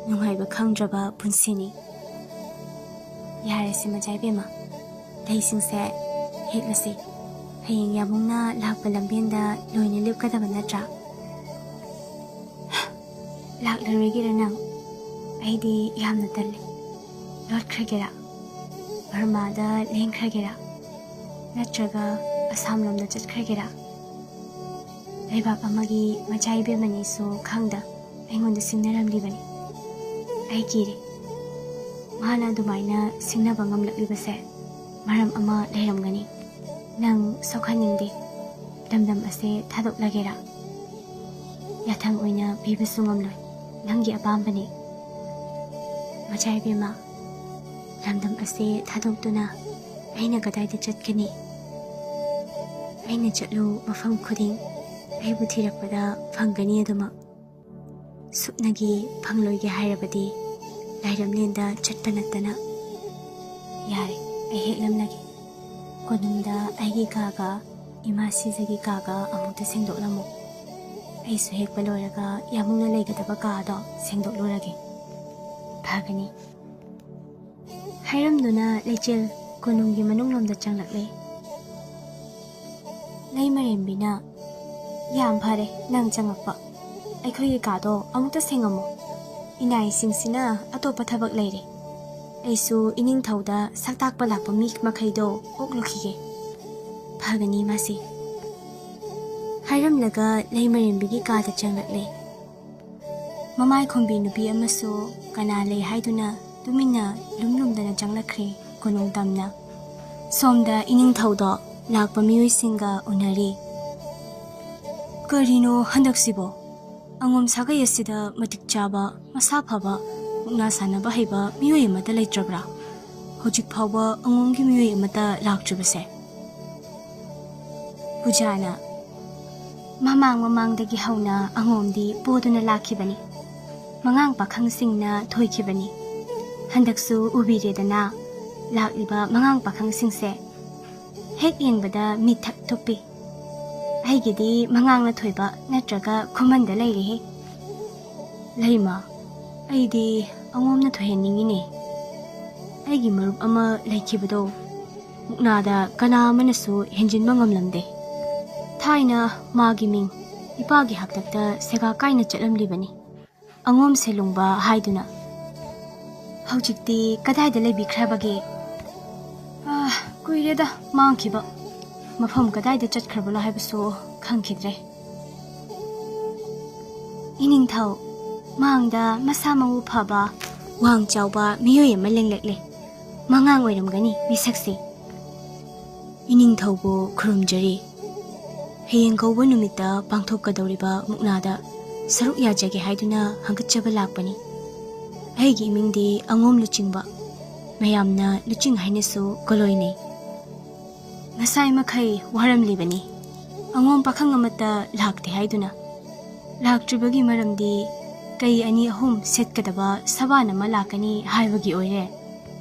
ꯅꯨꯡꯉꯥꯏꯕ ꯈꯪꯗ꯭ꯔꯕ ꯄꯨꯟꯁꯤꯅꯤ꯫ ꯌꯥꯔꯦꯁꯦ ꯃꯆꯥ ꯏꯕꯦꯝꯃ, ꯂꯩꯁꯤꯡꯁꯦ ꯍꯦꯛꯂꯁꯤ꯫ ꯍꯌꯦꯡ ꯌꯥꯃꯨꯡꯅ ꯂꯥꯛꯄ ꯂꯝꯕꯦꯟꯗ ꯂꯣꯏꯅ ꯂꯦꯞꯀꯗꯕ ꯅꯠꯇ꯭ꯔꯥ? ꯂꯥꯛꯂꯔꯣꯏꯒꯦꯔꯥ ꯅꯪ? ꯑꯩꯗꯤ ꯌꯥꯝꯅ ꯇꯜꯂꯤ꯫ ꯂꯣꯠꯈ꯭ꯔꯒꯦꯔꯥ? ꯕꯔꯃꯥꯗ ꯂꯦꯡꯈ꯭ꯔꯒꯦꯔꯥ? ꯅꯠꯇ꯭ꯔꯒ ꯑꯁꯥꯝꯂꯣꯝꯗ ꯆꯠꯈ꯭ꯔꯒꯦꯔꯥ? ꯂꯩꯕꯥꯛ ꯑꯃꯒꯤ ꯃꯆꯥ ꯏꯕꯦꯝꯃꯅꯤꯁꯨ ꯈꯪꯗ ꯑꯩꯉꯣꯟꯗ ꯁꯤꯡꯅꯔꯝꯂꯤꯕꯅꯤ꯫ ꯑꯩ ꯀꯤꯔꯦ꯫ ꯃꯥꯅ ꯑꯗꯨꯃꯥꯏꯅ ꯁꯤꯡꯅꯕ ꯉꯝꯂꯛꯂꯤꯕꯁꯦ ꯃꯔꯝ ꯑꯃ ꯂꯩꯔꯝꯒꯅꯤ꯫ ꯅꯪ ꯁꯣꯛꯍꯟꯅꯤꯡꯗꯦ꯫ ꯂꯝꯗꯝ ꯑꯁꯦ ꯊꯥꯗꯣꯛꯂꯒꯦꯔꯥ? ꯌꯥꯊꯪ ꯑꯣꯏꯅ ꯄꯤꯕꯁꯨ ꯉꯝꯂꯣꯏ꯫ ꯅꯪꯒꯤ ꯑꯄꯥꯝꯕꯅꯤ꯫ ꯃꯆꯥ ꯏꯕꯦꯝꯃ, ꯂꯝꯗꯝ ꯑꯁꯦ ꯊꯥꯗꯣꯛꯇꯨꯅ ꯑꯩꯅ ꯀꯗꯥꯏꯗ ꯆꯠꯀꯅꯤ? ꯑꯩꯅ ꯆꯠꯂꯨ ꯃꯐꯝ ꯈꯨꯗꯤꯡ ꯑꯩꯕꯨ ꯊꯤꯔꯛꯄꯗ ꯐꯪꯒꯅꯤ ꯑꯗꯨꯃꯛ꯫ ꯁꯨꯞꯅꯒꯤ ꯐꯪꯂꯣꯏꯒꯦ ꯍꯥꯏꯔꯕꯗꯤ ꯂꯥꯏꯔꯝꯂꯦꯟꯗ ꯆꯠꯄ ꯅꯠꯇꯅ꯫ ꯌꯥꯔꯦ, ꯑꯩ ꯍꯦꯛꯂꯝꯂꯒꯦ꯫ ꯀꯣꯅꯨꯡꯗ ꯑꯩꯒꯤ ꯀꯥꯒ ꯏꯃꯥ ꯁꯤꯖꯒꯤ ꯀꯥꯒ ꯑꯃꯨꯛꯇ ꯁꯦꯡꯗꯣꯛꯂꯝꯃꯨ꯫ ꯑꯩꯁꯨ ꯍꯦꯛꯄ ꯂꯣꯏꯔꯒ ꯌꯥꯃꯨꯡꯅ ꯂꯩꯒꯗꯕ ꯀꯥꯗꯣ ꯁꯦꯡꯗꯣꯛꯂꯨꯔꯒꯦ꯫ ꯐꯒꯅꯤ꯫ ꯍꯥꯏꯔꯝꯗꯨꯅ ꯂꯩꯆꯤꯜ ꯀꯣꯅꯨꯡꯒꯤ ꯃꯅꯨꯡꯂꯣꯝꯗ ꯆꯪꯂꯛꯂꯦ꯫ ꯂꯩꯃꯔꯦꯝꯕꯤꯅ, "ꯌꯥꯝ ꯐꯔꯦ ꯅꯪ ꯆꯪꯉꯛꯄ꯫ ꯑꯩꯈꯣꯏꯒꯤ ꯀꯥꯗꯣ ꯑꯃꯨꯛꯇ ꯁꯦꯡꯉꯝꯃꯣ꯫ ꯏꯅꯥꯏꯁꯤꯡꯁꯤꯅ ꯑꯇꯣꯞꯄ ꯊꯕꯛ ꯂꯩꯔꯦ꯫ ꯑꯩꯁꯨ ꯏꯅꯤꯡꯊꯧꯗ ꯁꯛ ꯇꯥꯛꯄ ꯂꯥꯛꯄ ꯃꯤ ꯃꯈꯩꯗꯣ ꯑꯣꯛꯂꯨꯈꯤꯒꯦ꯫ ꯐꯒꯅꯤ ꯃꯥꯁꯤ꯫" ꯍꯥꯏꯔꯝꯂꯒ ꯂꯩꯃꯔꯦꯝꯕꯤꯒꯤ ꯀꯥꯗ ꯆꯪꯂꯛꯂꯦ꯫ ꯃꯃꯥꯏ ꯈꯣꯝꯕꯤ ꯅꯨꯄꯤ ꯑꯃꯁꯨ ꯀꯅꯥ ꯂꯩ ꯍꯥꯏꯗꯨꯅ ꯇꯨꯃꯤꯟꯅ ꯂꯨꯝ ꯂꯨꯝꯗꯅ ꯆꯪꯂꯛꯈ꯭ꯔꯦ ꯀꯣꯅꯨꯡ ꯇꯝꯅ꯫ ꯁꯣꯝꯗ ꯏꯅꯤꯡꯊꯧꯗꯣ ꯂꯥꯛꯄ ꯃꯤꯑꯣꯏꯁꯤꯡꯒ ꯎꯅꯔꯤ꯫ "ꯀꯔꯤꯅꯣ ꯍꯟꯗꯛꯁꯤꯕꯣ? ꯑꯉꯣꯝ ꯁꯥꯒꯩ ꯑꯁꯤꯗ ꯃꯇꯤꯛ ꯆꯥꯕ, ꯃꯁꯥ ꯐꯕ, ꯃꯨꯛꯅꯥ ꯁꯥꯟꯅꯕ ꯍꯩꯕ ꯃꯤꯑꯣꯏ ꯑꯃꯠꯇ ꯂꯩꯇ꯭ꯔꯕ꯭ꯔꯥ? ꯍꯧꯖꯤꯛ ꯐꯥꯎꯕ ꯑꯉꯣꯝꯒꯤ ꯃꯤꯑꯣꯏ ꯑꯃꯠꯇ ꯂꯥꯛꯇ꯭ꯔꯤꯕꯁꯦ?" ꯄꯨꯖꯥꯅ, "ꯃꯃꯥꯡ ꯃꯃꯥꯡꯗꯒꯤ ꯍꯧꯅ ꯑꯉꯣꯝꯗꯤ ꯄꯣꯗꯨꯅ ꯂꯥꯛꯈꯤꯕꯅꯤ꯫ ꯃꯉꯥꯡ ꯄꯥꯈꯪꯁꯤꯡꯅ ꯊꯣꯏꯈꯤꯕꯅꯤ꯫ ꯍꯟꯗꯛꯁꯨ ꯎꯕꯤꯔꯦꯗꯅ, ꯂꯥꯛꯂꯤꯕ ꯃꯉꯥꯡ ꯄꯥꯈꯪꯁꯤꯡꯁꯦ ꯍꯦꯛ ꯌꯦꯡꯕꯗ ꯃꯤꯠ ꯊꯛ ꯊꯨꯞꯄꯤ꯫ ꯑꯩꯒꯤꯗꯤ ꯃꯉꯥꯡꯅ ꯊꯣꯏꯕ ꯅꯠꯇ꯭ꯔꯒ ꯈꯨꯃꯟꯗ ꯂꯩꯔꯦꯍꯦ꯫ ꯂꯩꯃ, ꯑꯩꯗꯤ ꯑꯉꯣꯝꯅ ꯊꯣꯏꯍꯟꯅꯤꯡꯉꯤꯅꯦ꯫ ꯑꯩꯒꯤ ꯃꯔꯨꯞ ꯑꯃ ꯂꯩꯈꯤꯕꯗꯣ ꯃꯨꯛꯅꯥꯗ ꯀꯅꯥ ꯑꯃꯅꯁꯨ ꯍꯦꯟꯖꯤꯟꯕ ꯉꯝꯂꯝꯗꯦ꯫ ꯊꯥꯏꯅ ꯃꯥꯒꯤ ꯃꯤꯡ ꯏꯄꯥꯒꯤ ꯍꯥꯛꯇꯛꯇ ꯁꯦꯒꯥ ꯀꯥꯏꯅ ꯆꯠꯂꯝꯂꯤꯕꯅꯤ, ꯑꯉꯣꯝ ꯁꯦꯂꯨꯡꯕ ꯍꯥꯏꯗꯨꯅ꯫ ꯍꯧꯖꯤꯛꯇꯤ ꯀꯗꯥꯏꯗ ꯂꯩꯕꯤꯈ꯭ꯔꯕꯒꯦ? ꯑꯥ, ꯀꯨꯏꯔꯦꯗ ꯃꯥꯡꯈꯤꯕ꯫ ꯃꯐꯝ ꯀꯗꯥꯏꯗ ꯆꯠꯈ꯭ꯔꯕꯅꯣ ꯍꯥꯏꯕꯁꯨ ꯈꯪꯈꯤꯗ꯭ꯔꯦ꯫ ꯏꯅꯤꯡꯊꯧ, ꯃꯥꯡꯗ ꯃꯁꯥ ꯃꯎ ꯐꯕ, ꯋꯥꯡ ꯆꯥꯎꯕ ꯃꯤꯑꯣꯏ ꯑꯃ ꯂꯦꯡꯂꯛꯂꯦ꯫ ꯃꯉꯥꯡ ꯑꯣꯏꯔꯝꯒꯅꯤ ꯃꯤꯁꯛꯁꯦ꯫ ꯏꯅꯤꯡꯊꯧꯕꯨ ꯈꯨꯔꯨꯝꯖꯔꯤ꯫ ꯍꯌꯦꯡ ꯀꯧꯕ ꯅꯨꯃꯤꯠꯇ ꯄꯥꯡꯊꯣꯛꯀꯗꯧꯔꯤꯕ ꯃꯨꯛꯅꯥꯗ ꯁꯔꯨꯛ ꯌꯥꯖꯒꯦ ꯍꯥꯏꯗꯨꯅ ꯍꯪꯒꯠꯆꯕ ꯂꯥꯛꯄꯅꯤ꯫ ꯑꯩꯒꯤ ꯏꯃꯤꯡꯗꯤ ꯑꯉꯣꯝ ꯂꯨꯆꯤꯡꯕ, ꯃꯌꯥꯝꯅ ꯂꯨꯆꯤꯡ ꯍꯥꯏꯅꯁꯨ ꯀꯣꯂꯣꯏꯅꯩ꯫ ꯉꯁꯥꯏ ꯃꯈꯩ ꯋꯥꯔꯝꯂꯤꯕꯅꯤ, ꯑꯉꯣꯝ ꯄꯥꯈꯪ ꯑꯃꯠꯇ ꯂꯥꯛꯇꯦ ꯍꯥꯏꯗꯨꯅ꯫ ꯂꯥꯛꯇ꯭ꯔꯤꯕꯒꯤ ꯃꯔꯝꯗꯤ ꯀꯩ ꯑꯅꯤ ꯑꯍꯨꯝ ꯁꯦꯠꯀꯗꯕ ꯁꯕꯥꯟ ꯑꯃ ꯂꯥꯛꯀꯅꯤ ꯍꯥꯏꯕꯒꯤ ꯑꯣꯏꯔꯦ꯫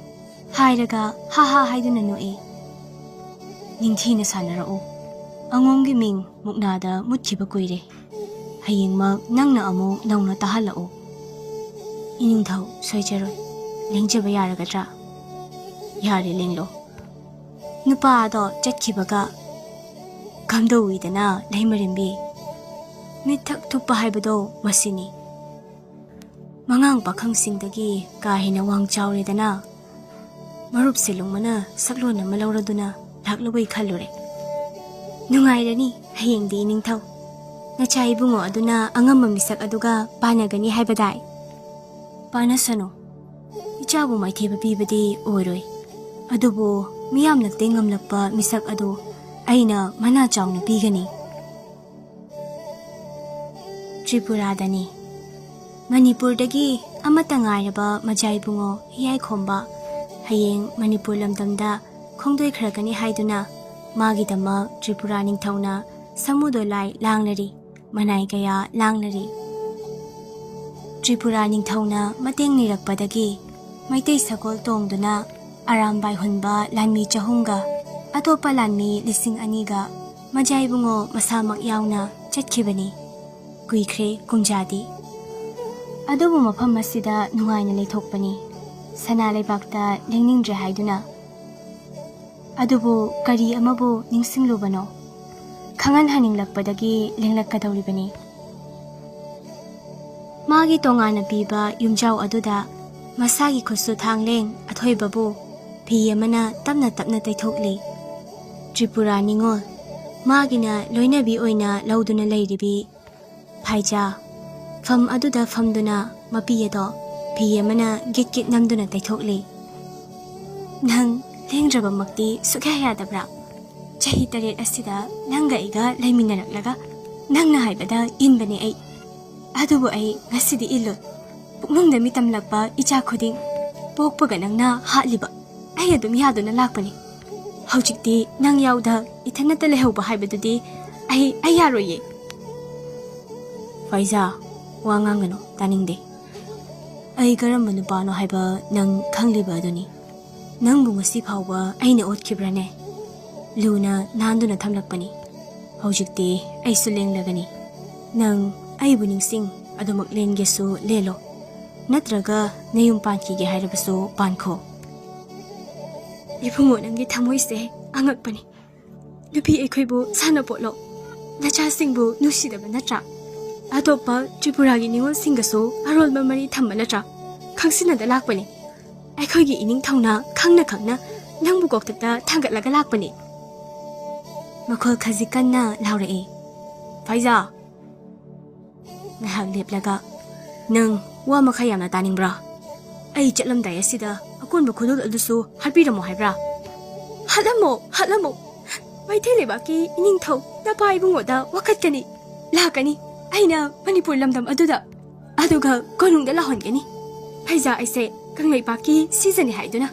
ꯍꯥꯏꯔꯒ ꯍꯥ ꯍꯥ ꯍꯥꯏꯗꯨꯅ ꯅꯣꯛꯏ꯫ ꯅꯤꯡꯊꯤꯅ ꯁꯥꯟꯅꯔꯛꯎ꯫ ꯑꯉꯣꯝꯒꯤ ꯃꯤꯡ ꯃꯨꯛꯅꯥꯗ ꯃꯨꯠꯈꯤꯕ ꯀꯨꯏꯔꯦ꯫ ꯍꯌꯦꯡꯃꯛ ꯅꯪꯅ ꯑꯃꯨꯛ ꯅꯧꯅ ꯇꯥꯍꯜꯂꯛꯎ꯫ ꯏꯅꯤꯡꯊꯧ, ꯁꯣꯏꯖꯔꯣꯏ꯫ ꯂꯦꯡꯖꯕ ꯌꯥꯔꯒꯗ꯭ꯔꯥ? ꯌꯥꯔꯦ, ꯂꯦꯡꯂꯣ꯫ ꯅꯨꯄꯥ ꯑꯗꯣ ꯆꯠꯈꯤꯕꯒ ꯀꯝꯗꯧꯏꯗꯅ ꯂꯩꯃꯔꯦꯝꯕꯤ? ꯃꯤꯠ ꯊꯛ ꯊꯨꯞꯄ ꯍꯥꯏꯕꯗꯣ ꯃꯁꯤꯅꯤ꯫ ꯃꯉꯥꯡ ꯄꯥꯈꯪꯁꯤꯡꯗꯒꯤ ꯀꯥ ꯍꯦꯟꯅ ꯋꯥꯡ ꯆꯥꯎꯔꯦꯗꯅ꯫ ꯃꯔꯨꯞ ꯁꯦꯂꯨꯡꯃꯅ ꯁꯛꯂꯣꯟ ꯑꯃ ꯂꯧꯔꯗꯨꯅ ꯂꯥꯛꯂꯕꯣꯏ ꯈꯜꯂꯨꯔꯦ꯫ ꯅꯨꯡꯉꯥꯏꯔꯅꯤ ꯍꯌꯦꯡꯗꯤ ꯏꯅꯤꯡꯊꯧ꯫ ꯅꯆꯥ ꯏꯕꯨꯡꯉꯣ ꯑꯗꯨꯅ ꯑꯉꯝꯕ ꯃꯤꯁꯛ ꯑꯗꯨꯒ ꯄꯥꯟꯅꯒꯅꯤ ꯍꯥꯏꯕꯗꯥꯏ? ꯄꯥꯟꯅꯁꯅꯨ꯫ ꯏꯆꯥꯕꯨ ꯃꯥꯏꯊꯤꯕ ꯄꯤꯕꯗꯤ ꯑꯣꯏꯔꯣꯏ꯫ ꯑꯗꯨꯕꯨ ꯃꯤꯌꯥꯝꯅ ꯇꯦꯡꯉꯝꯂꯛꯄ ꯃꯤꯁꯛ ꯑꯗꯨ ꯑꯩꯅ ꯃꯅꯥ ꯆꯥꯎꯅ ꯄꯤꯒꯅꯤ꯫ ꯇ꯭ꯔꯤꯄꯨꯔꯥꯗꯅꯤ꯫ ꯃꯅꯤꯄꯨꯔꯗꯒꯤ ꯑꯃꯠꯇ ꯉꯥꯏꯔꯕ ꯃꯖꯥꯏꯕꯨꯡꯉꯣ ꯍꯤꯌꯥꯏꯈꯣꯝꯕ ꯍꯌꯦꯡ ꯃꯅꯤꯄꯨꯔ ꯂꯝꯗꯝꯗ ꯈꯣꯡꯗꯣꯏꯈ꯭ꯔꯒꯅꯤ ꯍꯥꯏꯗꯨꯅ ꯃꯥꯒꯤꯗꯃꯛ ꯇ꯭ꯔꯤꯄꯨꯔꯥ ꯅꯤꯡꯊꯧꯅ ꯁꯃꯨꯗꯣ ꯂꯥꯏ ꯂꯥꯡꯂꯔꯤ, ꯃꯅꯥꯏ ꯀꯌꯥ ꯂꯥꯡꯂꯔꯤ꯫ ꯇ꯭ꯔꯤꯄꯨꯔꯥ ꯅꯤꯡꯊꯧꯅ ꯃꯇꯦꯡ ꯅꯤꯔꯛꯄꯗꯒꯤ ꯃꯩꯇꯩ ꯁꯒꯣꯜ ꯇꯣꯡꯗꯨꯅ ꯑꯔꯥꯝꯕꯥꯏ ꯍꯨꯟꯕ ꯂꯥꯟꯃꯤ ꯆꯍꯨꯝꯒ ꯑꯇꯣꯞꯄ ꯂꯥꯟꯃꯤ ꯂꯤꯁꯤꯡ ꯑꯅꯤꯒ ꯃꯖꯥ ꯏꯕꯨꯡꯉꯣ ꯃꯁꯥꯃꯛ ꯌꯥꯎꯅ ꯆꯠꯈꯤꯕꯅꯤ꯫ ꯀꯨꯏꯈ꯭ꯔꯦ ꯀꯨꯝꯖꯥꯗꯤ꯫ ꯑꯗꯨꯕꯨ ꯃꯐꯝ ꯑꯁꯤꯗ ꯅꯨꯡꯉꯥꯏꯅ ꯂꯩꯊꯣꯛꯄꯅꯤ꯫ ꯁꯅꯥ ꯂꯩꯕꯥꯛꯇ ꯂꯦꯡꯅꯤꯡꯗ꯭ꯔꯦ ꯍꯥꯏꯗꯨꯅ꯫ ꯑꯗꯨꯕꯨ ꯀꯔꯤ ꯑꯃꯕꯨ ꯅꯤꯡꯁꯤꯡꯂꯨꯕꯅꯣ? ꯈꯪꯍꯟꯍꯟꯅꯤꯡꯂꯛꯄꯗꯒꯤ ꯂꯦꯡꯂꯛꯀꯗꯧꯔꯤꯕꯅꯤ꯫ ꯃꯥꯒꯤ ꯇꯣꯉꯥꯟꯅ ꯄꯤꯕ ꯌꯨꯝꯖꯥꯎ ꯑꯗꯨꯗ ꯃꯁꯥꯒꯤ ꯈꯨꯠꯁꯨ ꯊꯥꯡꯂꯦꯟ ꯑꯊꯣꯏꯕꯕꯨ ꯐꯤ ꯑꯃꯅ ꯇꯞꯅ ꯇꯞꯅ ꯇꯩꯊꯣꯛꯂꯤ꯫ ꯇ꯭ꯔꯤꯄꯨꯔꯥ ꯅꯤꯉꯣꯜ, ꯃꯥꯒꯤꯅ ꯂꯣꯏꯅꯕꯤ ꯑꯣꯏꯅ ꯂꯧꯗꯨꯅ ꯂꯩꯔꯤꯕꯤ ꯐꯥꯏꯖꯥ, ꯐꯝ ꯑꯗꯨꯗ ꯐꯝꯗꯨꯅ ꯃꯄꯤ ꯑꯗꯣ ꯐꯤ ꯑꯃꯅ ꯒꯤꯠ ꯒꯤꯠ ꯅꯝꯗꯨꯅ ꯇꯩꯊꯣꯛꯂꯤ꯫ "ꯅꯪ ꯂꯦꯡꯗ꯭ꯔꯕꯃꯛꯇꯤ ꯁꯨꯛꯌꯥ ꯌꯥꯗꯕ꯭ꯔꯥ? ꯆꯍꯤ ꯇꯔꯦꯠ ꯑꯁꯤꯗ ꯅꯪꯒ ꯑꯩꯒ ꯂꯩꯃꯤꯟꯅꯔꯛꯂꯒ ꯅꯪꯅ ꯍꯥꯏꯕꯗ ꯏꯟꯕꯅꯦ ꯑꯩ꯫ ꯑꯗꯨꯕꯨ ꯑꯩ ꯉꯁꯤꯗꯤ ꯏꯜꯂꯣꯏ꯫ ꯄꯨꯛꯅꯨꯡꯗ ꯃꯤꯇꯝꯂꯛꯄ ꯏꯆꯥ ꯈꯨꯗꯤꯡ ꯄꯣꯛꯄꯒ ꯅꯪꯅ ꯍꯥꯠꯂꯤꯕ ꯑꯩ ꯑꯗꯨꯝ ꯌꯥꯗꯨꯅ ꯂꯥꯛꯄꯅꯤ꯫ ꯍꯧꯖꯤꯛꯇꯤ ꯅꯪ ꯌꯥꯎꯗ ꯏꯊꯟꯅꯇ ꯂꯩꯍꯧꯕ ꯍꯥꯏꯕꯗꯨꯗꯤ ꯑꯩ, ꯑꯩ ꯌꯥꯔꯣꯏꯌꯦ꯫" "ꯐꯥꯏꯖꯥ, ꯋꯥ ꯉꯥꯡꯒꯅꯨ, ꯇꯥꯅꯤꯡꯗꯦ꯫ ꯑꯩ ꯀꯔꯝꯕ ꯅꯨꯄꯥꯅꯣ ꯍꯥꯏꯕ ꯅꯪ ꯈꯪꯂꯤꯕ ꯑꯗꯨꯅꯤ꯫ ꯅꯪꯕꯨ ꯉꯁꯤ ꯐꯥꯎꯕ ꯑꯩꯅ ꯑꯣꯠꯈꯤꯕ꯭ꯔꯥꯅꯦ?" ꯂꯨꯅ ꯅꯥꯟꯗꯨꯅ ꯊꯝꯂꯛꯄꯅꯤ꯫ "ꯍꯧꯖꯤꯛꯇꯤ ꯑꯩꯁꯨ ꯂꯦꯡꯂꯒꯅꯤ꯫ ꯅꯪ ꯑꯩꯕꯨ ꯅꯤꯡꯁꯤꯡ, ꯑꯗꯨꯃꯛ ꯂꯦꯟꯒꯦꯁꯨ ꯂꯦꯜꯂꯣ, ꯅꯠꯇ꯭ꯔꯒ ꯅꯌꯨꯝ ꯄꯥꯟꯈꯤꯒꯦ ꯍꯥꯏꯔꯕꯁꯨ ꯄꯥꯟꯈꯣ꯫" "ꯏꯕꯨꯡꯉꯣ, ꯅꯪꯒꯤ ꯊꯃꯣꯏꯁꯦ ꯑꯉꯛꯄꯅꯤ꯫ ꯅꯨꯄꯤ ꯑꯩꯈꯣꯏꯕꯨ ꯁꯥꯟꯅꯄꯣꯠꯂꯣ? ꯅꯆꯥꯁꯤꯡꯕꯨ ꯅꯨꯡꯁꯤꯗꯕ ꯅꯠꯇ꯭ꯔꯥ? ꯑꯇꯣꯞꯄ ꯇ꯭ꯔꯤꯄꯨꯔꯥꯒꯤ ꯅꯤꯉꯣꯜꯁꯤꯡꯒꯁꯨ ꯑꯔꯣꯟꯕ ꯃꯔꯤ ꯊꯝꯕ ꯅꯠꯇ꯭ꯔꯥ? ꯈꯪꯁꯤꯟꯅꯗ ꯂꯥꯛꯄꯅꯤ꯫ ꯑꯩꯈꯣꯏꯒꯤ ꯏꯅꯤꯡꯊꯧꯅ ꯈꯪꯅ ꯈꯪꯅ ꯅꯪꯕꯨ ꯀꯣꯛꯊꯛꯇ ꯊꯥꯡꯒꯠꯂꯒ ꯂꯥꯛꯄꯅꯤ꯫" ꯃꯈꯣꯜ ꯈꯖꯤꯛ ꯀꯟꯅ ꯂꯥꯎꯔꯛꯏ꯫ "ꯐꯥꯏꯖꯥ!" ꯉꯥꯏꯍꯥꯛ ꯂꯦꯞꯂꯒ, "ꯅꯪ ꯋꯥ ꯃꯈꯥ ꯌꯥꯝꯅ ꯇꯥꯅꯤꯡꯕ꯭ꯔꯥ? ꯑꯩ ꯆꯠꯂꯝꯗꯥꯏ ꯑꯁꯤꯗ ꯑꯀꯣꯟꯕ ꯈꯨꯗꯣꯜ ꯑꯗꯨꯁꯨ ꯍꯥꯠꯄꯤꯔꯝꯃꯣ ꯍꯥꯏꯕ꯭ꯔꯥ?" "ꯍꯥꯠꯂꯝꯃꯣ, ꯍꯥꯠꯂꯝꯃꯣ꯫ ꯃꯩꯇꯩ ꯂꯩꯕꯥꯛꯀꯤ ꯏꯅꯤꯡꯊꯧ ꯅꯄꯥ ꯏꯕꯨꯡꯉꯣꯗ ꯋꯥꯀꯠꯀꯅꯤ꯫ ꯂꯥꯛꯀꯅꯤ꯫ ꯑꯩꯅ ꯃꯅꯤꯄꯨꯔ ꯂꯝꯗꯝ ꯑꯗꯨꯗ, ꯑꯗꯨꯒ ꯀꯣꯅꯨꯡꯗ ꯂꯥꯎꯍꯟꯒꯅꯤ꯫ ꯐꯩꯖꯥ ꯑꯩꯁꯦ ꯀꯪꯂꯩꯄꯥꯛꯀꯤ ꯁꯤꯖꯅꯤ ꯍꯥꯏꯗꯨꯅ꯫"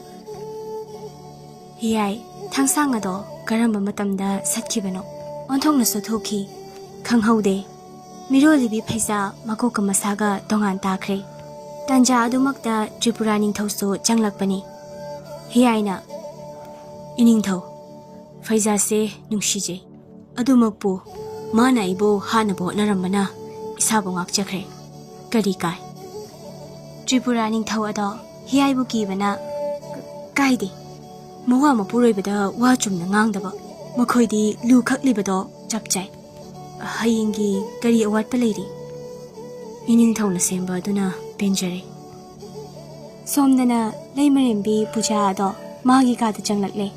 ꯍꯤꯌꯥꯏ ꯊꯥꯡꯁꯥꯡ ꯑꯗꯣ ꯀꯔꯝꯕ ꯃꯇꯝꯗ ꯁꯠꯈꯤꯕꯅꯣ? ꯑꯣꯟꯊꯣꯛꯅꯁꯨ ꯊꯨꯈꯤ꯫ ꯈꯪꯍꯧꯗꯦ꯫ ꯃꯤꯔꯣꯜꯂꯤꯕꯤ ꯐꯩꯖꯥ ꯃꯀꯣꯛꯀ ꯃꯁꯥꯒ ꯇꯣꯉꯥꯟ ꯇꯥꯈ꯭ꯔꯦ꯫ ꯇꯥꯟꯖꯥ ꯑꯗꯨꯃꯛꯇ ꯇ꯭ꯔꯤꯄꯨꯔꯥ ꯅꯤꯡꯊꯧꯁꯨ ꯆꯪꯂꯛꯄꯅꯤ꯫ ꯍꯤꯌꯥꯏꯅ, "ꯏꯅꯤꯡꯊꯧ, ꯐꯩꯖꯥꯁꯦ ꯅꯨꯡꯁꯤꯖꯩ꯫ ꯑꯗꯨꯃꯛꯄꯨ ꯃꯥꯅ ꯑꯩꯕꯨ ꯍꯥꯠꯅꯕ ꯍꯣꯠꯅꯔꯝꯕꯅ ꯏꯁꯥꯕꯨ ꯉꯥꯛꯆꯈ꯭ꯔꯦ꯫ ꯀꯔꯤ ꯀꯥꯏ?" ꯇ꯭ꯔꯤꯄꯨꯔꯥ ꯅꯤꯡꯊꯧ ꯑꯗꯣ ꯍꯤꯌꯥꯏꯕꯨ ꯀꯤꯕꯅ, "ꯀꯥꯏꯗꯦ꯫ ꯃꯋꯥ ꯃꯄꯨꯔꯣꯏꯕꯗ ꯋꯥ ꯆꯨꯝꯅ ꯉꯥꯡꯗꯕ꯫ ꯃꯈꯣꯏꯗꯤ ꯂꯨ ꯈꯛꯂꯤꯕꯗꯣ ꯆꯞ ꯆꯥꯏ꯫ ꯍꯌꯦꯡꯒꯤ ꯀꯔꯤ ꯑꯋꯥꯠꯄ ꯂꯩꯔꯤ? ꯏꯅꯤꯡꯊꯧꯅ ꯁꯦꯝꯕ ꯑꯗꯨꯅ ꯄꯦꯟꯖꯔꯦ꯫" ꯁꯣꯝꯗꯅ ꯂꯩꯃꯔꯦꯝꯕꯤ ꯄꯨꯖꯥ ꯑꯗꯣ ꯃꯥꯒꯤ ꯀꯥꯗ ꯆꯪꯂꯛꯂꯦ꯫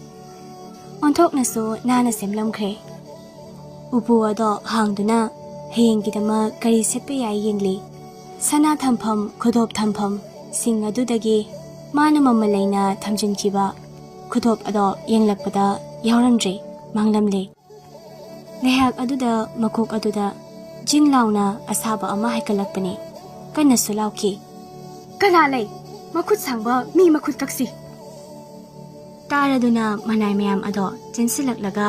ꯑꯣꯟꯊꯣꯛꯅꯁꯨ ꯅꯥꯟꯅ ꯁꯦꯝꯂꯝꯈ꯭ꯔꯦ꯫ ꯎꯄꯨ ꯑꯗꯣ ꯍꯥꯡꯗꯨꯅ ꯍꯌꯦꯡꯒꯤꯗꯃꯛ ꯀꯔꯤ ꯁꯦꯠꯄ ꯌꯥꯏ ꯌꯦꯡꯂꯤ꯫ ꯁꯅꯥ ꯊꯝꯐꯝ, ꯈꯨꯗꯣꯞ ꯊꯝꯐꯝ ꯁꯤꯡ ꯑꯗꯨꯗꯒꯤ ꯃꯥꯅ ꯃꯃꯜ ꯂꯩꯅ ꯊꯝꯖꯤꯟꯈꯤꯕ ꯈꯨꯗꯣꯞ ꯑꯗꯣ ꯌꯦꯡꯂꯛꯄꯗ ꯌꯥꯎꯔꯝꯗ꯭ꯔꯦ, ꯃꯥꯡꯂꯝꯂꯦ꯫ ꯉꯥꯏꯍꯥꯛ ꯑꯗꯨꯗ ꯃꯀꯣꯛ ꯑꯗꯨꯗ ꯖꯤꯡ ꯂꯥꯎꯅ ꯑꯁꯥꯕ ꯑꯃ ꯍꯥꯏꯒꯠꯂꯛꯄꯅꯤ꯫ ꯀꯟꯅꯁꯨ ꯂꯥꯎꯈꯤ, "ꯀꯅꯥ ꯂꯩ? ꯃꯈꯨꯠ ꯁꯥꯡꯕ ꯃꯤ ꯃꯈꯨꯠ ꯀꯛꯁꯤ!" ꯇꯥꯔꯗꯨꯅ ꯃꯅꯥꯏ ꯃꯌꯥꯝ ꯑꯗꯣ ꯆꯦꯟꯁꯤꯜꯂꯛꯂꯒ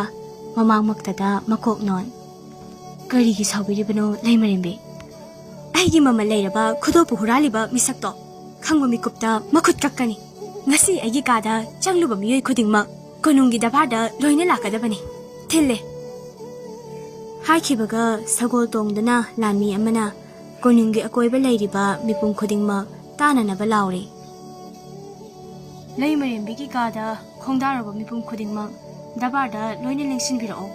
ꯃꯃꯥꯡꯃꯛꯇꯗ ꯃꯀꯣꯛ ꯅꯣꯟ꯫ "ꯀꯔꯤꯒꯤ ꯁꯥꯎꯕꯤꯔꯤꯕꯅꯣ ꯂꯩꯃꯔꯦꯝꯕꯤ? ꯑꯩꯒꯤ ꯃꯃꯜ ꯂꯩꯔꯕ ꯈꯨꯗꯣꯞꯄꯨ ꯍꯨꯔꯥꯜꯂꯤꯕ ꯃꯤꯁꯛꯇꯣ ꯈꯪꯕ ꯃꯤꯀꯨꯞꯇ ꯃꯈꯨꯠ ꯀꯛꯀꯅꯤ꯫ ꯉꯁꯤ ꯑꯩꯒꯤ ꯀꯥꯗ ꯆꯪꯂꯨꯕ ꯃꯤꯑꯣꯏ ꯈꯨꯗꯤꯡꯃꯛ ꯀꯣꯅꯨꯡꯒꯤ ꯗꯔꯕꯥꯔꯗ ꯂꯣꯏꯅ ꯂꯥꯛꯀꯗꯕꯅꯤ꯫ ꯊꯤꯜꯂꯦ!" ꯍꯥꯏꯈꯤꯕꯒ ꯁꯒꯣꯜ ꯇꯣꯡꯗꯨꯅ ꯂꯥꯟꯃꯤ ꯑꯃꯅ ꯀꯣꯅꯨꯡꯒꯤ ꯑꯀꯣꯏꯕ ꯂꯩꯔꯤꯕ ꯃꯤꯄꯨꯝ ꯈꯨꯗꯤꯡꯃꯛ ꯇꯥꯅꯅꯕ ꯂꯥꯎꯔꯦ꯫ "ꯂꯩꯃꯔꯦꯝꯕꯤꯒꯤ ꯀꯥꯗ ꯈꯣꯡꯗꯥꯔꯕ ꯃꯤꯄꯨꯝ ꯈꯨꯗꯤꯡꯃꯛ ꯗꯔꯕꯥꯔꯗ ꯂꯣꯏꯅ ꯂꯦꯡꯁꯤꯟꯕꯤꯔꯛꯑꯣ꯫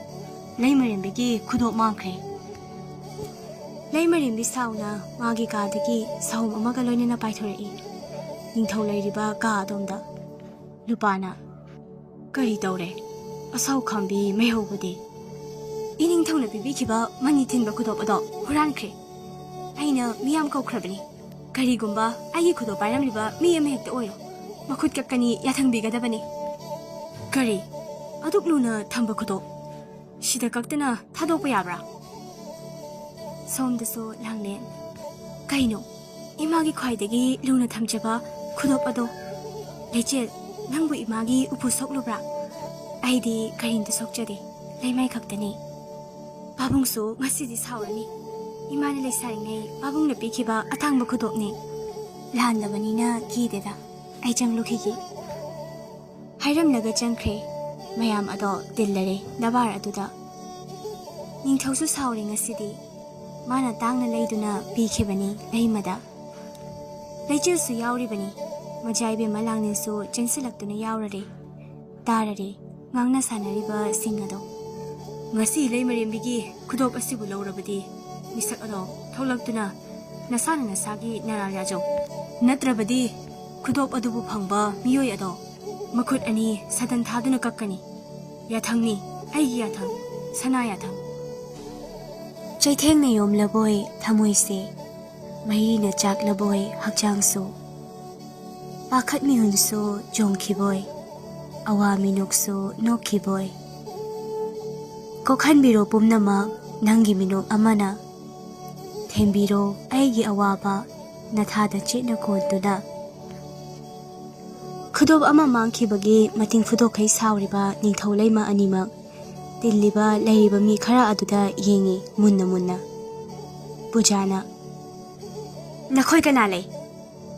ꯂꯩꯃꯔꯦꯝꯕꯤꯒꯤ ꯈꯨꯗꯣꯞ ꯃꯥꯡꯈ꯭ꯔꯦ꯫" ꯂꯩꯃꯔꯦꯝꯕꯤ ꯁꯥꯎꯅ ꯃꯥꯒꯤ ꯀꯥꯗꯒꯤ ꯁꯍꯨꯝ ꯑꯃꯒ ꯂꯣꯏꯅꯅ ꯄꯥꯏꯊꯣꯔꯛꯏ꯫ ꯅꯤꯡꯊꯧ ꯂꯩꯔꯤꯕ ꯀꯥ ꯑꯗꯣꯝꯗ꯫ ꯂꯨꯄꯥꯅ, "ꯀꯔꯤ ꯇꯧꯔꯦ? ꯑꯁꯥꯎ ꯈꯥꯝꯕꯤ ꯃꯩꯍꯧꯕꯗꯤ?" "ꯏꯅꯤꯡꯊꯧꯅ ꯄꯤꯕꯤꯈꯤꯕ ꯃꯅꯤ ꯊꯤꯟꯕ ꯈꯨꯗꯣꯞ ꯑꯗꯣ ꯍꯨꯔꯥꯟꯈ꯭ꯔꯦ꯫ ꯑꯩꯅ ꯃꯤꯌꯥꯝ ꯀꯧꯈ꯭ꯔꯕꯅꯤ꯫ ꯀꯔꯤꯒꯨꯝꯕ ꯑꯩꯒꯤ ꯈꯨꯗꯣꯞ ꯄꯥꯏꯔꯝꯂꯤꯕ ꯃꯤ ꯑꯃ ꯍꯦꯛꯇ ꯑꯣꯏꯔꯣ, ꯃꯈꯨꯠ ꯀꯛꯀꯅꯤ, ꯌꯥꯊꯪꯕꯤꯒꯗꯕꯅꯤ꯫" "ꯀꯔꯤ? ꯑꯗꯨꯛ ꯂꯨꯅ ꯊꯝꯕ ꯈꯨꯗꯣꯞ ꯁꯤꯗ ꯀꯛꯇꯅ ꯊꯥꯗꯣꯛꯄ ꯌꯥꯕ꯭ꯔꯥ?" ꯁꯣꯝꯗꯁꯨ ꯂꯥꯡꯂꯦꯟ, "ꯀꯩꯅꯣ? ꯏꯃꯥꯒꯤ ꯈ꯭ꯋꯥꯏꯗꯒꯤ ꯂꯨꯅ ꯊꯝꯖꯕ ꯈꯨꯗꯣꯞ ꯑꯗꯣ꯫ ꯂꯩꯆꯦꯜ, ꯅꯪꯕꯨ ꯏꯃꯥꯒꯤ ꯎꯄꯨ ꯁꯣꯛꯂꯨꯕ꯭ꯔꯥ? ꯑꯩꯗꯤ ꯀꯔꯤꯝꯇ ꯁꯣꯛꯆꯗꯦ, ꯂꯩꯃꯥꯏ ꯈꯛꯇꯅꯤ꯫ ꯄꯥꯕꯨꯡꯁꯨ ꯉꯁꯤꯗꯤ ꯁꯥꯎꯔꯅꯤ꯫ ꯏꯃꯥꯅ ꯂꯩꯁꯥꯔꯤꯉꯩ ꯄꯥꯕꯨꯡꯅ ꯄꯤꯈꯤꯕ ꯑꯇꯥꯡꯕ ꯈꯨꯗꯣꯞꯅꯤ꯫ ꯂꯥꯟꯗꯕꯅꯤꯅ ꯀꯤꯗꯦꯗ꯫ ꯑꯩ ꯆꯪꯂꯨꯈꯤꯒꯦ꯫" ꯍꯥꯏꯔꯝꯂꯒ ꯆꯪꯈ꯭ꯔꯦ꯫ ꯃꯌꯥꯝ ꯑꯗꯣ ꯇꯤꯜꯂꯔꯦ ꯗꯔꯕꯥꯔ ꯑꯗꯨꯗ꯫ ꯅꯤꯡꯊꯧꯁꯨ ꯁꯥꯎꯔꯦ ꯉꯁꯤꯗꯤ꯫ ꯃꯥꯅ ꯇꯥꯡꯅ ꯂꯩꯗꯨꯅ ꯄꯤꯈꯤꯕꯅꯤ ꯂꯩꯃꯗ꯫ ꯂꯩꯆꯤꯜꯁꯨ ꯌꯥꯎꯔꯤꯕꯅꯤ꯫ ꯃꯖꯥ ꯏꯕꯦꯝꯃ ꯂꯥꯡꯅꯤꯟꯁꯨ ꯆꯦꯟꯁꯤꯜꯂꯛꯇꯨꯅ ꯌꯥꯎꯔꯔꯦ꯫ ꯇꯥꯔꯔꯦ ꯉꯥꯡꯅ ꯁꯥꯟꯅꯔꯤꯕꯁꯤꯡ ꯑꯗꯣ꯫ "ꯉꯁꯤ ꯂꯩꯃꯔꯦꯝꯕꯤꯒꯤ ꯈꯨꯗꯣꯞ ꯑꯁꯤꯕꯨ ꯂꯧꯔꯕꯗꯤ ꯃꯤꯁꯛ ꯑꯗꯣ ꯊꯣꯛꯂꯛꯇꯨꯅ ꯅꯁꯥꯅ ꯅꯁꯥꯒꯤ ꯅꯔꯥꯜ ꯌꯥꯖꯧ꯫ ꯅꯠꯇ꯭ꯔꯕꯗꯤ ꯈꯨꯗꯣꯞ ꯑꯗꯨꯕꯨ ꯐꯪꯕ ꯃꯤꯑꯣꯏ ꯑꯗꯣ ꯃꯈꯨꯠ ꯑꯅꯤ ꯁꯥꯗꯟ ꯊꯥꯗꯨꯅ ꯀꯛꯀꯅꯤ꯫ ꯌꯥꯊꯪꯅꯤ, ꯑꯩꯒꯤ ꯌꯥꯊꯪ, ꯁꯅꯥ ꯌꯥꯊꯪ"꯫ ꯆꯩꯊꯦꯡꯅ ꯌꯣꯝꯂꯕꯣꯏ ꯊꯃꯣꯏꯁꯦ, ꯃꯩꯅ ꯆꯥꯛꯂꯕꯣꯏ ꯍꯛꯆꯥꯡꯁꯨ꯫ ꯄꯥꯈꯠ ꯃꯤꯍꯨꯟꯁꯨ ꯆꯣꯡꯈꯤꯕꯣꯏ, ꯑꯋꯥ ꯃꯤꯅꯣꯛꯁꯨ ꯅꯣꯛꯈꯤꯕꯣꯏ꯫ ꯀꯣꯛꯍꯟꯕꯤꯔꯣ ꯄꯨꯝꯅꯃꯛ ꯅꯪꯒꯤ ꯃꯤꯅꯣꯛ ꯑꯃꯅ꯫ ꯊꯦꯝꯕꯤꯔꯣ ꯑꯩꯒꯤ ꯑꯋꯥꯕ ꯅꯊꯥꯗ ꯆꯦꯠꯅ ꯀꯣꯟꯗꯨꯅ꯫ ꯈꯨꯗꯣꯞ ꯑꯃ ꯃꯥꯡꯈꯤꯕꯒꯤ ꯃꯇꯤꯡ ꯐꯨꯗꯣꯛꯈꯩ ꯁꯥꯎꯔꯤꯕ ꯅꯤꯡꯊꯧ ꯂꯩꯃ ꯑꯅꯤꯃꯛ ꯇꯤꯜꯂꯤꯕ ꯂꯩꯔꯤꯕ ꯃꯤ ꯈꯔ ꯑꯗꯨꯗ ꯌꯦꯡꯉꯤ ꯃꯨꯟꯅ ꯃꯨꯟꯅ꯫ ꯄꯨꯖꯥꯅ, "ꯅꯈꯣꯏ ꯀꯅꯥ ꯂꯩ?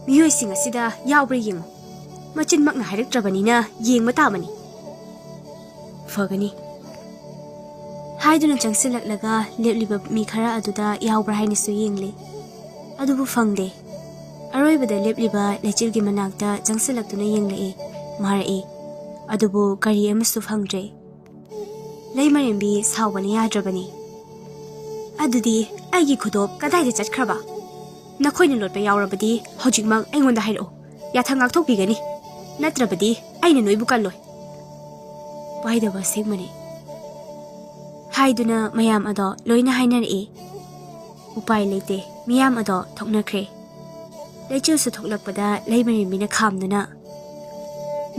ꯃꯤꯑꯣꯏꯁꯤꯡ ꯑꯁꯤꯗ ꯌꯥꯎꯕ꯭ꯔꯥ ꯌꯦꯡꯉꯨ꯫ ꯃꯆꯤꯟꯃꯛꯅ ꯍꯥꯏꯔꯛꯇ꯭ꯔꯕꯅꯤꯅ ꯌꯦꯡꯕ ꯇꯥꯕꯅꯤ"꯫ "ꯐꯒꯅꯤ" ꯍꯥꯏꯗꯨꯅ ꯆꯪꯁꯤꯜꯂꯛꯂꯒ ꯂꯦꯞꯂꯤꯕ ꯃꯤ ꯈꯔ ꯑꯗꯨꯗ ꯌꯥꯎꯕ꯭ꯔꯥ ꯍꯥꯏꯅꯁꯨ ꯌꯦꯡꯂꯤ꯫ ꯑꯗꯨꯕꯨ ꯐꯪꯗꯦ꯫ ꯑꯔꯣꯏꯕꯗ ꯂꯦꯞꯂꯤꯕ ꯂꯩꯆꯤꯜꯒꯤ ꯃꯅꯥꯛꯇ ꯆꯪꯁꯤꯜꯂꯛꯇꯨꯅ ꯌꯦꯡꯂꯛꯏ, ꯃꯥꯔꯛꯏ꯫ ꯑꯗꯨꯕꯨ ꯀꯔꯤ ꯑꯃꯁꯨ ꯐꯪꯗ꯭ꯔꯦ꯫ ꯂꯩꯃꯔꯦꯝꯕꯤ ꯁꯥꯎꯕꯅ ꯌꯥꯗ꯭ꯔꯕꯅꯤ꯫ "ꯑꯗꯨꯗꯤ ꯑꯩꯒꯤ ꯈꯨꯗꯣꯞ ꯀꯗꯥꯏꯗ ꯆꯠꯈ꯭ꯔꯕ? ꯅꯈꯣꯏꯅ ꯂꯣꯠꯄ ꯌꯥꯎꯔꯕꯗꯤ ꯍꯧꯖꯤꯛꯃꯛ ꯑꯩꯉꯣꯟꯗ ꯍꯥꯏꯔꯛꯎ꯫ ꯌꯥꯊꯪ ꯉꯥꯛꯊꯣꯛꯄꯤꯒꯅꯤ꯫ ꯅꯠꯇ꯭ꯔꯕꯗꯤ ꯑꯩꯅ ꯅꯣꯏꯕꯨ ꯀꯜꯂꯣꯏ"꯫ ꯄꯥꯏꯗꯕ ꯑꯁꯦꯡꯕꯅꯤ꯫ ꯍꯥꯏꯗꯨꯅ ꯃꯌꯥꯝ ꯑꯗꯣ ꯂꯣꯏꯅ ꯍꯥꯏꯅꯔꯛꯏ꯫ ꯎꯄꯥꯏ ꯂꯩꯇꯦ, ꯃꯤꯌꯥꯝ ꯑꯗꯣ ꯊꯣꯛꯅꯈ꯭ꯔꯦ꯫ ꯂꯩꯆꯤꯜꯁꯨ ꯊꯣꯛꯂꯛꯄꯗ ꯂꯩꯃꯔꯦꯝꯕꯤꯅ ꯈꯥꯝꯗꯨꯅ,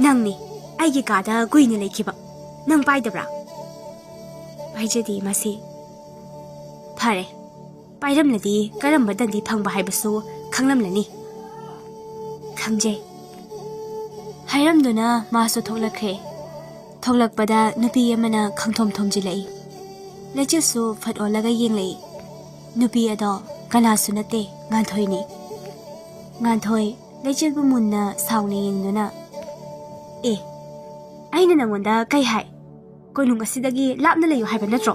"ꯅꯪꯅꯤ ꯑꯩꯒꯤ ꯀꯥꯗ ꯀꯨꯏꯅ ꯂꯩꯈꯤꯕ꯫ ꯅꯪ ꯄꯥꯏꯗꯕ꯭ꯔꯥ?" "ꯄꯥꯏꯖꯗꯦ ꯃꯁꯤ"꯫ "ꯐꯔꯦ, ꯄꯥꯏꯔꯝꯂꯗꯤ ꯀꯔꯝꯕ ꯗꯟꯗꯤ ꯐꯪꯕ ꯍꯥꯏꯕꯁꯨ ꯈꯪꯂꯝꯂꯅꯤ"꯫ "ꯈꯪꯖꯩ"꯫ ꯍꯥꯏꯔꯝꯗꯨꯅ ꯃꯥꯁꯨ ꯊꯣꯛꯂꯛꯈ꯭ꯔꯦ꯫ ꯊꯣꯛꯂꯛꯄꯗ ꯅꯨꯄꯤ ꯑꯃꯅ ꯈꯪꯊꯣꯝ ꯊꯣꯝꯖꯤꯜꯂꯛꯏ꯫ ꯂꯩꯆꯤꯜꯁꯨ ꯐꯠ ꯑꯣꯜꯂꯒ ꯌꯦꯡꯂꯛꯏ꯫ ꯅꯨꯄꯤ ꯑꯗꯣ ꯀꯅꯥꯁꯨ ꯅꯠꯇꯦ, ꯉꯥꯟꯊꯣꯏꯅꯤ꯫ ꯉꯥꯟꯊꯣꯏ ꯂꯩꯆꯤꯜꯕꯨ ꯃꯨꯟꯅ ꯁꯥꯎꯅ ꯌꯦꯡꯗꯨꯅ, "ꯑꯦ, ꯑꯩꯅ ꯅꯪꯉꯣꯟꯗ ꯀꯩ ꯍꯥꯏ? ꯀꯣꯅꯨꯡ ꯑꯁꯤꯗꯒꯤ ꯂꯥꯞꯅ ꯂꯩꯌꯨ ꯍꯥꯏꯕ ꯅꯠꯇ꯭ꯔꯣ?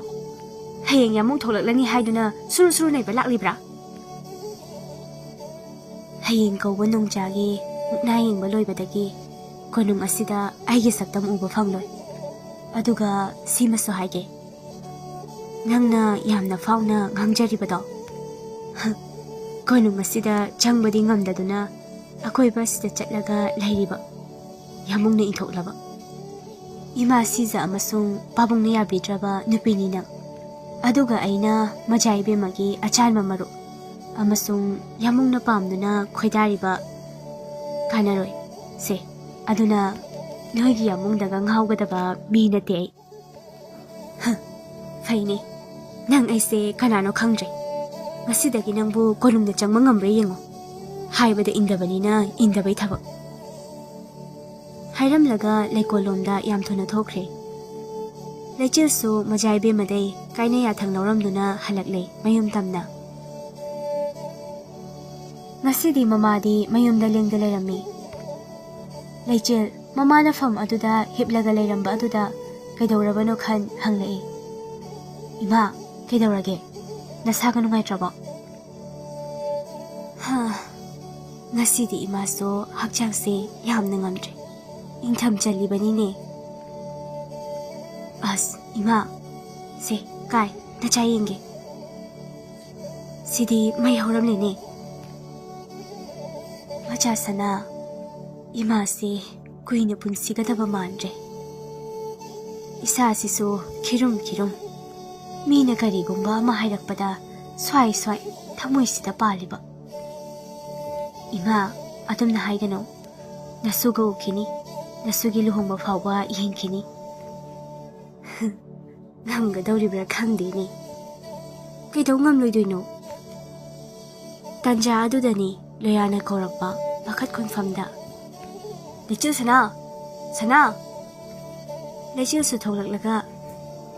ꯍꯌꯦꯡ ꯌꯥꯝꯃꯨꯡ ꯊꯣꯛꯂꯛꯂꯅꯤ ꯍꯥꯏꯗꯨꯅ ꯁꯨꯔꯨ ꯁꯨꯔꯨ ꯅꯩꯕ ꯂꯥꯛꯂꯤꯕ꯭ꯔꯥ? ꯍꯌꯦꯡ ꯀꯧꯕ ꯅꯣꯡꯖꯥꯒꯤ ꯃꯨꯛꯅꯥ ꯌꯦꯡꯕ ꯂꯣꯏꯕꯗꯒꯤ ꯀꯣꯅꯨꯡ ꯑꯁꯤꯗ ꯑꯩꯒꯤ ꯁꯛꯇꯝ ꯎꯕ ꯐꯪꯂꯣꯏ꯫ ꯑꯗꯨꯒ ꯁꯤꯃꯁꯨ ꯍꯥꯏꯒꯦ, ꯅꯪꯅ ꯌꯥꯝꯅ ꯐꯥꯎꯅ ꯉꯥꯡꯖꯔꯤꯕꯗꯣ, ꯍ, ꯀꯣꯅꯨꯡ ꯑꯁꯤꯗ ꯆꯪꯕꯗꯤ ꯉꯝꯗꯗꯨꯅ ꯑꯀꯣꯏꯕ ꯑꯁꯤꯗ ꯆꯠꯂꯒ ꯂꯩꯔꯤꯕ ꯌꯥꯃꯨꯡꯅ ꯏꯟꯊꯣꯛꯂꯕ ꯏꯃꯥ ꯁꯤꯖ ꯑꯃꯁꯨꯡ ꯄꯥꯕꯨꯡꯅ ꯌꯥꯕꯤꯗ꯭ꯔꯕ ꯅꯨꯄꯤꯅꯤ ꯅꯪ꯫ ꯑꯗꯨꯒ ꯑꯩꯅ ꯃꯖꯥ ꯏꯕꯦꯝꯃꯒꯤ ꯑꯆꯥꯟꯕ ꯃꯔꯨꯞ ꯑꯃꯁꯨꯡ ꯌꯥꯃꯨꯡꯅ ꯄꯥꯝꯗꯨꯅ ꯈꯣꯏꯗꯥꯔꯤꯕ ꯀꯥꯟꯅꯔꯣꯏ꯫ ꯁꯦ, ꯑꯗꯨꯅ ꯅꯣꯏꯒꯤ ꯌꯥꯃꯨꯡꯗꯒ ꯉꯥꯎꯒꯗꯕ ꯃꯤ ꯅꯠꯇꯦ ꯑꯩ꯫ ꯍ, ꯐꯩꯅꯦ꯫ ꯅꯪ ꯑꯩꯁꯦ ꯀꯅꯥꯅꯣ ꯈꯪꯗ꯭ꯔꯦ꯫ ꯉꯁꯤꯗꯒꯤ ꯅꯪꯕꯨ ꯀꯣꯅꯨꯡꯗ ꯆꯪꯕ ꯉꯝꯕ꯭ꯔꯥ ꯌꯦꯡꯉꯣ꯫ ꯍꯥꯏꯕꯗ ꯏꯟꯗꯕꯅꯤꯅ ꯏꯟꯗꯕꯩ ꯊꯕꯛ꯫ ꯍꯥꯏꯔꯝꯂꯒ ꯂꯩꯀꯣꯜꯂꯣꯝꯗ ꯌꯥꯝ ꯊꯨꯅ ꯊꯣꯛꯈ꯭ꯔꯦ꯫ ꯂꯩꯆꯤꯜꯁꯨ ꯃꯖꯥ ꯏꯕꯦꯝꯃꯗꯩ ꯀꯥꯏꯅ ꯌꯥꯊꯪ ꯂꯧꯔꯝꯗꯨꯅ ꯍꯜꯂꯛꯂꯦ ꯃꯌꯨꯝ ꯇꯝꯅ꯫ ꯉꯁꯤꯗꯤ ꯃꯃꯥꯗꯤ ꯃꯌꯨꯝꯗ ꯂꯦꯡꯗ ꯂꯩꯔꯝꯃꯤ꯫ ꯂꯩꯆꯤꯜ ꯃꯃꯥ ꯅꯐꯝ ꯑꯗꯨꯗ ꯍꯤꯞꯂꯒ ꯂꯩꯔꯝꯕ ꯑꯗꯨꯗ ꯀꯩꯗꯧꯔꯕꯅꯣ ꯈꯟ ꯍꯪꯂꯛꯏ꯫ "ꯏꯃꯥ, ꯀꯩꯗꯧꯔꯒꯦ? ꯅꯁꯥꯒ ꯅꯨꯡꯉꯥꯏꯇ꯭ꯔꯕꯣ?" ꯍꯥ, ꯉꯁꯤꯗꯤ ꯏꯃꯥꯁꯨ ꯍꯛꯆꯥꯡꯁꯦ ꯌꯥꯝꯅ ꯉꯝꯗ꯭ꯔꯦ꯫ ꯏꯪꯊꯝ ꯆꯜꯂꯤꯕꯅꯤꯅꯦ꯫ ꯑꯁ, ꯏꯃꯥ, ꯁꯦ, ꯀꯥꯏ, ꯅꯆꯥ ꯌꯦꯡꯒꯦ꯫ ꯁꯤꯗꯤ ꯃꯩ ꯍꯧꯔꯝꯂꯦꯅꯦ꯫ ꯃꯆꯥ ꯁꯅꯥ, ꯏꯃꯥꯁꯦ ꯀꯨꯏꯅ ꯄꯨꯟꯁꯤꯒꯗꯕ ꯃꯥꯟꯗ꯭ꯔꯦ꯫ ꯏꯁꯥꯁꯤꯁꯨ ꯈꯤꯔꯨꯝ ꯈꯤꯔꯨꯝ꯫ ꯃꯤꯅ ꯀꯔꯤꯒꯨꯝꯕ ꯑꯃ ꯍꯥꯏꯔꯛꯄꯗ ꯁ꯭ꯋꯥꯏ ꯁ꯭ꯋꯥꯏ ꯊꯃꯣꯏꯁꯤꯗ ꯄꯥꯜꯂꯤꯕ꯫ ꯏꯃꯥ, ꯑꯗꯨꯝꯅ ꯍꯥꯏꯒꯅꯨ꯫ ꯅꯁꯨꯒ ꯎꯈꯤꯅꯤ꯫ ꯅꯁꯨꯒꯤ ꯂꯨꯍꯣꯡꯕ ꯐꯥꯎꯕ ꯌꯦꯡꯈꯤꯅꯤ꯫ ꯉꯝꯒꯗꯧꯔꯤꯕ꯭ꯔꯥ ꯈꯪꯗꯦꯅꯦ꯫ ꯀꯩꯗꯧ ꯉꯝꯂꯣꯏꯗꯣꯏꯅꯣ? ꯇꯥꯟꯖꯥ ꯑꯗꯨꯗꯅꯤ ꯂꯣꯌꯥꯅ ꯀꯧꯔꯛꯄ ꯃꯈꯠ ꯈꯨꯟꯐꯝꯗ꯫ "ꯂꯩꯆꯤꯜ ꯁꯅꯥ! ꯁꯅꯥ!" ꯂꯩꯆꯤꯜꯁꯨ ꯊꯣꯛꯂꯛꯂꯒ,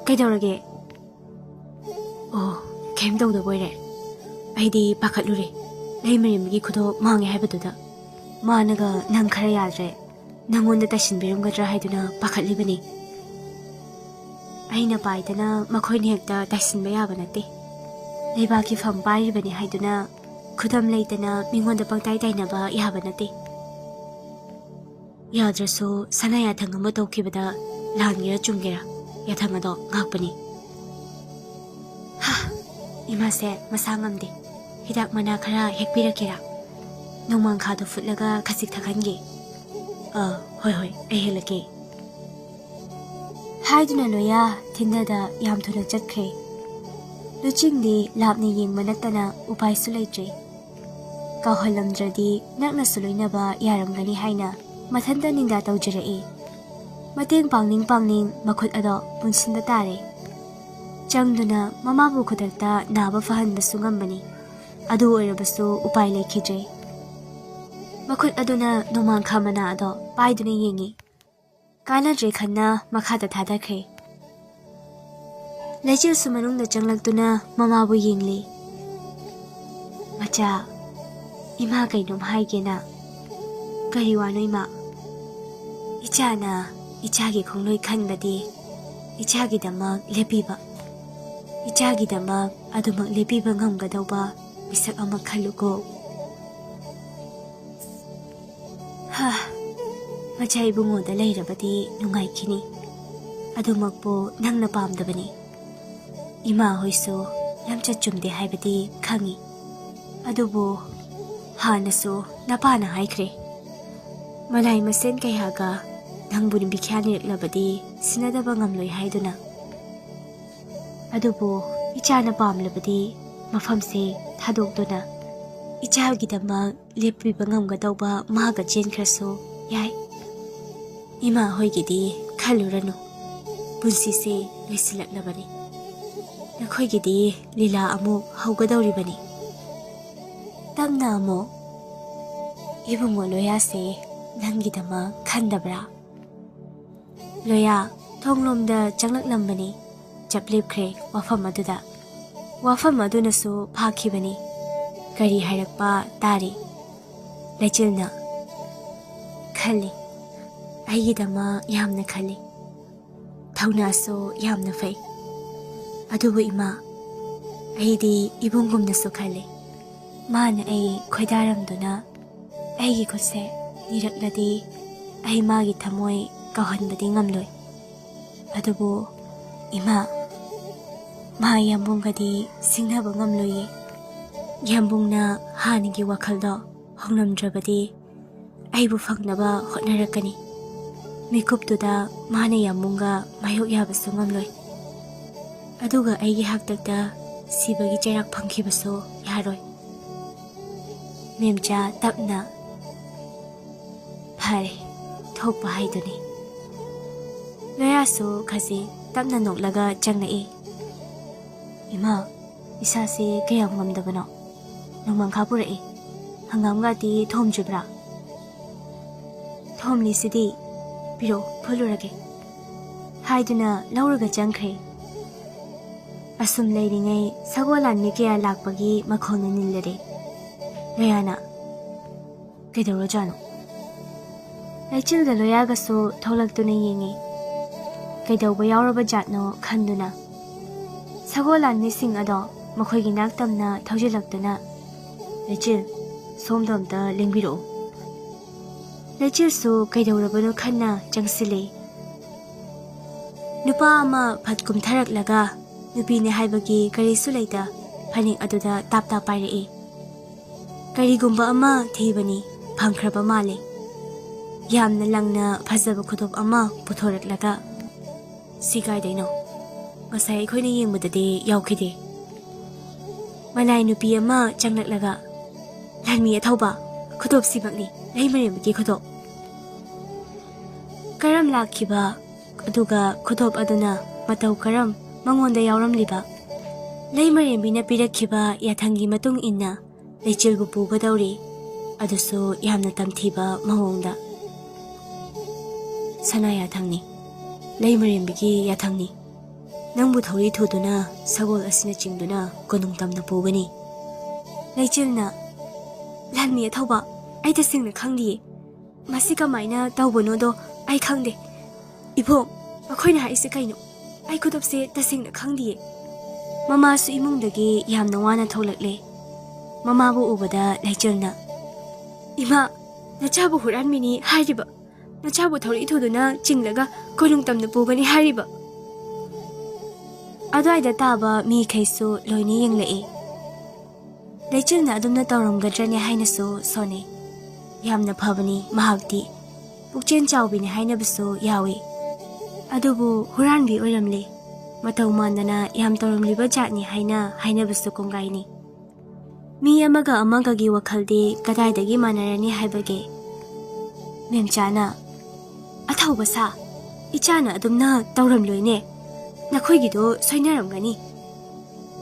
"ꯀꯩꯗꯧꯔꯒꯦ?" "ꯑꯣ, ꯀꯩꯝ ꯇꯧꯗꯕ ꯑꯣꯏꯔꯦ꯫ ꯑꯩꯗꯤ ꯄꯥꯈꯠꯂꯨꯔꯦ, ꯂꯩꯃꯔꯦꯝꯕꯒꯤ ꯈꯨꯗꯣꯞ ꯃꯥꯡꯉꯦ ꯍꯥꯏꯕꯗꯨꯗ꯫ ꯃꯥꯅꯒ ꯅꯪ ꯈꯔ ꯌꯥꯗ꯭ꯔꯦ, ꯅꯪꯉꯣꯟꯗ ꯇꯥꯏꯁꯤꯟꯕꯤꯔꯝꯒꯗ꯭ꯔꯥ ꯍꯥꯏꯗꯨꯅ ꯄꯥꯈꯠꯂꯤꯕꯅꯤ꯫ ꯑꯩꯅ ꯄꯥꯏꯗꯅ ꯃꯈꯣꯏꯅ ꯍꯦꯛꯇ ꯇꯥꯏꯁꯤꯟꯕ ꯌꯥꯕ ꯅꯠꯇꯦ꯫ ꯂꯩꯕꯥꯛꯀꯤ ꯐꯝ ꯄꯥꯏꯔꯤꯕꯅꯤ ꯍꯥꯏꯗꯨꯅ ꯈꯨꯗꯝ ꯂꯩꯇꯅ ꯃꯤꯉꯣꯟꯗ ꯄꯪꯇꯥꯏ ꯇꯥꯏꯅꯕ ꯌꯥꯕ ꯅꯠꯇꯦ꯫ ꯌꯥꯗ꯭ꯔꯁꯨ ꯁꯅꯥ ꯌꯥꯊꯪ ꯑꯃ ꯇꯧꯈꯤꯕꯗ ꯂꯥꯟꯒꯦꯔꯥ ꯆꯨꯝꯒꯦꯔꯥ ꯌꯥꯊꯪ ꯑꯗꯣ ꯉꯥꯛꯄꯅꯤ꯫ ꯍꯥ, ꯏꯃꯥꯁꯦ ꯃꯁꯥ ꯉꯝꯗꯦ꯫ ꯍꯤꯗꯥꯛ ꯃꯅꯥ ꯈꯔ ꯍꯦꯛꯄꯤꯔꯛꯀꯦꯔꯥ? ꯅꯣꯡꯃꯥꯡꯈꯥꯗꯣ ꯐꯨꯠꯂꯒ ꯈꯖꯤꯛ ꯊꯛꯍꯟꯒꯦ꯫ ꯑ, ꯍꯣꯏ ꯍꯣꯏ, ꯑꯩ ꯍꯦꯛꯂꯛꯀꯦ꯫ ꯍꯥꯏꯗꯨꯅ ꯂꯣꯌꯥ ꯊꯤꯟꯗꯗ ꯌꯥꯝ ꯊꯨꯅ ꯆꯠꯈ꯭ꯔꯦ꯫ ꯂꯨꯆꯤꯡꯗꯤ ꯂꯥꯞꯅ ꯌꯦꯡꯕ ꯅꯠꯇꯅ ꯎꯄꯥꯏꯁꯨ ꯂꯩꯇ꯭ꯔꯦ꯫ ꯀꯥꯎꯍꯜꯂꯝꯗ꯭ꯔꯗꯤ ꯅꯛꯅꯁꯨ ꯂꯣꯏꯅꯕ ꯌꯥꯔꯝꯒꯅꯤ ꯍꯥꯏꯅ ꯃꯊꯟꯇ ꯅꯤꯡꯗꯥ ꯇꯧꯖꯔꯛꯏ꯫ ꯃꯇꯦꯡ ꯄꯥꯡꯅꯤꯡ ꯄꯥꯡꯅꯤꯡ ꯃꯈꯨꯠ ꯑꯗꯣ ꯄꯨꯟꯁꯤꯟꯕ ꯇꯥꯔꯦ꯫ ꯆꯪꯗꯨꯅ ꯃꯃꯥꯕꯨ ꯈꯨꯗꯛꯇ ꯅꯥꯕ ꯐꯍꯟꯕꯁꯨ ꯉꯝꯕꯅꯤ꯫ ꯑꯗꯨ ꯑꯣꯏꯔꯕꯁꯨ ꯎꯄꯥꯏ ꯂꯩꯈꯤꯗ꯭ꯔꯦ꯫ ꯃꯈꯨꯠ ꯑꯗꯨꯅ ꯅꯣꯡꯃꯥꯡꯈꯥ ꯃꯅꯥ ꯑꯗꯣ ꯄꯥꯏꯗꯨꯅ ꯌꯦꯡꯉꯤ꯫ ꯀꯥꯟꯅꯗ꯭ꯔꯦ ꯈꯟꯅ ꯃꯈꯥꯗ ꯊꯥꯗꯈ꯭ꯔꯦ꯫ ꯂꯩꯆꯤꯜꯁꯨ ꯃꯅꯨꯡꯗ ꯆꯪꯂꯛꯇꯨꯅ ꯃꯃꯥꯕꯨ ꯌꯦꯡꯂꯤ꯫ "ꯃꯆꯥ, ꯏꯃꯥ ꯀꯩꯅꯣꯝ ꯍꯥꯏꯒꯦꯅ꯫" "ꯀꯔꯤ ꯋꯥꯅꯣ ꯏꯃꯥ?" "ꯏꯆꯥꯅ ꯏꯆꯥꯒꯤ ꯈꯣꯡꯂꯣꯏ ꯈꯟꯕꯗꯤ ꯏꯆꯥꯒꯤꯗꯃꯛ ꯂꯦꯞꯄꯤꯕ, ꯏꯆꯥꯒꯤꯗꯃꯛ ꯑꯗꯨꯃꯛ ꯂꯦꯞꯄꯤꯕ ꯉꯝꯒꯗꯧꯕ ꯃꯤꯁꯛ ꯑꯃ ꯈꯜꯂꯨꯀꯣ꯫" ꯍꯥ, ꯃꯆꯥ ꯏꯕꯨꯡꯉꯣꯗ ꯂꯩꯔꯕꯗꯤ ꯅꯨꯡꯉꯥꯏꯈꯤꯅꯤ꯫ ꯑꯗꯨꯃꯛꯄꯨ ꯅꯪꯅ ꯄꯥꯝꯗꯕꯅꯤ꯫ ꯏꯃꯥ ꯍꯣꯏꯁꯨ ꯂꯝꯆꯠ ꯆꯨꯝꯗꯦ ꯍꯥꯏꯕꯗꯤ ꯈꯪꯏ꯫ ꯑꯗꯨꯕꯨ ꯍꯥꯟꯅꯁꯨ ꯅꯄꯥꯅ ꯍꯥꯏꯈ꯭ꯔꯦ, ꯃꯂꯥꯏ ꯃꯁꯦꯟ ꯀꯌꯥꯒ ꯅꯪꯕꯨ ꯅꯨꯄꯤ ꯈ꯭ꯌꯥꯅꯤꯔꯛꯂꯕꯗꯤ ꯁꯤꯟꯅꯗꯕ ꯉꯝꯂꯣꯏ ꯍꯥꯏꯗꯨꯅ꯫ ꯑꯗꯨꯕꯨ ꯏꯆꯥꯅ ꯄꯥꯝꯂꯕꯗꯤ ꯃꯐꯝꯁꯦ ꯊꯥꯗꯣꯛꯇꯨꯅ ꯏꯆꯥꯒꯤꯗꯃꯛ ꯂꯦꯞꯄꯤꯕ ꯉꯝꯒꯗꯧꯕ ꯃꯥꯒ ꯆꯦꯟꯈ꯭ꯔꯁꯨ ꯌꯥꯏ꯫ ꯏꯃꯥ ꯍꯣꯏꯒꯤꯗꯤ ꯈꯜꯂꯨꯔꯅꯨ, ꯄꯨꯟꯁꯤꯁꯦ ꯂꯣꯏꯁꯤꯜꯂꯛꯂꯕꯅꯤ꯫ ꯅꯈꯣꯏꯒꯤꯗꯤ ꯂꯤꯂꯥ ꯑꯃꯨꯛ ꯍꯧꯒꯗꯧꯔꯤꯕꯅꯤ꯫ ꯇꯞꯅ ꯑꯃꯨꯛ, "ꯏꯕꯨꯡꯉꯣ ꯂꯣꯌꯥꯁꯦ ꯅꯪꯒꯤꯗꯃꯛ ꯈꯟꯗꯕ꯭ꯔꯥ?" ꯂꯣꯌꯥ ꯊꯣꯡꯂꯣꯝꯗ ꯆꯪꯂꯛꯂꯝꯕꯅꯤ꯫ ꯆꯞ ꯂꯦꯞꯈ꯭ꯔꯦ ꯋꯥꯐꯝ ꯑꯗꯨꯗ꯫ ꯋꯥꯐꯝ ꯑꯗꯨꯅꯁꯨ ꯐꯥꯈꯤꯕꯅꯤ꯫ ꯀꯔꯤ ꯍꯥꯏꯔꯛꯄ ꯇꯥꯔꯤ꯫ ꯂꯩꯆꯤꯜꯅ ꯈꯜꯂꯤ, ꯑꯩꯒꯤꯗꯃꯛ ꯌꯥꯝꯅ ꯈꯜꯂꯤ꯫ ꯊꯧꯅꯥꯁꯨ ꯌꯥꯝꯅ ꯐꯩ꯫ ꯑꯗꯨꯕꯨ ꯏꯃꯥ, ꯑꯩꯗꯤ ꯏꯕꯨꯡꯒꯨꯝꯅꯁꯨ ꯈꯜꯂꯤ꯫ ꯃꯥꯅ ꯑꯩ ꯈꯣꯏꯗꯥꯔꯝꯗꯨꯅ ꯑꯩꯒꯤ ꯈꯨꯠꯁꯦ ꯅꯤꯔꯛꯂꯗꯤ ꯑꯩ ꯃꯥꯒꯤ ꯊꯃꯣꯏ ꯀꯥꯎꯍꯟꯕꯗꯤ ꯉꯝꯂꯣꯏ꯫ ꯑꯗꯨꯕꯨ ꯏꯃꯥ, ꯃꯥ ꯌꯥꯝꯕꯨꯡꯒꯗꯤ ꯁꯤꯡꯅꯕ ꯉꯝꯂꯣꯏꯌꯦ꯫ ꯌꯥꯝꯕꯨꯡꯅ ꯍꯥꯟꯅꯒꯤ ꯋꯥꯈꯜꯗꯣ ꯍꯣꯡꯂꯝꯗ꯭ꯔꯕꯗꯤ ꯑꯩꯕꯨ ꯐꯪꯅꯕ ꯍꯣꯠꯅꯔꯛꯀꯅꯤ꯫ ꯃꯤꯀꯨꯞꯇꯨꯗ ꯃꯥꯅ ꯌꯥꯝꯕꯨꯡꯒ ꯃꯥꯌꯣꯛ ꯌꯥꯕꯁꯨ ꯉꯝꯂꯣꯏ꯫ ꯑꯗꯨꯒ ꯑꯩꯒꯤ ꯍꯥꯛꯇꯛꯇ ꯁꯤꯕꯒꯤ ꯆꯩꯔꯥꯛ ꯐꯪꯈꯤꯕꯁꯨ ꯌꯥꯔꯣꯏ꯫ ꯃꯦꯝꯆꯥ ꯇꯞꯅ, "ꯐꯔꯦ, ꯊꯣꯛꯄ ꯍꯥꯏꯗꯨꯅꯤ꯫" ꯂꯣꯌꯥꯁꯨ ꯈꯖꯤꯛ ꯇꯞꯅ ꯅꯣꯛꯂꯒ ꯆꯪꯂꯛꯏ꯫ "ꯏꯃꯥ, ꯏꯁꯥꯁꯦ ꯀꯌꯥꯝ ꯉꯝꯗꯕꯅꯣ? ꯅꯣꯡꯃꯪꯈꯥ ꯄꯨꯔꯛꯏ꯫ ꯍꯪꯒꯥꯝꯒꯗꯤ ꯊꯣꯝꯗ꯭ꯔꯤꯕ꯭ꯔꯥ?" "ꯊꯣꯝꯂꯤꯁꯤꯗꯤ, ꯄꯤꯔꯛꯎ, ꯐꯨꯜꯂꯨꯔꯒꯦ," ꯍꯥꯏꯗꯨꯅ ꯂꯧꯔꯒ ꯆꯪꯈ꯭ꯔꯦ꯫ ꯑꯁꯨꯝ ꯂꯩꯔꯤꯉꯩ ꯁꯒꯣꯜ ꯂꯥꯟꯃꯤ ꯀꯌꯥ ꯂꯥꯛꯄꯒꯤ ꯃꯈꯣꯜꯅ ꯅꯤꯜꯂꯔꯦ꯫ ꯂꯣꯌꯥꯅ, "ꯀꯩꯗꯧꯔꯖꯥꯠꯅꯣ?" ꯂꯩꯆꯤꯜꯒ ꯂꯣꯌꯥꯒꯁꯨ ꯊꯣꯛꯂꯛꯇꯨꯅ ꯌꯦꯡꯉꯤ꯫ ꯀꯩꯗꯧꯕ ꯌꯥꯎꯔꯕ ꯖꯥꯠꯅꯣ ꯈꯟꯗꯨꯅ꯫ ꯁꯒꯣꯜ ꯂꯥꯟꯃꯤꯁꯤꯡ ꯑꯗꯣ ꯃꯈꯣꯏꯒꯤ ꯅꯥꯛ ꯇꯝꯅ ꯊꯧꯖꯤꯜꯂꯛꯇꯨꯅ, "ꯂꯩꯆꯤꯜ, ꯁꯣꯝꯗ ꯑꯝꯇ ꯂꯦꯡꯕꯤꯔꯛꯎ꯫" ꯂꯩꯆꯤꯜꯁꯨ ꯀꯩꯗꯧꯔꯕꯅꯣ ꯈꯟꯅ ꯆꯪꯁꯤꯜꯂꯤ꯫ ꯅꯨꯄꯥ ꯑꯃ ꯐꯠ ꯀꯨꯝꯊꯔꯛꯂꯒ ꯅꯨꯄꯤꯅꯦ ꯍꯥꯏꯕꯒꯤ ꯀꯔꯤꯁꯨ ꯂꯩꯇ ꯐꯅꯦꯛ ꯑꯗꯨꯗ ꯇꯥꯞ ꯇꯥꯞ ꯄꯥꯏꯔꯛꯏ꯫ ꯀꯔꯤꯒꯨꯝꯕ ꯑꯃ ꯊꯤꯕꯅꯤ, ꯐꯪꯈ꯭ꯔꯕ ꯃꯥꯜꯂꯦ꯫ ꯌꯥꯝꯅ ꯂꯪꯅ ꯐꯖꯕ ꯈꯨꯗꯣꯞ ꯑꯃ ꯄꯨꯊꯣꯔꯛꯂꯒ, "ꯁꯤ ꯀꯥꯏꯗꯩꯅꯣ? ꯉꯁꯥꯏ ꯑꯩꯈꯣꯏꯅ ꯌꯦꯡꯕꯗꯗꯤ ꯌꯥꯎꯈꯤꯗꯦ꯫" ꯃꯂꯥꯏ ꯅꯨꯄꯤ ꯑꯃ ꯆꯪꯂꯛꯂꯒ, "ꯂꯥꯟꯃꯤ ꯑꯊꯧꯕ, ꯈꯨꯗꯣꯞꯁꯤꯃꯛꯅꯤ, ꯂꯩꯃꯔꯦꯝꯕꯒꯤ ꯈꯨꯗꯣꯞ꯫" ꯀꯔꯝ ꯂꯥꯛꯈꯤꯕ, ꯑꯗꯨꯒ ꯈꯨꯗꯣꯞ ꯑꯗꯨꯅ ꯃꯇꯧ ꯀꯔꯝ ꯃꯉꯣꯟꯗ ꯌꯥꯎꯔꯝꯂꯤꯕ? ꯂꯩꯃꯔꯦꯝꯕꯤꯅ ꯄꯤꯔꯛꯈꯤꯕ ꯌꯥꯊꯪꯒꯤ ꯃꯇꯨꯡ ꯏꯟꯅ ꯂꯩꯆꯤꯜꯕꯨ ꯄꯨꯒꯗꯧꯔꯤ, ꯑꯗꯨꯁꯨ ꯌꯥꯝꯅ ꯇꯝꯊꯤꯕ ꯃꯑꯣꯡꯗ꯫ "ꯁꯅꯥ ꯌꯥꯊꯪꯅꯤ, ꯂꯩꯃꯔꯦꯝꯕꯤꯒꯤ ꯌꯥꯊꯪꯅꯤ꯫ ꯅꯪꯕꯨ ꯊꯧꯔꯤ ꯊꯨꯗꯨꯅ ꯁꯒꯣꯜ ꯑꯁꯤꯅ ꯆꯤꯡꯗꯨꯅ ꯀꯣꯅꯨꯡ ꯇꯝꯅ ꯄꯨꯒꯅꯤ꯫" ꯂꯩꯆꯤꯜꯅ, "ꯂꯥꯟꯃꯤ ꯑꯊꯧꯕ, ꯑꯩ ꯇꯁꯦꯡꯅ ꯈꯪꯗꯤꯌꯦ꯫ ꯃꯁꯤ ꯀꯃꯥꯏꯅ ꯇꯧꯕꯅꯣꯗꯣ ꯑꯩ ꯈꯪꯗꯦ꯫ ꯏꯕꯣꯛ, ꯃꯈꯣꯏꯅ ꯍꯥꯏꯔꯤꯁꯦ ꯀꯩꯅꯣ? ꯑꯩ ꯈꯨꯗꯣꯞꯁꯦ ꯇꯁꯦꯡꯅ ꯈꯪꯗꯤꯌꯦ꯫ ꯃꯃꯥꯁꯨ ꯏꯃꯨꯡꯗꯒꯤ ꯌꯥꯝꯅ ꯋꯥꯅ ꯊꯣꯛꯂꯛꯂꯦ꯫ ꯃꯃꯥꯕꯨ ꯎꯕꯗ ꯂꯩꯆꯤꯜꯅ, "ꯏꯃꯥ, ꯅꯆꯥꯕꯨ ꯍꯨꯔꯥꯟꯕꯤꯅꯤ ꯍꯥꯏꯔꯤꯕ, ꯅꯆꯥꯕꯨ ꯊꯧꯔꯤ ꯊꯨꯗꯨꯅ ꯆꯤꯡꯂꯒ ꯀꯣꯅꯨꯡ ꯇꯝꯅ ꯄꯨꯒꯅꯤ ꯍꯥꯏꯔꯤꯕ?" ꯑꯗꯨꯋꯥꯏꯗ ꯇꯥꯕ ꯃꯤꯈꯩꯁꯨ ꯂꯣꯏꯅ ꯌꯦꯡꯂꯛꯏ꯫ ꯂꯩꯆꯤꯜꯅ ꯑꯗꯨꯝꯅ ꯇꯧꯔꯝꯒꯗ꯭ꯔꯅꯦ ꯍꯥꯏꯅꯁꯨ ꯁꯣꯟꯅꯩ꯫ ꯌꯥꯝꯅ ꯐꯕꯅꯤ ꯃꯍꯥꯛꯇꯤ, ꯄꯨꯛꯆꯦꯜ ꯆꯥꯎꯕꯤꯅꯤ ꯍꯥꯏꯅꯕꯁꯨ ꯌꯥꯎꯏ꯫ ꯑꯗꯨꯕꯨ ꯍꯨꯔꯥꯟꯕꯤ ꯑꯣꯏꯔꯝꯂꯦ꯫ ꯃꯇꯧ ꯃꯥꯟꯗꯅ ꯌꯥꯝ ꯇꯧꯔꯝꯂꯤꯕ ꯖꯥꯠꯅꯤ ꯍꯥꯏꯅ ꯍꯥꯏꯅꯕꯁꯨ ꯀꯣꯡꯒꯥꯏꯅꯤ꯫ ꯃꯤ ꯑꯃꯒ ꯑꯃꯒꯒꯤ ꯋꯥꯈꯜꯗꯤ ꯀꯗꯥꯏꯗꯒꯤ ꯃꯥꯟꯅꯔꯅꯤ ꯍꯥꯏꯕꯒꯦ? ꯃꯦꯝꯆꯥꯅ, "ꯑꯊꯧꯕ ꯁꯥ, ꯏꯆꯥꯅ ꯑꯗꯨꯝꯅ ꯇꯧꯔꯝꯂꯣꯏꯅꯦ꯫ ꯅꯈꯣꯏꯒꯤꯗꯣ ꯁꯣꯏꯅꯔꯝꯒꯅꯤ"꯫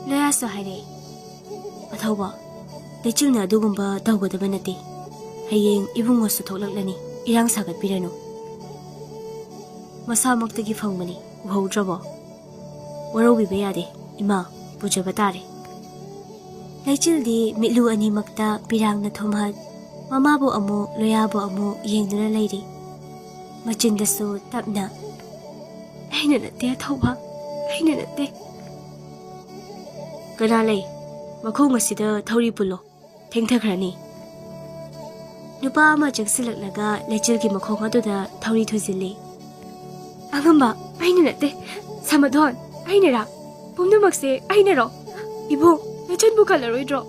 ꯂꯣꯌꯥꯁꯨ ꯍꯥꯏꯔꯛꯏ, "ꯑꯊꯧꯕ, ꯂꯩꯆꯤꯜꯅ ꯑꯗꯨꯒꯨꯝꯕ ꯇꯧꯒꯗꯕ ꯅꯠꯇꯦ꯫ ꯍꯌꯦꯡ ꯏꯕꯨꯡꯉꯣꯁꯨ ꯊꯣꯛꯂꯛꯂꯅꯤ, ꯏꯔꯥꯡ ꯁꯥꯒꯠꯄꯤꯔꯅꯨ꯫ ꯃꯁꯥꯃꯛꯇꯒꯤ ꯐꯪꯕꯅꯤ, ꯎꯍꯧꯗ꯭ꯔꯕꯣ? ꯋꯥꯔꯧꯕꯤꯕ ꯌꯥꯗꯦ, ꯏꯃꯥ, ꯄꯨꯖꯕ ꯇꯥꯔꯦ"꯫ ꯂꯩꯆꯤꯜꯗꯤ ꯃꯤꯠꯂꯨ ꯑꯅꯤꯃꯛꯇ ꯄꯤꯔꯥꯡꯅ ꯊꯨꯝꯍꯠ, ꯃꯃꯥꯕꯨ ꯑꯃꯨꯛ, ꯂꯣꯌꯥꯕꯨ ꯑꯃꯨꯛ ꯌꯦꯡꯗꯨꯅ ꯂꯩꯔꯤ꯫ ꯃꯆꯤꯟꯗꯁꯨ ꯇꯞꯅ, "ꯑꯩꯅ ꯅꯠꯇꯦ, ꯑꯊꯧꯕ, ꯑꯩꯅ ꯅꯠꯇꯦ"꯫ "ꯀꯅꯥ ꯂꯩ? ꯃꯈꯣꯡ ꯑꯁꯤꯗ ꯊꯧꯔꯤ ꯄꯨꯜꯂꯣ, ꯊꯦꯡꯊꯈ꯭ꯔꯅꯤ"꯫ ꯅꯨꯄꯥ ꯑꯃ ꯆꯪꯁꯤꯜꯂꯛꯂꯒ ꯂꯩꯆꯤꯜꯒꯤ ꯃꯈꯣꯡ ꯑꯗꯨꯗ ꯊꯧꯔꯤ ꯊꯨꯖꯤꯜꯂꯤ꯫ "ꯑꯉꯝꯕ, ꯑꯩꯅ ꯅꯠꯇꯦ꯫ ꯁꯃꯥꯙꯣꯟ, ꯑꯩꯅꯔꯥ? ꯄꯨꯝꯅꯃꯛꯁꯦ ꯑꯩꯅꯔꯣ? ꯏꯕꯣꯛ, ꯂꯩꯆꯤꯜꯕꯨ ꯀꯜꯂꯔꯣꯏꯗ꯭ꯔꯣ?"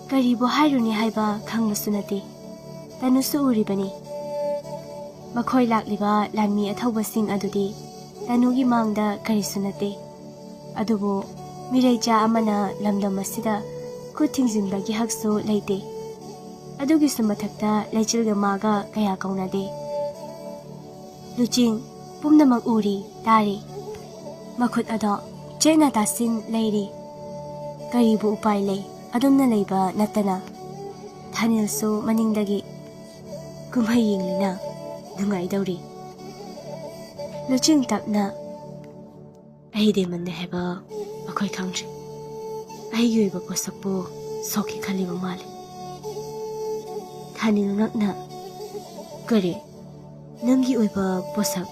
ꯀꯔꯤꯕꯨ ꯍꯥꯏꯔꯨꯅꯤ ꯍꯥꯏꯕ ꯈꯪꯕꯁꯨ ꯅꯠꯇꯦ꯫ ꯇꯅꯨꯁꯨ ꯎꯔꯤꯕꯅꯤ꯫ ꯃꯈꯣꯏ ꯂꯥꯛꯂꯤꯕ ꯂꯥꯟꯃꯤ ꯑꯊꯧꯕꯁꯤꯡ ꯑꯗꯨꯗꯤ ꯇꯅꯨꯒꯤ ꯃꯥꯡꯗ ꯀꯔꯤꯁꯨ ꯅꯠꯇꯦ꯫ ꯑꯗꯨꯕꯨ ꯃꯤꯔꯩꯆꯥ ꯑꯃꯅ ꯂꯝꯗꯝ ꯑꯁꯤꯗ ꯈꯨꯠ ꯊꯤꯡꯖꯤꯟꯕꯒꯤ ꯍꯛꯁꯨ ꯂꯩꯇꯦ꯫ ꯑꯗꯨꯒꯤꯁꯨ ꯃꯊꯛꯇ ꯂꯩꯆꯤꯜꯒ ꯃꯥꯒ ꯀꯌꯥ ꯀꯧꯅꯗꯦ꯫ ꯂꯨꯆꯤꯡ, ꯄꯨꯝꯅꯃꯛ ꯎꯔꯤ, ꯇꯥꯔꯤ꯫ ꯃꯈꯨꯠ ꯑꯗꯣ ꯆꯦꯠꯅ ꯇꯥꯁꯤꯟ ꯂꯩꯔꯤ꯫ ꯀꯔꯤꯕꯨ ꯎꯄꯥꯏ ꯂꯩ, ꯑꯗꯨꯝꯅ ꯂꯩꯕ ꯅꯠꯇꯅ꯫ ꯊꯥꯅꯤꯜꯁꯨ ꯃꯅꯤꯡꯗꯒꯤ, "ꯀꯨꯝꯍꯩ ꯌꯦꯡꯂꯤꯅ, ꯅꯨꯡꯉꯥꯏꯗꯧꯔꯤ"꯫ ꯂꯨꯆꯤꯡ ꯇꯞꯅ, "ꯑꯩ ꯗꯦꯃꯟꯅꯦ ꯍꯥꯏꯕ ꯃꯈꯣꯏ ꯈꯪꯗ꯭ꯔꯤ꯫ ꯑꯩꯒꯤ ꯑꯣꯏꯕ ꯄꯣꯠꯁꯛꯄꯨ ꯁꯣꯛꯀꯦ ꯈꯜꯂꯤꯕ ꯃꯥꯜꯂꯤ"꯫ ꯊꯥꯅꯤꯜ ꯉꯛꯅ, ꯀꯔꯤ? ꯅꯪꯒꯤ ꯑꯣꯏꯕ ꯄꯣꯠꯁꯛ?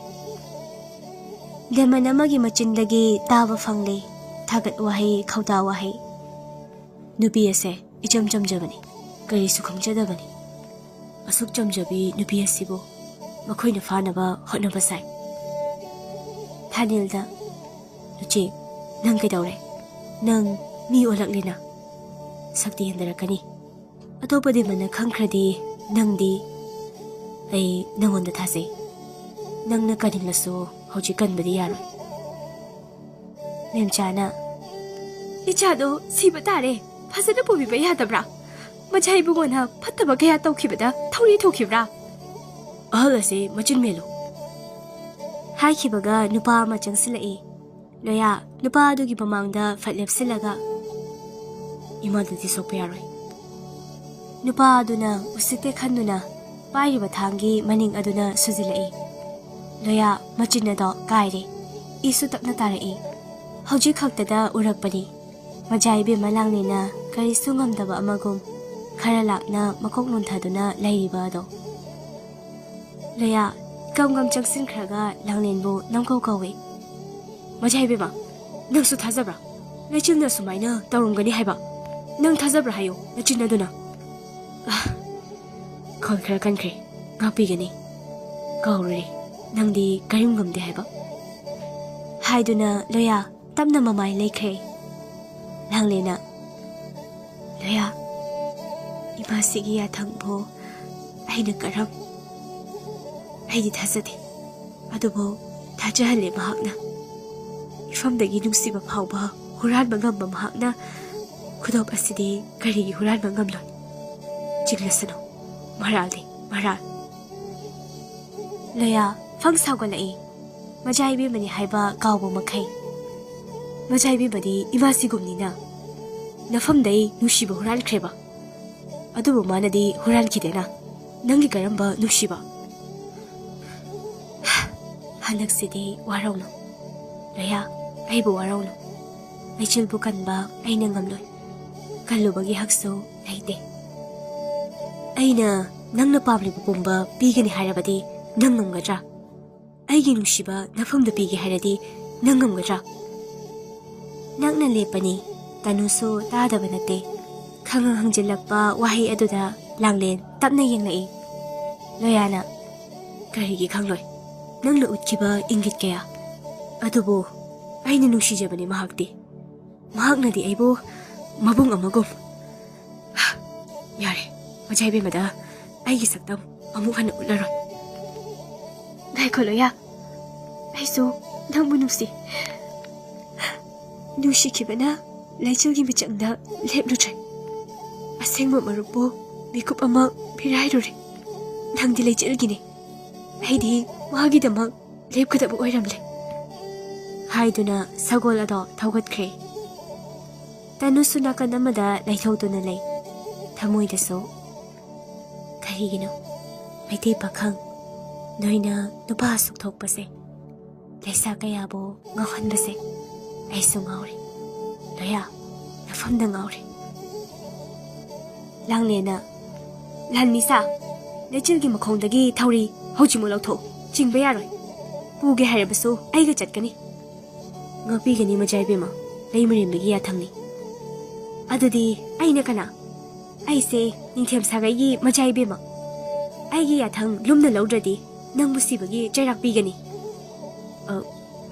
ꯂꯦꯃꯟ ꯑꯃꯒꯤ ꯃꯆꯤꯟꯗꯒꯤ ꯇꯥꯕ ꯐꯪꯂꯦ ꯊꯥꯒꯠ ꯋꯥꯍꯩ, ꯈꯧꯗꯥ ꯋꯥꯍꯩ꯫ ꯅꯨꯄꯤ ꯑꯁꯦ ꯏꯆꯝ ꯆꯝꯖꯕꯅꯤ, ꯀꯔꯤꯁꯨ ꯈꯪꯖꯗꯕꯅꯤ꯫ ꯑꯁꯨꯛ ꯆꯝꯖꯕꯤ ꯅꯨꯄꯤ ꯑꯁꯤꯕꯨ ꯃꯈꯣꯏꯅ ꯐꯥꯅꯕ ꯍꯣꯠꯅꯕ ꯁꯥꯏ꯫ ꯊꯥꯅꯤꯜꯗ, "ꯅꯆꯦ, ꯅꯪ ꯀꯩꯗꯧꯔꯦ? ꯅꯪ ꯃꯤ ꯑꯣꯜꯂꯛꯂꯦꯅ꯫ ꯁꯛꯇꯤ ꯍꯟꯊꯔꯛꯀꯅꯤ꯫ ꯑꯇꯣꯞꯄꯗꯤ ꯃꯅ ꯈꯪꯈ꯭ꯔꯗꯤ ꯅꯪꯗꯤ, ꯑꯩ ꯅꯪꯉꯣꯟꯗ ꯊꯥꯖꯩ꯫ ꯅꯪꯅ ꯀꯟꯅꯤꯡꯂꯁꯨ ꯍꯧꯖꯤꯛ ꯀꯟꯕꯗꯤ ꯌꯥꯔꯣꯏ꯫" ꯃꯦꯝꯆꯥꯅ, "ꯏꯆꯥꯗꯣ ꯁꯤꯕ ꯇꯥꯔꯦ꯫ ꯐꯖꯅ ꯄꯨꯕꯤꯕ ꯌꯥꯗꯕ꯭ꯔꯥ? ꯃꯖꯥ ꯏꯕꯨꯡꯉꯣꯅ ꯐꯠꯇꯕ ꯀꯌꯥ ꯇꯧꯈꯤꯕꯗ ꯊꯧꯔꯤ ꯊꯣꯛꯈꯤꯕ꯭ꯔꯥ?" "ꯑꯍꯜ ꯑꯁꯦ ꯃꯆꯤꯟ ꯃꯦꯜꯂꯨ꯫" ꯍꯥꯏꯈꯤꯕꯒ ꯅꯨꯄꯥ ꯑꯃ ꯆꯪꯁꯤꯜꯂꯛꯏ꯫ ꯂꯣꯌꯥ ꯅꯨꯄꯥ ꯑꯗꯨꯒꯤ ꯃꯃꯥꯡꯗ ꯐꯠ ꯂꯦꯞꯁꯤꯜꯂꯒ, "ꯏꯃꯥꯗꯨꯗꯤ ꯁꯣꯛꯄ ꯌꯥꯔꯣꯏ꯫" ꯅꯨꯄꯥ ꯑꯗꯨꯅ ꯎꯁꯤꯠꯇꯦ ꯈꯟꯗꯨꯅ ꯄꯥꯏꯔꯤꯕ ꯊꯥꯡꯒꯤ ꯃꯅꯤꯡ ꯑꯗꯨꯅ ꯁꯨꯖꯤꯜꯂꯛꯏ꯫ ꯂꯣꯌꯥ ꯃꯆꯤꯟ ꯑꯗꯣ ꯀꯥꯏꯔꯦ꯫ ꯏꯁꯨ ꯇꯞꯅ ꯇꯥꯔꯛꯏ꯫ ꯍꯧꯖꯤꯛ ꯈꯛꯇꯗ ꯎꯔꯛꯄꯅꯤ꯫ ꯃꯖꯥ ꯏꯕꯦꯝꯃ ꯂꯥꯡꯂꯦꯅ ꯀꯔꯤꯁꯨ ꯉꯝꯗꯕ ꯑꯃꯒꯨꯝ ꯈꯔ ꯂꯥꯛꯅ ꯃꯀꯣꯛ ꯅꯣꯟꯊꯗꯨꯅ ꯂꯩꯔꯤꯕ ꯑꯗꯣ꯫ ꯂꯣꯌꯥ ꯏꯀꯝ ꯀꯝ ꯆꯪꯁꯤꯟꯈ꯭ꯔꯒ ꯂꯥꯡꯂꯦꯟꯕꯨ ꯅꯝꯀꯧ ꯀꯧꯏ꯫ "ꯃꯖꯥ ꯏꯕꯦꯝꯃ, ꯅꯪꯁꯨ ꯊꯥꯖꯕ꯭ꯔꯥ? ꯂꯩꯆꯤꯜꯅ ꯁꯨꯃꯥꯏꯅ ꯇꯧꯔꯝꯒꯅꯤ ꯍꯥꯏꯕ ꯅꯪ ꯊꯥꯖꯕ꯭ꯔꯥ ꯍꯥꯏꯌꯨ, ꯅꯆꯤꯟ ꯑꯗꯨꯅ?" "ꯑꯥ, ꯈꯣꯟ ꯈꯔ ꯀꯟꯈ꯭ꯔꯦ, ꯉꯥꯛꯄꯤꯒꯅꯤ꯫ ꯀꯥꯎꯔꯨꯔꯦ, ꯅꯪꯗꯤ ꯀꯔꯤꯝ ꯉꯝꯗꯦ ꯍꯥꯏꯕ꯫" ꯍꯥꯏꯗꯨꯅ ꯂꯣꯌꯥ ꯇꯞꯅ ꯃꯃꯥꯏ ꯂꯩꯈ꯭ꯔꯦ꯫ ꯂꯥꯡꯂꯦꯅ, "ꯂꯣꯌꯥ, ꯏꯃꯥꯁꯤꯒꯤ ꯌꯥꯊꯪꯕꯨ ꯑꯩꯅ ꯀꯔꯝ? ꯑꯩꯗꯤ ꯊꯥꯖꯗꯦ꯫ ꯑꯗꯨꯕꯨ ꯊꯥꯖꯍꯜꯂꯦ ꯃꯍꯥꯛꯅ꯫ ꯏꯐꯝꯗꯒꯤ ꯅꯨꯡꯁꯤꯕ ꯐꯥꯎꯕ ꯍꯨꯔꯥꯟꯕ ꯉꯝꯕ ꯃꯍꯥꯛꯅ ꯈꯨꯗꯣꯞ ꯑꯁꯤꯗꯤ ꯀꯔꯤꯒꯤ ꯍꯨꯔꯥꯟꯕ ꯉꯝꯂꯣꯏ? ꯆꯤꯡꯂꯁꯅꯨ, ꯃꯔꯥꯜꯗꯤ ꯃꯔꯥꯜ꯫" ꯂꯣꯌꯥ ꯐꯪ ꯁꯥꯎꯒꯠꯂꯛꯏ꯫ ꯃꯖꯥ ꯏꯕꯦꯝꯃꯅꯤ ꯍꯥꯏꯕ ꯀꯥꯎꯕ ꯃꯈꯩ꯫ "ꯃꯖꯥ ꯏꯕꯦꯝꯃꯗꯤ ꯏꯃꯥꯁꯤꯒꯨꯝꯅꯤꯅ ꯅꯐꯝꯗꯩ ꯅꯨꯡꯁꯤꯕ ꯍꯨꯔꯥꯟꯈ꯭ꯔꯦꯕ꯫ ꯑꯗꯨꯕꯨ ꯃꯥꯅꯗꯤ ꯍꯨꯔꯥꯟꯈꯤꯗꯦꯅ꯫ ꯅꯪꯒꯤ ꯀꯔꯝꯕ ꯅꯨꯡꯁꯤꯕ?" "ꯍꯟꯗꯛꯁꯤꯗꯤ ꯋꯥꯔꯧꯅꯨ ꯂꯣꯌꯥ, ꯑꯩꯕꯨ ꯋꯥꯔꯧꯅꯨ꯫ ꯂꯩꯆꯤꯜꯕꯨ ꯀꯟꯕ ꯑꯩꯅ ꯉꯝꯂꯣꯏ꯫ ꯀꯜꯂꯨꯕꯒꯤ ꯍꯛꯁꯨ ꯂꯩꯇꯦ꯫ ꯑꯩꯅ ꯅꯪꯅ ꯄꯥꯝꯂꯤꯕ ꯄꯨꯝꯕ ꯄꯤꯒꯅꯤ ꯍꯥꯏꯔꯕꯗꯤ ꯅꯪ ꯉꯝꯒꯗ꯭ꯔꯥ? ꯑꯩꯒꯤ ꯅꯨꯡꯁꯤꯕ ꯅꯐꯝꯗ ꯄꯤꯒꯦ ꯍꯥꯏꯔꯗꯤ ꯅꯪ ꯉꯝꯒꯗ꯭ꯔꯥ? ꯅꯛꯅ ꯂꯦꯞꯄꯅꯤ꯫ ꯇꯅꯨꯁꯨ ꯇꯥꯗꯕ ꯅꯠꯇꯦ꯫ ꯈꯪꯍꯪ ꯍꯪꯖꯤꯜꯂꯛꯄ ꯋꯥꯍꯩ ꯑꯗꯨꯗ ꯂꯥꯡꯂꯦꯟ ꯇꯞꯅ ꯌꯦꯡꯂꯛꯏ꯫ ꯂꯣꯌꯥꯅ, "ꯀꯔꯤꯒꯤ ꯈꯪꯂꯣꯏ? ꯅꯪꯅ ꯎꯠꯈꯤꯕ ꯏꯪꯒꯤꯠ ꯀꯌꯥ꯫ ꯑꯗꯨꯕꯨ ꯑꯩꯅ ꯅꯨꯡꯁꯤꯖꯕꯅꯤ ꯃꯍꯥꯛꯇꯤ꯫ ꯃꯍꯥꯛꯅꯗꯤ ꯑꯩꯕꯨ ꯃꯕꯨꯡ ꯑꯃꯒꯨꯝ"꯫ ꯌꯥꯔꯦ, ꯃꯖꯥ ꯏꯕꯦꯝꯃꯗ ꯑꯩꯒꯤ ꯁꯛꯇꯝ ꯑꯃꯨꯛ ꯍꯟꯅ ꯎꯠꯂꯔꯣꯏ꯫ ꯉꯥꯏꯈꯣ ꯂꯣꯌꯥ, ꯑꯩꯁꯨ ꯅꯪꯕꯨ ꯅꯨꯡꯁꯤ꯫ ꯅꯨꯡꯁꯤꯈꯤꯕꯅ ꯂꯩꯆꯤꯜꯒꯤ ꯃꯤꯆꯪꯗ ꯂꯦꯞꯂꯨꯗ꯭ꯔꯦ꯫ ꯑꯁꯦꯡꯕ ꯃꯔꯨꯞꯄꯨ ꯃꯤꯀꯨꯞ ꯑꯃ ꯐꯤꯔꯥꯏꯔꯨꯔꯦ꯫ ꯅꯪꯗꯤ ꯂꯩꯆꯤꯜꯒꯤꯅꯤ, ꯑꯩꯗꯤ ꯃꯥꯒꯤꯗꯃꯛ ꯂꯦꯞꯀꯗꯕ ꯑꯣꯏꯔꯝꯂꯦ꯫ ꯍꯥꯏꯗꯨꯅ ꯁꯒꯣꯜ ꯑꯗꯣ ꯊꯧꯒꯠꯈ꯭ꯔꯦ꯫ ꯇꯅꯨꯁꯨ ꯅꯥꯀꯟ ꯑꯃꯗ ꯂꯩꯊꯣꯛꯇꯨꯅ ꯂꯩ꯫ ꯊꯃꯣꯏꯗꯁꯨ, "ꯀꯔꯤꯒꯤꯅꯣ ꯃꯩꯇꯩ ꯄꯥꯈꯪ ꯅꯣꯏꯅ ꯅꯨꯄꯥ ꯑꯁꯨꯛ ꯊꯣꯛꯄꯁꯦ, ꯂꯩꯁꯥ ꯀꯌꯥꯕꯨ ꯉꯥꯎꯍꯟꯕꯁꯦ? ꯑꯩꯁꯨ ꯉꯥꯎꯔꯦ꯫ ꯂꯣꯌꯥ, ꯅꯐꯝꯗ ꯉꯥꯎꯔꯦ"꯫ ꯂꯥꯡꯂꯦꯟꯅ, "ꯂꯥꯟꯃꯤꯁꯥ, ꯂꯩꯆꯤꯜꯒꯤ ꯃꯈꯣꯡꯗꯒꯤ ꯊꯧꯔꯤ ꯍꯧꯖꯤꯛꯃꯛ ꯂꯧꯊꯣꯛꯎ꯫ ꯆꯤꯡꯕ ꯌꯥꯔꯣꯏ꯫ ꯄꯨꯒꯦ ꯍꯥꯏꯔꯕꯁꯨ ꯑꯩꯒ ꯆꯠꯀꯅꯤ"꯫ "ꯉꯥꯛꯄꯤꯒꯅꯤ ꯃꯖꯥ ꯏꯕꯦꯝꯃ, ꯂꯩꯃꯔꯦꯝꯕꯒꯤ ꯌꯥꯊꯪꯅꯤ"꯫ "ꯑꯗꯨꯗꯤ ꯑꯩꯅ ꯀꯅꯥ? ꯑꯩꯁꯦ ꯅꯤꯡꯊꯦꯝ ꯁꯥꯒꯩꯒꯤ ꯃꯖꯥ ꯏꯕꯦꯝꯃ꯫ ꯑꯩꯒꯤ ꯌꯥꯊꯪ ꯂꯨꯝꯅ ꯂꯧꯗ꯭ꯔꯗꯤ ꯅꯪꯕꯨ ꯁꯤꯕꯒꯤ ꯆꯩꯔꯥꯛ ꯄꯤꯒꯅꯤ"꯫ "ꯑ,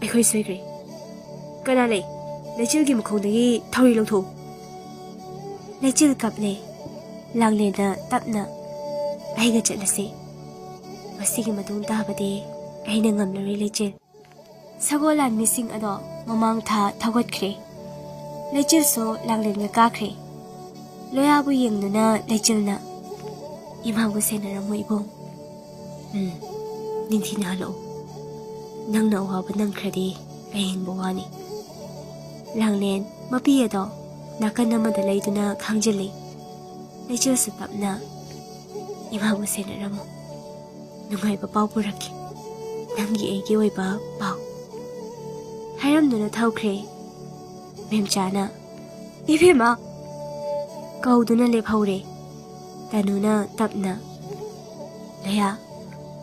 ꯑꯩꯈꯣꯏ ꯁꯣꯏꯈ꯭ꯔꯦ꯫ ꯀꯅꯥ ꯂꯩ? ꯂꯩꯆꯤꯜꯒꯤ ꯃꯈꯣꯡꯗꯒꯤ ꯊꯧꯔꯤ ꯂꯧꯊꯣꯛꯎ"꯫ ꯂꯩꯆꯤꯜ ꯀꯞꯂꯦ꯫ ꯂꯥꯡꯂꯦꯟꯅ ꯇꯞꯅ, "ꯑꯩꯒ ꯆꯠꯂꯁꯤ꯫ ꯃꯁꯤꯒꯤ ꯃꯇꯨꯡ ꯇꯥꯕꯗꯤ ꯑꯩꯅ ꯉꯝꯂꯔꯣꯏ ꯂꯩꯆꯤꯜ"꯫ ꯁꯒꯣꯜ ꯂꯥꯟꯃꯤꯁꯤꯡ ꯑꯗꯣ ꯃꯃꯥꯡ ꯊꯥ ꯊꯧꯒꯠꯈ꯭ꯔꯦ꯫ ꯂꯩꯆꯤꯜꯁꯨ ꯂꯥꯡꯂꯦꯟꯒ ꯀꯥꯈ꯭ꯔꯦ꯫ ꯂꯣꯌꯥꯕꯨ ꯌꯦꯡꯗꯨꯅ ꯂꯩꯆꯤꯜꯅ, "ꯏꯃꯥꯕꯨ ꯁꯦꯟꯅꯔꯝꯃꯨ ꯏꯕꯨꯡ꯫ ꯎꯝ, ꯅꯤꯡꯊꯤꯅ ꯍꯜꯂꯛꯎ꯫ ꯅꯪꯅ ꯑꯋꯥꯕ ꯅꯪꯈ꯭ꯔꯗꯤ ꯑꯩ ꯍꯤꯡꯕ ꯋꯥꯅꯤ"꯫ ꯂꯥꯡꯂꯦꯟ ꯃꯄꯤ ꯑꯗꯣ ꯅꯥꯀꯟ ꯑꯃꯗ ꯂꯩꯗꯨꯅ ꯈꯥꯡꯖꯤꯜꯂꯤ꯫ ꯂꯩꯆꯤꯜꯁꯨ ꯇꯞꯅ, "ꯏꯃꯥꯕꯨ ꯁꯦꯟꯅꯔꯝꯃꯨ꯫ ꯅꯨꯡꯉꯥꯏꯕ ꯄꯥꯎ ꯄꯨꯔꯛꯀꯦ꯫ ꯅꯪꯒꯤ ꯑꯩꯒꯤ ꯑꯣꯏꯕ ꯄꯥꯎ"꯫ ꯍꯥꯏꯔꯝꯗꯨꯅ ꯊꯧꯈ꯭ꯔꯦ꯫ ꯃꯦꯝꯆꯥꯅ, "ꯏꯕꯦꯝꯃ!" ꯀꯧꯗꯨꯅ ꯂꯦꯞꯍꯧꯔꯦ꯫ ꯇꯅꯨꯅ ꯇꯞꯅ, ꯂꯩꯌꯥ,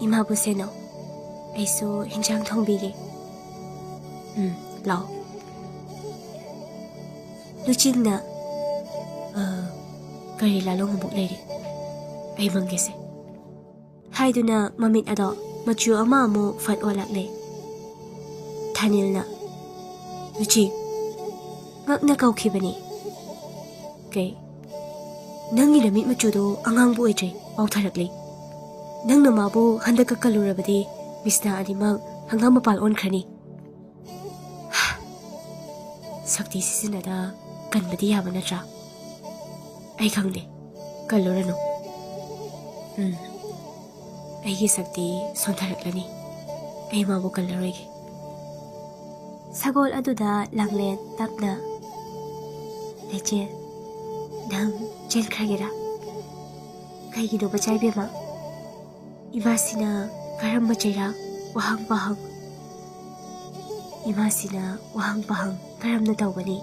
ꯏꯃꯥꯕꯨ ꯁꯦꯟꯅꯧ꯫ ꯑꯩꯁꯨ ꯍꯤꯟꯖꯥꯡ ꯊꯣꯡꯕꯤꯒꯦ꯫ ꯎꯝ, ꯂꯥꯛꯑꯣ꯫ ꯂꯨꯆꯤꯡꯅ, "ꯑ, ꯀꯔꯤ ꯂꯥꯂꯣꯡ ꯑꯃꯨꯛ ꯂꯩꯔꯤ? ꯑꯩ ꯃꯪꯒꯦꯁꯦ" ꯍꯥꯏꯗꯨꯅ ꯃꯃꯤꯠ ꯑꯗꯣ ꯃꯆꯨ ꯑꯃ ꯑꯃꯨꯛ ꯐꯠ ꯑꯣꯜꯂꯛꯂꯦ꯫ ꯊꯥꯅꯤꯜꯅ, "ꯂꯨꯆꯤꯡ" ꯉꯛꯅ ꯀꯧꯈꯤꯕꯅꯤ꯫ "ꯀꯩ? ꯅꯪꯒꯤ ꯅꯃꯤꯠ ꯃꯆꯨꯗꯣ ꯑꯉꯥꯡꯕ ꯑꯣꯏꯗ꯭ꯔꯦ, ꯄꯥꯎꯊꯔꯛꯂꯤ꯫ ꯅꯪꯅ ꯃꯥꯕꯨ ꯍꯟꯗꯛꯀ ꯀꯜꯂꯨꯔꯕꯗꯤ ꯃꯤꯁꯅꯥ ꯑꯅꯤꯃꯛ ꯍꯪꯒꯥꯝ ꯃꯄꯥꯜ ꯑꯣꯟꯈ꯭ꯔꯅꯤ꯫" ꯁꯛꯇꯤ ꯁꯤꯖꯤꯟꯅꯗ ꯀꯟꯕꯗꯤ ꯌꯥꯕ ꯅꯠꯇ꯭ꯔꯥ? ꯑꯩ ꯈꯪꯗꯦ, ꯀꯜꯂꯨꯔꯅꯨ꯫ ꯎꯝ, ꯑꯩꯒꯤ ꯁꯛꯇꯤ ꯁꯣꯟꯊꯔꯛꯂꯅꯤ꯫ ꯑꯩ ꯃꯥꯕꯨ ꯀꯜꯂꯔꯣꯏꯒꯦ꯫ ꯁꯒꯣꯜ ꯑꯗꯨꯗ ꯂꯥꯡꯂꯦꯟ ꯇꯞꯅ, "ꯂꯩꯆꯦꯜ, ꯅꯪ ꯆꯦꯟꯈ꯭ꯔꯒꯦꯔꯥ?" "ꯀꯩꯒꯤꯅꯣ ꯃꯆꯥ ꯏꯕꯦꯝꯃ?" "ꯏꯃꯥꯁꯤꯅ ꯀꯔꯝꯕ ꯆꯩꯔꯥꯛ, ꯋꯥꯍꯪ ꯄꯥꯍꯪ, ꯏꯃꯥꯁꯤꯅ ꯋꯥꯍꯪ ꯄꯥꯍꯪ ꯀꯔꯝꯅ ꯇꯧꯒꯅꯤ?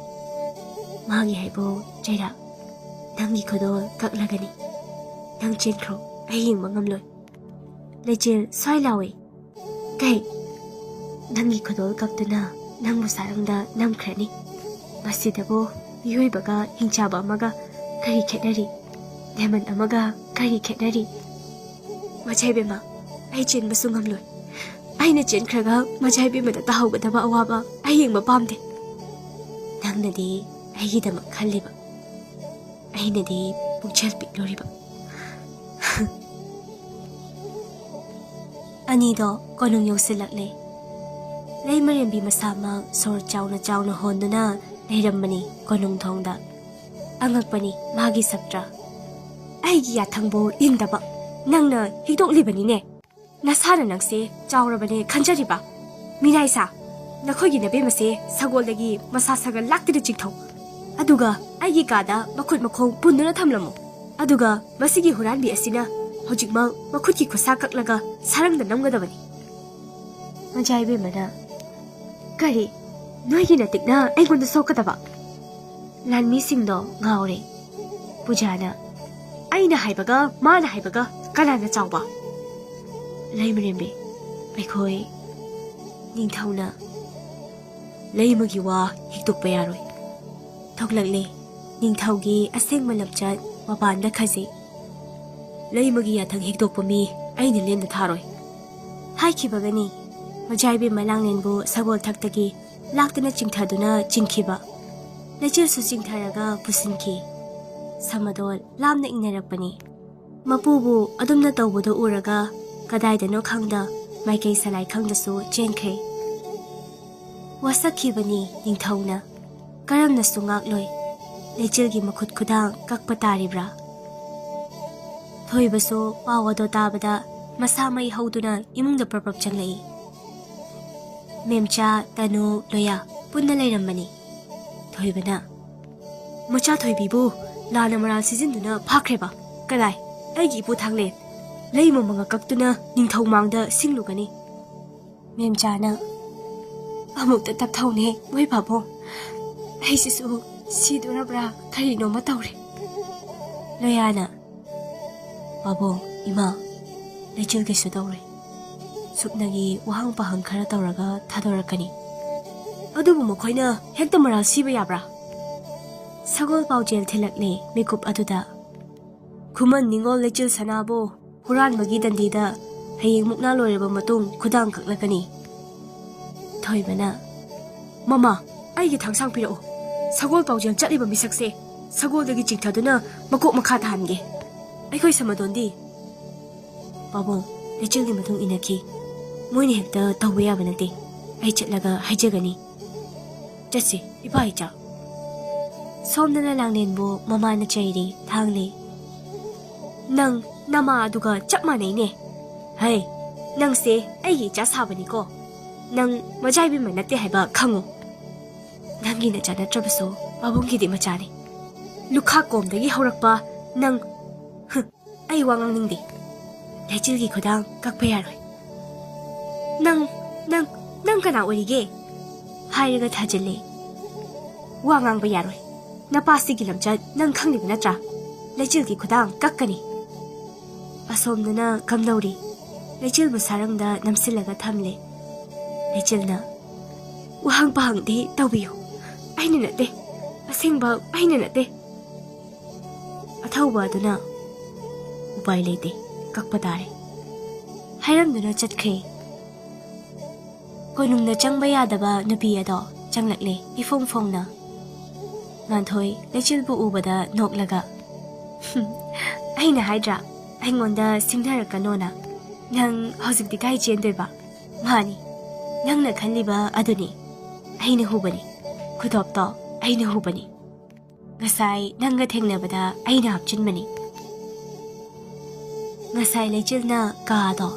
ꯃꯥꯒꯤ ꯍꯥꯏꯕꯨ ꯆꯩꯔꯥꯛ, ꯅꯪꯒꯤ ꯈꯨꯗꯣꯜ ꯀꯛꯂꯒꯅꯤ꯫ ꯅꯪ ꯆꯦꯟꯈ꯭ꯔꯣ, ꯑꯩ ꯌꯦꯡꯕ ꯉꯝꯂꯣꯏ꯫" ꯂꯩꯆꯦꯜ ꯁ꯭ꯋꯥꯏ ꯂꯥꯎꯏ꯫ "ꯀꯩ? ꯅꯪꯒꯤ ꯈꯨꯗꯣꯜ ꯀꯛꯇꯨꯅ ꯅꯪꯕꯨ ꯁꯥꯔꯪꯗ ꯅꯝꯈ꯭ꯔꯅꯤ꯫ ꯃꯁꯤꯗꯕꯨ ꯃꯤꯑꯣꯏꯕꯒ ꯍꯤꯡꯆꯥꯕ ꯑꯃꯒ ꯀꯔꯤ ꯈꯦꯠꯅꯔꯤ? ꯂꯦꯃꯟ ꯑꯃꯒ ꯀꯔꯤ ꯈꯦꯠꯅꯔꯤ?" "ꯃꯆꯥ ꯏꯕꯦꯝꯃ, ꯑꯩ ꯆꯦꯟꯕꯁꯨ ꯉꯝꯂꯣꯏ꯫ ꯑꯩꯅ ꯆꯦꯟꯈ꯭ꯔꯒ ꯃꯆꯥ ꯏꯕꯦꯝꯃꯗ ꯇꯥꯍꯧꯒꯗꯕ ꯑꯋꯥꯕ ꯑꯩ ꯌꯦꯡꯕ ꯄꯥꯝꯗꯦ꯫ ꯅꯪꯅꯗꯤ ꯑꯩꯒꯤꯗꯃꯛ ꯈꯜꯂꯤꯕ, ꯑꯩꯅꯗꯤ ꯄꯨꯛꯆꯦꯜ ꯄꯤꯛꯂꯨꯔꯤꯕ꯫" ꯑꯅꯤꯗꯣ ꯀꯣꯅꯨꯡ ꯌꯧꯁꯤꯜꯂꯛꯂꯦ꯫ ꯂꯩꯃꯔꯦꯝꯕꯤ ꯃꯁꯥꯃꯛ ꯁꯣꯔ ꯆꯥꯎꯅ ꯆꯥꯎꯅ ꯍꯣꯟꯗꯨꯅ ꯂꯩꯔꯝꯕꯅꯤ ꯀꯣꯅꯨꯡ ꯊꯣꯡꯗ꯫ ꯑꯉꯛꯄꯅꯤ ꯃꯥꯒꯤ ꯁꯛꯇ꯭ꯔ꯫ "ꯑꯩꯒꯤ ꯌꯥꯊꯪꯕꯨ ꯏꯟꯗꯕ ꯅꯪꯅ ꯍꯤꯛꯇꯣꯛꯂꯤꯕꯅꯤꯅꯦ꯫ ꯅꯁꯥꯅ ꯅꯪꯁꯦ ꯆꯥꯎꯔꯕꯅꯦ ꯈꯟꯖꯔꯤꯕ? ꯃꯤꯅꯥꯏꯁꯥ, ꯅꯈꯣꯏꯒꯤ ꯅꯕꯦꯝꯃꯁꯦ ꯁꯒꯣꯜꯗꯒꯤ ꯃꯁꯥ ꯁꯥꯒ ꯂꯥꯛꯇꯨꯅ ꯆꯤꯡꯊꯧ꯫ ꯑꯗꯨꯒ ꯑꯩꯒꯤ ꯀꯥꯗ ꯃꯈꯨꯠ ꯃꯈꯣꯡ ꯄꯨꯟꯗꯨꯅ ꯊꯝꯂꯝꯃꯨ꯫ ꯑꯗꯨꯒ ꯃꯁꯤꯒꯤ ꯍꯨꯔꯥꯟꯕꯤ ꯑꯁꯤꯅ ꯍꯧꯖꯤꯛꯃꯛ ꯃꯈꯨꯠꯀꯤ ꯈꯨꯠꯁꯥ ꯀꯛꯂꯒ ꯁꯥꯔꯪꯗ ꯅꯝꯒꯗꯕꯅꯤ꯫" ꯃꯆꯥ ꯏꯕꯦꯝꯃꯅ, "ꯀꯔꯤ? ꯅꯣꯏꯒꯤ ꯅꯇꯤꯛꯅ ꯑꯩꯉꯣꯟꯗ ꯁꯣꯛꯀꯗꯕ?" ꯂꯥꯟꯃꯤꯁꯤꯡꯗꯣ ꯉꯥꯎꯔꯦ꯫ ꯄꯨꯖꯥꯅ, "ꯑꯩꯅ ꯍꯥꯏꯕꯒ ꯃꯥꯅ ꯍꯥꯏꯕꯒ ꯀꯅꯥꯅ ꯆꯥꯎꯕ?" ꯂꯩꯃꯔꯦꯝꯕꯤ, ꯑꯩꯈꯣꯏ ꯅꯤꯡꯊꯧꯅ ꯂꯩꯃꯒꯤ ꯋꯥ ꯍꯤꯛꯇꯣꯛꯄ ꯌꯥꯔꯣꯏ꯫ ꯊꯣꯛꯂꯛꯂꯦ ꯅꯤꯡꯊꯧꯒꯤ ꯑꯁꯦꯡꯕ ꯂꯝꯆꯠ ꯃꯄꯥꯟꯗ ꯈꯖꯤꯛ꯫ ꯂꯩꯃꯒꯤ ꯌꯥꯊꯪ ꯍꯤꯛꯇꯣꯛꯄ ꯃꯤ ꯑꯩꯅ ꯂꯦꯝꯅ ꯊꯥꯔꯣꯏ꯫ ꯍꯥꯏꯈꯤꯕꯒꯅꯤ ꯃꯖꯥꯏꯕꯤ ꯃꯂꯥꯡꯂꯦꯟꯕꯨ ꯁꯒꯣꯜ ꯊꯛꯇꯒꯤ ꯂꯥꯛꯇꯅ ꯆꯤꯡꯊꯗꯨꯅ ꯆꯤꯡꯈꯤꯕ꯫ ꯂꯩꯆꯤꯜꯁꯨ ꯆꯤꯡꯊꯔꯒ ꯄꯨꯁꯤꯟꯈꯤ꯫ ꯁꯃꯗꯣꯜ ꯂꯥꯞꯅ ꯏꯪꯅꯔꯛꯄꯅꯤ꯫ ꯃꯄꯨꯕꯨ ꯑꯗꯨꯝꯅ ꯇꯧꯕꯗꯨ ꯎꯔꯒ ꯀꯗꯥꯏꯗꯅꯣ ꯈꯪꯗ ꯃꯥꯏꯀꯩ ꯁꯂꯥꯏ ꯈꯪꯗꯁꯨ ꯆꯦꯟꯈ꯭ꯔꯦ꯫ ꯋꯥꯁꯛꯈꯤꯕꯅꯤ ꯅꯤꯡꯊꯧꯅ꯫ ꯀꯔꯝꯅꯁꯨ ꯉꯥꯛꯂꯣꯏ꯫ ꯂꯩꯆꯤꯜꯒꯤ ꯃꯈꯨꯠ ꯈꯨꯗꯥꯡ ꯀꯛꯄ ꯇꯥꯔꯤꯕ꯭ꯔꯥ? ꯊꯣꯏꯕꯁꯨ ꯄꯥꯎ ꯑꯗꯨ ꯇꯥꯕꯗ ꯃꯁꯥ ꯃꯩ ꯍꯧꯗꯨꯅ ꯏꯃꯨꯡꯗ ꯄ꯭ꯔꯞ ꯄ꯭ꯔꯞ ꯆꯪꯂꯛꯏ꯫ ꯃꯦꯝꯆꯥ, ꯇꯅꯨ, ꯂꯣꯌꯥ ꯄꯨꯟꯅ ꯂꯩꯔꯝꯕꯅꯤ꯫ ꯊꯣꯏꯕꯅ, "ꯃꯆꯥ ꯊꯣꯏꯕꯤꯕꯨ ꯂꯥꯟꯅ ꯃꯔꯥꯜ ꯁꯤꯖꯤꯟꯗꯨꯅ ꯐꯥꯈ꯭ꯔꯦꯕ꯫ ꯀꯗꯥꯏ? ꯑꯩꯒꯤ ꯏꯄꯨ ꯊꯥꯡꯂꯦꯟ ꯂꯩꯃ ꯃꯉꯥ ꯀꯛꯇꯨꯅ ꯅꯤꯡꯊꯧ ꯃꯥꯡꯗ ꯁꯤꯡꯂꯨꯒꯅꯤ"꯫ ꯃꯦꯝꯆꯥꯅ, "ꯑꯃꯨꯛꯇ ꯇꯞꯊꯧꯅꯦ ꯃꯣꯏ ꯄꯥꯕꯨꯡ꯫ ꯑꯩꯁꯤꯁꯨ ꯁꯤꯗꯣꯔꯕ꯭ꯔꯥ ꯀꯔꯤꯅꯣꯃ ꯇꯧꯔꯦ"꯫ ꯂꯣꯌꯥꯅ, "ꯄꯥꯕꯨꯡ, ꯏꯃꯥ, ꯂꯩꯆꯤꯜ ꯀꯩꯁꯨ ꯇꯧꯔꯣꯏ꯫ ꯁꯨꯞꯅꯒꯤ ꯋꯥꯍꯪ ꯄꯥꯍꯪ ꯈꯔ ꯇꯧꯔꯒ ꯊꯥꯗꯣꯔꯛꯀꯅꯤ꯫ ꯑꯗꯨꯕꯨ ꯃꯈꯣꯏꯅ ꯍꯦꯛꯇ ꯃꯔꯥꯜ ꯁꯤꯕ ꯌꯥꯕ꯭ꯔꯥ?" ꯁꯒꯣꯜ ꯄꯥꯎꯖꯦꯜ ꯊꯤꯜꯂꯛꯂꯦ ꯃꯤꯀꯨꯞ ꯑꯗꯨꯗ꯫ "ꯈꯨꯃꯟ ꯅꯤꯉꯣꯜ ꯂꯩꯆꯤꯜ ꯁꯅꯥꯕꯨ ꯍꯨꯔꯥꯟꯕꯒꯤ ꯗꯟꯗꯤꯗ ꯍꯌꯦꯡ ꯃꯨꯛꯅꯥ ꯂꯣꯏꯔꯕ ꯃꯇꯨꯡ ꯈꯨꯗꯥꯡ ꯀꯛꯂꯛꯀꯅꯤ"꯫ ꯊꯣꯏꯕꯅ, "ꯃꯃꯥ, ꯑꯩꯒꯤ ꯊꯥꯡꯁꯥꯡ ꯄꯤꯔꯛꯎ꯫ ꯁꯒꯣꯜ ꯄꯥꯎꯖꯦꯜ ꯆꯠꯂꯤꯕ ꯃꯤꯁꯛꯁꯦ ꯁꯒꯣꯜꯗꯒꯤ ꯆꯤꯡꯊꯗꯨꯅ ꯃꯀꯣꯛ ꯃꯈꯥ ꯇꯥꯍꯟꯒꯦ꯫ ꯑꯩꯈꯣꯏ ꯁꯃꯗꯣꯟꯗꯤ"꯫ ꯄꯥꯕꯨꯡ, ꯂꯩꯆꯤꯜꯒꯤ ꯃꯇꯨꯡ ꯏꯟꯅꯈꯤ꯫ "ꯃꯣꯏꯅ ꯍꯦꯛꯇ ꯇꯧꯕ ꯌꯥꯕ ꯅꯠꯇꯦ꯫ ꯑꯩ ꯆꯠꯂꯒ ꯍꯥꯏꯖꯒꯅꯤ꯫ ꯆꯠꯁꯤ, ꯏꯄꯥ ꯏꯆꯥ"꯫ ꯁꯣꯝꯗꯅ ꯂꯥꯡꯂꯦꯟꯕꯨ ꯃꯃꯥꯅ ꯆꯩꯔꯤ, ꯊꯥꯡꯂꯤ꯫ "ꯅꯪ ꯅꯃꯥ ꯑꯗꯨꯒ ꯆꯞ ꯃꯥꯟꯅꯩꯅꯦ꯫ ꯍꯩ, ꯅꯪꯁꯦ ꯑꯩꯒꯤ ꯏꯆꯥ ꯁꯥꯕꯅꯤꯀꯣ꯫ ꯅꯪ ꯃꯖꯥꯏꯕꯤꯃ ꯅꯠꯇꯦ ꯍꯥꯏꯕ ꯈꯪꯉꯨ꯫ ꯅꯪꯒꯤ ꯅꯆꯥ ꯅꯠꯇ꯭ꯔꯕꯁꯨ ꯄꯥꯕꯨꯡꯒꯤꯗꯤ ꯃꯆꯥꯅꯤ꯫ ꯂꯨꯈꯥꯛ ꯀꯣꯝꯗꯒꯤ ꯍꯧꯔꯛꯄ ꯅꯪ"꯫ "ꯍꯨ, ꯑꯩ ꯋꯥ ꯉꯥꯡꯅꯤꯡꯗꯦ꯫ ꯂꯩꯆꯤꯜꯒꯤ ꯈꯨꯗꯥꯡ ꯀꯛꯄ ꯌꯥꯔꯣꯏ꯫ ꯅꯪ, ꯅꯪ, ꯅꯪ ꯀꯅꯥ ꯑꯣꯏꯔꯤꯒꯦ?" ꯍꯥꯏꯔꯒ ꯊꯥꯖꯤꯜꯂꯦ꯫ "ꯋꯥ ꯉꯥꯡꯕ ꯌꯥꯔꯣꯏ꯫ ꯅꯄꯥꯁꯤꯒꯤ ꯂꯝꯆꯠ ꯅꯪ ꯈꯪꯂꯤꯕ ꯅꯠꯇ꯭ꯔꯥ? ꯂꯩꯆꯤꯜꯒꯤ ꯈꯨꯗꯥꯡ ꯀꯛꯀꯅꯤ"꯫ ꯑꯁꯣꯝꯗꯅ ꯀꯝꯗꯧꯔꯤ? ꯂꯩꯆꯤꯜꯕꯨ ꯁꯥꯔꯪꯗ ꯅꯝꯁꯤꯜꯂꯒ ꯊꯝꯂꯦ꯫ ꯂꯩꯆꯤꯜꯅ, "ꯋꯥꯍꯪ ꯄꯥꯍꯪꯗꯤ ꯇꯧꯕꯤꯌꯨ, ꯑꯩꯅ ꯅꯠꯇꯦ, ꯑꯁꯦꯡꯕ ꯑꯩꯅ ꯅꯠꯇꯦ꯫" ꯑꯊꯧꯕ ꯑꯗꯨꯅ, "ꯎꯄꯥꯏ ꯂꯩꯇꯦ, ꯀꯛꯄ ꯇꯥꯔꯦ" ꯍꯥꯏꯔꯝꯗꯨꯅ ꯆꯠꯈ꯭ꯔꯦ꯫ ꯀꯣꯅꯨꯡꯗ ꯆꯪꯕ ꯌꯥꯗꯕ ꯅꯨꯄꯤ ꯑꯗꯣ ꯆꯪꯂꯛꯂꯦ ꯏꯐꯣꯡ ꯐꯣꯡꯅ꯫ ꯉꯥꯟꯊꯣꯏ ꯂꯩꯆꯤꯜꯕꯨ ꯎꯕꯗ ꯅꯣꯛꯂꯒ, "ꯍꯨꯝ, ꯑꯩꯅ ꯍꯥꯏꯗ꯭ꯔꯥ, ꯑꯩꯉꯣꯟꯗ ꯁꯤꯡꯅꯔꯛꯀꯅꯣꯅ? ꯅꯪ ꯍꯧꯖꯤꯛꯇꯤ ꯀꯥꯏ ꯆꯦꯟꯗꯣꯏꯕ? ꯃꯥꯅꯤ, ꯅꯪꯅ ꯈꯜꯂꯤꯕ ꯑꯗꯨꯅꯤ꯫ ꯑꯩꯅ ꯍꯨꯕꯅꯤ, ꯈꯨꯗꯣꯞꯇꯣ ꯑꯩꯅ ꯍꯨꯕꯅꯤ꯫ ꯉꯁꯥꯏ ꯅꯪꯒ ꯊꯦꯡꯅꯕꯗ ꯑꯩꯅ ꯍꯥꯞꯆꯤꯟꯕꯅꯤ꯫" ꯉꯁꯥꯏ ꯂꯩꯆꯤꯜꯅ ꯀꯥꯗꯣ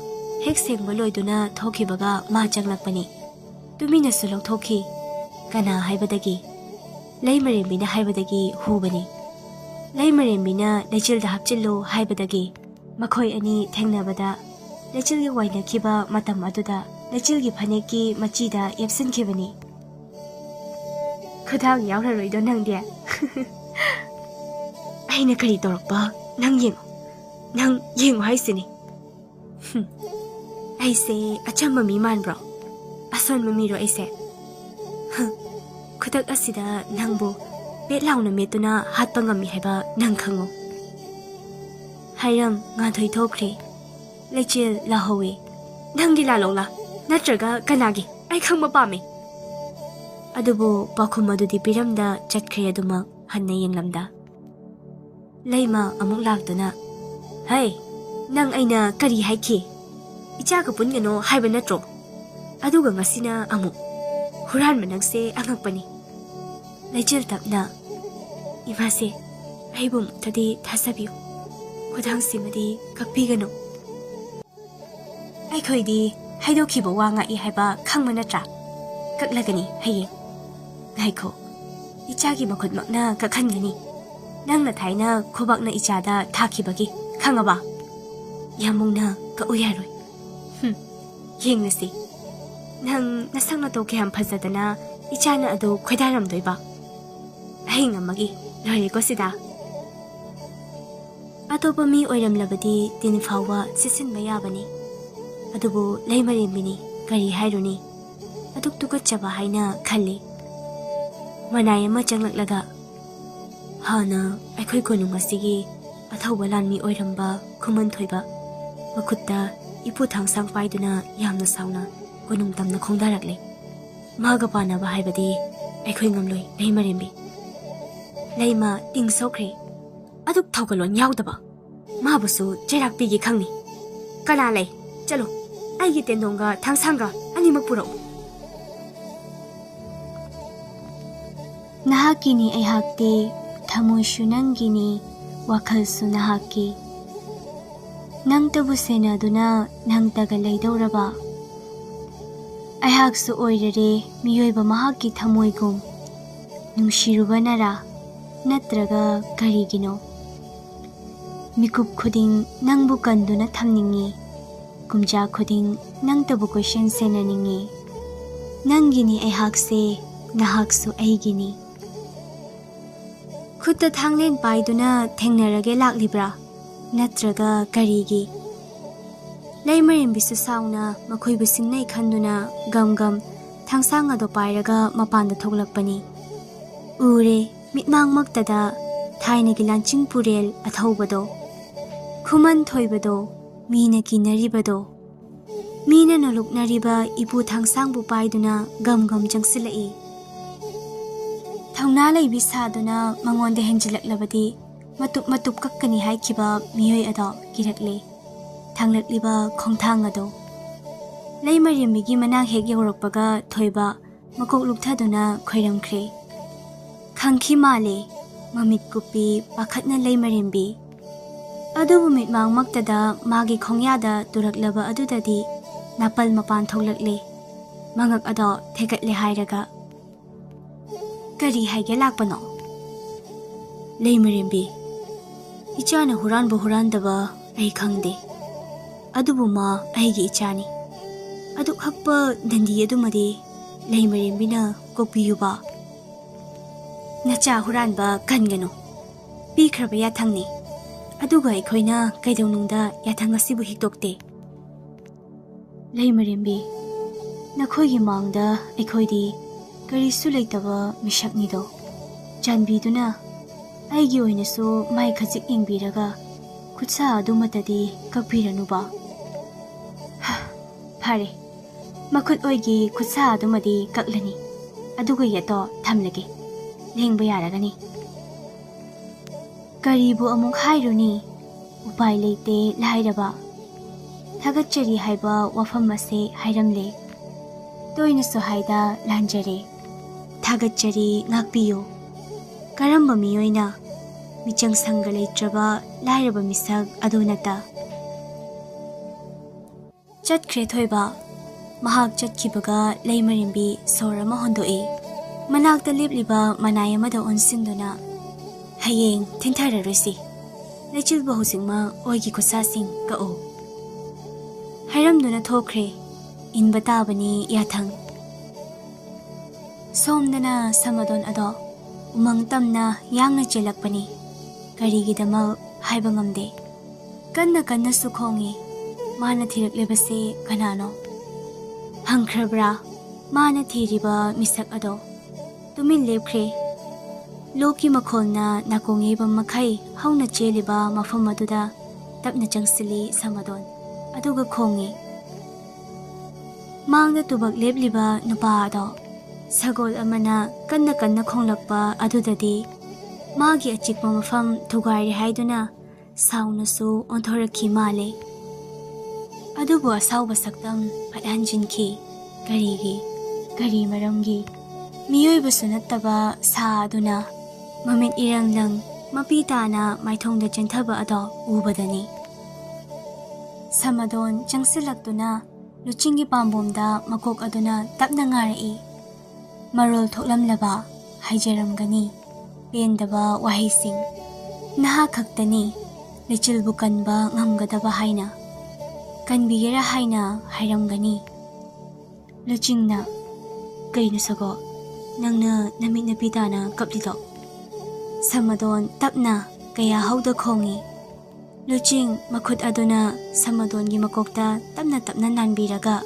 ꯍꯦꯛ ꯁꯦꯡꯕ ꯂꯣꯏꯗꯨꯅ ꯊꯣꯛꯈꯤꯕꯒ ꯃꯥ ꯆꯪꯂꯛꯄꯅꯤ꯫ ꯇꯨꯃꯤꯟꯅꯁꯨ ꯂꯧꯊꯣꯛꯈꯤ꯫ ꯀꯅꯥ ꯍꯥꯏꯕꯗꯒꯤ? ꯂꯩꯃꯔꯦꯝꯕꯤꯅ ꯍꯥꯏꯕꯗꯒꯤ ꯍꯨꯕꯅꯤ꯫ ꯂꯩꯃꯔꯦꯝꯕꯤꯅ ꯂꯩꯆꯤꯜꯗ ꯍꯥꯞꯆꯤꯜꯂꯨ ꯍꯥꯏꯕꯗꯒꯤ ꯃꯈꯣꯏ ꯑꯅꯤ ꯊꯦꯡꯅꯕꯗ ꯂꯩꯆꯤꯜꯒꯤ ꯋꯥꯏꯅꯈꯤꯕ ꯃꯇꯝ ꯑꯗꯨꯗ ꯂꯩꯆꯤꯜꯒꯤ ꯐꯅꯦꯛꯀꯤ ꯃꯆꯤꯗ ꯌꯦꯞꯁꯤꯟꯈꯤꯕꯅꯤ꯫ "ꯈꯨꯗꯥꯡ ꯌꯥꯎꯔꯔꯣꯏꯗꯣ ꯅꯪꯗꯤ?" "ꯑꯩꯅ ꯀꯔꯤ ꯇꯧꯔꯛꯄ? ꯅꯪ ꯌꯦꯡꯉꯨ, ꯅꯪ ꯌꯦꯡꯉꯨ ꯍꯥꯏꯁꯤꯅꯤ꯫" "ꯍꯨꯝ, ꯑꯩꯁꯦ ꯑꯆꯝꯕ ꯃꯤ ꯃꯥꯟꯕ꯭ꯔꯣ? ꯑꯁꯣꯟꯕ ꯃꯤꯔꯣ ꯑꯩꯁꯦ? ꯍ, ꯈꯨꯗꯛ ꯑꯁꯤꯗ ꯅꯪꯕꯨ ꯄꯦꯠ ꯂꯥꯎꯅ ꯃꯦꯠꯇꯨꯅ ꯍꯥꯠꯄ ꯉꯝꯃꯤ ꯍꯥꯏꯕ ꯅꯪ ꯈꯪꯉꯨ꯫" ꯍꯥꯏꯔꯝ ꯉꯥꯟꯊꯣꯏ ꯊꯣꯛꯈ꯭ꯔꯦ꯫ ꯂꯩꯆꯤꯜ ꯂꯥꯍꯧꯋꯤ꯫ "ꯅꯪꯒꯤ ꯂꯥꯜꯂꯧꯂꯥ? ꯅꯠꯇ꯭ꯔꯒ ꯀꯅꯥꯒꯤ? ꯑꯩ ꯈꯪꯕ ꯄꯥꯝꯃꯤ꯫" ꯑꯗꯨꯕꯨ ꯄꯥꯎꯈꯨꯝ ꯑꯗꯨꯗꯤ ꯄꯤꯔꯝꯗ ꯆꯠꯈ꯭ꯔꯦ ꯑꯗꯨꯃꯛ ꯍꯟꯅ ꯌꯦꯡꯂꯝꯗ꯫ ꯂꯩꯃ ꯑꯃꯨꯛ ꯂꯥꯛꯇꯨꯅ, "ꯍꯩ, ꯅꯪ ꯑꯩꯅ ꯀꯔꯤ ꯍꯥꯏꯈꯤ? ꯏꯆꯥꯒ ꯄꯨꯟꯒꯅꯣ ꯍꯥꯏꯕ ꯅꯠꯇ꯭ꯔꯣ? ꯑꯗꯨꯒ ꯉꯁꯤꯅ ꯑꯃꯨꯛ ꯍꯨꯔꯥꯟꯕ ꯅꯪꯁꯦ ꯑꯉꯛꯄꯅꯤ꯫" ꯂꯩꯆꯤꯜ ꯇꯞꯅ, "ꯏꯃꯥꯁꯦ, ꯑꯩꯕꯨ ꯑꯃꯨꯛꯇꯗꯤ ꯊꯥꯖꯕꯤꯌꯨ꯫ ꯈꯨꯗꯥꯡꯁꯤꯃꯗꯤ ꯀꯛꯄꯤꯒꯅꯨ꯫ ꯑꯩꯈꯣꯏꯗꯤ ꯍꯥꯏꯗꯣꯛꯈꯤꯕ ꯋꯥ ꯉꯥꯛꯏ ꯍꯥꯏꯕ ꯈꯪꯕ ꯅꯠꯇ꯭ꯔꯥ? ꯀꯛꯂꯒꯅꯤ ꯍꯌꯦꯡ꯫ ꯉꯥꯏꯈꯣ, ꯏꯆꯥꯒꯤ ꯃꯈꯨꯠꯃꯛꯅ ꯀꯛꯍꯟꯒꯅꯤ꯫ ꯅꯪꯅ ꯊꯥꯏꯅ ꯈꯨꯕꯥꯛꯅ ꯏꯆꯥꯗ ꯊꯥꯈꯤꯕꯒꯤ, ꯈꯪꯉꯕ? ꯌꯥꯝꯕꯨꯡꯅ ꯀꯛꯎ ꯌꯥꯔꯣꯏ꯫ ꯍꯨꯝ, ꯌꯦꯡꯂꯁꯤ꯫ ꯅꯪ ꯅꯁꯛ ꯅꯇꯧ ꯀꯌꯥꯝ ꯐꯖꯗꯅ ꯏꯆꯥꯅ ꯑꯗꯨ ꯈꯣꯏꯗꯥꯔꯝꯗꯣꯏꯕ? ꯑꯩ ꯉꯝꯃꯒꯦ, ꯂꯣꯏꯔꯦꯀꯣ ꯁꯤꯗ?" ꯑꯇꯣꯞꯄ ꯃꯤ ꯑꯣꯏꯔꯝꯂꯕꯗꯤ ꯇꯤꯟ ꯐꯥꯎꯕ ꯁꯤꯠꯆꯤꯟꯕ ꯌꯥꯕꯅꯤ꯫ ꯑꯗꯨꯕꯨ ꯂꯩꯃꯔꯦꯝꯕꯤꯅꯤ, ꯀꯔꯤ ꯍꯥꯏꯔꯨꯅꯤ? ꯑꯗꯨꯛ ꯇꯨꯀꯠꯆꯕ ꯍꯥꯏꯅ ꯈꯜꯂꯤ꯫ ꯃꯅꯥꯏ ꯑꯃ ꯆꯪꯂꯛꯂꯒ, "ꯍꯥꯟꯅ ꯑꯩꯈꯣꯏ ꯀꯣꯅꯨꯡ ꯑꯁꯤꯒꯤ ꯑꯊꯧꯕ ꯂꯥꯟꯃꯤ ꯑꯣꯏꯔꯝꯕ ꯈꯨꯃꯟ ꯊꯣꯏꯕ ꯃꯈꯨꯠꯇ ꯏꯄꯨ ꯊꯥꯡꯁꯥꯡ ꯄꯥꯏꯗꯨꯅ ꯌꯥꯝꯅ ꯁꯥꯎꯅ ꯀꯣꯅꯨꯡ ꯇꯝꯅ ꯈꯣꯡꯗꯥꯔꯛꯂꯦ꯫ ꯃꯥꯒ ꯄꯥꯟꯅꯕ ꯍꯥꯏꯕꯗꯤ ꯑꯩꯈꯣꯏ ꯉꯝꯂꯣꯏ, ꯂꯩꯃꯔꯦꯝꯕꯤ꯫" ꯂꯩꯃ ꯇꯤꯡ ꯁꯣꯛꯈ꯭ꯔꯦ꯫ ꯑꯗꯨꯛ ꯊꯧꯒꯜꯂꯣꯟ ꯌꯥꯎꯗꯕ꯫ ꯃꯥꯕꯨꯁꯨ ꯆꯩꯔꯥꯛ ꯄꯤꯒꯦ ꯈꯪꯅꯤ꯫ ꯀꯅꯥ ꯂꯩ? ꯆꯠꯂꯣ, ꯑꯩꯒꯤ ꯇꯦꯟꯗꯣꯡꯒ ꯊꯥꯡꯁꯥꯡꯒ ꯑꯅꯤꯃꯛ ꯄꯨꯔꯛꯎ꯫ ꯅꯍꯥꯛꯀꯤꯅꯤ ꯑꯩꯍꯥꯛꯇꯤ, ꯊꯃꯣꯏꯁꯨ ꯅꯪꯒꯤꯅꯤ, ꯋꯥꯈꯜꯁꯨ ꯅꯍꯥꯛꯀꯤ꯫ ꯅꯪꯇꯕꯨ ꯁꯦꯟꯅꯗꯨꯅ ꯅꯪꯇꯒ ꯂꯩꯗꯧꯔꯕ? ꯑꯩꯍꯥꯛꯁꯨ ꯑꯣꯏꯔꯔꯦ ꯃꯤꯑꯣꯏꯕ ꯃꯍꯥꯛꯀꯤ ꯊꯃꯣꯏꯒꯨꯝ꯫ ꯅꯨꯡꯁꯤꯔꯨꯕꯅꯔꯥ? ꯅꯠꯇ꯭ꯔꯒ ꯀꯔꯤꯒꯤꯅꯣ? ꯃꯤꯀꯨꯞ ꯈꯨꯗꯤꯡ ꯅꯪꯕꯨ ꯀꯟꯗꯨꯅ ꯊꯝꯅꯤꯡꯉꯤ꯫ ꯀꯨꯝꯖꯥ ꯈꯨꯗꯤꯡ ꯅꯪꯇꯕꯨ ꯀꯣꯏꯁꯦꯟ ꯁꯦꯟꯅꯅꯤꯡꯉꯤ꯫ ꯅꯪꯒꯤꯅꯤ ꯑꯩꯍꯥꯛꯁꯦ, ꯅꯍꯥꯛꯁꯨ ꯑꯩꯒꯤꯅꯤ꯫ ꯈꯨꯠꯇ ꯊꯥꯡꯂꯦꯟ ꯄꯥꯏꯗꯨꯅ ꯊꯦꯡꯅꯔꯒꯦ ꯂꯥꯛꯂꯤꯕ꯭ꯔꯥ? ꯅꯠꯇ꯭ꯔꯒ ꯀꯔꯤꯒꯤ? ꯂꯩꯃꯔꯦꯝꯕꯤꯁꯨ ꯁꯥꯎꯅ ꯃꯈꯣꯏꯕꯨ ꯁꯤꯡꯅꯩ ꯈꯟꯗꯨꯅ ꯒꯝ ꯒꯝ ꯊꯥꯡꯁꯥꯡ ꯑꯗꯨ ꯄꯥꯏꯔꯒ ꯃꯄꯥꯟꯗ ꯊꯣꯛꯂꯛꯄꯅꯤ꯫ ꯎꯔꯦ, ꯃꯤꯠꯃꯥꯡꯃꯛꯇꯗ ꯊꯥꯏꯅꯒꯤ ꯂꯥꯟꯆꯤꯡ ꯄꯨꯔꯦꯜ ꯑꯊꯧꯕꯗꯣ, ꯈꯨꯃꯟ ꯊꯣꯏꯕꯗꯣ, ꯃꯤꯅ ꯀꯤꯅꯔꯤꯕꯗꯣ, ꯃꯤꯅ ꯅꯣꯂꯨꯛꯅꯔꯤꯕ ꯏꯄꯨ ꯊꯥꯡꯁꯥꯡꯕꯨ ꯄꯥꯏꯗꯨꯅ ꯒꯝ ꯒꯝ ꯆꯪꯁꯤꯜꯂꯛꯏ꯫ ꯊꯧꯅꯥ ꯂꯩꯕꯤ ꯁꯥꯗꯨꯅ ꯃꯉꯣꯟꯗ ꯍꯦꯟꯖꯤꯜꯂꯛꯂꯕꯗꯤ ꯃꯇꯨꯞ ꯃꯇꯨꯞ ꯀꯛꯀꯅꯤ ꯍꯥꯏꯈꯤꯕ ꯃꯤꯑꯣꯏ ꯑꯗꯣ ꯀꯤꯔꯛꯂꯦ꯫ ꯊꯥꯡꯂꯛꯂꯤꯕ ꯈꯣꯡꯊꯥꯡ ꯑꯗꯣ꯫ ꯂꯩꯃꯔꯦꯝꯕꯤꯒꯤ ꯃꯅꯥꯛ ꯍꯦꯛ ꯌꯧꯔꯛꯄꯒ ꯊꯣꯏꯕ ꯃꯀꯣꯛ ꯂꯨꯞꯊꯗꯨꯅ ꯈꯣꯏꯔꯝꯈ꯭ꯔꯦ꯫ ꯈꯪꯈꯤ ꯃꯥꯜꯂꯦ, ꯃꯃꯤꯠ ꯀꯨꯞꯄꯤ ꯄꯥꯈꯠꯅ ꯂꯩꯃꯔꯦꯝꯕꯤ꯫ ꯑꯗꯨꯕꯨ ꯃꯤꯠꯃꯥꯡꯃꯛꯇꯗ ꯃꯥꯒꯤ ꯈꯣꯡꯌꯥꯗ ꯇꯨꯔꯛꯂꯕ ꯑꯗꯨꯗꯗꯤ ꯅꯥꯄꯜ ꯃꯄꯥꯟ ꯊꯣꯛꯂꯛꯂꯦ꯫ ꯃꯉꯛ ꯑꯗꯣ ꯊꯦꯛꯀꯠꯂꯦ ꯍꯥꯏꯔꯒ꯫ "ꯀꯔꯤ ꯍꯥꯏꯒꯦ ꯂꯥꯛꯄꯅꯣ?" "ꯂꯩꯃꯔꯦꯝꯕꯤ, ꯏꯆꯥꯅ ꯍꯨꯔꯥꯟꯕ ꯍꯨꯔꯥꯟꯗꯕ ꯑꯩ ꯈꯪꯗꯦ, ꯑꯗꯨꯕꯨ ꯃꯥ ꯑꯩꯒꯤ ꯏꯆꯥꯅꯤ꯫ ꯑꯗꯨꯛ ꯍꯛꯄ ꯗꯟꯗꯤ ꯑꯗꯨꯃꯗꯤ ꯂꯩꯃꯔꯦꯝꯕꯤꯅ ꯀꯣꯛꯄꯤꯌꯨꯕ꯫" "ꯅꯆꯥ ꯍꯨꯔꯥꯟꯕ ꯀꯟꯒꯅꯨ꯫ ꯄꯤꯈ꯭ꯔꯕ ꯌꯥꯊꯪꯅꯤ꯫ ꯑꯗꯨꯒ ꯑꯩꯈꯣꯏꯅ ꯀꯩꯗꯧꯅꯨꯡꯗ ꯌꯥꯊꯪ ꯑꯁꯤꯕꯨ ꯍꯤꯛꯇꯣꯛꯇꯦ꯫" "ꯂꯩꯃꯔꯦꯝꯕꯤ, ꯅꯈꯣꯏꯒꯤ ꯃꯥꯡꯗ ꯑꯩꯈꯣꯏꯗꯤ ꯀꯔꯤꯁꯨ ꯂꯩꯇꯕ ꯃꯤꯁꯛꯅꯤꯗꯣ꯫ ꯆꯥꯟꯕꯤꯗꯨꯅ ꯑꯩꯒꯤ ꯑꯣꯏꯅꯁꯨ ꯃꯥꯏ ꯈꯖꯤꯛ ꯌꯦꯡꯕꯤꯔꯒ ꯈꯨꯠꯁꯥ ꯑꯗꯨꯃꯠꯇꯗꯤ ꯀꯛꯄꯤꯔꯅꯨꯕ꯫" "ꯍ, ꯐꯔꯦ, ꯃꯈꯨꯠ ꯑꯣꯏꯒꯤ ꯈꯨꯠꯁꯥ ꯑꯗꯨꯃꯗꯤ ꯀꯛꯂꯅꯤ, ꯑꯗꯨꯒ ꯌꯦꯠꯇꯣ ꯊꯝꯂꯒꯦ, ꯂꯦꯡꯕ ꯌꯥꯔꯒꯅꯤ꯫" ꯀꯔꯤꯕꯨ ꯑꯃꯨꯛ ꯍꯥꯏꯔꯨꯅꯤ? ꯎꯄꯥꯏ ꯂꯩꯇꯦ ꯂꯥꯏꯔꯕ꯫ ꯊꯥꯒꯠꯆꯔꯤ ꯍꯥꯏꯕ ꯋꯥꯐꯝ ꯑꯁꯦ ꯍꯥꯏꯔꯝꯂꯦ꯫ ꯇꯣꯏꯅꯁꯨ ꯍꯥꯏꯗ ꯂꯥꯟꯖꯔꯦ꯫ ꯊꯥꯒꯠꯆꯔꯤ, ꯉꯥꯛꯄꯤꯌꯨ꯫ ꯀꯔꯝꯕ ꯃꯤꯑꯣꯏꯅ ꯃꯤꯆꯪ ꯁꯪꯒ ꯂꯩꯇ꯭ꯔꯕ ꯂꯥꯏꯔꯕ ꯃꯤꯁꯛ ꯑꯗꯨ ꯅꯠꯇ? ꯆꯠꯈ꯭ꯔꯦ ꯊꯣꯏꯕ꯫ ꯃꯍꯥꯛ ꯆꯠꯈꯤꯕꯒ ꯂꯩꯃꯔꯦꯝꯕꯤ ꯁꯣꯔ ꯑꯃ ꯍꯣꯟꯗꯣꯛꯏ꯫ ꯃꯅꯥꯛꯇ ꯂꯦꯞꯂꯤꯕ ꯃꯅꯥꯏ ꯑꯃꯗ ꯑꯣꯟꯁꯤꯟꯗꯨꯅ, "ꯍꯌꯦꯡ ꯊꯤꯟꯊꯔꯔꯣꯏꯁꯤ꯫ ꯂꯩꯆꯤꯜꯕꯨ ꯍꯧꯖꯤꯛꯃꯛ ꯑꯣꯏꯒꯤ ꯈꯨꯠꯁꯥꯁꯤꯡ ꯀꯛꯎ꯫" ꯍꯥꯏꯔꯝꯗꯨꯅ ꯊꯣꯛꯈ꯭ꯔꯦ꯫ ꯏꯟꯕ ꯇꯥꯕꯅꯤ ꯌꯥꯊꯪ꯫ ꯁꯣꯝꯗꯅ ꯁꯃꯗꯣꯟ ꯑꯗꯣ ꯎꯃꯪ ꯇꯝꯅ ꯌꯥꯡꯅ ꯆꯦꯜꯂꯛꯄꯅꯤ꯫ ꯀꯔꯤꯒꯤꯗꯃꯛ ꯍꯥꯏꯕ ꯉꯝꯗꯦ꯫ ꯀꯟꯅ ꯀꯟꯅꯁꯨ ꯈꯣꯡꯏ꯫ ꯃꯥꯅ ꯊꯤꯔꯛꯂꯤꯕꯁꯤ ꯀꯅꯥꯅꯣ? ꯍꯪꯈ꯭ꯔꯕ꯭ꯔꯥ ꯃꯥꯅ ꯊꯤꯔꯤꯕ ꯃꯤꯁꯛ ꯑꯗꯣ? ꯇꯨꯃꯤꯟ ꯂꯦꯞꯈ꯭ꯔꯦ꯫ ꯂꯣꯛꯀꯤ ꯃꯈꯣꯜꯅ ꯅꯥꯀꯣꯡ ꯌꯩꯕ ꯃꯈꯩ ꯍꯧꯅ ꯆꯦꯜꯂꯤꯕ ꯃꯐꯝ ꯑꯗꯨꯗ ꯇꯞꯅ ꯆꯪꯁꯤꯜꯂꯤ ꯁꯃꯗꯣꯟ, ꯑꯗꯨꯒ ꯈꯣꯡꯏ꯫ ꯃꯥꯡꯗ ꯇꯨꯕꯛ ꯂꯦꯞꯂꯤꯕ ꯅꯨꯄꯥ ꯑꯗꯣ ꯁꯒꯣꯜ ꯑꯃꯅ ꯀꯟꯅ ꯀꯟꯅ ꯈꯣꯡꯂꯛꯄ ꯑꯗꯨꯗꯗꯤ ꯃꯥꯒꯤ ꯑꯆꯤꯛꯄ ꯃꯐꯝ ꯊꯨꯒꯥꯏꯔꯦ ꯍꯥꯏꯗꯨꯅ ꯁꯥꯎꯅꯁꯨ ꯑꯣꯟꯊꯣꯔꯛꯈꯤ ꯃꯥꯜꯂꯦ꯫ ꯑꯗꯨꯕꯨ ꯑꯁꯥꯎꯕ ꯁꯛꯇꯝ ꯐꯠ ꯍꯟꯖꯤꯟꯈꯤ꯫ ꯀꯔꯤꯒꯤ? ꯀꯔꯤ ꯃꯔꯝꯒꯤ? ꯃꯤꯑꯣꯏꯕꯁꯨ ꯅꯠꯇꯕ ꯁꯥ ꯑꯗꯨꯅ ꯃꯃꯤꯠ ꯏꯔꯪ ꯂꯪ ꯃꯄꯤ ꯇꯥꯅ ꯃꯥꯏꯊꯣꯡꯗ ꯆꯦꯟꯊꯕ ꯑꯗꯣ ꯎꯕꯗꯅꯤ꯫ ꯁꯃꯗꯣꯟ ꯆꯪꯁꯤꯜꯂꯛꯇꯨꯅ ꯂꯨꯆꯤꯡꯒꯤ ꯄꯥꯝꯕꯣꯝꯗ ꯃꯀꯣꯛ ꯑꯗꯨꯅ ꯇꯞꯅ ꯉꯥꯔꯛꯏ꯫ ꯃꯔꯣꯜ ꯊꯣꯛꯂꯝꯂꯕ ꯍꯥꯏꯖꯔꯝꯒꯅꯤ꯫ ꯄꯦꯟꯗꯕ ꯋꯥꯍꯩꯁꯤꯡ꯫ "ꯅꯍꯥꯛ ꯈꯛꯇꯅꯤ ꯂꯩꯆꯤꯜꯕꯨ ꯀꯟꯕ ꯉꯝꯒꯗꯕ ꯍꯥꯏꯅ꯫ ꯀꯟꯕꯤꯒꯦꯔꯥ ꯍꯥꯏꯅ ꯍꯥꯏꯔꯝꯒꯅꯤ꯫" ꯂꯨꯆꯤꯡꯅ, "ꯀꯩꯅꯣ ꯁꯒꯣꯜ, ꯅꯪꯅ ꯅꯃꯤꯠ ꯅꯄꯤ ꯇꯥꯅ ꯀꯞꯂꯤꯗꯣ?" ꯁꯃꯗꯣꯟ ꯇꯞꯅ ꯀꯌꯥ ꯍꯧꯗ ꯈꯣꯡꯏ꯫ ꯂꯨꯆꯤꯡ ꯃꯈꯨꯠ ꯑꯗꯨꯅ ꯁꯃꯗꯣꯟꯒꯤ ꯃꯀꯣꯛꯇ ꯇꯞꯅ ꯇꯞꯅ ꯅꯥꯟꯕꯤꯔꯒ,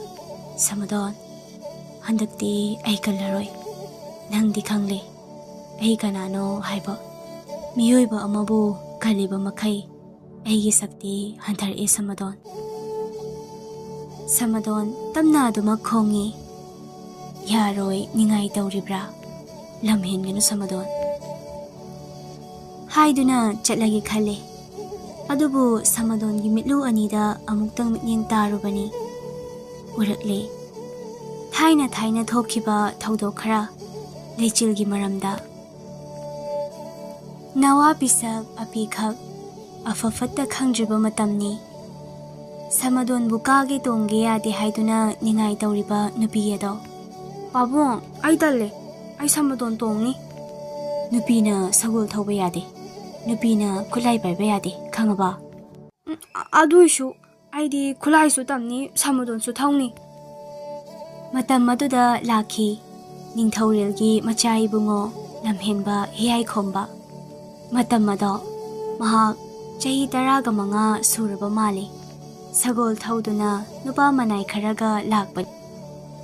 "ꯁꯃꯗꯣꯟ, ꯍꯟꯗꯛꯇꯤ ꯑꯩ ꯀꯜꯂꯔꯣꯏ꯫ ꯅꯪꯗꯤ ꯈꯪꯂꯦ, ꯑꯩ ꯀꯅꯥꯅꯣ ꯍꯥꯏꯕ꯫ ꯃꯤꯑꯣꯏꯕ ꯑꯃꯕꯨ ꯀꯜꯂꯤꯕ ꯃꯈꯩ ꯑꯩꯒꯤ ꯁꯛꯇꯤ ꯍꯟꯊꯔꯛꯑꯦ, ꯁꯃꯗꯣꯟ꯫" ꯁꯃꯗꯣꯟ ꯇꯞꯅ ꯑꯗꯨꯃꯛ ꯈꯣꯡꯉꯤ꯫ "ꯌꯥꯔꯣꯏ, ꯅꯤꯡꯉꯥꯏ ꯇꯧꯔꯤꯕ꯭ꯔꯥ? ꯂꯝ ꯍꯦꯟꯒꯅꯨ, ꯁꯃꯗꯣꯟ," ꯍꯥꯏꯗꯨꯅ ꯆꯠꯂꯒꯦ ꯈꯜꯂꯦ꯫ ꯑꯗꯨꯕꯨ ꯁꯃꯗꯣꯟꯒꯤ ꯃꯤꯠꯂꯨ ꯑꯅꯤꯗ ꯑꯃꯨꯛꯇꯪ ꯃꯤꯠꯌꯦꯡ ꯇꯥꯔꯨꯕꯅꯤ꯫ ꯎꯔꯛꯂꯦ, ꯊꯥꯏꯅ ꯊꯥꯏꯅ ꯊꯣꯛꯈꯤꯕ ꯊꯧꯗꯣꯛ ꯈꯔ, ꯂꯩꯆꯤꯜꯒꯤ ꯃꯔꯝꯗ꯫ ꯅꯋꯥ ꯄꯤꯁꯛ ꯑꯄꯤꯈꯛ, ꯑꯐ ꯐꯠꯇ ꯈꯪꯗ꯭ꯔꯤꯕ ꯃꯇꯝꯅꯤ꯫ ꯁꯃꯗꯣꯟꯕꯨ ꯀꯥꯒꯦ ꯇꯣꯡꯒꯦ ꯌꯥꯗꯦ ꯍꯥꯏꯗꯨꯅ ꯅꯤꯡꯉꯥꯏ ꯇꯧꯔꯤꯕ ꯅꯨꯄꯤ ꯑꯗꯣ꯫ "ꯄꯥꯕꯨꯡ, ꯑꯩ ꯇꯜꯂꯦ꯫ ꯑꯩ ꯁꯃꯗꯣꯟ ꯇꯣꯡꯅꯤ꯫" "ꯅꯨꯄꯤꯅ ꯁꯒꯣꯜ ꯊꯧꯕ ꯌꯥꯗꯦ꯫ ꯅꯨꯄꯤꯅ ꯈꯨꯠꯂꯥꯏ ꯄꯥꯏꯕ ꯌꯥꯗꯦ, ꯈꯪꯉꯕ?" "ꯎꯝ, ꯑ-, ꯑꯗꯨꯏꯁꯨ ꯑꯩꯗꯤ ꯈꯨꯠꯂꯥꯏꯁꯨ ꯇꯝꯅꯤ, ꯁꯃꯗꯣꯟꯁꯨ ꯊꯧꯅꯤ꯫" ꯃꯇꯝ ꯑꯗꯨꯗ ꯂꯥꯛꯈꯤ ꯅꯤꯡꯊꯧꯔꯦꯜꯒꯤ ꯃꯆꯥ ꯏꯕꯨꯡꯉꯣ ꯂꯝꯍꯦꯟꯕ ꯍꯤꯌꯥꯏꯈꯣꯝꯕ꯫ ꯃꯇꯝ ꯑꯗꯣ ꯃꯍꯥꯛ ꯆꯍꯤ ꯇꯔꯥꯒ ꯃꯉꯥ ꯁꯨꯔꯕ ꯃꯥꯜꯂꯤ꯫ ꯁꯒꯣꯜ ꯊꯧꯗꯨꯅ ꯅꯨꯄꯥ ꯃꯅꯥꯏ ꯈꯔꯒ ꯂꯥꯛꯄꯅꯤ꯫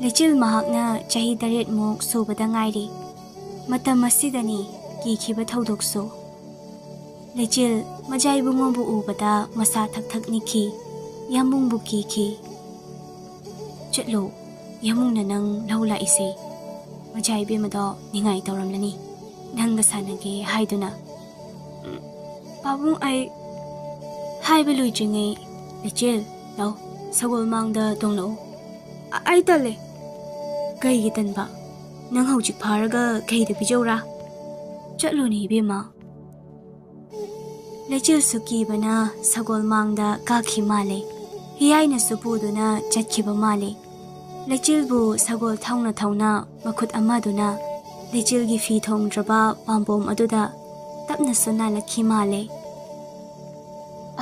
ꯂꯩꯆꯤꯜ ꯃꯍꯥꯛꯅ ꯆꯍꯤ ꯇꯔꯦꯠꯃꯨꯛ ꯁꯨꯕꯗ ꯉꯥꯏꯔꯤ꯫ ꯃꯇꯝ ꯑꯁꯤꯗꯅꯤ ꯀꯤꯈꯤꯕ ꯊꯧꯗꯣꯛꯁꯨ꯫ ꯂꯩꯆꯤꯜ ꯃꯖꯥ ꯏꯕꯨꯡꯉꯣꯕꯨ ꯎꯕꯗ ꯃꯁꯥ ꯊꯛ ꯊꯛ ꯅꯤꯛꯈꯤ꯫ ꯌꯥꯝꯕꯨꯡꯕꯨ ꯀꯤꯈꯤ꯫ "ꯆꯠꯂꯨ, ꯌꯥꯝꯕꯨꯡꯅ ꯅꯪ ꯂꯧ ꯂꯥꯛꯏꯁꯦ꯫ ꯃꯖꯥ ꯏꯕꯦꯝꯃꯗꯣ ꯅꯤꯡꯉꯥꯏ ꯇꯧꯔꯝꯂꯅꯤ, ꯅꯪꯒ ꯁꯥꯟꯅꯒꯦ ꯍꯥꯏꯗꯨꯅ꯫" "ꯎꯝ, ꯄꯥꯕꯨꯡ, ꯑꯩ..." ꯍꯥꯏꯕ ꯂꯣꯏꯗ꯭ꯔꯤꯉꯩ, "ꯂꯩꯆꯤꯜ, ꯂꯥꯎ, ꯁꯒꯣꯜ ꯃꯥꯡꯗ ꯇꯣꯡꯂꯛꯎ꯫" "ꯑ-, ꯑꯩ ꯇꯜꯂꯦ꯫" "ꯀꯩꯒꯤ ꯇꯟꯕ? ꯅꯪ ꯍꯧꯖꯤꯛ ꯐꯥꯔꯒ ꯀꯩꯗ ꯄꯤꯖꯧꯔꯥ?" "ꯆꯠꯂꯨꯅꯦ ꯏꯕꯦꯝꯃ꯫" ꯂꯩꯆꯤꯜꯁꯨ ꯀꯤꯕꯅ ꯁꯒꯣꯜ ꯃꯥꯡꯗ ꯀꯥꯈꯤ ꯃꯥꯜꯂꯦ꯫ ꯍꯤꯌꯥꯏꯅꯁꯨ ꯄꯨꯗꯨꯅ ꯆꯠꯈꯤꯕ ꯃꯥꯜꯂꯦ꯫ ꯂꯩꯆꯤꯜꯕꯨ ꯁꯒꯣꯜ ꯊꯧꯅ ꯊꯧꯅ ꯃꯈꯨꯠ ꯑꯃꯗꯨꯅ ꯂꯩꯆꯤꯜꯒꯤ ꯐꯤ ꯊꯣꯡꯗ꯭ꯔꯕ ꯄꯥꯝꯕꯣꯝ ꯑꯗꯨꯗ ꯇꯞꯅꯁꯨ ꯅꯥꯜꯂꯛꯈꯤ ꯃꯥꯜꯂꯦ꯫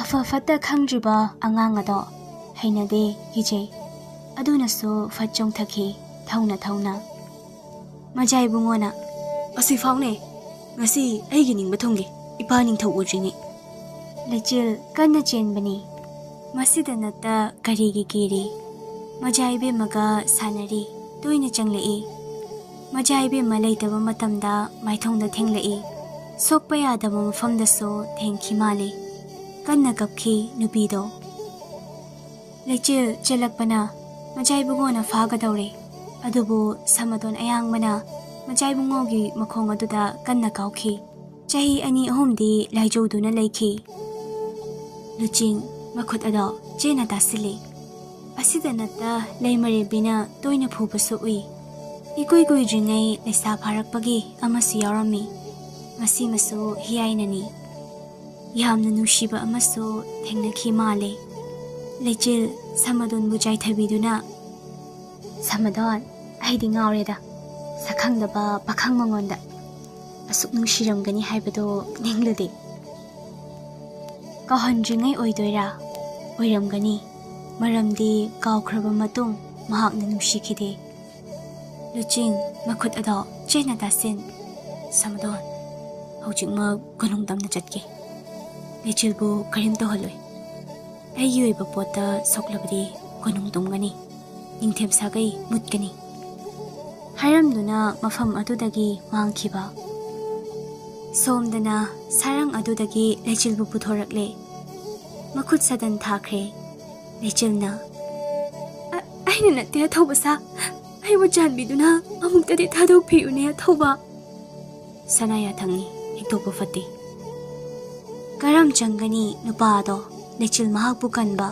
ꯑꯐ ꯐꯠꯇ ꯈꯪꯗ꯭ꯔꯤꯕ ꯑꯉꯥꯡ ꯑꯗꯣ ꯍꯩꯅꯗꯦ, ꯀꯤꯖꯩ꯫ ꯑꯗꯨꯅꯁꯨ ꯐꯠ ꯆꯣꯡꯊꯈꯤ, ꯊꯧꯅ ꯊꯧꯅ꯫ ꯃꯖꯥ ꯏꯕꯨꯡꯉꯣꯅ, "ꯑꯁꯤꯐꯥꯎꯅꯦ ꯉꯁꯤ ꯑꯩꯒꯤ ꯅꯤꯡꯕ ꯊꯨꯡꯒꯦ, ꯏꯄꯥ ꯅꯤꯡꯊꯧ ꯎꯗ꯭ꯔꯤꯉꯩ꯫" ꯂꯩꯆꯤꯜ ꯀꯟꯅ ꯆꯦꯟꯕꯅꯤ꯫ ꯃꯁꯤꯗ ꯅꯠꯇ ꯀꯔꯤꯒꯤ ꯀꯤꯔꯤ? ꯃꯖꯥ ꯏꯕꯦꯝꯃꯒ ꯁꯥꯟꯅꯔꯤ꯫ ꯇꯣꯏꯅ ꯆꯪꯂꯛꯏ꯫ ꯃꯖꯥ ꯏꯕꯦꯝꯃ ꯂꯩꯇꯕ ꯃꯇꯝꯗ ꯃꯥꯏꯊꯣꯡꯗ ꯊꯦꯡꯂꯛꯏ꯫ ꯁꯣꯛꯄ ꯌꯥꯗꯕ ꯃꯐꯝꯗꯁꯨ ꯊꯦꯡꯈꯤ ꯃꯥꯜꯂꯤ꯫ ꯀꯟꯅ ꯀꯞꯈꯤ ꯅꯨꯄꯤꯗꯣ꯫ ꯂꯩꯆꯤꯜ ꯆꯦꯜꯂꯛꯄꯅ ꯃꯖꯥ ꯏꯕꯨꯡꯉꯣꯅ ꯐꯥꯒꯗꯧꯔꯦ꯫ ꯑꯗꯨꯕꯨ ꯁꯃꯗꯣꯟ ꯑꯌꯥꯡꯕꯅ ꯃꯖꯥ ꯏꯕꯨꯡꯉꯣꯒꯤ ꯃꯈꯣꯡ ꯑꯗꯨꯗ ꯀꯟꯅ ꯀꯥꯎꯈꯤ꯫ ꯆꯍꯤ ꯑꯅꯤ ꯑꯍꯨꯝꯗꯤ ꯂꯥꯏꯖꯧꯗꯨꯅ ꯂꯩꯈꯤ꯫ ꯂꯨꯆꯤꯡ ꯃꯈꯨꯠ ꯑꯗꯣ ꯆꯦꯅ ꯇꯥꯁꯤꯜꯂꯤ꯫ ꯑꯁꯤꯗ ꯅꯠꯇ ꯂꯩꯃꯔꯦꯝꯕꯤꯅ ꯇꯣꯏꯅ ꯐꯨꯕꯁꯨ ꯎꯏ꯫ ꯏꯀꯨꯏ ꯀꯨꯏꯗ꯭ꯔꯤꯉꯩ ꯂꯩꯁꯥ ꯐꯥꯔꯛꯄꯒꯤ ꯑꯃꯁꯨ ꯌꯥꯎꯔꯝꯃꯤ꯫ ꯃꯁꯤꯃꯁꯨ ꯍꯤꯌꯥꯏꯅꯅꯤ꯫ ꯌꯥꯝꯅ ꯅꯨꯡꯁꯤꯕ ꯑꯃꯁꯨ ꯊꯦꯡꯅꯈꯤ ꯃꯥꯜꯂꯦ꯫ ꯂꯩꯆꯤꯜ ꯁꯃꯗꯣꯟꯕꯨ ꯆꯥꯏꯊꯕꯤꯗꯨꯅ, "ꯁꯃꯗꯣꯟ, ꯑꯩꯗꯤ ꯉꯥꯎꯔꯦꯗ꯫ ꯁꯛꯈꯪꯗꯕ ꯄꯥꯈꯪ ꯃꯉꯣꯟꯗ ꯑꯁꯨꯛ ꯅꯨꯡꯁꯤꯔꯝꯒꯅꯤ ꯍꯥꯏꯕꯗꯣ ꯅꯤꯡꯂꯨꯗꯦ꯫ ꯀꯥꯎꯍꯟꯗ꯭ꯔꯤꯉꯩ ꯑꯣꯏꯗꯣꯏꯔꯥ? ꯑꯣꯏꯔꯝꯒꯅꯤ꯫ ꯃꯔꯝꯗꯤ ꯀꯥꯎꯈ꯭ꯔꯕ ꯃꯇꯨꯡ ꯃꯍꯥꯛꯅ ꯅꯨꯡꯁꯤꯈꯤꯗꯦ꯫" ꯂꯨꯆꯤꯡ ꯃꯈꯨꯠ ꯑꯗꯣ ꯆꯦꯅ ꯇꯥꯁꯤꯟ, "ꯁꯃꯗꯣꯟ, ꯍꯧꯖꯤꯛꯃꯛ ꯀꯣꯅꯨꯡ ꯇꯝꯅ ꯆꯠꯀꯦ꯫ ꯂꯩꯆꯤꯜꯕꯨ ꯀꯔꯤꯝ ꯇꯧꯍꯜꯂꯣꯏ꯫ ꯑꯩꯒꯤ ꯑꯣꯏꯕ ꯄꯣꯠꯇ ꯁꯣꯛꯂꯕꯗꯤ ꯀꯣꯅꯨꯡ ꯇꯨꯝꯒꯅꯤ꯫ ꯅꯤꯡꯊꯦꯝ ꯁꯥꯒꯩ ꯃꯨꯠꯀꯅꯤ꯫" ꯍꯥꯏꯔꯝꯗꯨꯅ ꯃꯐꯝ ꯑꯗꯨꯗꯒꯤ ꯃꯥꯡꯈꯤꯕ꯫ ꯁꯣꯝꯗꯅ ꯁꯥꯔꯪ ꯑꯗꯨꯗꯒꯤ ꯂꯩꯆꯤꯜꯕꯨ ꯄꯨꯊꯣꯔꯛꯂꯦ꯫ ꯃꯈꯨꯠ ꯁꯥꯗꯟ ꯊꯥꯈ꯭ꯔꯦ꯫ ꯂꯩꯆꯤꯜꯅ, "ꯑ-, ꯑꯩꯅ ꯅꯠꯇꯦ ꯑꯊꯧꯕ ꯁꯥ꯫ ꯑꯩꯕꯨ ꯆꯥꯟꯕꯤꯗꯨꯅ ꯑꯃꯨꯛꯇꯗꯤ ꯊꯥꯗꯣꯛꯄꯤꯌꯨꯅꯦ ꯑꯊꯧꯕ꯫" ꯁꯅꯥ ꯌꯥꯊꯪꯅꯤ, ꯍꯦꯛꯇꯣꯛꯄ ꯐꯠꯇꯦ꯫ ꯀꯔꯝ ꯆꯪꯒꯅꯤ ꯅꯨꯄꯥ ꯑꯗꯣ? ꯂꯩꯆꯤꯜ ꯃꯍꯥꯛꯄꯨ ꯀꯟꯕ꯫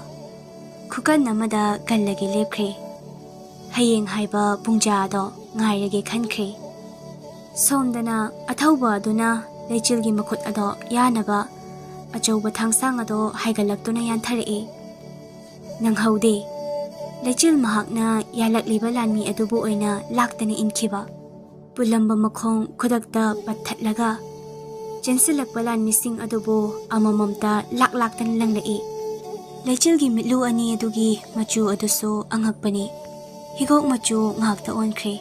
ꯈꯨꯀꯟ ꯑꯃꯗ ꯀꯜꯂꯒꯦ ꯂꯦꯞꯈ꯭ꯔꯦ꯫ ꯍꯌꯦꯡ ꯍꯥꯏꯕ ꯄꯨꯡꯖꯥ ꯑꯗꯣ ꯉꯥꯏꯔꯒꯦ ꯈꯟꯈ꯭ꯔꯦ꯫ ꯁꯣꯝꯗꯅ ꯑꯊꯧꯕ ꯑꯗꯨꯅ ꯂꯩꯆꯤꯜꯒꯤ ꯃꯈꯨꯠ ꯑꯗꯣ ꯌꯥꯅꯕ ꯑꯆꯧꯕ ꯊꯥꯡꯁꯥꯡ ꯑꯗꯣ ꯍꯥꯏꯒꯠꯂꯛꯇꯨꯅ ꯌꯥꯟꯊꯔꯛꯏ꯫ ꯅꯪꯍꯧꯗꯦ꯫ ꯂꯩꯆꯤꯜ ꯃꯍꯥꯛꯅ ꯌꯥꯜꯂꯛꯂꯤꯕ ꯂꯥꯟꯃꯤ ꯑꯗꯨꯕꯨ ꯑꯣꯏꯅ ꯂꯥꯛꯇꯅ ꯏꯟꯈꯤꯕ꯫ ꯄꯨꯜꯂꯝꯕ ꯃꯈꯣꯡ ꯈꯨꯗꯛꯇ ꯄꯠꯊꯠꯂꯒ ꯆꯦꯟꯁꯤꯜꯂꯛꯄ ꯂꯥꯟꯃꯤꯁꯤꯡ ꯑꯗꯨꯕꯨ ꯑꯃꯃꯝꯇ ꯂꯥꯛ ꯂꯥꯛꯇꯅ ꯂꯪꯂꯛꯏ꯫ ꯂꯩꯆꯤꯜꯒꯤ ꯃꯤꯠꯂꯨ ꯑꯅꯤ ꯑꯗꯨꯒꯤ ꯃꯆꯨ ꯑꯗꯨꯁꯨ ꯑꯉꯛꯄꯅꯤ꯫ ꯍꯤꯒꯣꯛ ꯃꯆꯨ ꯉꯥꯛꯇ ꯑꯣꯟꯈ꯭ꯔꯦ꯫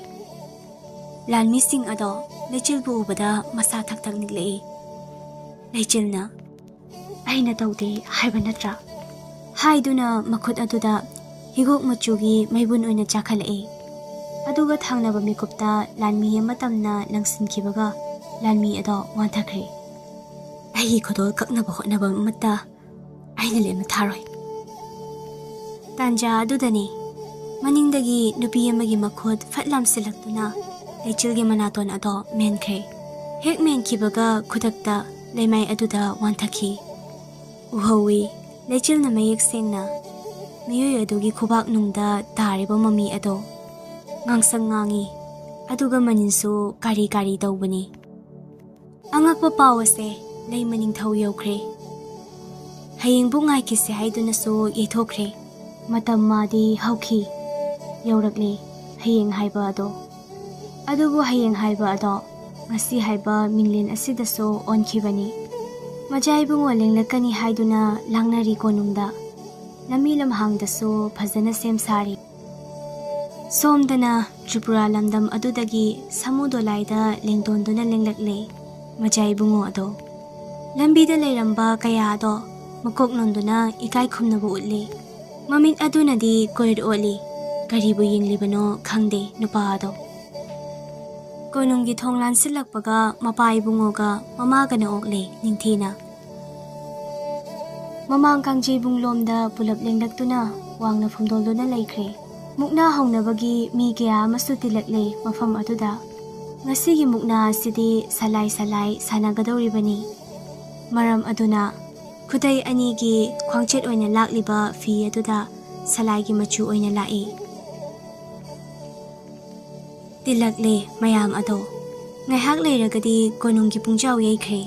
ꯂꯥꯟꯃꯤꯁꯤꯡ ꯑꯗꯣ ꯂꯩꯆꯤꯜꯕꯨ ꯎꯕꯗ ꯃꯁꯥ ꯊꯛ ꯊꯛ ꯅꯤꯛꯂꯛꯏ꯫ ꯂꯩꯆꯤꯜꯅ, "ꯑꯩꯅ ꯇꯧꯗꯦ ꯍꯥꯏꯕ ꯅꯠꯇ꯭ꯔꯥ?" ꯍꯥꯏꯗꯨꯅ ꯃꯈꯨꯠ ꯑꯗꯨꯗ ꯍꯤꯒꯣꯛ ꯃꯆꯨꯒꯤ ꯃꯩꯕꯨꯟ ꯑꯣꯏꯅ ꯆꯥꯈꯠꯂꯛꯏ꯫ ꯑꯗꯨꯒ ꯊꯪꯅꯕ ꯃꯤꯀꯨꯞꯇ ꯂꯥꯟꯃꯤ ꯑꯃ ꯇꯝꯅ ꯂꯪꯁꯤꯟꯈꯤꯕꯒ ꯂꯥꯟꯃꯤ ꯑꯗꯣ ꯋꯥꯟꯊꯈ꯭ꯔꯦ꯫ "ꯑꯩꯒꯤ ꯈꯨꯗꯣꯜ ꯀꯛꯅꯕ ꯍꯣꯠꯅꯕ ꯑꯃꯠꯇ ꯑꯩꯅ ꯂꯦꯝꯅ ꯊꯥꯔꯣꯏ"꯫ ꯇꯥꯟꯖꯥ ꯑꯗꯨꯗꯅꯤ ꯃꯅꯤꯡꯗꯒꯤ ꯅꯨꯄꯤ ꯑꯃꯒꯤ ꯃꯈꯨꯠ ꯐꯠ ꯂꯥꯝꯁꯤꯜꯂꯛꯇꯨꯅ ꯂꯩꯆꯤꯜꯒꯤ ꯃꯅꯥꯇꯣꯟ ꯑꯗꯣ ꯃꯦꯟꯈ꯭ꯔꯦ꯫ ꯍꯦꯛ ꯃꯦꯟꯈꯤꯕꯒ ꯈꯨꯗꯛꯇ ꯂꯩꯃꯥꯏ ꯑꯗꯨꯗ ꯋꯥꯟꯊꯈꯤ꯫ ꯎꯍꯧꯏ, ꯂꯩꯆꯤꯜꯅ ꯃꯌꯦꯛ ꯁꯦꯡꯅ ꯃꯤꯑꯣꯏ ꯑꯗꯨꯒꯤ ꯈꯨꯕꯥꯛ ꯅꯨꯡꯗ ꯇꯥꯔꯤꯕ ꯃꯃꯤ ꯑꯗꯣ꯫ ꯉꯥꯡꯁꯪ ꯉꯥꯡꯏ, ꯑꯗꯨꯒ ꯃꯅꯤꯟꯁꯨ ꯀꯥꯔꯤ ꯀꯥꯔꯤ ꯇꯧꯕꯅꯤ꯫ ꯑꯉꯛꯄ ꯄꯥꯎ ꯑꯁꯦ ꯂꯩꯃ ꯅꯤꯡꯊꯧ ꯌꯧꯈ꯭ꯔꯦ꯫ ꯍꯌꯦꯡꯕꯨ ꯉꯥꯏꯈꯤꯁꯦ ꯍꯥꯏꯗꯨꯅꯁꯨ ꯌꯩꯊꯣꯛꯈ꯭ꯔꯦ꯫ ꯃꯇꯝ ꯃꯥꯗꯤ ꯍꯧꯈꯤ꯫ ꯌꯧꯔꯛꯂꯦ ꯍꯌꯦꯡ ꯍꯥꯏꯕ ꯑꯗꯣ꯫ ꯑꯗꯨꯕꯨ ꯍꯌꯦꯡ ꯍꯥꯏꯕ ꯑꯗꯣ ꯉꯁꯤ ꯍꯥꯏꯕ ꯃꯤꯡꯂꯦꯟ ꯑꯁꯤꯗꯁꯨ ꯑꯣꯟꯈꯤꯕꯅꯤ꯫ ꯃꯖꯥ ꯏꯕꯨꯡꯉꯣ ꯂꯦꯡꯂꯛꯀꯅꯤ ꯍꯥꯏꯗꯨꯅ ꯂꯥꯡꯅꯔꯤ ꯀꯣꯅꯨꯡꯗ꯫ ꯂꯝꯕꯤ ꯂꯝꯍꯥꯡꯗꯁꯨ ꯐꯖꯅ ꯁꯦꯝ ꯁꯥꯔꯤ꯫ ꯁꯣꯝꯗꯅ ꯇ꯭ꯔꯤꯄꯨꯔꯥ ꯂꯝꯗꯝ ꯑꯗꯨꯗꯒꯤ ꯁꯥꯃꯨ ꯗꯣꯂꯥꯏꯗ ꯂꯦꯡꯗꯣꯟꯗꯨꯅ ꯂꯦꯡꯂꯛꯂꯦ ꯃꯖꯥ ꯏꯕꯨꯡꯉꯣ ꯑꯗꯣ꯫ ꯂꯝꯕꯤꯗ ꯂꯩꯔꯝꯕ ꯀꯌꯥ ꯑꯗꯣ ꯃꯀꯣꯛ ꯅꯣꯟꯗꯨꯅ ꯏꯀꯥꯏ ꯈꯨꯝꯅꯕ ꯎꯠꯂꯤ꯫ ꯃꯃꯤꯠ ꯑꯗꯨꯅꯗꯤ ꯀꯣꯏꯔ ꯑꯣꯠꯂꯤ꯫ ꯀꯔꯤꯕꯨ ꯌꯦꯡꯂꯤꯕꯅꯣ ꯈꯪꯗꯦ ꯅꯨꯄꯥ ꯑꯗꯣ꯫ ꯀꯣꯅꯨꯡꯒꯤ ꯊꯣꯡ ꯂꯥꯟꯁꯤꯜꯂꯛꯄꯒ ꯃꯄꯥ ꯏꯕꯨꯡꯉꯣꯒ ꯃꯃꯥꯒꯅ ꯑꯣꯛꯂꯦ ꯅꯤꯡꯊꯤꯅ꯫ ꯃꯃꯥꯡ ꯀꯥꯡꯖꯩꯕꯨꯡꯂꯣꯝꯗ ꯄꯨꯂꯞ ꯂꯦꯡꯂꯛꯇꯨꯅ ꯋꯥꯡꯅ ꯐꯝꯗꯣꯜꯗꯨꯅ ꯂꯩꯈ꯭ꯔꯦ꯫ ꯃꯨꯛꯅꯥ ꯍꯧꯅꯕꯒꯤ ꯃꯤ ꯀꯌꯥ ꯑꯃꯁꯨ ꯇꯤꯜꯂꯛꯂꯦ ꯃꯐꯝ ꯑꯗꯨꯗ꯫ ꯉꯁꯤꯒꯤ ꯃꯨꯛꯅꯥ ꯑꯁꯤꯗꯤ ꯁꯂꯥꯏ ꯁꯂꯥꯏ ꯁꯥꯟꯅꯒꯗꯧꯔꯤꯕꯅꯤ꯫ ꯃꯔꯝ ꯑꯗꯨꯅ ꯈꯨꯗꯩ ꯑꯅꯤꯒꯤ ꯈ꯭ꯋꯥꯡꯆꯦꯠ ꯑꯣꯏꯅ ꯂꯥꯛꯂꯤꯕ ꯐꯤ ꯑꯗꯨꯗ ꯁꯂꯥꯏꯒꯤ ꯃꯆꯨ ꯑꯣꯏꯅ ꯂꯥꯛꯏ꯫ ꯇꯤꯜꯂꯛꯂꯦ ꯃꯌꯥꯝ ꯑꯗꯣ꯫ ꯉꯥꯏꯍꯥꯛ ꯂꯩꯔꯒꯗꯤ ꯀꯣꯅꯨꯡꯒꯤ ꯄꯨꯡꯖꯥꯎ ꯌꯩꯈ꯭ꯔꯦ꯫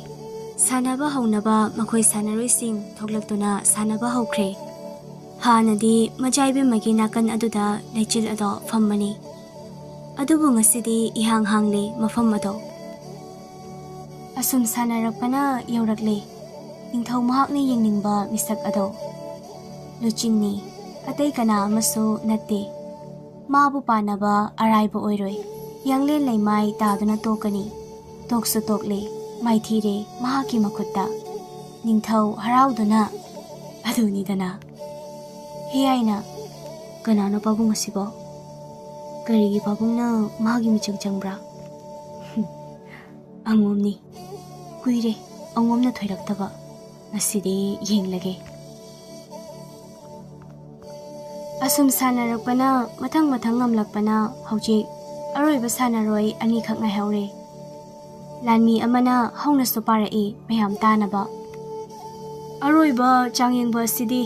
ꯁꯥꯟꯅꯕ ꯍꯧꯅꯕ ꯃꯈꯣꯏ ꯁꯥꯟꯅꯔꯣꯏꯁꯤꯡ ꯊꯣꯛꯂꯛꯇꯨꯅ ꯁꯥꯟꯅꯕ ꯍꯧꯈ꯭ꯔꯦ꯫ ꯍꯥꯟꯅꯗꯤ ꯃꯖꯥ ꯏꯕꯦꯝꯃꯒꯤ ꯅꯥꯀꯟ ꯑꯗꯨꯗ ꯂꯩꯆꯤꯜ ꯑꯗꯣ ꯐꯝꯕꯅꯤ꯫ ꯑꯗꯨꯕꯨ ꯉꯁꯤꯗꯤ ꯏꯍꯥꯡ ꯍꯥꯡꯂꯦ ꯃꯐꯝ ꯑꯗꯣ꯫ ꯑꯁꯨꯝ ꯁꯥꯟꯅꯔꯛꯄꯅ ꯌꯧꯔꯛꯂꯦ ꯅꯤꯡꯊꯧ ꯃꯍꯥꯛꯅ ꯌꯦꯡꯅꯤꯡꯕ ꯃꯤꯁꯛ ꯑꯗꯣ꯫ ꯂꯨꯆꯤꯡꯅꯤ, ꯑꯇꯩ ꯀꯅꯥ ꯑꯃꯁꯨ ꯅꯠꯇꯦ꯫ ꯃꯥꯕꯨ ꯄꯥꯟꯅꯕ ꯑꯔꯥꯏꯕ ꯑꯣꯏꯔꯣꯏ꯫ ꯌꯥꯡꯂꯦꯟ ꯂꯩꯃꯥꯏ ꯇꯥꯗꯨꯅ ꯇꯣꯛꯀꯅꯤ꯫ ꯇꯣꯛꯁꯨ ꯇꯣꯛꯂꯦ, ꯃꯥꯏꯊꯤꯔꯦ ꯃꯍꯥꯛꯀꯤ ꯃꯈꯨꯠꯇ꯫ ꯅꯤꯡꯊꯧ ꯍꯔꯥꯎꯗꯨꯅ ꯑꯗꯨꯅꯤꯗꯅ꯫ ꯍꯤꯌꯥꯏꯅ, "ꯀꯅꯥꯅꯣ ꯄꯥꯕꯨꯡ ꯑꯁꯤꯕꯣ? ꯀꯔꯤꯒꯤ ꯄꯥꯕꯨꯡꯅ ꯃꯥꯒꯤ ꯃꯤꯆꯪ ꯆꯪꯕ꯭ꯔꯥ?" "ꯑꯉꯣꯝꯅꯤ꯫ ꯀꯨꯏꯔꯦ ꯑꯉꯣꯝꯅ ꯊꯣꯏꯔꯛꯇꯕ꯫ ꯉꯁꯤꯗꯤ ꯌꯦꯡꯂꯒꯦ꯫" ꯑꯁꯨꯝ ꯁꯥꯟꯅꯔꯛꯄꯅ ꯃꯊꯪ ꯃꯊꯪ ꯉꯝꯂꯛꯄꯅ ꯍꯧꯖꯤꯛ ꯑꯔꯣꯏꯕ ꯁꯥꯟꯅꯔꯣꯏ ꯑꯅꯤꯈꯛ ꯉꯥꯏꯍꯧꯔꯦ꯫ ꯂꯥꯟꯃꯤ ꯑꯃꯅ ꯍꯧꯅꯁꯨ ꯄꯥꯔꯛꯏ ꯃꯌꯥꯝ ꯇꯥꯅꯕ꯫ "ꯑꯔꯣꯏꯕ ꯆꯥꯡꯌꯦꯡꯕ ꯑꯁꯤꯗꯤ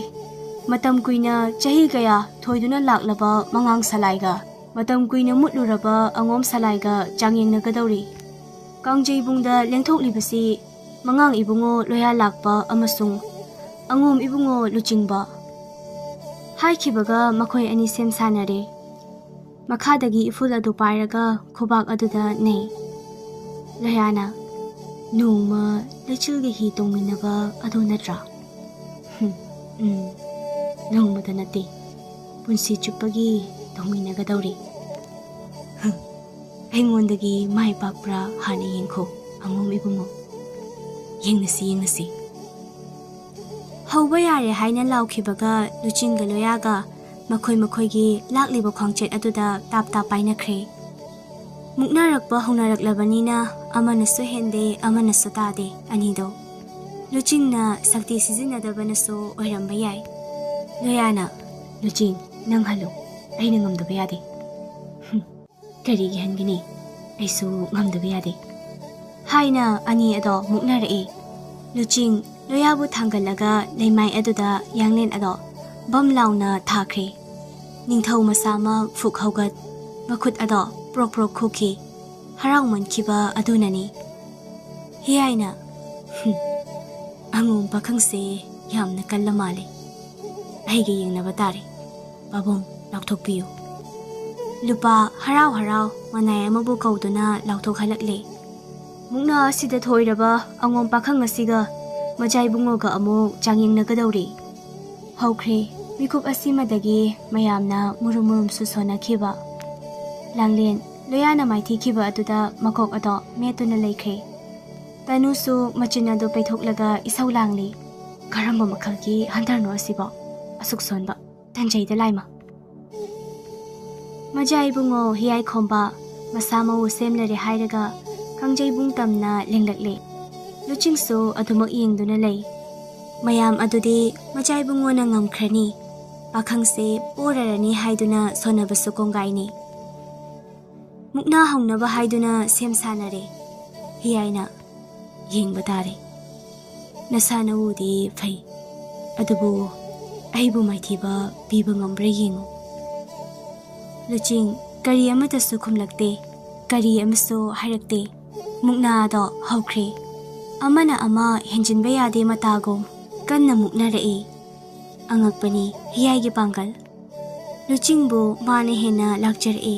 ꯃꯇꯝ ꯀꯨꯏꯅ ꯆꯍꯤ ꯀꯌꯥ ꯊꯣꯏꯗꯨꯅ ꯂꯥꯛꯂꯕ ꯃꯉꯥꯡ ꯁꯂꯥꯏꯒ ꯃꯇꯝ ꯀꯨꯏꯅ ꯃꯨꯠꯂꯨꯔꯕ ꯑꯉꯣꯝ ꯁꯂꯥꯏꯒ ꯆꯥꯡꯌꯦꯡꯅꯒꯗꯧꯔꯤ꯫ ꯀꯥꯡꯖꯩꯕꯨꯡꯗ ꯂꯦꯡꯊꯣꯛꯂꯤꯕꯁꯤ ꯃꯉꯥꯡ ꯏꯕꯨꯡꯉꯣ ꯂꯣꯌꯥ ꯂꯥꯛꯄ ꯑꯃꯁꯨꯡ ꯑꯉꯣꯝ ꯏꯕꯨꯡꯉꯣ ꯂꯨꯆꯤꯡꯕ꯫" ꯍꯥꯏꯈꯤꯕꯒ ꯃꯈꯣꯏ ꯑꯅꯤ ꯁꯦꯝ ꯁꯥꯟꯅꯔꯦ꯫ ꯃꯈꯥꯗꯒꯤ ꯏꯐꯨꯜ ꯑꯗꯨ ꯄꯥꯏꯔꯒ ꯈꯨꯕꯥꯛ ꯑꯗꯨꯗ ꯅꯩ꯫ ꯂꯣꯌꯥꯅ, "ꯅꯣꯡꯃ ꯂꯩꯆꯤꯜꯒꯤ ꯍꯤ ꯇꯣꯡꯃꯤꯟꯅꯕ ꯑꯗꯨ ꯅꯠꯇ꯭ꯔꯥ?" "ꯍꯨꯝ, ꯎꯝ, ꯅꯣꯡꯃꯗ ꯅꯠꯇꯦ, ꯄꯨꯟꯁꯤ ꯆꯨꯞꯄꯒꯤ ꯇꯣꯡꯃꯤꯟꯅꯒꯗꯧꯔꯤ꯫" "ꯍꯨꯝ, ꯑꯩꯉꯣꯟꯗꯒꯤ ꯃꯥꯏ ꯄꯥꯛꯄ꯭ꯔꯥ ꯍꯥꯟꯅ ꯌꯦꯡꯈꯣ, ꯑꯉꯣꯝ ꯏꯕꯨꯡꯉꯣ꯫ ꯌꯦꯡꯅꯁꯤ, ꯌꯦꯡꯅꯁꯤ꯫" ꯍꯧꯕ ꯌꯥꯔꯦ ꯍꯥꯏꯅ ꯂꯥꯎꯈꯤꯕꯒ ꯂꯨꯆꯤꯡꯒ ꯂꯣꯌꯥꯒ ꯃꯈꯣꯏ ꯃꯈꯣꯏꯒꯤ ꯂꯥꯛꯂꯤꯕ ꯈ꯭ꯋꯥꯡꯆꯦꯠ ꯑꯗꯨꯗ ꯇꯥꯞ ꯇꯥꯞ ꯄꯥꯏꯅꯈ꯭ꯔꯦ꯫ ꯃꯨꯛꯅꯔꯛꯄ ꯍꯧꯅꯔꯛꯂꯕꯅꯤꯅ ꯑꯃꯅꯁꯨ ꯍꯦꯟꯗꯦ, ꯑꯃꯅꯁꯨ ꯇꯥꯗꯦ ꯑꯅꯤꯗꯣ꯫ ꯂꯨꯆꯤꯡꯅ ꯁꯛꯇꯤ ꯁꯤꯖꯤꯟꯅꯗꯕꯅꯁꯨ ꯑꯣꯏꯔꯝꯕ ꯌꯥꯏ꯫ ꯂꯣꯌꯥꯅ, "ꯂꯨꯆꯤꯡ, ꯅꯪ ꯍꯜꯂꯨ꯫ ꯑꯩꯅ ꯉꯝꯗꯕ ꯌꯥꯗꯦ꯫" "ꯍꯨꯝ, ꯀꯔꯤꯒꯤ ꯍꯟꯒꯅꯤ? ꯑꯩꯁꯨ ꯉꯝꯗꯕ ꯌꯥꯗꯦ꯫" ꯍꯥꯏꯅ ꯑꯅꯤ ꯑꯗꯣ ꯃꯨꯛꯅꯔꯛꯏ꯫ ꯂꯨꯆꯤꯡ ꯂꯣꯌꯥꯕꯨ ꯊꯥꯡꯒꯠꯂꯒ ꯂꯩꯃꯥꯏ ꯑꯗꯨꯗ ꯌꯥꯡꯂꯦꯟ ꯑꯗꯣ ꯕꯝ ꯂꯥꯎꯅ ꯊꯥꯈ꯭ꯔꯦ꯫ ꯅꯤꯡꯊꯧ ꯃꯁꯥꯃꯛ ꯐꯨꯛ ꯍꯧꯒꯠ, ꯃꯈꯨꯠ ꯑꯗꯣ ꯄ꯭ꯔꯣꯛ ꯄ꯭ꯔꯣꯛ ꯈꯨꯈꯤ꯫ ꯍꯔꯥꯎꯃꯟꯈꯤꯕ ꯑꯗꯨꯅꯅꯤ꯫ ꯍꯤꯌꯥꯏꯅ, "ꯍꯨꯝ, ꯑꯉꯣꯝ ꯄꯥꯈꯪꯁꯦ ꯌꯥꯝꯅ ꯀꯜꯂ ꯃꯥꯜꯂꯦ꯫ ꯑꯩꯒ ꯌꯦꯡꯅꯕ ꯇꯥꯔꯦ꯫ ꯄꯥꯕꯨꯡ, ꯂꯥꯎꯊꯣꯛꯄꯤꯌꯨ꯫" ꯂꯨꯄꯥ ꯍꯔꯥꯎ ꯍꯔꯥꯎ ꯃꯅꯥꯏ ꯑꯃꯕꯨ ꯀꯧꯗꯨꯅ ꯂꯥꯎꯊꯣꯛꯍꯜꯂꯛꯂꯦ꯫ ꯃꯨꯛꯅꯥ ꯑꯁꯤꯗ ꯊꯣꯏꯔꯕ ꯑꯉꯣꯝ ꯄꯥꯈꯪ ꯑꯁꯤꯒ ꯃꯖꯥꯏꯕꯨꯡꯉꯣꯒ ꯑꯃꯨꯛ ꯆꯥꯡꯌꯦꯡꯅꯒꯗꯧꯔꯤ꯫ ꯍꯧꯈ꯭ꯔꯦ꯫ ꯃꯤꯀꯨꯞ ꯑꯁꯤꯃꯗꯒꯤ ꯃꯌꯥꯝꯅ ꯃꯨꯔꯨꯝ ꯃꯨꯔꯨꯝꯁꯨ ꯁꯣꯟꯅꯈꯤꯕ꯫ ꯂꯥꯡꯂꯦꯟ ꯂꯣꯌꯥꯅ ꯃꯥꯏꯊꯤꯈꯤꯕ ꯑꯗꯨꯗ ꯃꯀꯣꯛ ꯑꯗꯣ ꯃꯦꯠꯇꯨꯅ ꯂꯩꯈ꯭ꯔꯦ꯫ ꯇꯅꯨꯁꯨ ꯃꯆꯤꯟ ꯑꯗꯨ ꯄꯩꯊꯣꯛꯂꯒ ꯏꯁꯧ ꯂꯥꯡꯂꯤ꯫ "ꯀꯔꯝꯕ ꯃꯈꯜꯒꯤ ꯍꯟꯇꯔꯅꯣ ꯑꯁꯤꯕꯣ? ꯑꯁꯨꯛ ꯁꯣꯟꯕ, ꯇꯟꯖꯩꯗ ꯂꯥꯏꯃ!" ꯃꯖꯥ ꯏꯕꯨꯡꯉꯣ ꯍꯤꯌꯥꯏ ꯈꯣꯝꯕ ꯃꯁꯥ ꯃꯎ ꯁꯦꯝꯂꯔꯦ ꯍꯥꯏꯔꯒ ꯀꯥꯡꯖꯩꯕꯨꯡ ꯇꯝꯅ ꯂꯦꯡꯂꯛꯂꯦ꯫ ꯂꯨꯆꯤꯡꯁꯨ ꯑꯗꯨꯃꯛ ꯌꯦꯡꯗꯨꯅ ꯂꯩ꯫ ꯃꯌꯥꯝ ꯑꯗꯨꯗꯤ ꯃꯖꯥ ꯏꯕꯨꯡꯉꯣꯅ ꯉꯝꯈ꯭ꯔꯅꯤ, ꯄꯥꯈꯪꯁꯦ ꯄꯣꯔꯔꯅꯤ ꯍꯥꯏꯗꯨꯅ ꯁꯣꯟꯅꯕꯁꯨ ꯀꯣꯡꯒꯥꯏꯅꯤ꯫ ꯃꯨꯛꯅꯥ ꯍꯧꯅꯕ ꯍꯥꯏꯗꯨꯅ ꯁꯦꯝ ꯁꯥꯅꯔꯦ꯫ ꯍꯤꯌꯥꯏꯅ, "ꯌꯦꯡꯕ ꯇꯥꯔꯦ꯫ ꯅꯁꯥ ꯅꯎꯗꯤ ꯐꯩ, ꯑꯗꯨꯕꯨ ꯑꯩꯕꯨ ꯃꯥꯏꯊꯤꯕ ꯄꯤꯕ ꯉꯝꯕ꯭ꯔꯥ ꯌꯦꯡꯉꯨ꯫" ꯂꯨꯆꯤꯡ ꯀꯔꯤ ꯑꯃꯠꯇꯁꯨ ꯈꯨꯝꯂꯛꯇꯦ, ꯀꯔꯤ ꯑꯃꯁꯨ ꯍꯥꯏꯔꯛꯇꯦ꯫ ꯃꯨꯛꯅꯥꯗꯣ ꯍꯧꯈ꯭ꯔꯦ꯫ ꯑꯃꯅ ꯑꯃ ꯍꯦꯟꯖꯤꯟꯕ ꯌꯥꯗꯦ ꯃꯇꯥꯒꯨꯝ ꯀꯟꯅ ꯃꯨꯛꯅꯔꯛꯏ꯫ ꯑꯉꯛꯄꯅꯤ ꯍꯤꯌꯥꯏꯒꯤ ꯄꯥꯡꯒꯜ꯫ ꯂꯨꯆꯤꯡꯕꯨ ꯃꯥꯅ ꯍꯦꯟꯅ ꯂꯥꯛꯆꯔꯛꯏ꯫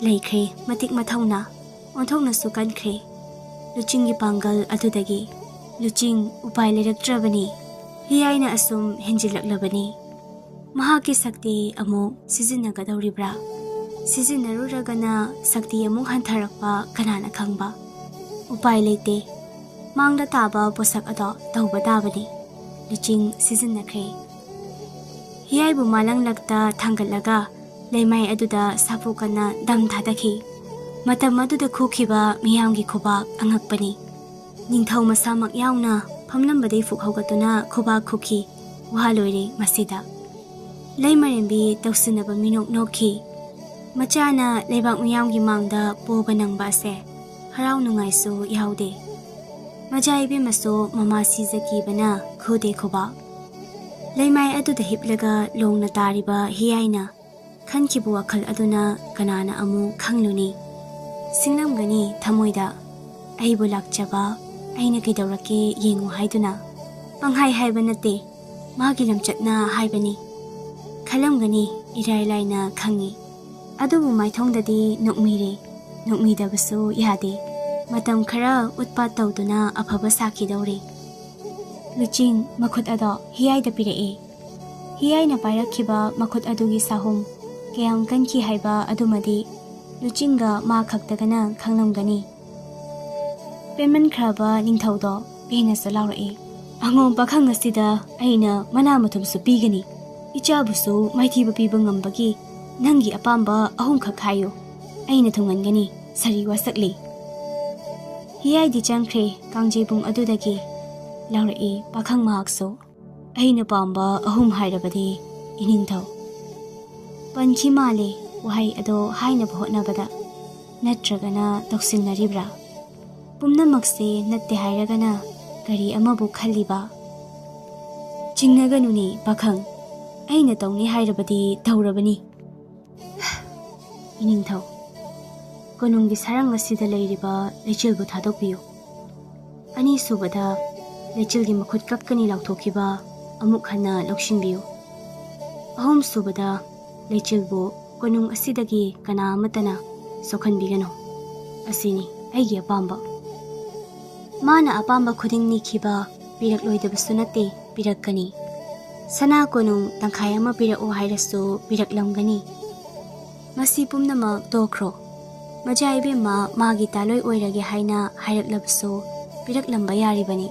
ꯂꯩꯈ꯭ꯔꯦ ꯃꯇꯤꯛ ꯃꯊꯧꯅꯥ, ꯑꯣꯟꯊꯣꯛꯅꯁꯨ ꯀꯟꯈ꯭ꯔꯦ꯫ ꯂꯨꯆꯤꯡꯒꯤ ꯄꯥꯡꯒꯜ ꯑꯗꯨꯗꯒꯤ ꯂꯨꯆꯤꯡ ꯎꯄꯥꯏ ꯂꯩꯔꯛꯇ꯭ꯔꯕꯅꯤ꯫ ꯍꯤꯌꯥꯏꯅ ꯑꯁꯨꯝ ꯍꯦꯟꯖꯤꯜꯂꯛꯂꯕꯅꯤ꯫ ꯃꯍꯥꯛꯀꯤ ꯁꯛꯇꯤ ꯑꯃꯨꯛ ꯁꯤꯖꯤꯟꯅꯒꯗꯧꯔꯤꯕ꯭ꯔꯥ? ꯁꯤꯖꯤꯟꯅꯔꯨꯔꯒꯅ ꯁꯛꯇꯤ ꯑꯃꯨꯛ ꯍꯟꯊꯔꯛꯄ ꯀꯅꯥꯅ ꯈꯪꯕ? ꯎꯄꯥꯏ ꯂꯩꯇꯦ꯫ ꯃꯥꯡꯗ ꯇꯥꯕ ꯄꯣꯠꯁꯛ ꯑꯗꯣ ꯇꯧꯕ ꯇꯥꯕꯅꯤ꯫ ꯂꯨꯆꯤꯡ ꯁꯤꯖꯤꯟꯅꯈ꯭ꯔꯦ꯫ ꯍꯤꯌꯥꯏꯕꯨ ꯃꯥꯂꯪꯂꯛꯇ ꯊꯥꯡꯒꯠꯂꯒ ꯂꯩꯃꯥꯏ ꯑꯗꯨꯗ ꯁꯥꯐꯨ ꯀꯟꯅ ꯗꯝ ꯊꯥꯗꯈꯤ꯫ ꯃꯇꯝ ꯑꯗꯨꯗ ꯈꯨꯈꯤꯕ ꯃꯤꯌꯥꯝꯒꯤ ꯈꯨꯕꯥꯛ ꯑꯉꯛꯄꯅꯤ꯫ ꯅꯤꯡꯊꯧ ꯃꯁꯥꯃꯛ ꯌꯥꯎꯅ ꯐꯝꯂꯝꯕꯗꯩ ꯐꯨꯛ ꯍꯧꯒꯠꯇꯨꯅ ꯈꯨꯕꯥꯛ ꯈꯨꯈꯤ꯫ ꯋꯥ ꯂꯣꯏꯔꯦ ꯃꯁꯤꯗ꯫ ꯂꯩꯃꯔꯦꯝꯕꯤ ꯇꯧꯁꯤꯟꯅꯕ ꯃꯤꯅꯣꯛ ꯅꯣꯛꯈꯤ꯫ ꯃꯆꯥꯅ ꯂꯩꯕꯥꯛ ꯃꯤꯌꯥꯝꯒꯤ ꯃꯥꯡꯗ ꯄꯣꯕ ꯅꯪꯕ ꯑꯁꯦ ꯍꯔꯥꯎ ꯅꯨꯡꯉꯥꯏꯁꯨ ꯌꯥꯎꯗꯦ꯫ ꯃꯆꯥ ꯏꯕꯦꯝꯃꯁꯨ ꯃꯃꯥ ꯁꯤꯖꯈꯤꯕꯅ ꯈꯨꯗꯦ ꯈꯨꯕꯥꯛ꯫ ꯂꯩꯃꯥꯏ ꯑꯗꯨꯗ ꯍꯤꯞꯂꯒ ꯂꯣꯡꯅ ꯇꯥꯔꯤꯕ ꯍꯤꯌꯥꯏꯅ ꯈꯟꯈꯤꯕ ꯋꯥꯈꯜ ꯑꯗꯨꯅ ꯀꯅꯥꯅ ꯑꯃꯨꯛ ꯈꯪꯂꯨꯅꯤ? ꯁꯤꯡꯂꯝꯒꯅꯤ ꯊꯃꯣꯏꯗ, "ꯑꯩꯕꯨ ꯂꯥꯛꯆꯕ, ꯑꯩꯅ ꯀꯩꯗꯧꯔꯛꯀꯦ ꯌꯦꯡꯉꯨ" ꯍꯥꯏꯗꯨꯅ꯫ ꯄꯪꯍꯥꯏ ꯍꯥꯏꯕ ꯅꯠꯇꯦ, ꯃꯥꯒꯤ ꯂꯝꯆꯠꯅ ꯍꯥꯏꯕꯅꯤ꯫ ꯈꯜꯂꯝꯒꯅꯤ, ꯏꯔꯥꯏ ꯂꯥꯏꯅ ꯈꯪꯉꯤ꯫ ꯑꯗꯨꯕꯨ ꯃꯥꯏꯊꯣꯡꯗꯗꯤ ꯅꯣꯛꯃꯤꯔꯦ, ꯅꯣꯛꯃꯤꯗꯕꯁꯨ ꯌꯥꯗꯦ꯫ ꯃꯇꯝ ꯈꯔ ꯎꯠꯄꯥꯠ ꯇꯧꯗꯨꯅ ꯑꯐꯕ ꯁꯥꯈꯤꯗꯧꯔꯦ꯫ ꯂꯨꯆꯤꯡ ꯃꯈꯨꯠ ꯑꯗꯣ ꯍꯤꯌꯥꯏꯗ ꯄꯤꯔꯛꯏ꯫ ꯍꯤꯌꯥꯏꯅ ꯄꯥꯏꯔꯛꯈꯤꯕ ꯃꯈꯨꯠ ꯑꯗꯨꯒꯤ ꯁꯥꯍꯨꯝ ꯀꯌꯥꯝ ꯀꯟꯈꯤ ꯍꯥꯏꯕ ꯑꯗꯨꯃꯗꯤ ꯂꯨꯆꯤꯡꯒ ꯃꯥ ꯈꯛꯇꯒꯅ ꯈꯪꯂꯝꯒꯅꯤ꯫ ꯄꯦꯟꯃꯟꯈ꯭ꯔꯕ ꯅꯤꯡꯊꯧꯗꯣ ꯄꯦꯟꯅꯁꯨ ꯂꯥꯎꯔꯛꯏ꯫ "ꯑꯉꯣꯝ ꯄꯥꯈꯪ ꯑꯁꯤꯗ ꯑꯩꯅ ꯃꯅꯥ ꯃꯊꯨꯝꯁꯨ ꯄꯤꯒꯅꯤ, ꯏꯆꯥꯕꯨꯁꯨ ꯃꯥꯏꯊꯤꯕ ꯄꯤꯕ ꯉꯝꯕꯒꯤ ꯅꯪꯒꯤ ꯑꯄꯥꯝꯕ ꯑꯍꯨꯝꯈꯛ ꯍꯥꯏꯌꯨ, ꯑꯩꯅ ꯊꯨꯡꯍꯟꯒꯅꯤ, ꯁꯥꯔꯤ ꯋꯥꯁꯛꯂꯤ"꯫ ꯍꯤꯌꯥꯏꯗꯤ ꯆꯪꯈ꯭ꯔꯦ ꯀꯥꯡꯖꯩꯕꯨꯡ ꯑꯗꯨꯗꯒꯤ꯫ ꯂꯥꯎꯔꯛꯏ ꯄꯥꯈꯪ ꯃꯍꯥꯛꯁꯨ꯫ "ꯑꯩꯅ ꯄꯥꯝꯕ ꯑꯍꯨꯝ ꯍꯥꯏꯔꯕꯗꯤ, ꯏꯅꯤꯡꯊꯧ"꯫ ꯄꯟꯈꯤ ꯃꯥꯜꯂꯦ ꯋꯥꯍꯩ ꯑꯗꯣ ꯍꯥꯏꯅꯕ ꯍꯣꯠꯅꯕꯗ꯫ ꯅꯠꯇ꯭ꯔꯒꯅ ꯇꯧꯁꯤꯟꯅꯔꯤꯕ꯭ꯔꯥ? ꯄꯨꯝꯅꯃꯛꯁꯦ ꯅꯠꯇꯦ ꯍꯥꯏꯔꯒꯅ ꯀꯔꯤ ꯑꯃꯕꯨ ꯈꯜꯂꯤꯕ? "ꯆꯤꯡꯅꯒꯅꯨꯅꯦ ꯄꯥꯈꯪ, ꯑꯩꯅ ꯇꯧꯅꯤ ꯍꯥꯏꯔꯕꯗꯤ ꯇꯧꯔꯕꯅꯤ"꯫ "ꯏꯅꯤꯡꯊꯧ, ꯀꯣꯅꯨꯡꯒꯤ ꯁꯔꯪ ꯑꯁꯤꯗ ꯂꯩꯔꯤꯕ ꯂꯩꯆꯤꯜꯕꯨ ꯊꯥꯗꯣꯛꯄꯤꯌꯨ꯫ ꯑꯅꯤꯁꯨꯕꯗ, ꯂꯩꯆꯤꯜꯒꯤ ꯃꯈꯨꯠ ꯀꯛꯀꯅꯤ ꯂꯥꯎꯊꯣꯛꯈꯤꯕ ꯑꯃꯨꯛ ꯍꯟꯅ ꯂꯧꯁꯤꯟꯕꯤꯌꯨ꯫ ꯑꯍꯨꯝꯁꯨꯕꯗ, ꯂꯩꯆꯤꯜꯕꯨ ꯀꯣꯅꯨꯡ ꯑꯁꯤꯗꯒꯤ ꯀꯅꯥ ꯑꯃꯠꯇꯅ ꯁꯣꯛꯍꯟꯕꯤꯒꯅꯨ꯫ ꯑꯁꯤꯅꯤ ꯑꯩꯒꯤ ꯑꯄꯥꯝꯕ꯫ ꯃꯥꯅ ꯑꯄꯥꯝꯕ ꯈꯨꯗꯤꯡ ꯅꯤꯈꯤꯕ ꯄꯤꯔꯛꯂꯣꯏꯗꯕꯁꯨ ꯅꯠꯇꯦ, ꯄꯤꯔꯛꯀꯅꯤ꯫ ꯁꯅꯥ ꯀꯣꯅꯨꯡ ꯇꯪꯈꯥꯏ ꯑꯃ ꯄꯤꯔꯛꯑꯣ ꯍꯥꯏꯔꯁꯨ ꯄꯤꯔꯛꯂꯝꯒꯅꯤ꯫ ꯃꯁꯤ ꯄꯨꯝꯅꯃꯛ ꯇꯣꯛꯈ꯭ꯔꯣ꯫ ꯃꯖꯥ ꯏꯕꯦꯝꯃ ꯃꯥꯒꯤ ꯇꯥꯂꯣꯏ ꯑꯣꯏꯔꯒꯦ ꯍꯥꯏꯅ ꯍꯥꯏꯔꯛꯂꯕꯁꯨ ꯄꯤꯔꯛꯂꯝꯕ ꯌꯥꯔꯤꯕꯅꯤ꯫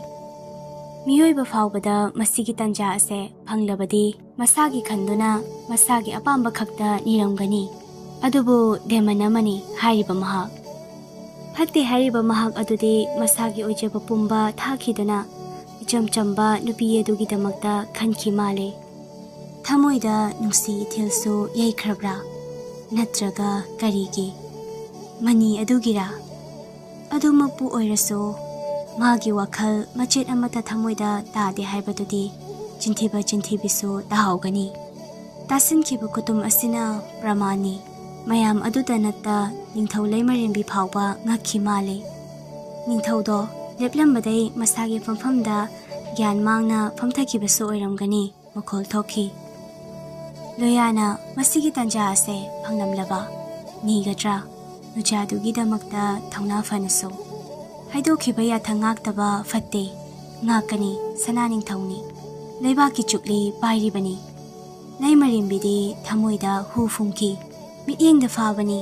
ꯃꯤꯑꯣꯏꯕ ꯐꯥꯎꯕꯗ ꯃꯁꯤꯒꯤ ꯇꯥꯟꯖꯥ ꯑꯁꯦ ꯐꯪꯂꯕꯗꯤ ꯃꯁꯥꯒꯤ ꯈꯟꯗꯨꯅ ꯃꯁꯥꯒꯤ ꯑꯄꯥꯝꯕ ꯈꯛꯇ ꯅꯤꯔꯝꯒꯅꯤ꯫ ꯑꯗꯨꯕꯨ ꯗꯦꯃꯟ ꯑꯃꯅꯤ ꯍꯥꯏꯔꯤꯕ ꯃꯍꯥꯛ꯫ ꯐꯠꯇꯦ ꯍꯥꯏꯔꯤꯕ ꯃꯍꯥꯛ ꯑꯗꯨꯗꯤ ꯃꯁꯥꯒꯤ ꯑꯣꯏꯖꯕ ꯄꯨꯝꯕ ꯊꯥꯈꯤꯗꯨꯅ ꯏꯆꯝ ꯆꯝꯕ ꯅꯨꯄꯤ ꯑꯗꯨꯒꯤꯗꯃꯛꯇ ꯈꯟꯈꯤ ꯃꯥꯜꯂꯦ꯫ ꯊꯃꯣꯏꯗ ꯅꯨꯡꯁꯤ ꯏꯊꯤꯜꯁꯨ ꯌꯩꯈ꯭ꯔꯕ꯭ꯔꯥ? ꯅꯠꯇ꯭ꯔꯒ ꯀꯔꯤꯒꯤ? ꯃꯅꯤ ꯑꯗꯨꯒꯤꯔꯥ? ꯑꯗꯨꯃꯛꯄꯨ ꯑꯣꯏꯔꯁꯨ, ꯃꯥꯒꯤ ꯋꯥꯈꯜ ꯃꯆꯦꯠ ꯑꯃꯠꯇ ꯊꯃꯣꯏꯗ ꯇꯥꯗꯦ ꯍꯥꯏꯕꯗꯨꯗꯤ ꯆꯤꯟꯊꯤꯕ ꯆꯤꯟꯊꯤꯕꯤꯁꯨ ꯇꯥꯍꯧꯒꯅꯤ꯫ ꯇꯥꯁꯤꯟꯈꯤꯕ ꯈꯨꯇꯨꯝ ꯑꯁꯤꯅ ꯄ꯭ꯔꯃꯥꯟꯅꯤ꯫ ꯃꯌꯥꯝ ꯑꯗꯨꯗ ꯅꯠꯇ ꯅꯤꯡꯊꯧ ꯂꯩꯃꯔꯦꯝꯕꯤ ꯐꯥꯎꯕ ꯉꯛꯈꯤ ꯃꯥꯜꯂꯦ꯫ ꯅꯤꯡꯊꯧꯗꯣ ꯂꯦꯞꯂꯝꯕꯗꯩ ꯃꯁꯥꯒꯤ ꯐꯝꯐꯝꯗ ꯒ꯭ꯌꯥꯟ ꯃꯥꯡꯅ ꯐꯝꯊꯈꯤꯕꯁꯨ ꯑꯣꯏꯔꯝꯒꯅꯤ꯫ ꯃꯈꯣꯜ ꯊꯣꯛꯈꯤ꯫ ꯂꯣꯌꯥꯅ ꯃꯁꯤꯒꯤ ꯇꯥꯟꯖꯥ ꯑꯁꯦ ꯐꯪꯂꯝꯂꯕ ꯅꯤꯒꯗ꯭ꯔꯥ? ꯅꯨꯆꯥꯗꯨꯒꯤꯗꯃꯛꯇ ꯊꯧꯅꯥ ꯐꯅꯁꯨ꯫ ꯍꯥꯏꯗꯣꯛꯈꯤꯕ ꯌꯥꯊꯪ ꯉꯥꯛꯇꯕ ꯐꯠꯇꯦ꯫ ꯉꯥꯛꯀꯅꯤ, ꯁꯅꯥ ꯅꯤꯡꯊꯧꯅꯤ꯫ ꯂꯩꯕꯥꯛꯀꯤ ꯆꯨꯛꯂꯤ ꯄꯥꯏꯔꯤꯕꯅꯤ꯫ ꯂꯩꯃꯔꯦꯝꯕꯤꯗꯤ ꯊꯃꯣꯏꯗ ꯍꯨ ꯐꯨꯡꯈꯤ꯫ ꯃꯤꯠꯌꯦꯡꯗ ꯐꯥꯕꯅꯤ,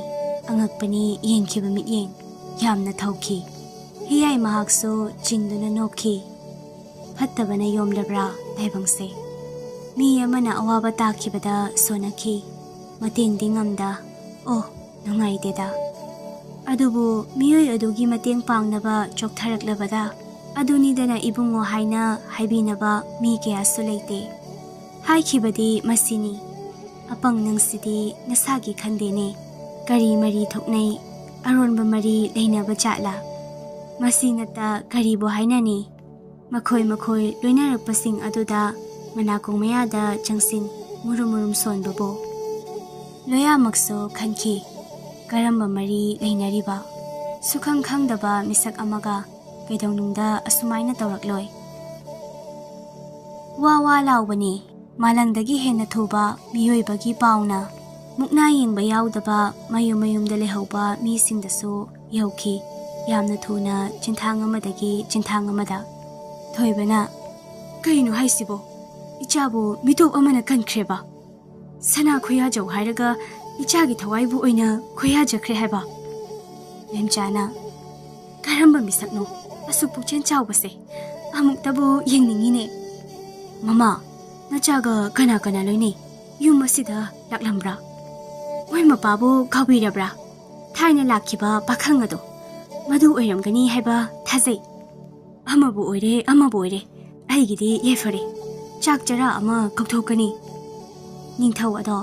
ꯑꯉꯛꯄꯅꯤ ꯌꯦꯡꯈꯤꯕ ꯃꯤꯠꯌꯦꯡ꯫ ꯌꯥꯝꯅ ꯊꯧꯈꯤ꯫ ꯍꯤꯌꯥꯏ ꯃꯍꯥꯛꯁꯨ ꯆꯤꯡꯗꯨꯅ ꯅꯣꯛꯈꯤ꯫ ꯐꯠꯇꯕꯅ ꯌꯣꯝꯂꯕ꯭ꯔꯥ ꯇꯥꯏꯕꯪꯁꯦ? ꯃꯤ ꯑꯃꯅ ꯑꯋꯥꯕ ꯇꯥꯈꯤꯕꯗ ꯁꯣꯟꯅꯈꯤ, ꯃꯇꯦꯡꯗꯤ ꯉꯝꯗ꯫ ꯑꯣ, ꯅꯨꯡꯉꯥꯏꯇꯦꯗ꯫ ꯑꯗꯨꯕꯨ ꯃꯤꯑꯣꯏ ꯑꯗꯨꯒꯤ ꯃꯇꯦꯡ ꯄꯥꯡꯅꯕ ꯆꯣꯛꯊꯔꯛꯂꯕꯗ, "ꯑꯗꯨꯅꯤꯗꯅ ꯏꯕꯨꯡꯉꯣ" ꯍꯥꯏꯅ ꯍꯥꯏꯕꯤꯅꯕ ꯃꯤ ꯀꯌꯥꯁꯨ ꯂꯩꯇꯦ꯫ ꯍꯥꯏꯈꯤꯕꯗꯤ ꯃꯁꯤꯅꯤ, "ꯑꯄꯪ ꯅꯪꯁꯤꯗꯤ ꯅꯁꯥꯒꯤ ꯈꯟꯗꯦꯅꯦ꯫ ꯀꯔꯤ ꯃꯔꯤ ꯊꯣꯛꯅꯩ? ꯑꯔꯣꯟꯕ ꯃꯔꯤ ꯂꯩꯅꯕ ꯖꯥꯠꯂꯥ?" ꯃꯁꯤ ꯅꯠꯇ ꯀꯔꯤꯕꯨ ꯍꯥꯏꯅꯅꯤ? ꯃꯈꯣꯏ ꯃꯈꯣꯏ ꯂꯣꯏꯅꯔꯛꯄꯁꯤꯡ ꯑꯗꯨꯗ ꯃꯅꯥꯀꯣꯡ ꯃꯌꯥꯗ ꯆꯪꯁꯤꯟ, ꯃꯨꯔꯨꯝ ꯃꯨꯔꯨꯝ ꯁꯣꯟꯕꯕꯨ꯫ ꯂꯣꯌꯥꯃꯛꯁꯨ ꯈꯟꯈꯤ, "ꯀꯔꯝꯕ ꯃꯔꯤ ꯂꯩꯅꯔꯤꯕ? ꯁꯨꯈꯪ ꯈꯪꯗꯕ ꯃꯤꯁꯛ ꯑꯃꯒ ꯀꯩꯗꯧꯅꯨꯡꯗ ꯑꯁꯨꯃꯥꯏꯅ ꯇꯧꯔꯛꯂꯣꯏ"꯫ ꯋꯥ ꯋꯥ ꯂꯥꯎꯕꯅꯤ꯫ ꯃꯥꯂꯪꯗꯒꯤ ꯍꯦꯟꯅ ꯊꯨꯕ ꯃꯤꯑꯣꯏꯕꯒꯤ ꯄꯥꯎꯅ ꯃꯨꯛꯅꯥ ꯌꯦꯡꯕ ꯌꯥꯎꯗꯕ ꯃꯌꯨꯝ ꯃꯌꯨꯝꯗ ꯂꯩꯍꯧꯕ ꯃꯤꯁꯤꯡꯗꯁꯨ ꯌꯧꯈꯤ꯫ ꯌꯥꯝꯅ ꯊꯨꯅ ꯆꯤꯟꯊꯥꯡ ꯑꯃꯗꯒꯤ ꯆꯤꯟꯊꯥꯡ ꯑꯃꯗ꯫ ꯊꯣꯏꯕꯅ, "ꯀꯩꯅꯣ ꯍꯥꯏꯁꯤꯕꯣ? ꯏꯆꯥꯕꯨ ꯃꯤꯇꯣꯞ ꯑꯃꯅ ꯀꯟꯈ꯭ꯔꯦꯕ? ꯁꯅꯥ ꯈꯣꯏꯌꯥꯖꯧ ꯍꯥꯏꯔꯒ ꯏꯆꯥꯒꯤ ꯊꯋꯥꯏꯕꯨ ꯑꯣꯏꯅ ꯈꯣꯏꯌꯥꯖꯈ꯭ꯔꯦ ꯍꯥꯏꯕ?" ꯂꯦꯝꯆꯥꯅ, "ꯀꯔꯝꯕ ꯃꯤꯁꯛꯅꯣ ꯑꯁꯨꯛ ꯄꯨꯛꯆꯦꯜ ꯆꯥꯎꯕꯁꯦ? ꯑꯃꯨꯛꯇꯕꯨ ꯌꯦꯡꯅꯤꯡꯉꯤꯅꯦ꯫ ꯃꯃꯥ, ꯅꯆꯥꯒ ꯀꯅꯥ ꯀꯅꯥ ꯂꯣꯏꯅꯩ? ꯌꯨꯝ ꯑꯁꯤꯗ ꯂꯥꯛꯂꯝꯕ꯭ꯔꯥ? ꯃꯣꯏ ꯃꯄꯥꯕꯨ ꯀꯥꯎꯕꯤꯔꯕ꯭ꯔꯥ? ꯊꯥꯏꯅ ꯂꯥꯛꯈꯤꯕ ꯄꯥꯈꯪ ꯑꯗꯣ ꯃꯗꯨ ꯑꯣꯏꯔꯝꯒꯅꯤ ꯍꯥꯏꯕ ꯊꯥꯖꯩ꯫ ꯑꯃꯕꯨ ꯑꯣꯏꯔꯦ, ꯑꯃꯕꯨ ꯑꯣꯏꯔꯦ, ꯑꯩꯒꯤꯗꯤ ꯌꯥꯏꯐꯔꯦ꯫ ꯆꯥꯛ ꯆꯔꯥ ꯑꯃ ꯀꯧꯊꯣꯛꯀꯅꯤ"꯫ ꯅꯤꯡꯊꯧ ꯑꯗꯣ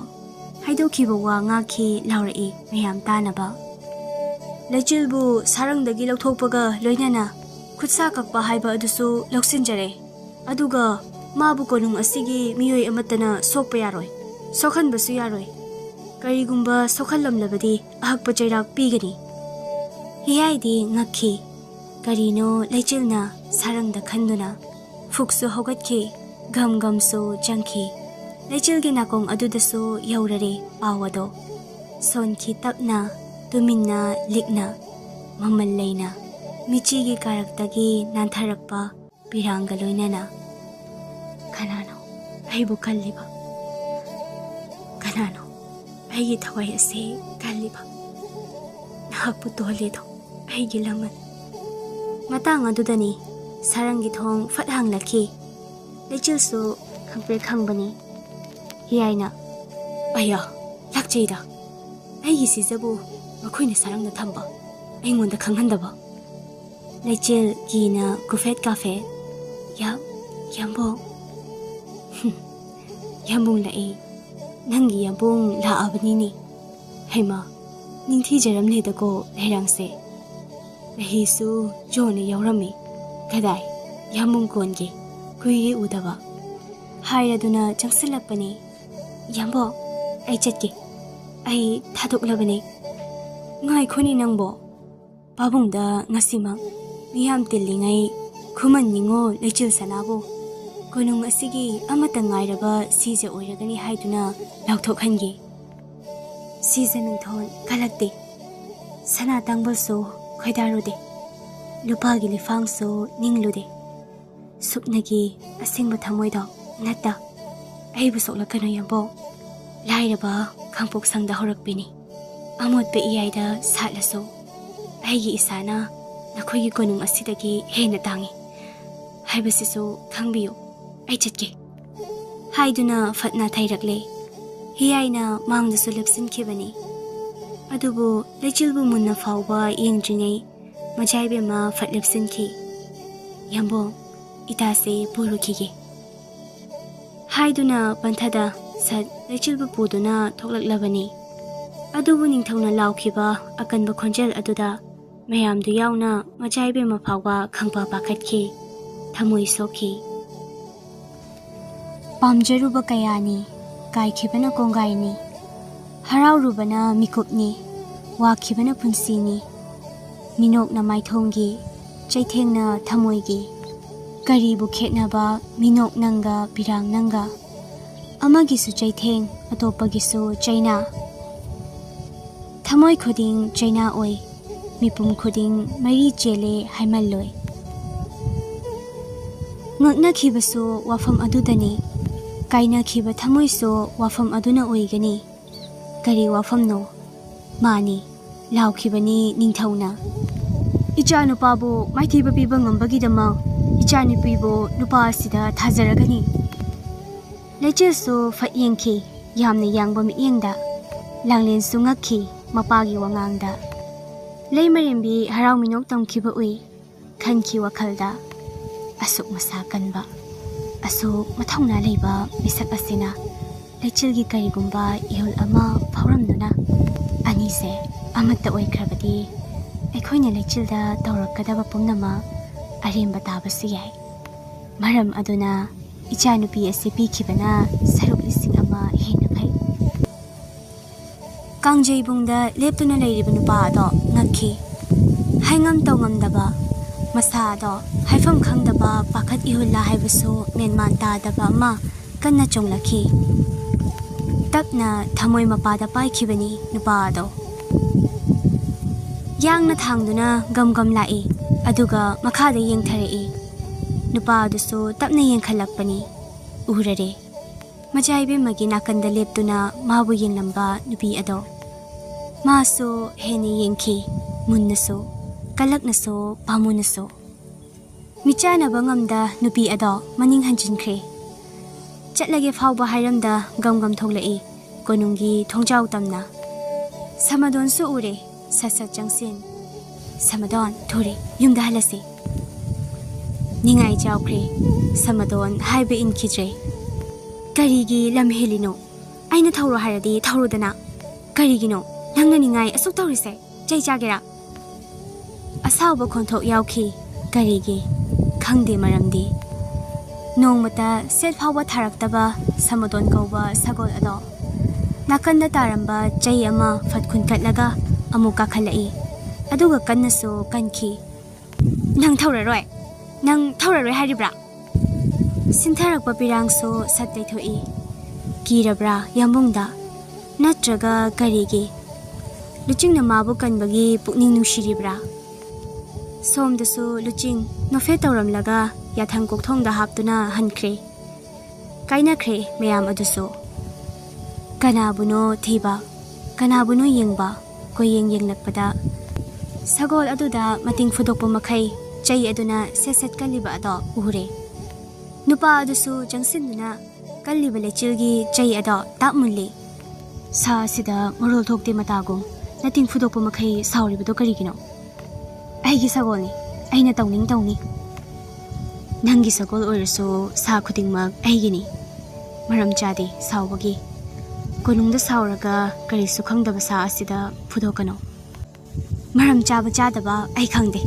ꯍꯥꯏꯗꯣꯛꯈꯤꯕ ꯋꯥ ꯉꯥꯛꯈꯤ ꯂꯥꯎꯔꯛꯏ ꯃꯌꯥꯝ ꯇꯥꯅꯕ꯫ ꯂꯩꯆꯤꯜꯕꯨ ꯁꯥꯔꯪꯗꯒꯤ ꯂꯧꯊꯣꯛꯄꯒ ꯂꯣꯏꯅꯅ ꯈꯨꯠꯁꯥ ꯀꯛꯄ ꯍꯥꯏꯕ ꯑꯗꯨꯁꯨ ꯂꯧꯁꯤꯟꯖꯔꯦ꯫ ꯑꯗꯨꯒ ꯃꯥꯕꯨ ꯀꯣꯅꯨꯡ ꯑꯁꯤꯒꯤ ꯃꯤꯑꯣꯏ ꯑꯃꯠꯇꯅ ꯁꯣꯛꯄ ꯌꯥꯔꯣꯏ, ꯁꯣꯛꯍꯟꯕꯁꯨ ꯌꯥꯔꯣꯏ꯫ ꯀꯔꯤꯒꯨꯝꯕ ꯁꯣꯛꯍꯜꯂꯝꯂꯕꯗꯤ ꯑꯍꯛꯄ ꯆꯩꯔꯥꯛ ꯄꯤꯒꯅꯤ꯫ ꯍꯤꯌꯥꯏꯗꯤ ꯉꯛꯈꯤ꯫ ꯀꯔꯤꯅꯣ ꯂꯩꯆꯤꯜꯅ ꯁꯥꯔꯪꯗ ꯈꯟꯗꯨꯅ꯫ ꯐꯨꯛꯁꯨ ꯍꯧꯒꯠꯈꯤ, ꯒꯝ ꯒꯝꯁꯨ ꯆꯪꯈꯤ꯫ ꯂꯩꯆꯤꯜꯒꯤ ꯅꯥꯀꯣꯡ ꯑꯗꯨꯗꯁꯨ ꯌꯧꯔꯔꯦ ꯄꯥꯎ ꯑꯗꯣ꯫ ꯁꯣꯟꯈꯤ ꯇꯞꯅ, ꯇꯨꯃꯤꯟꯅ, ꯂꯤꯛꯅ, ꯃꯃꯜ ꯂꯩꯅ, ꯃꯤꯆꯤꯒꯤ ꯀꯥꯔꯛꯇꯒꯤ ꯅꯥꯟꯊꯔꯛꯄ ꯄꯤꯔꯥꯡꯒ ꯂꯣꯏꯅꯅ꯫ "ꯀꯅꯥꯅꯣ ꯑꯩꯕꯨ ꯀꯜꯂꯤꯕ? ꯀꯅꯥꯅꯣ ꯑꯩꯒꯤ ꯊꯋꯥꯏ ꯑꯁꯤ ꯀꯜꯂꯤꯕ? ꯅꯍꯥꯛꯄꯨ ꯇꯣꯜꯂꯦꯗꯣ ꯑꯩꯒꯤ ꯂꯃꯟ"꯫ ꯃꯇꯥꯡ ꯑꯗꯨꯗꯅꯤ ꯁꯔꯪꯒꯤ ꯊꯣꯡ ꯐꯠ ꯍꯥꯡꯂꯛꯈꯤ꯫ ꯂꯩꯆꯤꯜꯁꯨ ꯈꯪꯄ꯭ꯔꯦꯛ ꯈꯪꯕꯅꯤ꯫ ꯍꯤꯌꯥꯏꯅ, "ꯑꯌꯥ, ꯂꯥꯛꯆꯩꯗ꯫ ꯑꯩꯒꯤ ꯁꯤꯖꯕꯨ ꯃꯈꯣꯏꯅ ꯁꯔꯪꯗ ꯊꯝꯕ, ꯑꯩꯉꯣꯟꯗ ꯈꯪꯍꯟꯗꯕ?" ꯂꯩꯆꯤꯜ ꯀꯤꯅ ꯀꯨꯐꯦꯠ ꯀꯥꯐꯦꯠ꯫ "ꯌꯥ-, ꯌꯥꯝꯕꯣꯡ꯫" "ꯌꯥꯝꯕꯣꯡ ꯂꯥꯛꯑꯦ꯫ ꯅꯪꯒꯤ ꯌꯥꯝꯕꯣꯡ ꯂꯥꯛꯑꯕꯅꯤꯅꯦ꯫ ꯍꯩꯃꯥ, ꯅꯤꯡꯊꯤꯖꯔꯝꯂꯦꯗꯀꯣ ꯂꯩꯔꯥꯡꯁꯦ꯫ ꯂꯩꯍꯤꯁꯨ ꯖꯣꯟꯅ ꯌꯥꯎꯔꯝꯃꯤ꯫ ꯀꯗꯥꯏ, ꯌꯥꯝꯕꯣꯡ ꯀꯣꯟꯒꯦ, ꯀꯨꯏꯔꯦ ꯎꯗꯕ꯫" ꯍꯥꯏꯔꯗꯨꯅ ꯆꯪꯁꯤꯜꯂꯛꯄꯅꯤ꯫ "ꯌꯥꯝꯕꯣꯡ, ꯑꯩ ꯆꯠꯀꯦ꯫ ꯑꯩ ꯊꯥꯗꯣꯛꯂꯕꯅꯦ꯫" "ꯉꯥꯏꯈꯣꯅꯦ ꯅꯪꯕꯣ꯫ ꯄꯥꯕꯨꯡꯗ ꯉꯁꯤꯃꯛ ꯃꯤꯌꯥꯝ ꯇꯤꯜꯂꯤꯉꯩ ꯈꯨꯃꯟ ꯅꯤꯡꯉꯣ ꯂꯩꯆꯤꯜ ꯁꯅꯥꯕꯨ꯫ ꯀꯣꯅꯨꯡ ꯑꯁꯤꯒꯤ ꯑꯃꯠꯇ ꯉꯥꯏꯔꯕ ꯁꯤꯖ ꯑꯣꯏꯔꯒꯅꯤ ꯍꯥꯏꯗꯨꯅ ꯂꯥꯎꯊꯣꯛꯍꯟꯒꯦ꯫ ꯁꯤꯖ ꯃꯤꯡꯊꯣꯟ ꯀꯜꯂꯛꯇꯦ꯫ ꯁꯅꯥ ꯇꯥꯡꯕꯜꯁꯨ ꯈꯣꯏꯗꯥꯔꯨꯗꯦ꯫ ꯂꯨꯄꯥꯒꯤ ꯂꯤꯐꯥꯡꯁꯨ ꯅꯤꯡꯂꯨꯗꯦ꯫ ꯁꯨꯞꯅꯒꯤ ꯑꯁꯦꯡꯕ ꯊꯃꯣꯏꯗꯣ ꯅꯠꯇ꯫ ꯑꯩꯕꯨ ꯁꯣꯛꯂꯛꯀꯅꯨ ꯌꯥꯝꯕꯣꯡ꯫ ꯂꯥꯏꯔꯕ ꯈꯥꯡꯄꯣꯛꯁꯪꯗ ꯍꯧꯔꯛꯄꯤꯅꯤ꯫ ꯑꯃꯣꯠꯄ ꯏꯌꯥꯏꯗ ꯁꯥꯠꯂꯁꯨ ꯑꯩꯒꯤ ꯏꯁꯥꯅ ꯅꯈꯣꯏꯒꯤ ꯀꯣꯅꯨꯡ ꯑꯁꯤꯗꯒꯤ ꯍꯦꯟꯅ ꯇꯥꯡꯉꯤ ꯍꯥꯏꯕꯁꯤꯁꯨ ꯈꯪꯕꯤꯌꯨ꯫ ꯑꯩ ꯆꯠꯀꯦ꯫" ꯍꯥꯏꯗꯨꯅ ꯐꯠ ꯅꯥꯊꯩꯔꯛꯂꯦ꯫ ꯍꯤꯌꯥꯏꯅ ꯃꯥꯡꯗꯁꯨ ꯂꯦꯞꯁꯤꯟꯈꯤꯕꯅꯤ꯫ ꯑꯗꯨꯕꯨ ꯂꯩꯆꯤꯜꯕꯨ ꯃꯨꯟꯅ ꯐꯥꯎꯕ ꯌꯦꯡꯗ꯭ꯔꯤꯉꯩ ꯃꯆꯥꯏꯕꯦꯝꯃ ꯐꯠ ꯂꯦꯞꯁꯤꯟꯈꯤ꯫ "ꯌꯥꯝꯕꯣꯡ, ꯏꯇꯥꯁꯦ ꯄꯨꯔꯨꯈꯤꯒꯦ" ꯍꯥꯏꯗꯨꯅ ꯄꯟꯊꯗ ꯁꯠ ꯂꯩꯆꯤꯜꯕꯨ ꯄꯨꯗꯨꯅ ꯊꯣꯛꯂꯛꯂꯕꯅꯤ꯫ ꯑꯗꯨꯕꯨ ꯅꯤꯡꯊꯧꯅ ꯂꯥꯎꯈꯤꯕ ꯑꯀꯟꯕ ꯈꯣꯟꯖꯦꯜ ꯑꯗꯨꯗ ꯃꯌꯥꯝꯗꯨ ꯌꯥꯎꯅ ꯃꯆꯥꯏꯕꯦꯝꯃ ꯐꯥꯎꯕ ꯈꯪꯄꯥ ꯄꯥꯈꯠꯈꯤ, ꯊꯃꯣꯏ ꯁꯣꯛꯈꯤ꯫ ꯄꯥꯝꯖꯔꯨꯕ ꯀꯌꯥꯅꯤ, ꯀꯥꯏꯈꯤꯕꯅ ꯀꯣꯡꯒꯥꯏꯅꯤ, ꯍꯔꯥꯎꯔꯨꯕꯅ ꯃꯤꯀꯨꯞꯅꯤ, ꯋꯥꯈꯤꯕꯅ ꯄꯨꯟꯁꯤꯅꯤ꯫ ꯃꯤꯅꯣꯛꯅ ꯃꯥꯏꯊꯣꯡꯒꯤ, ꯆꯩꯊꯦꯡꯅ ꯊꯃꯣꯏꯒꯤ꯫ ꯀꯔꯤꯕꯨ ꯈꯦꯠꯅꯕ ꯃꯤꯅꯣꯛ ꯅꯪꯒ ꯄꯤꯔꯥꯡ ꯅꯪꯒ? ꯑꯃꯒꯤꯁꯨ ꯆꯩꯊꯦꯡ, ꯑꯇꯣꯞꯄꯒꯤꯁꯨ ꯆꯩꯅꯥ꯫ ꯊꯃꯣꯏ ꯈꯨꯗꯤꯡ ꯆꯩꯅꯥ ꯑꯣꯏ, ꯃꯤꯄꯨꯝ ꯈꯨꯗꯤꯡ ꯃꯔꯤ ꯆꯦꯜꯂꯦ ꯍꯥꯏꯃꯜꯂꯣꯏ꯫ ꯉꯛꯅꯈꯤꯕꯁꯨ ꯋꯥꯐꯝ ꯑꯗꯨꯗꯅꯤ, ꯀꯥꯏꯅꯈꯤꯕ ꯊꯃꯣꯏꯁꯨ ꯋꯥꯐꯝ ꯑꯗꯨꯅ ꯑꯣꯏꯒꯅꯤ꯫ ꯀꯔꯤ ꯋꯥꯐꯝꯅꯣ? ꯃꯥꯅꯤ, ꯂꯥꯎꯈꯤꯕꯅꯤ ꯅꯤꯡꯊꯧꯅ꯫ ꯏꯆꯥꯅꯨꯄꯥꯕꯨ ꯃꯥꯏꯊꯤꯕ ꯄꯤꯕ ꯉꯝꯕꯒꯤꯗꯃꯛ ꯏꯆꯥꯅꯨꯄꯤꯕꯨ ꯅꯨꯄꯥ ꯑꯁꯤꯗ ꯊꯥꯖꯔꯒꯅꯤ꯫ ꯂꯩꯆꯤꯜꯁꯨ ꯐꯠ ꯌꯦꯡꯈꯤ, ꯌꯥꯝꯅ ꯌꯥꯡꯕ ꯃꯤꯠꯌꯦꯡꯗ꯫ ꯂꯥꯡꯂꯦꯟꯁꯨ ꯉꯛꯈꯤ ꯃꯄꯥꯒꯤ ꯋꯥꯉꯥꯡꯗ꯫ ꯂꯩꯃꯔꯦꯝꯕꯤ ꯍꯔꯥꯎ ꯃꯤꯅꯣꯛ ꯇꯝꯈꯤꯕ ꯎꯏ꯫ ꯈꯟꯈꯤ ꯋꯥꯈꯜꯗ, "ꯑꯁꯨꯛ ꯃꯁꯥ ꯀꯟꯕ, ꯑꯁꯨꯛ ꯃꯊꯧꯅꯥ ꯂꯩꯕ ꯃꯤꯁꯛ ꯑꯁꯤꯅ ꯂꯩꯆꯤꯜꯒꯤ ꯀꯔꯤꯒꯨꯝꯕ ꯏꯍꯨꯜ ꯑꯃ ꯐꯥꯎꯔꯝꯗꯨꯅ ꯑꯅꯤꯁꯦ ꯑꯃꯠꯇ ꯑꯣꯏꯈ꯭ꯔꯕꯗꯤ ꯑꯩꯈꯣꯏꯅ ꯂꯩꯆꯤꯜꯗ ꯇꯧꯔꯛꯀꯗꯕ ꯄꯨꯝꯅꯃꯛ ꯑꯔꯦꯝꯕ ꯇꯥꯕꯁꯨ ꯌꯥꯏ꯫ ꯃꯔꯝ ꯑꯗꯨꯅ ꯏꯆꯥꯅꯨꯄꯤ ꯑꯁꯤ ꯄꯤꯈꯤꯕꯅ ꯁꯔꯨꯛ ꯂꯤꯁꯤꯡ ꯑꯃ ꯍꯦꯟꯅ ꯐꯩ"꯫ ꯀꯥꯡꯖꯩꯕꯨꯡꯗ ꯂꯦꯞꯇꯨꯅ ꯂꯩꯔꯤꯕ ꯅꯨꯄꯥ ꯑꯗꯣ ꯉꯛꯈꯤ꯫ ꯍꯥꯏꯉꯝ ꯇꯧꯉꯝꯗꯕ, ꯃꯁꯥ ꯑꯗꯣ ꯍꯥꯏꯐꯝ ꯈꯪꯗꯕ ꯄꯥꯈꯠ ꯏꯍꯨꯜꯂ ꯍꯥꯏꯕꯁꯨ ꯃꯦꯟꯃꯥꯟ ꯇꯥꯗꯕ ꯑꯃ ꯀꯟꯅ ꯆꯣꯡꯂꯛꯈꯤ꯫ ꯇꯞꯅ ꯊꯃꯣꯏ ꯃꯄꯥꯗ ꯄꯥꯏꯈꯤꯕꯅꯤ ꯅꯨꯄꯥ ꯑꯗꯣ꯫ ꯌꯥꯡꯅ ꯊꯥꯡꯗꯨꯅ ꯒꯝ ꯒꯝ ꯂꯥꯛꯏ, ꯑꯗꯨꯒ ꯃꯈꯥꯗ ꯌꯦꯡꯊꯔꯛꯏ꯫ ꯅꯨꯄꯥ ꯑꯗꯨꯁꯨ ꯇꯞꯅ ꯌꯦꯡꯈꯠꯂꯛꯄꯅꯤ꯫ ꯎꯔꯔꯦ꯫ ꯃꯆꯥ ꯏꯕꯦꯝꯃꯒꯤ ꯅꯥꯀꯟꯗ ꯂꯦꯞꯇꯨꯅ ꯃꯥꯕꯨ ꯌꯦꯡꯂꯝꯕ ꯅꯨꯄꯤ ꯑꯗꯣ꯫ ꯃꯥꯁꯨ ꯍꯦꯟꯅ ꯌꯦꯡꯈꯤ, ꯃꯨꯟꯅꯁꯨ, ꯀꯜꯂꯛꯅꯁꯨ, ꯄꯥꯝꯃꯨꯅꯁꯨ꯫ ꯃꯤꯠꯆꯥꯟꯅꯕ ꯉꯝꯗ ꯅꯨꯄꯤ ꯑꯗꯣ ꯃꯅꯤꯡ ꯍꯟꯖꯤꯟꯈ꯭ꯔꯦ꯫ ꯆꯠꯂꯒꯦ ꯐꯥꯎꯕ ꯍꯥꯏꯔꯝꯗ ꯒꯝ ꯒꯝ ꯊꯣꯛꯂꯛꯏ ꯀꯣꯅꯨꯡꯒꯤ ꯊꯣꯡꯖꯥꯎ ꯇꯝꯅ꯫ ꯁꯃꯗꯣꯟꯁꯨ ꯎꯔꯦ, ꯁꯠ ꯁꯠ ꯆꯪꯁꯤꯟ꯫ "ꯁꯃꯗꯣꯟ, ꯊꯨꯔꯦ, ꯌꯨꯝꯗ ꯍꯜꯂꯁꯤ"꯫ ꯅꯤꯡꯉꯥꯏ ꯆꯥꯎꯈ꯭ꯔꯦ꯫ ꯁꯃꯗꯣꯟ ꯍꯥꯏꯕ ꯏꯟꯈꯤꯗ꯭ꯔꯦ꯫ "ꯀꯔꯤꯒꯤ ꯂꯝ ꯍꯦꯜꯂꯤꯅꯣ? ꯑꯩꯅ ꯊꯧꯔꯣ ꯍꯥꯏꯔꯗꯤ ꯊꯧꯔꯣꯗꯅ꯫ ꯀꯔꯤꯒꯤꯅꯣ ꯅꯪꯅ ꯅꯤꯡꯉꯥꯏ ꯑꯁꯨꯛ ꯇꯧꯔꯤꯁꯦ? ꯆꯩ ꯆꯥꯒꯦꯔꯥ?" ꯑꯁꯥꯎꯕ ꯈꯣꯟꯊꯣꯛ ꯌꯥꯎꯈꯤ꯫ ꯀꯔꯤꯒꯤ? ꯈꯪꯗꯦ ꯃꯔꯝꯗꯤ꯫ ꯅꯣꯡꯃꯇ ꯁꯦꯠ ꯐꯥꯎꯕ ꯊꯥꯔꯛꯇꯕ ꯁꯃꯗꯣꯟ ꯀꯧꯕ ꯁꯒꯣꯜ ꯑꯗꯣ ꯅꯥꯀꯟꯗ ꯇꯥꯔꯝꯕ ꯆꯩ ꯑꯃ ꯐꯠ ꯈꯨꯟꯀꯠꯂꯒ ꯑꯃꯨꯛ ꯀꯥꯈꯠꯂꯛꯏ꯫ ꯑꯗꯨꯒ ꯀꯟꯅꯁꯨ ꯀꯟꯈꯤ꯫ "ꯅꯪ ꯊꯧꯔꯔꯣꯏ? ꯅꯪ ꯊꯧꯔꯔꯣꯏ ꯍꯥꯏꯔꯤꯕ꯭ꯔꯥ?" ꯁꯤꯟꯊꯔꯛꯄ ꯄꯤꯔꯥꯡꯁꯨ ꯁꯠ ꯇꯩꯊꯣꯛꯏ꯫ ꯀꯤꯔꯕ꯭ꯔꯥ ꯌꯥꯝꯕꯨꯡꯗ? ꯅꯠꯇ꯭ꯔꯒ ꯀꯔꯤꯒꯤ? ꯂꯨꯆꯤꯡꯅ ꯃꯥꯕꯨ ꯀꯟꯕꯒꯤ ꯄꯨꯛꯅꯤꯡ ꯅꯨꯡꯁꯤꯔꯤꯕ꯭ꯔꯥ? ꯁꯣꯝꯗꯁꯨ ꯂꯨꯆꯤꯡ ꯅꯣꯐꯦꯠ ꯇꯧꯔꯝꯂꯒ ꯌꯥꯊꯪ ꯀꯣꯛꯊꯣꯡꯗ ꯍꯥꯞꯇꯨꯅ ꯍꯟꯈ꯭ꯔꯦ꯫ ꯀꯥꯏꯅꯈ꯭ꯔꯦ ꯃꯌꯥꯝ ꯑꯗꯨꯁꯨ꯫ ꯀꯅꯥꯕꯨꯅꯣ ꯊꯤꯕ, ꯀꯅꯥꯕꯨꯅꯣ ꯌꯦꯡꯕ, ꯀꯣꯏꯌꯦꯡ ꯌꯦꯡꯂꯛꯄꯗ ꯁꯒꯣꯜ ꯑꯗꯨꯗ ꯃꯇꯤꯡ ꯐꯨꯗꯣꯛꯄ ꯃꯈꯩ ꯆꯩ ꯑꯗꯨꯅ ꯁꯦꯠ ꯁꯦꯠ ꯀꯜꯂꯤꯕ ꯑꯗꯣ ꯎꯔꯦ꯫ ꯅꯨꯄꯥ ꯑꯗꯨꯁꯨ ꯆꯪꯁꯤꯟꯗꯨꯅ ꯀꯜꯂꯤꯕ ꯂꯩꯆꯤꯜꯒꯤ ꯆꯩ ꯑꯗꯣ ꯇꯥꯞ ꯃꯨꯜꯂꯤ꯫ ꯁꯥ ꯑꯁꯤꯗ ꯃꯔꯣꯜ ꯊꯣꯛꯇꯦ ꯃꯇꯥꯒꯨꯝ, ꯅꯇꯤꯡ ꯐꯨꯗꯣꯛꯄ ꯃꯈꯩ ꯁꯥꯎꯔꯤꯕꯗꯣ ꯀꯔꯤꯒꯤꯅꯣ? ꯑꯩꯒꯤ ꯁꯒꯣꯜꯅꯤ, ꯑꯩꯅ ꯇꯧꯅꯤꯡ ꯇꯧꯅꯤ꯫ ꯅꯪꯒꯤ ꯁꯒꯣꯜ ꯑꯣꯏꯔꯁꯨ ꯁꯥ ꯈꯨꯗꯤꯡꯃꯛ ꯑꯩꯒꯤꯅꯤ꯫ ꯃꯔꯝ ꯆꯥꯗꯦ ꯁꯥꯎꯕꯒꯤ꯫ ꯀꯣꯅꯨꯡꯗ ꯁꯥꯎꯔꯒ ꯀꯔꯤꯁꯨ ꯈꯪꯗꯕ ꯁꯥ ꯑꯁꯤꯗ ꯐꯨꯗꯣꯛꯀꯅꯨ꯫ ꯃꯔꯝ ꯆꯥꯕ ꯆꯥꯗꯕ ꯑꯩ ꯈꯪꯗꯦ꯫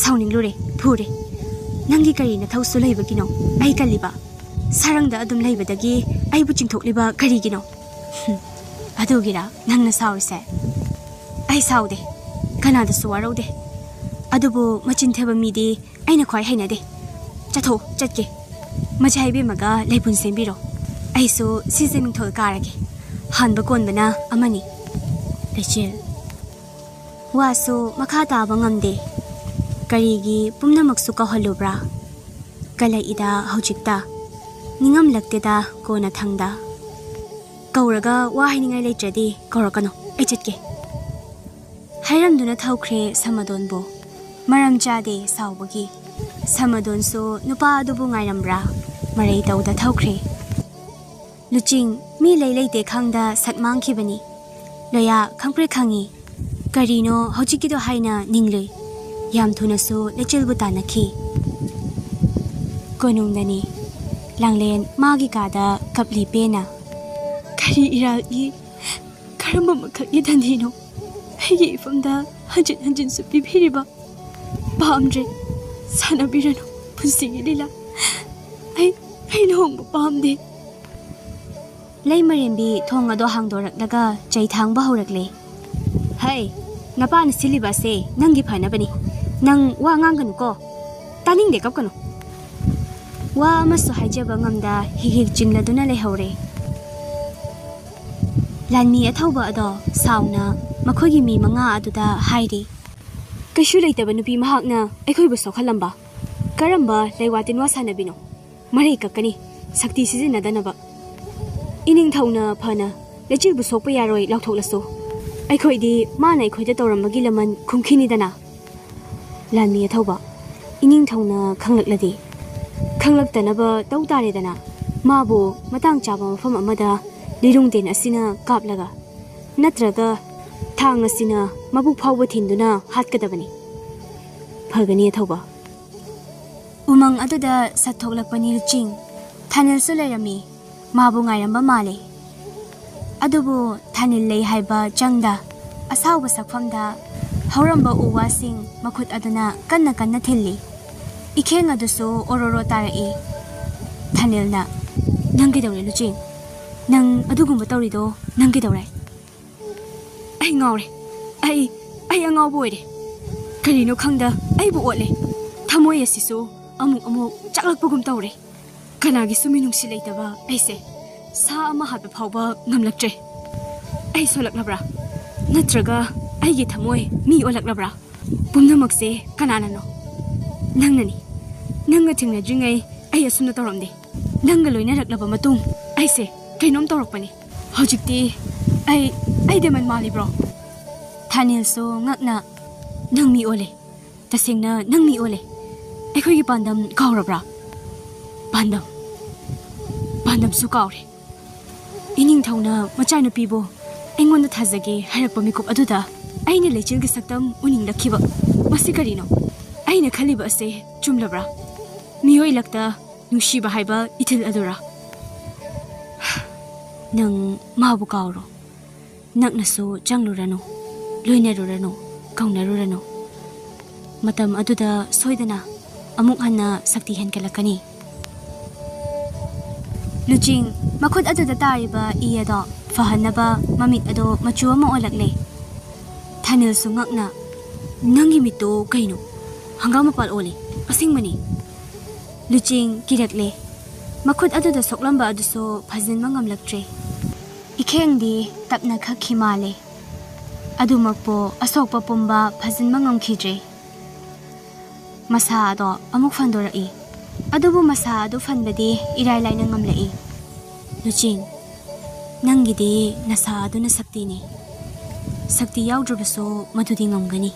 ꯁꯥꯎꯅꯤꯡꯂꯨꯔꯦ, ꯐꯨꯔꯦ꯫ ꯅꯪꯒꯤ ꯀꯔꯤ ꯅꯊꯧꯁꯨ ꯂꯩꯕꯒꯤꯅꯣ ꯑꯩ ꯀꯜꯂꯤꯕ? ꯁꯔꯪꯗ ꯑꯗꯨꯝ ꯂꯩꯕꯗꯒꯤ ꯑꯩꯕꯨ ꯆꯤꯡꯊꯣꯛꯂꯤꯕ ꯀꯔꯤꯒꯤꯅꯣ? ꯍꯨꯝ, ꯑꯗꯨꯒꯤꯔ ꯅꯪꯅ ꯁꯥꯎꯔꯤꯁꯦ? ꯑꯩ ꯁꯥꯎꯗꯦ, ꯀꯅꯥꯗꯁꯨ ꯋꯥꯔꯧꯗꯦ꯫ ꯑꯗꯨꯕꯨ ꯃꯆꯤꯟ ꯊꯤꯕ ꯃꯤꯗꯤ ꯑꯩꯅ ꯈ꯭ꯋꯥꯏ ꯍꯩꯅꯗꯦ꯫ ꯆꯠꯊꯣꯛ, ꯆꯠꯀꯦ꯫ ꯃꯆꯥ ꯏꯕꯦꯝꯃꯒ ꯂꯩꯄꯨꯟ ꯁꯦꯝꯕꯤꯔꯣ꯫ ꯑꯩꯁꯨ ꯁꯤꯁꯦ ꯃꯤꯡꯊꯣꯜ ꯀꯥꯔꯒꯦ꯫ ꯍꯥꯟꯕ ꯀꯣꯟꯕꯅ ꯑꯃꯅꯤ꯫ ꯂꯩꯆꯤꯜ꯫ ꯋꯥꯁꯨ ꯃꯈꯥ ꯇꯥꯕ ꯉꯝꯗꯦ꯫ ꯀꯔꯤꯒꯤ ꯄꯨꯝꯅꯃꯛꯁꯨ ꯀꯧꯍꯜꯂꯨꯕ꯭ꯔꯥ? ꯀꯂꯛꯏꯗ ꯍꯧꯖꯤꯛꯇ꯫ ꯅꯤꯡꯉꯝꯂꯛꯇꯦꯗ ꯀꯣꯟꯅ ꯊꯪꯗ꯫ ꯀꯧꯔꯒ ꯋꯥ ꯍꯥꯏꯅꯤꯡꯉꯥꯏ ꯂꯩꯇ꯭ꯔꯗꯤ ꯀꯧꯔꯛꯀꯅꯨ, ꯑꯩ ꯆꯠꯀꯦ꯫ ꯍꯥꯏꯔꯝꯗꯨꯅ ꯊꯧꯈ꯭ꯔꯦ ꯁꯃꯗꯣꯟꯕꯨ꯫ ꯃꯔꯝ ꯆꯥꯗꯦ ꯁꯥꯎꯕꯒꯤ꯫ ꯁꯃꯗꯣꯟꯁꯨ ꯅꯨꯄꯥ ꯑꯗꯨꯕꯨ ꯉꯥꯏꯔꯝꯕ꯭ꯔꯥ? ꯃꯔꯩ ꯇꯧꯗ ꯊꯧꯈ꯭ꯔꯦ꯫ ꯂꯨꯆꯤꯡ, ꯃꯤ ꯂꯩ ꯂꯩꯇꯦ ꯈꯪꯗ ꯁꯛ ꯃꯥꯡꯈꯤꯕꯅꯤ꯫ ꯂꯣꯌꯥ, ꯈꯪꯄ꯭ꯔꯦꯛ ꯈꯪꯉꯤ꯫ ꯀꯔꯤꯅꯣ ꯍꯧꯖꯤꯛꯀꯤꯗꯣ ꯍꯥꯏꯅ ꯅꯤꯡꯂꯨꯏ꯫ ꯌꯥꯝ ꯊꯨꯅꯁꯨ ꯂꯩꯆꯤꯜꯕꯨ ꯇꯥꯟꯅꯈꯤ꯫ ꯀꯣꯅꯨꯡꯗꯅꯤ꯫ ꯂꯥꯡꯂꯦꯟ ꯃꯥꯒꯤ ꯀꯥꯗ ꯀꯞꯂꯤ ꯄꯦꯟꯅ꯫ ꯀꯔꯤ ꯏꯔꯥꯜꯒꯤ, ꯀꯔꯝꯕ ꯃꯈꯜꯒꯤ ꯙꯟꯗꯤꯅꯣ ꯑꯩꯒꯤ ꯏꯐꯝꯗ ꯍꯟꯖꯤꯟ ꯍꯟꯖꯤꯟꯁꯨ ꯄꯤꯕꯤꯔꯤꯕ? ꯄꯥꯝꯗ꯭ꯔꯦ, ꯁꯥꯟꯅꯕꯤꯔꯅꯨ ꯄꯨꯟꯁꯤꯒꯤ ꯂꯤꯂꯥ꯫ ꯑꯩ, ꯑꯩ ꯂꯨꯍꯣꯡꯕ ꯄꯥꯝꯗꯦ꯫ ꯂꯩꯃꯔꯦꯝꯕꯤ ꯊꯣꯡ ꯑꯗꯣ ꯍꯥꯡꯗꯣꯔꯛꯂꯒ ꯆꯩ ꯊꯥꯡꯕ ꯍꯧꯔꯛꯂꯦ꯫ ꯍꯩ, ꯅꯄꯥꯅ ꯁꯤꯜꯂꯤꯕ ꯑꯁꯦ ꯅꯪꯒꯤ ꯐꯅꯕꯅꯤ꯫ ꯅꯪ ꯋꯥ ꯉꯥꯡꯒꯅꯨꯀꯣ꯫ ꯇꯥꯅꯤꯡꯗꯦ, ꯀꯞꯀꯅꯨ꯫ ꯋꯥ ꯑꯃꯁꯨ ꯍꯥꯏꯖꯕ ꯉꯝꯗ ꯍꯤꯛ ꯍꯤꯛ ꯆꯤꯡꯂꯗꯨꯅ ꯂꯩꯍꯧꯔꯦ꯫ ꯂꯥꯟꯃꯤ ꯑꯊꯧꯕ ꯑꯗꯣ ꯁꯥꯎꯅ ꯃꯈꯣꯏꯒꯤ ꯃꯤ ꯃꯉꯥ ꯑꯗꯨꯗ ꯍꯥꯏꯔꯤ꯫ ꯀꯩꯁꯨ ꯂꯩꯇꯕ ꯅꯨꯄꯤ ꯃꯍꯥꯛꯅ ꯑꯩꯈꯣꯏꯕꯨ ꯁꯣꯛꯍꯜꯂꯝꯕ? ꯀꯔꯝꯕ ꯂꯩꯋꯥ ꯇꯤꯟꯋꯥ ꯁꯥꯟꯅꯕꯤꯅꯣ? ꯃꯔꯩ ꯀꯛꯀꯅꯤ, ꯁꯛꯇꯤ ꯁꯤꯖꯤꯟꯅꯗꯅꯕ꯫ ꯏꯅꯤꯡꯊꯧꯅ ꯐꯅ ꯂꯩꯆꯤꯜꯕꯨ ꯁꯣꯛꯄ ꯌꯥꯔꯣꯏ ꯂꯥꯎꯊꯣꯛꯂꯁꯨ, ꯑꯩꯈꯣꯏꯗꯤ ꯃꯥꯅ ꯑꯩꯈꯣꯏꯗ ꯇꯧꯔꯝꯕꯒꯤ ꯂꯃꯟ ꯈꯨꯝꯈꯤꯅꯤꯗꯅ꯫ ꯂꯥꯟꯃꯤ ꯑꯊꯧꯕ, ꯏꯅꯤꯡꯊꯧꯅ ꯈꯪꯂꯛꯂꯗꯤ? ꯈꯪꯂꯛꯇꯅꯕ ꯇꯧ ꯇꯥꯔꯦꯗꯅ꯫ ꯃꯥꯕꯨ ꯃꯇꯥꯡ ꯆꯥꯕ ꯃꯐꯝ ꯑꯃꯗ ꯂꯤꯔꯨꯡꯗꯦꯟ ꯑꯁꯤꯅ ꯀꯥꯞꯂꯒ, ꯅꯠꯇ꯭ꯔꯒ ꯊꯥꯡ ꯑꯁꯤꯅ ꯃꯕꯨꯛ ꯐꯥꯎꯕ ꯊꯤꯟꯗꯨꯅ ꯍꯥꯠꯀꯗꯕꯅꯤ꯫ ꯐꯒꯅꯤ ꯑꯊꯧꯕ꯫ ꯎꯃꯪ ꯑꯗꯨꯗ ꯁꯠꯊꯣꯛꯂꯛꯄꯅꯤ ꯂꯨꯆꯤꯡ꯫ ꯊꯥꯅꯤꯜꯁꯨ ꯂꯩꯔꯝꯃꯤ꯫ ꯃꯥꯕꯨ ꯉꯥꯏꯔꯝꯕ ꯃꯥꯜꯂꯤ꯫ ꯑꯗꯨꯕꯨ ꯊꯥꯅꯤꯜ ꯂꯩ ꯍꯥꯏꯕ ꯆꯪꯗ ꯑꯁꯥꯎꯕ ꯁꯛꯐꯝꯗ ꯍꯧꯔꯝꯕ ꯎ ꯋꯥꯁꯤꯡ ꯃꯈꯨꯠ ꯑꯗꯨꯅ ꯀꯟꯅ ꯀꯟꯅ ꯊꯤꯜꯂꯤ꯫ ꯏꯈꯦꯡ ꯑꯗꯨꯁꯨ ꯑꯣꯔꯣꯔꯣ ꯇꯥꯔꯛꯏ꯫ ꯊꯥꯅꯤꯜꯅ, "ꯅꯪ ꯀꯩꯗꯧꯔꯦ ꯂꯨꯆꯤꯡ? ꯅꯪ ꯑꯗꯨꯒꯨꯝꯕ ꯇꯧꯔꯤꯗꯣ ꯅꯪ ꯀꯩꯗꯧꯔꯦ?" "ꯑꯩ ꯉꯥꯎꯔꯦ꯫ ꯑꯩ, ꯑꯩ ꯑꯉꯥꯎꯕ ꯑꯣꯏꯔꯦ꯫ ꯀꯔꯤꯅꯣ ꯈꯪꯗ ꯑꯩꯕꯨ ꯑꯣꯠꯂꯦ꯫ ꯊꯃꯣꯏ ꯑꯁꯤꯁꯨ ꯑꯃꯨꯛ ꯑꯃꯨꯛ ꯆꯥꯛꯂꯛꯄꯒꯨꯝ ꯇꯧꯔꯦ꯫ ꯀꯅꯥꯒꯤꯁꯨ ꯃꯤꯅꯨꯡꯁꯤ ꯂꯩꯇꯕ ꯑꯩꯁꯦ ꯁꯥ ꯑꯃ ꯍꯥꯠꯄ ꯐꯥꯎꯕ ꯉꯝꯂꯛꯇ꯭ꯔꯦ꯫ ꯑꯩ ꯁꯣꯜꯂꯛꯂꯕ꯭ꯔꯥ? ꯅꯠꯇ꯭ꯔꯒ ꯑꯩꯒꯤ ꯊꯃꯣꯏ ꯃꯤ ꯑꯣꯜꯂꯛꯂꯕ꯭ꯔꯥ? ꯄꯨꯝꯅꯃꯛꯁꯦ ꯀꯅꯥꯅꯅꯣ? ꯅꯪꯅꯅꯤ꯫ ꯅꯪꯒ ꯊꯦꯡꯅꯗ꯭ꯔꯤꯉꯩ ꯑꯩ ꯑꯁꯨꯝꯅ ꯇꯧꯔꯝꯗꯦ꯫ ꯅꯪꯒ ꯂꯣꯏꯅꯔꯛꯂꯕ ꯃꯇꯨꯡ ꯑꯩꯁꯦ ꯀꯩꯅꯣꯝ ꯇꯧꯔꯛꯄꯅꯤ꯫ ꯍꯧꯖꯤꯛꯇꯤ ꯑꯩ, ꯑꯩ ꯗꯦꯃꯟ ꯃꯥꯜꯂꯤꯕ꯭ꯔꯣ?" ꯊꯥꯅꯤꯜꯁꯨ ꯉꯛꯅ, "ꯅꯪ ꯃꯤ ꯑꯣꯜꯂꯦ꯫ ꯇꯁꯦꯡꯅ ꯅꯪ ꯃꯤ ꯑꯣꯜꯂꯦ꯫ ꯑꯩꯈꯣꯏꯒꯤ ꯄꯥꯟꯗꯝ ꯀꯥꯎꯔꯕ꯭ꯔꯥ?" "ꯄꯥꯟꯗꯝ? ꯄꯥꯟꯗꯝꯁꯨ ꯀꯥꯎꯔꯦ꯫ ꯏꯅꯤꯡꯊꯧꯅ ꯃꯆꯥꯅꯨꯄꯤꯕꯨ ꯑꯩꯉꯣꯟꯗ ꯊꯥꯖꯒꯦ ꯍꯥꯏꯔꯛꯄ ꯃꯤꯀꯨꯞ ꯑꯗꯨꯗ ꯑꯩꯅ ꯂꯩꯆꯤꯜꯒꯤ ꯁꯛꯇꯝ ꯎꯅꯤꯡꯂꯛꯈꯤꯕ꯫ ꯃꯁꯤ ꯀꯔꯤꯅꯣ? ꯑꯩꯅ ꯈꯜꯂꯤꯕ ꯑꯁꯦ ꯆꯨꯝꯂꯕ꯭ꯔꯥ? ꯃꯤꯑꯣꯏ ꯂꯛꯇ ꯅꯨꯡꯁꯤꯕ ꯍꯥꯏꯕ ꯏꯊꯤꯜ ꯑꯗꯨꯔꯥ?" "ꯅꯪ ꯃꯥꯕꯨ ꯀꯥꯎꯔꯣ꯫ ꯅꯛꯅꯁꯨ ꯆꯪꯂꯨꯔꯅꯨ, ꯂꯣꯏꯅꯔꯨꯔꯅꯨ, ꯀꯧꯅꯔꯨꯔꯅꯨ꯫ ꯃꯇꯝ ꯑꯗꯨꯗ ꯁꯣꯏꯗꯅ ꯑꯃꯨꯛ ꯍꯟꯅ ꯁꯛꯇꯤ ꯍꯦꯟꯒꯠꯂꯛꯀꯅꯤ꯫" ꯂꯨꯆꯤꯡ, ꯃꯈꯨꯠ ꯑꯗꯨꯗ ꯇꯥꯔꯤꯕ ꯏ ꯑꯗꯣ ꯐꯍꯟꯅꯕ ꯃꯃꯤꯠ ꯑꯗꯣ ꯃꯆꯨ ꯑꯃ ꯑꯣꯜꯂꯛꯂꯦ꯫ ꯊꯥꯅꯤꯜꯁꯨ ꯉꯛꯅ, "ꯅꯪꯒꯤ ꯃꯤꯠꯇꯣ ꯀꯩꯅꯣ? ꯍꯪꯒꯥꯝ ꯃꯄꯥꯜ ꯑꯣꯜꯂꯦ꯫ ꯑꯁꯦꯡꯕꯅꯤ꯫" ꯂꯨꯆꯤꯡ ꯀꯤꯔꯛꯂꯦ꯫ ꯃꯈꯨꯠ ꯑꯗꯨꯗ ꯁꯣꯛꯂꯝꯕ ꯑꯗꯨꯁꯨ ꯐꯖꯤꯟꯕ ꯉꯝꯂꯛꯇ꯭ꯔꯦ꯫ ꯏꯈꯦꯡꯗꯤ ꯇꯞꯅ ꯈꯛꯈꯤ ꯃꯥꯜꯂꯦ꯫ ꯑꯗꯨꯃꯛꯄꯨ ꯑꯁꯣꯛꯄ ꯄꯨꯝꯕ ꯐꯖꯤꯟꯕ ꯉꯝꯈꯤꯗ꯭ꯔꯦ꯫ ꯃꯁꯥ ꯑꯗꯣ ꯑꯃꯨꯛ ꯐꯟꯗꯣꯔꯛꯏ꯫ ꯑꯗꯨꯕꯨ ꯃꯁꯥ ꯑꯗꯨ ꯐꯟꯕꯗꯤ ꯏꯔꯥꯏ ꯂꯥꯏꯅ ꯉꯝꯂꯛꯏ꯫ "ꯂꯨꯆꯤꯡ, ꯅꯪꯒꯤꯗꯤ ꯅꯁꯥ ꯑꯗꯨꯅ ꯁꯛꯇꯤꯅꯤ꯫ ꯁꯛꯇꯤ ꯌꯥꯎꯗ꯭ꯔꯕꯁꯨ ꯃꯗꯨꯗꯤ ꯉꯝꯒꯅꯤ꯫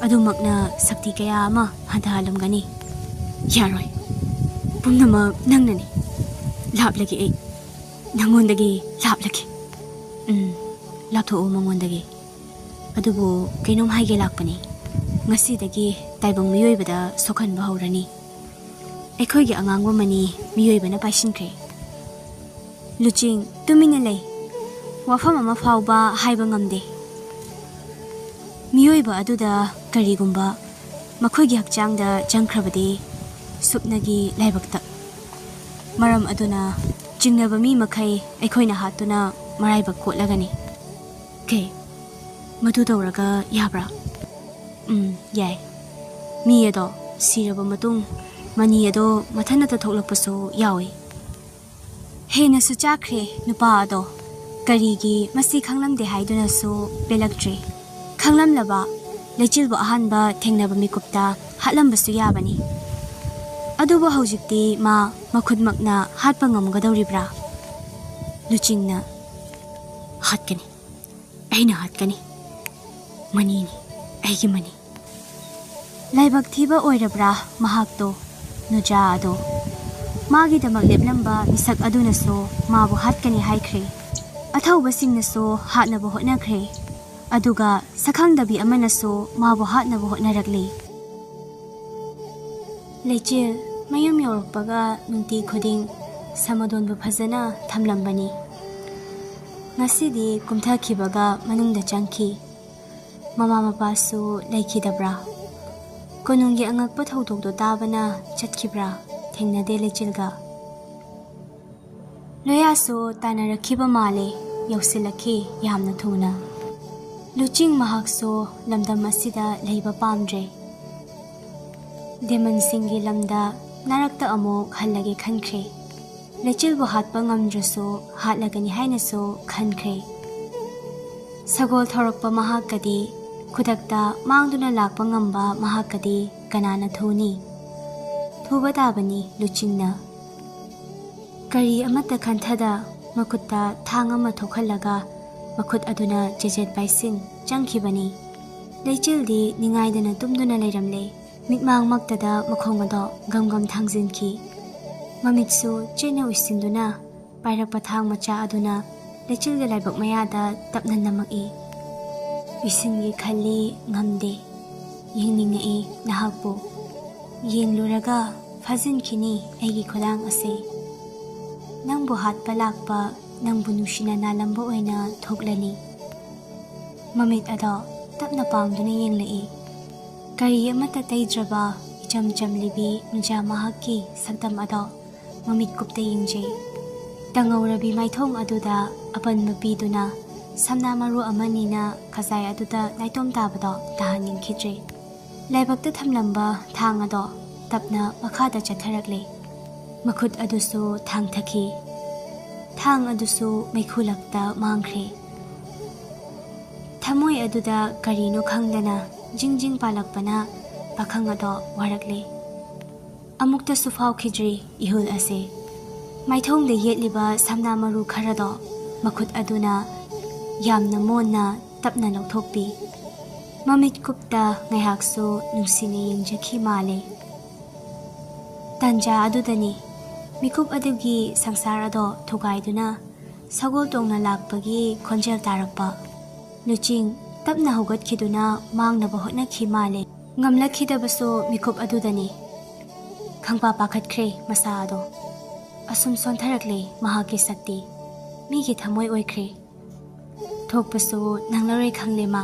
ꯑꯗꯨꯃꯛꯅ ꯁꯛꯇꯤ ꯀꯌꯥ ꯑꯃ ꯍꯟꯊꯍꯜꯂꯝꯒꯅꯤ꯫ ꯌꯥꯔꯣꯏ꯫ ꯄꯨꯝꯅꯃꯛ ꯅꯪꯅꯅꯤ꯫ ꯂꯥꯞꯂꯒꯦ ꯑꯩ꯫ ꯅꯪꯉꯣꯟꯗꯒꯤ ꯂꯥꯞꯂꯒꯦ꯫ ꯎꯝ, ꯂꯥꯞꯊꯣꯛꯎ ꯃꯉꯣꯟꯗꯒꯤ꯫ ꯑꯗꯨꯕꯨ ꯀꯩꯅꯣꯝ ꯍꯥꯏꯒꯦ ꯂꯥꯛꯄꯅꯤ꯫ ꯉꯁꯤꯗꯒꯤ ꯇꯥꯏꯕꯪ ꯃꯤꯑꯣꯏꯕꯗ ꯁꯣꯛꯍꯟꯕ ꯍꯧꯔꯅꯤ꯫ ꯑꯩꯈꯣꯏꯒꯤ ꯑꯉꯥꯡꯕ ꯃꯅꯤ ꯃꯤꯑꯣꯏꯕꯅ ꯄꯥꯏꯁꯤꯟꯈ꯭ꯔꯦ꯫ ꯂꯨꯆꯤꯡ, ꯇꯨꯃꯤꯟꯅ ꯂꯩ꯫ ꯋꯥꯐꯝ ꯑꯃ ꯐꯥꯎꯕ ꯍꯥꯏꯕ ꯉꯝꯗꯦ꯫ ꯃꯤꯑꯣꯏꯕ ꯑꯗꯨꯗ ꯀꯔꯤꯒꯨꯝꯕ ꯃꯈꯣꯏꯒꯤ ꯍꯛꯆꯥꯡꯗ ꯆꯪꯈ꯭ꯔꯕꯗꯤ ꯁꯨꯞꯅꯒꯤ ꯂꯥꯏꯕꯛꯇ꯫ ꯃꯔꯝ ꯑꯗꯨꯅ ꯆꯤꯡꯅꯕ ꯃꯤ ꯃꯈꯩ ꯑꯩꯈꯣꯏꯅ ꯍꯥꯠꯇꯨꯅ ꯃꯔꯥꯏꯕꯛ ꯀꯣꯠꯂꯒꯅꯤ꯫ ꯀꯩ? ꯃꯗꯨ ꯇꯧꯔꯒ ꯌꯥꯕ꯭ꯔꯥ? ꯎꯝ, ꯌꯥꯏ꯫ ꯃꯤ ꯑꯗꯣ ꯁꯤꯔꯕ ꯃꯇꯨꯡ ꯃꯅꯤ ꯑꯗꯣ ꯃꯊꯟꯇ ꯊꯣꯛꯂꯛꯄꯁꯨ ꯌꯥꯎꯏ꯫ ꯍꯦꯟꯅꯁꯨ ꯆꯥꯈ꯭ꯔꯦ ꯅꯨꯄꯥ ꯑꯗꯣ꯫ ꯀꯔꯤꯒꯤ ꯃꯁꯤ ꯈꯪꯂꯝꯗꯦ ꯍꯥꯏꯗꯨꯅꯁꯨ ꯄꯦꯜꯂꯛꯇ꯭ꯔꯦ꯫ ꯈꯪꯂꯝꯂꯕ ꯂꯩꯆꯤꯜꯕꯨ ꯑꯍꯥꯟꯕ ꯊꯦꯡꯅꯕ ꯃꯤꯀꯨꯞꯇ ꯍꯥꯠꯂꯝꯕꯁꯨ ꯌꯥꯕꯅꯤ꯫ ꯑꯗꯨꯕꯨ ꯍꯧꯖꯤꯛꯇꯤ ꯃꯥ ꯃꯈꯨꯠꯃꯛꯅ ꯍꯥꯠꯄ ꯉꯝꯒꯗꯧꯔꯤꯕ꯭ꯔꯥ? ꯂꯨꯆꯤꯡꯅ, "ꯍꯥꯠꯀꯅꯤ꯫ ꯑꯩꯅ ꯍꯥꯠꯀꯅꯤ꯫ ꯃꯅꯤꯅꯤ, ꯑꯩꯒꯤ ꯃꯅꯤ꯫" ꯂꯥꯏꯕꯛ ꯊꯤꯕ ꯑꯣꯏꯔꯕ꯭ꯔꯥ ꯃꯍꯥꯛꯇꯣ, ꯅꯨꯖꯥ ꯑꯗꯣ? ꯃꯥꯒꯤꯗꯃꯛ ꯂꯦꯞꯂꯝꯕ ꯃꯤꯁꯛ ꯑꯗꯨꯅꯁꯨ ꯃꯥꯕꯨ ꯍꯥꯠꯀꯅꯤ ꯍꯥꯏꯈ꯭ꯔꯦ꯫ ꯑꯊꯧꯕꯁꯤꯡꯅꯁꯨ ꯍꯥꯠꯅꯕ ꯍꯣꯠꯅꯈ꯭ꯔꯦ꯫ ꯑꯗꯨꯒ ꯁꯛꯈꯪꯗꯕꯤ ꯑꯃꯅꯁꯨ ꯃꯥꯕꯨ ꯍꯥꯠꯅꯕ ꯍꯣꯠꯅꯔꯛꯂꯤ꯫ ꯂꯩꯆꯤꯜ ꯃꯌꯨꯝ ꯌꯧꯔꯛꯄꯒ ꯅꯨꯡꯇꯤ ꯈꯨꯗꯤꯡ ꯁꯃꯗꯣꯟꯕꯨ ꯐꯖꯅ ꯊꯝꯂꯝꯕꯅꯤ꯫ ꯉꯁꯤꯗꯤ ꯀꯨꯝꯊꯈꯤꯕꯒ ꯃꯅꯨꯡꯗ ꯆꯪꯈꯤ꯫ ꯃꯃꯥ ꯃꯄꯥꯁꯨ ꯂꯩꯈꯤꯗꯕ꯭ꯔꯥ? ꯀꯣꯅꯨꯡꯒꯤ ꯑꯉꯛꯄ ꯊꯧꯗꯣꯛꯇꯣ ꯇꯥꯕꯅ ꯆꯠꯈꯤꯕ꯭ꯔꯥ? ꯊꯦꯡꯅꯗꯦ ꯂꯩꯆꯤꯜꯒ꯫ ꯂꯣꯌꯥꯁꯨ ꯇꯥꯟꯅꯔꯛꯈꯤꯕ ꯃꯥꯜꯂꯦ, ꯌꯧꯁꯤꯜꯂꯛꯈꯤ ꯌꯥꯝꯅ ꯊꯨꯅ꯫ ꯂꯨꯆꯤꯡ ꯃꯍꯥꯛꯁꯨ ꯂꯝꯗꯝ ꯑꯁꯤꯗ ꯂꯩꯕ ꯄꯥꯝꯗ꯭ꯔꯦ꯫ ꯗꯦꯃꯟꯁꯤꯡꯒꯤ ꯂꯝꯗ ꯅꯥꯔꯛꯇ ꯑꯃꯨꯛ ꯍꯜꯂꯒꯦ ꯈꯟꯈ꯭ꯔꯦ꯫ ꯂꯩꯆꯤꯜꯕꯨ ꯍꯥꯠꯄ ꯉꯝꯗ꯭ꯔꯁꯨ ꯍꯥꯠꯂꯒꯅꯤ ꯍꯥꯏꯅꯁꯨ ꯈꯟꯈ꯭ꯔꯦ꯫ ꯁꯒꯣꯜ ꯊꯧꯔꯛꯄ ꯃꯍꯥꯛꯀꯗꯤ, ꯈꯨꯗꯛꯇ ꯃꯥꯡꯗꯨꯅ ꯂꯥꯛꯄ ꯉꯝꯕ ꯃꯍꯥꯛꯀꯗꯤ ꯀꯅꯥꯅ ꯊꯨꯅꯤ? ꯊꯨꯕ ꯇꯥꯕꯅꯤ ꯂꯨꯆꯤꯡꯅ꯫ ꯀꯔꯤ ꯑꯃꯠꯇ ꯈꯟꯊꯗ ꯃꯈꯨꯠꯇ ꯊꯥꯡ ꯑꯃ ꯊꯣꯛꯍꯜꯂꯒ ꯃꯈꯨꯠ ꯑꯗꯨꯅ ꯆꯦꯖꯦꯠ ꯄꯥꯏꯁꯤꯟ ꯆꯪꯈꯤꯕꯅꯤ꯫ ꯂꯩꯆꯤꯜꯗꯤ ꯅꯤꯡꯉꯥꯏꯗꯅ ꯇꯨꯝꯗꯨꯅ ꯂꯩꯔꯝꯂꯦ꯫ ꯃꯤꯠꯃꯥꯡꯃꯛꯇꯗ ꯃꯈꯣꯡ ꯑꯗꯣ ꯒꯝ ꯒꯝ ꯊꯥꯡꯖꯤꯟꯈꯤ꯫ ꯃꯃꯤꯠꯁꯨ ꯆꯦꯠꯅ ꯎꯏꯁꯤꯟꯗꯨꯅ ꯄꯥꯏꯔꯛꯄ ꯊꯥꯡ ꯃꯆꯥ ꯑꯗꯨꯅ ꯂꯩꯆꯤꯜꯒꯤ ꯂꯥꯏꯕꯛ ꯃꯌꯥꯗ ꯇꯞꯅ ꯅꯝꯃꯛꯏ꯫ ꯎꯏꯁꯤꯟꯒꯦ ꯈꯜꯂꯤ, ꯉꯝꯗꯦ꯫ ꯌꯦꯡꯅꯤꯡꯉꯛꯏ ꯅꯍꯥꯛꯄꯨ꯫ ꯌꯦꯡꯂꯨꯔꯒ ꯐꯥꯖꯤꯟꯈꯤꯅꯤ ꯑꯩꯒꯤ ꯈꯨꯗꯥꯡ ꯑꯁꯦ꯫ ꯅꯪꯕꯨ ꯍꯥꯠꯄ ꯂꯥꯛꯄ, ꯅꯪꯕꯨ ꯅꯨꯡꯁꯤꯅ ꯅꯥꯜꯂꯝꯕ ꯑꯣꯏꯅ ꯊꯣꯛꯂꯅꯤ꯫ ꯃꯃꯤꯠ ꯑꯗꯣ ꯇꯞꯅ ꯄꯥꯡꯗꯨꯅ ꯌꯦꯡꯂꯛꯏ꯫ ꯀꯔꯤ ꯑꯃꯠꯇ ꯇꯩꯗ꯭ꯔꯕ ꯏꯆꯝ ꯆꯝꯂꯤꯕꯤ ꯅꯨꯡꯖꯥ ꯃꯍꯥꯛꯀꯤ ꯁꯛꯇꯝ ꯑꯗꯣ ꯃꯃꯤꯠ ꯀꯨꯞꯇ ꯌꯦꯡꯖꯩ꯫ ꯇꯪꯍꯧꯔꯕꯤ ꯃꯥꯏꯊꯣꯡ ꯑꯗꯨꯗ ꯑꯄꯟꯕ ꯄꯤꯗꯨꯅ ꯁꯝꯅꯥ ꯃꯔꯨ ꯑꯃꯅꯤꯅ ꯈꯖꯥꯏ ꯑꯗꯨꯗ ꯅꯥꯏꯇꯣꯝ ꯇꯥꯕꯗꯣ ꯇꯥꯍꯟꯅꯤꯡꯈꯤꯗ꯭ꯔꯦ꯫ ꯂꯥꯏꯕꯛꯇ ꯊꯝꯂꯝꯕ ꯊꯥꯡ ꯑꯗꯣ ꯇꯞꯅ ꯃꯈꯥꯗ ꯆꯠꯊꯔꯛꯂꯦ꯫ ꯃꯈꯨꯠ ꯑꯗꯨꯁꯨ ꯊꯥꯡꯊꯈꯤ꯫ ꯊꯥꯡ ꯑꯗꯨꯁꯨ ꯃꯩꯈꯨ ꯂꯛꯇ ꯃꯥꯡꯈ꯭ꯔꯦ꯫ ꯊꯃꯣꯏ ꯑꯗꯨꯗ ꯀꯔꯤꯅꯣ ꯈꯪꯗꯅ ꯖꯤꯡ ꯖꯤꯡ ꯄꯥꯜꯂꯛꯄꯅ ꯄꯥꯈꯪ ꯑꯗꯣ ꯋꯥꯔꯛꯂꯦ꯫ ꯑꯃꯨꯛꯇꯁꯨ ꯐꯥꯎꯈꯤꯗ꯭ꯔꯤ ꯏꯍꯨꯜ ꯑꯁꯦ꯫ ꯃꯥꯏꯊꯣꯡꯗ ꯌꯦꯠꯂꯤꯕ ꯁꯝꯅꯥ ꯃꯔꯨ ꯈꯔꯗꯣ ꯃꯈꯨꯠ ꯑꯗꯨꯅ ꯌꯥꯝꯅ ꯃꯣꯟꯅ ꯇꯞꯅ ꯂꯧꯊꯣꯛꯄꯤ꯫ ꯃꯃꯤꯠ ꯀꯨꯞꯇ ꯉꯥꯏꯍꯥꯛꯁꯨ ꯅꯨꯡꯁꯤꯅ ꯌꯦꯡꯖꯈꯤ ꯃꯥꯜꯂꯦ꯫ ꯇꯥꯟꯖꯥ ꯑꯗꯨꯗꯅꯤ ꯃꯤꯀꯨꯞ ꯑꯗꯨꯒꯤ ꯁꯪꯁꯥꯔ ꯑꯗꯣ ꯊꯨꯒꯥꯏꯗꯨꯅ ꯁꯒꯣꯜ ꯇꯣꯡꯅ ꯂꯥꯛꯄꯒꯤ ꯈꯣꯟꯖꯦꯜ ꯇꯥꯔꯛꯄ꯫ ꯂꯨꯆꯤꯡ ꯇꯞꯅ ꯍꯧꯒꯠꯈꯤꯗꯨꯅ ꯃꯥꯡꯅꯕ ꯍꯣꯠꯅꯈꯤ ꯃꯥꯜꯂꯦ꯫ ꯉꯝꯂꯛꯈꯤꯗꯕꯁꯨ ꯃꯤꯀꯨꯞ ꯑꯗꯨꯗꯅꯤ꯫ ꯈꯪꯄꯥ ꯄꯥꯈꯠꯈ꯭ꯔꯦ ꯃꯁꯥ ꯑꯗꯣ꯫ ꯑꯁꯨꯝ ꯁꯣꯟꯊꯔꯛꯂꯦ ꯃꯍꯥꯛꯀꯤ ꯁꯛꯇꯤ꯫ ꯃꯤꯒꯤ ꯊꯃꯣꯏ ꯑꯣꯏꯈ꯭ꯔꯦ꯫ ꯊꯣꯛꯄꯁꯨ ꯅꯪꯂꯔꯣꯏ ꯈꯪꯂꯦ ꯃꯥ꯫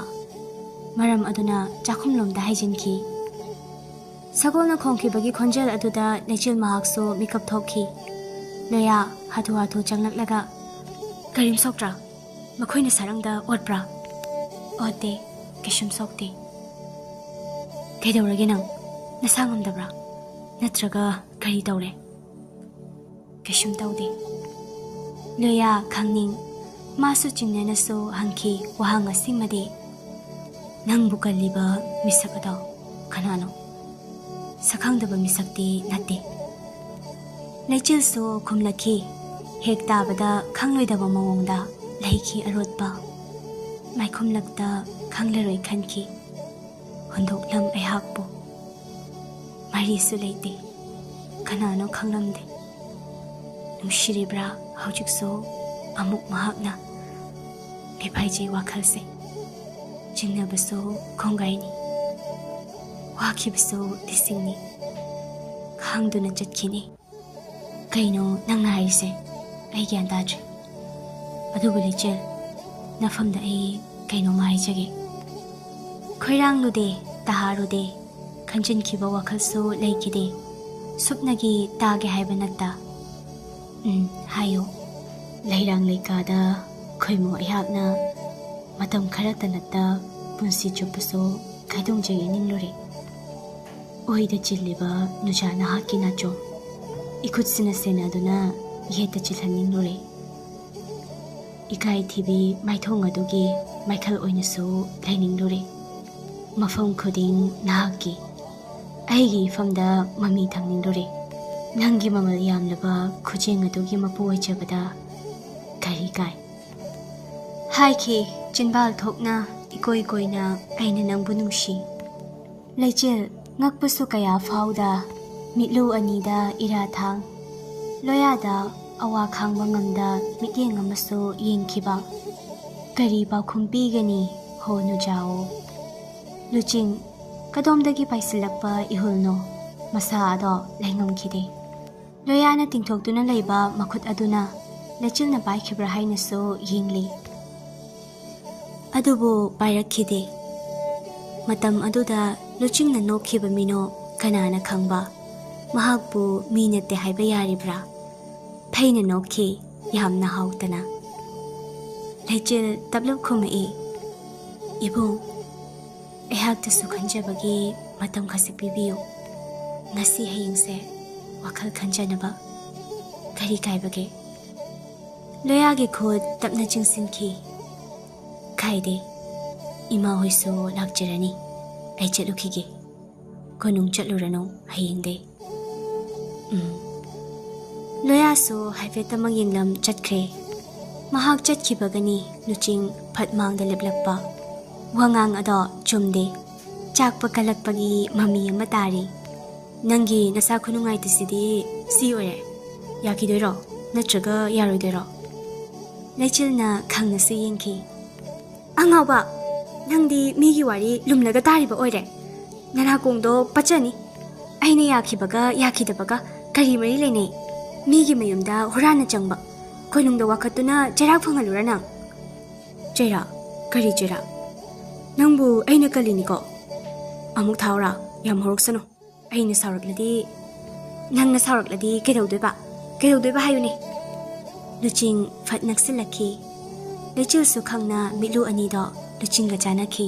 ꯃꯔꯝ ꯑꯗꯨꯅ ꯆꯥꯛꯈꯨꯝꯂꯣꯝꯗ ꯍꯥꯏꯖꯤꯟꯈꯤ꯫ ꯁꯒꯣꯜꯅ ꯈꯣꯡꯈꯤꯕꯒꯤ ꯈꯣꯟꯖꯦꯜ ꯑꯗꯨꯗ ꯂꯩꯆꯤꯜ ꯃꯍꯥꯛꯁꯨ ꯃꯤꯀꯞ ꯊꯣꯛꯈꯤ꯫ ꯂꯣꯌꯥ ꯍꯥꯊꯨ ꯍꯥꯊꯨ ꯆꯪꯂꯛꯂꯒ, "ꯀꯔꯤꯝ ꯁꯣꯛꯇ꯭ꯔꯥ? ꯃꯈꯣꯏꯅ ꯁꯔꯪꯗ ꯑꯣꯠꯄ꯭ꯔꯥ?" "ꯑꯣꯠꯇꯦ, ꯀꯩꯁꯨꯝ ꯁꯣꯛꯇꯦ꯫" "ꯀꯩꯗꯧꯔꯒꯦ ꯅꯪ? ꯅꯁꯥ ꯉꯝꯗꯕ꯭ꯔꯥ? ꯅꯠꯇ꯭ꯔꯒ ꯀꯔꯤ ꯇꯧꯔꯦ?" "ꯀꯩꯁꯨꯝ ꯇꯧꯗꯦ꯫" ꯂꯣꯌꯥ ꯈꯪꯅꯤꯡ ꯃꯥꯁꯨ ꯆꯤꯡꯅꯅꯁꯨ ꯍꯪꯈꯤ ꯋꯥꯍꯪ ꯑꯁꯤꯃꯗꯤ꯫ "ꯅꯪꯕꯨ ꯀꯜꯂꯤꯕ ꯃꯤꯁꯛ ꯑꯗꯣ ꯀꯅꯥꯅꯣ?" "ꯁꯛꯈꯪꯗꯕ ꯃꯤꯁꯛꯇꯤ ꯅꯠꯇꯦ꯫" ꯂꯩꯆꯤꯜꯁꯨ ꯈꯨꯝꯂꯛꯈꯤ ꯍꯦꯛ ꯇꯥꯕꯗ ꯈꯪꯂꯣꯏꯗꯕ ꯃꯑꯣꯡꯗ꯫ ꯂꯩꯈꯤ ꯑꯔꯣꯠꯄ꯫ ꯃꯥꯏꯈꯨꯝꯂꯛꯇ ꯈꯪꯂꯔꯣꯏ ꯈꯟꯈꯤ꯫ ꯍꯨꯟꯗꯣꯛꯂꯝ ꯑꯩꯍꯥꯛꯄꯨ꯫ ꯃꯔꯤꯁꯨ ꯂꯩꯇꯦ꯫ ꯀꯅꯥꯅꯣ ꯈꯪꯂꯝꯗꯦ꯫ ꯅꯨꯡꯁꯤꯔꯤꯕ꯭ꯔꯥ ꯍꯧꯖꯤꯛꯁꯨ ꯑꯃꯨꯛ ꯃꯍꯥꯛꯅ? ꯃꯤꯐꯥꯏꯖꯩ ꯋꯥꯈꯜꯁꯦ꯫ ꯆꯤꯡꯅꯕꯁꯨ ꯈꯣꯡꯒꯥꯏꯅꯤ꯫ ꯋꯥꯈꯤꯕꯁꯨ ꯂꯤꯁꯤꯡꯅꯤ꯫ ꯈꯥꯡꯗꯨꯅ ꯆꯠꯈꯤꯅꯤ꯫ ꯀꯩꯅꯣ ꯅꯪꯅ ꯍꯥꯏꯔꯤꯁꯦ? ꯑꯩ ꯒ꯭ꯌꯥꯟ ꯇꯥꯗ꯭ꯔꯦ꯫ ꯑꯗꯨꯕꯨ ꯂꯩꯆꯦꯜ, ꯅꯐꯝꯗ ꯑꯩ ꯀꯩꯅꯣꯝꯃ ꯍꯥꯏꯖꯒꯦ꯫ ꯈꯣꯏꯔꯥꯡꯂꯨꯗꯦ, ꯇꯍꯥꯔꯨꯗꯦ, ꯈꯟꯖꯤꯟꯈꯤꯕ ꯋꯥꯈꯜꯁꯨ ꯂꯩꯈꯤꯗꯦ꯫ ꯁꯨꯞꯅꯒꯤ ꯇꯥꯒꯦ ꯍꯥꯏꯕ ꯅꯠꯇ꯫ ꯎꯝ, ꯍꯥꯏꯌꯨ꯫ ꯂꯩꯔꯥꯡ ꯂꯩꯀꯥꯗ ꯈꯣꯏꯃꯨ ꯑꯩꯍꯥꯛꯅ ꯃꯇꯝ ꯈꯔꯇ ꯅꯠꯇ ꯄꯨꯟꯁꯤ ꯆꯨꯞꯄꯁꯨ ꯈꯥꯏꯗꯣꯡꯖ ꯌꯦꯡꯅꯤꯡꯂꯨꯔꯦ꯫ ꯑꯣꯏꯗ ꯆꯤꯜꯂꯤꯕ ꯅꯨꯖꯥ ꯅꯍꯥꯛꯀꯤ ꯅꯥꯆꯣꯝ ꯏꯈꯨꯠꯁꯤꯅ ꯁꯦꯟꯅꯗꯨꯅ ꯌꯦꯠꯇ ꯆꯤꯜꯍꯟꯅꯤꯡꯂꯨꯔꯦ꯫ ꯏꯀꯥꯏ ꯊꯤꯕꯤ ꯃꯥꯏꯊꯣꯡ ꯑꯗꯨꯒꯤ ꯃꯥꯏꯀꯜ ꯑꯣꯏꯅꯁꯨ ꯂꯩꯅꯤꯡꯂꯨꯔꯦ꯫ ꯃꯐꯝ ꯈꯨꯗꯤꯡ ꯅꯍꯥꯛꯀꯤ, ꯑꯩꯒꯤ ꯏꯐꯝꯗ ꯃꯃꯤ ꯊꯝꯅꯤꯡꯂꯨꯔꯦ꯫ ꯅꯪꯒꯤ ꯃꯃꯜ ꯌꯥꯝꯂꯕ ꯈꯨꯖꯦꯡ ꯑꯗꯨꯒꯤ ꯃꯄꯨ ꯑꯣꯏꯖꯕꯗ ꯀꯔꯤ ꯀꯥꯏ? ꯍꯥꯏꯈꯤ ꯆꯤꯟꯕꯥꯜ ꯊꯣꯛꯅ ꯏꯀꯣꯏ ꯀꯣꯏꯅ ꯑꯩꯅ ꯅꯪꯕꯨ ꯅꯨꯡꯁꯤ꯫ ꯂꯩꯆꯤꯜ ꯉꯛꯄꯁꯨ ꯀꯌꯥ ꯐꯥꯎꯗ ꯃꯤꯠꯂꯨ ꯑꯅꯤꯗ ꯏꯔꯥ ꯊꯥꯡ꯫ ꯂꯣꯌꯥꯗ ꯑꯋꯥ ꯈꯥꯡꯕ ꯉꯝꯗ ꯃꯤꯠꯌꯦꯡ ꯑꯃꯁꯨ ꯌꯦꯡꯈꯤꯕ꯫ ꯀꯔꯤ ꯄꯥꯎꯈꯨꯝ ꯄꯤꯒꯅꯤ ꯍꯣ ꯅꯨꯖꯥꯑꯣ? ꯂꯨꯆꯤꯡ ꯀꯗꯣꯝꯗꯒꯤ ꯄꯥꯏꯁꯤꯜꯂꯛꯄ ꯏꯍꯨꯜꯅꯣ? ꯃꯁꯥ ꯑꯗꯣ ꯂꯩꯉꯝꯈꯤꯗꯦ꯫ ꯂꯣꯌꯥꯅ ꯇꯤꯡꯊꯣꯛꯇꯨꯅ ꯂꯩꯕ ꯃꯈꯨꯠ ꯑꯗꯨꯅ ꯂꯩꯆꯤꯜꯅ ꯄꯥꯏꯈꯤꯕ꯭ꯔꯥ ꯍꯥꯏꯅꯁꯨ ꯌꯦꯡꯂꯤ꯫ ꯑꯗꯨꯕꯨ ꯄꯥꯏꯔꯛꯈꯤꯗꯦ꯫ ꯃꯇꯝ ꯑꯗꯨꯗ ꯂꯨꯆꯤꯡꯅ ꯅꯣꯛꯈꯤꯕ ꯃꯤꯅꯣ ꯀꯅꯥꯅ ꯈꯪꯕ? ꯃꯍꯥꯛꯄꯨ ꯃꯤ ꯅꯠꯇꯦ ꯍꯥꯏꯕ ꯌꯥꯔꯤꯕ꯭ꯔꯥ? ꯐꯩꯅ ꯅꯣꯛꯈꯤ, ꯌꯥꯝꯅ ꯍꯥꯎꯇꯅ꯫ ꯂꯩꯆꯤꯜ ꯇꯞꯂꯞ ꯈꯨꯝꯃꯛꯏ, "ꯏꯕꯨꯡ, ꯑꯩꯍꯥꯛꯇꯁꯨ ꯈꯟꯖꯕꯒꯤ ꯃꯇꯝ ꯈꯖꯤꯛ ꯄꯤꯕꯤꯌꯨ꯫ ꯉꯁꯤ ꯍꯌꯦꯡꯁꯦ ꯋꯥꯈꯜ ꯈꯟꯖꯅꯕ ꯀꯔꯤ ꯀꯥꯏꯕꯒꯦ?" ꯂꯣꯌꯥꯒꯤ ꯈꯨꯠ ꯇꯞꯅ ꯆꯤꯡꯁꯤꯟꯈꯤ꯫ "ꯀꯥꯏꯗꯦ, ꯏꯃꯥ ꯍꯣꯏꯁꯨ ꯂꯥꯛꯆꯔꯅꯤ꯫ ꯑꯩ ꯆꯠꯂꯨꯈꯤꯒꯦ꯫ ꯀꯣꯅꯨꯡ ꯆꯠꯂꯨꯔꯅꯨ ꯍꯌꯦꯡꯗꯤ꯫" ꯎꯝ꯫ ꯂꯣꯌꯥꯁꯨ ꯍꯥꯏꯐꯦꯠꯇꯃꯛ ꯌꯦꯡꯂꯝ ꯆꯠꯈ꯭ꯔꯦ꯫ ꯃꯍꯥꯛ ꯆꯠꯈꯤꯕꯒꯅꯤ ꯂꯨꯆꯤꯡ ꯐꯠ ꯃꯥꯡꯗ ꯂꯦꯞꯂꯛꯄ꯫ ꯋꯥꯉꯥꯡ ꯑꯗꯣ ꯆꯨꯝꯗꯦ꯫ ꯆꯥꯛꯄ ꯀꯜꯂꯛꯄꯒꯤ ꯃꯃꯤ ꯑꯃ ꯇꯥꯔꯤ꯫ "ꯅꯪꯒꯤ ꯅꯁꯥ ꯈꯨꯅꯨꯡꯉꯥꯏꯇꯁꯤꯗꯤ ꯁꯤ ꯑꯣꯏꯔꯦ꯫ ꯌꯥꯈꯤꯗꯣꯏꯔꯣ? ꯅꯠꯇ꯭ꯔꯒ ꯌꯥꯔꯣꯏꯗꯣꯏꯔꯣ?" ꯂꯩꯆꯤꯜꯅ ꯈꯪꯅꯁꯨ ꯌꯦꯡꯈꯤ꯫ "ꯑꯉꯥꯎꯕ, ꯅꯪꯗꯤ ꯃꯤꯒꯤ ꯋꯥꯔꯤ ꯂꯨꯝꯂꯒ ꯇꯥꯔꯤꯕ ꯑꯣꯏꯔꯦ꯫ ꯅꯅꯥꯀꯣꯡꯗꯣ ꯄꯠꯆꯅꯤ꯫ ꯑꯩꯅ ꯌꯥꯈꯤꯕꯒ ꯌꯥꯈꯤꯗꯕꯒ ꯀꯔꯤ ꯃꯔꯤ ꯂꯩꯅꯩ? ꯃꯤꯒꯤ ꯃꯌꯨꯝꯗ ꯍꯨꯔꯥꯟꯅ ꯆꯪꯕ, ꯀꯣꯅꯨꯡꯗ ꯋꯥꯈꯠꯇꯨꯅ ꯆꯩꯔꯥꯛ ꯐꯪꯍꯜꯂꯨꯔꯥ ꯅꯪ?" "ꯆꯩꯔꯥꯛ? ꯀꯔꯤ ꯆꯩꯔꯥꯛ? ꯅꯪꯕꯨ ꯑꯩꯅ ꯀꯜꯂꯤꯅꯤꯀꯣ꯫ ꯑꯃꯨꯛ ꯊꯥꯎꯔꯥ? ꯌꯥꯝ ꯍꯧꯔꯛꯁꯅꯨ꯫ ꯑꯩꯅ ꯁꯥꯎꯔꯛꯂꯗꯤ, ꯅꯪꯅ ꯁꯥꯎꯔꯛꯂꯗꯤ ꯀꯩꯗꯧꯗꯣꯏꯕ? ꯀꯩꯗꯧꯗꯣꯏꯕ ꯍꯥꯏꯌꯨꯅꯦ?" ꯂꯨꯆꯤꯡ ꯐꯠ ꯅꯛꯁꯤꯜꯂꯛꯈꯤ꯫ ꯂꯩꯆꯤꯜꯁꯨ ꯈꯪꯅ ꯃꯤꯠꯂꯨ ꯑꯅꯤꯗꯣ ꯂꯨꯆꯤꯡꯒ ꯆꯥꯟꯅꯈꯤ꯫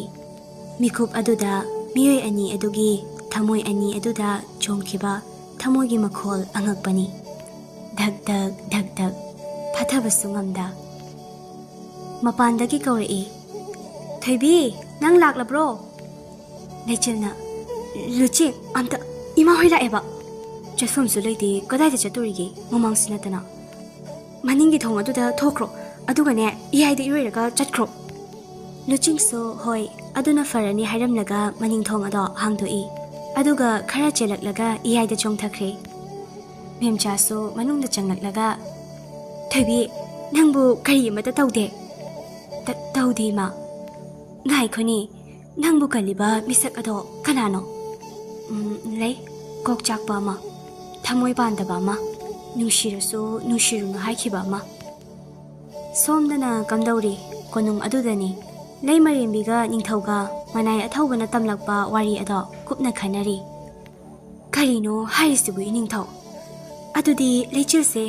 ꯃꯤꯀꯨꯞ ꯑꯗꯨꯗ ꯃꯤꯑꯣꯏ ꯑꯅꯤ ꯑꯗꯨꯒꯤ ꯊꯃꯣꯏ ꯑꯅꯤ ꯑꯗꯨꯗ ꯆꯣꯡꯈꯤꯕ ꯊꯃꯣꯏꯒꯤ ꯃꯈꯣꯜ ꯑꯉꯛꯄꯅꯤ꯫ ꯙꯛ ꯙꯛ, ꯙꯛ ꯙꯛ, ꯐꯥꯊꯕꯁꯨ ꯉꯝꯗ꯫ ꯃꯄꯥꯟꯗꯒꯤ ꯀꯧꯔꯛꯏ, "ꯊꯣꯏꯕꯤ, ꯅꯪ ꯂꯥꯛꯂꯕ꯭ꯔꯣ?" ꯂꯩꯆꯤꯜꯅ, "ꯂꯨꯆꯤꯡ, ꯑꯝꯇ, ꯏꯃꯥ ꯍꯣꯏ ꯂꯥꯛꯑꯦꯕ꯫ ꯆꯠꯐꯝꯁꯨ ꯂꯩꯇꯦ, ꯀꯗꯥꯏꯗ ꯆꯠꯇꯣꯔꯤꯒꯦ? ꯃꯃꯥꯡꯁꯨ ꯅꯠꯇꯅ꯫ ꯃꯅꯤꯡꯒꯤ ꯊꯣꯡ ꯑꯗꯨꯗ ꯊꯣꯛꯈ꯭ꯔꯣ, ꯑꯗꯨꯒꯅꯦ, ꯏꯌꯥꯏꯗ ꯏꯔꯣꯏꯔꯒ ꯆꯠꯈ꯭ꯔꯣ꯫" ꯂꯨꯆꯤꯡꯁꯨ, "ꯍꯣꯏ, ꯑꯗꯨꯅ ꯐꯔꯅꯤ" ꯍꯥꯏꯔꯝꯂꯒ ꯃꯅꯤꯡ ꯊꯣꯡ ꯑꯗꯣ ꯍꯥꯡꯗꯣꯛꯏ꯫ ꯑꯗꯨꯒ ꯈꯔ ꯆꯦꯜꯂꯛꯂꯒ ꯏꯌꯥꯏꯗ ꯆꯣꯡꯊꯈ꯭ꯔꯦ꯫ ꯃꯦꯝꯆꯥꯁꯨ ꯃꯅꯨꯡꯗ ꯆꯪꯂꯛꯂꯒ, "ꯊꯣꯏꯕꯤ, ꯅꯪꯕꯨ ꯀꯔꯤ ꯑꯃꯠꯇ ꯇꯧꯗꯦ?" "ꯇ-, ꯇꯧꯗꯦ, ꯏꯃꯥ꯫" "ꯉꯥꯏꯈꯣꯅꯦ, ꯅꯪꯕꯨ ꯀꯜꯂꯤꯕ ꯃꯤꯁꯛ ꯑꯗꯣ ꯀꯅꯥꯅꯣ?" "ꯎꯝ, ꯂꯩ, ꯀꯣꯛ ꯆꯥꯛꯄ ꯑꯃ, ꯊꯃꯣꯏ ꯄꯥꯟꯗꯕ ꯑꯃ, ꯅꯨꯡꯁꯤꯔꯁꯨ ꯅꯨꯡꯁꯤꯔꯨꯅꯨ ꯍꯥꯏꯈꯤꯕ ꯑꯃ꯫" ꯁꯣꯝꯗꯅ ꯀꯝꯗꯧꯔꯤ? ꯀꯣꯅꯨꯡ ꯑꯗꯨꯗꯅꯤ꯫ ꯂꯩꯃꯔꯦꯝꯕꯤꯒ ꯅꯤꯡꯊꯧꯒ ꯃꯅꯥꯏ ꯑꯊꯧꯕꯅ ꯇꯝꯂꯛꯄ ꯋꯥꯔꯤ ꯑꯗꯣ ꯀꯨꯞꯅ ꯈꯟꯅꯔꯤ꯫ "ꯀꯔꯤꯅꯣ ꯍꯥꯏꯔꯤꯁꯤꯕꯨ, ꯏꯅꯤꯡꯊꯧ? ꯑꯗꯨꯗꯤ ꯂꯩꯆꯤꯜꯁꯦ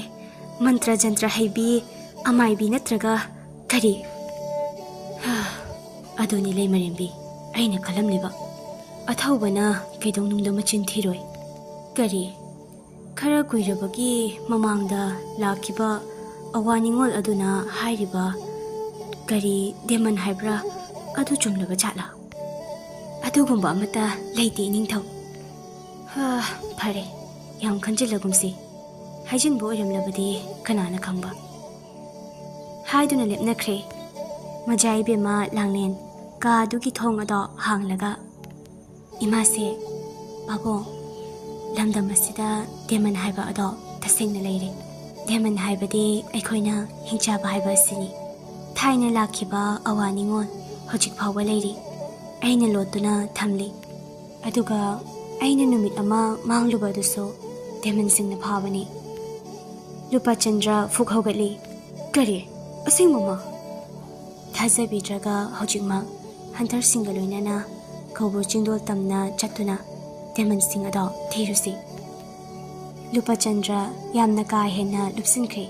ꯃꯟꯇ꯭ꯔ ꯖꯟꯇ꯭ꯔ ꯍꯩꯕꯤ, ꯑꯃꯥꯏꯕꯤ ꯅꯠꯇ꯭ꯔꯒ ꯀꯔꯤ?" "ꯍꯥ, ꯑꯗꯨꯅꯤ ꯂꯩꯃꯔꯦꯝꯕꯤ, ꯑꯩꯅ ꯈꯜꯂꯝꯂꯤꯕ꯫ ꯑꯊꯧꯕꯅ ꯀꯩꯗꯧꯅꯨꯡꯗ ꯃꯆꯤꯟ ꯊꯤꯔꯣꯏ꯫ ꯀꯔꯤ, ꯈꯔ ꯀꯨꯏꯔꯕꯒꯤ ꯃꯃꯥꯡꯗ ꯂꯥꯛꯈꯤꯕ ꯑꯋꯥ ꯅꯤꯡꯉꯣꯜ ꯑꯗꯨꯅ ꯍꯥꯏꯔꯤꯕ ꯀꯔꯤ ꯗꯦꯃꯟ ꯍꯥꯏꯕ꯭ꯔꯥ, ꯑꯗꯨ ꯆꯨꯝꯂꯕ ꯖꯥꯠꯂꯥ? ꯑꯗꯨꯒꯨꯝꯕ ꯑꯃꯠꯇ ꯂꯩꯇꯦ, ꯏꯅꯤꯡꯊꯧ꯫" "ꯍꯥ, ꯐꯔꯦ, ꯌꯥꯝ ꯈꯟꯖꯤꯜꯂꯒꯨꯝꯁꯤ꯫ ꯍꯥꯏꯖꯤꯟꯕ ꯑꯣꯏꯔꯝꯂꯕꯗꯤ ꯀꯅꯥꯅ ꯈꯪꯕ?" ꯍꯥꯏꯗꯨꯅ ꯂꯦꯞꯅꯈ꯭ꯔꯦ꯫ ꯃꯖꯥ ꯏꯕꯦꯝꯃ ꯂꯥꯡꯂꯦꯟ ꯀꯥ ꯑꯗꯨꯒꯤ ꯊꯣꯡ ꯑꯗꯣ ꯍꯥꯡꯂꯒ, "ꯏꯃꯥꯁꯦ, ꯄꯥꯕꯨꯡ, ꯂꯝꯗꯝ ꯑꯁꯤꯗ ꯗꯦꯃꯟ ꯍꯥꯏꯕ ꯑꯗꯣ ꯇꯁꯦꯡꯅ ꯂꯩꯔꯦ꯫ ꯗꯦꯃꯟ ꯍꯥꯏꯕꯗꯤ ꯑꯩꯈꯣꯏꯅ ꯍꯤꯡꯆꯥꯕ ꯍꯥꯏꯕ ꯑꯁꯤꯅꯤ꯫ ꯊꯥꯏꯅ ꯂꯥꯛꯈꯤꯕ ꯑꯋꯥ ꯅꯤꯡꯉꯣꯜ ꯍꯧꯖꯤꯛ ꯐꯥꯎꯕ ꯂꯩꯔꯤ꯫ ꯑꯩꯅ ꯂꯣꯠꯇꯨꯅ ꯊꯝꯂꯤ꯫ ꯑꯗꯨꯒ ꯑꯩꯅ ꯅꯨꯃꯤꯠ ꯑꯃ ꯃꯥꯡꯂꯨꯕ ꯑꯗꯨꯁꯨ ꯗꯦꯃꯟꯁꯤꯡꯅ ꯐꯥꯕꯅꯤ꯫" ꯂꯨꯄꯥ ꯆꯟꯗ꯭ꯔ ꯐꯨꯛ ꯍꯧꯒꯠꯂꯤ꯫ "ꯀꯔꯤ? ꯑꯁꯦꯡꯕꯃꯛ?" ꯊꯥꯖꯕꯤꯗ꯭ꯔꯒ ꯍꯧꯖꯤꯛꯃꯛ ꯍꯟꯇꯔꯁꯤꯡꯒ ꯂꯣꯏꯅꯅ ꯀꯧꯕ꯭ꯔꯨ ꯆꯤꯡꯗꯣꯜ ꯇꯝꯅ ꯆꯠꯇꯨꯅ ꯗꯦꯃꯟꯁꯤꯡ ꯑꯗꯣ ꯊꯤꯔꯨꯁꯤ꯫ ꯂꯨꯄꯥ ꯆꯟꯗ꯭ꯔ ꯌꯥꯝꯅ ꯀꯥ ꯍꯦꯟꯅ ꯂꯨꯞꯁꯤꯟꯈ꯭ꯔꯦ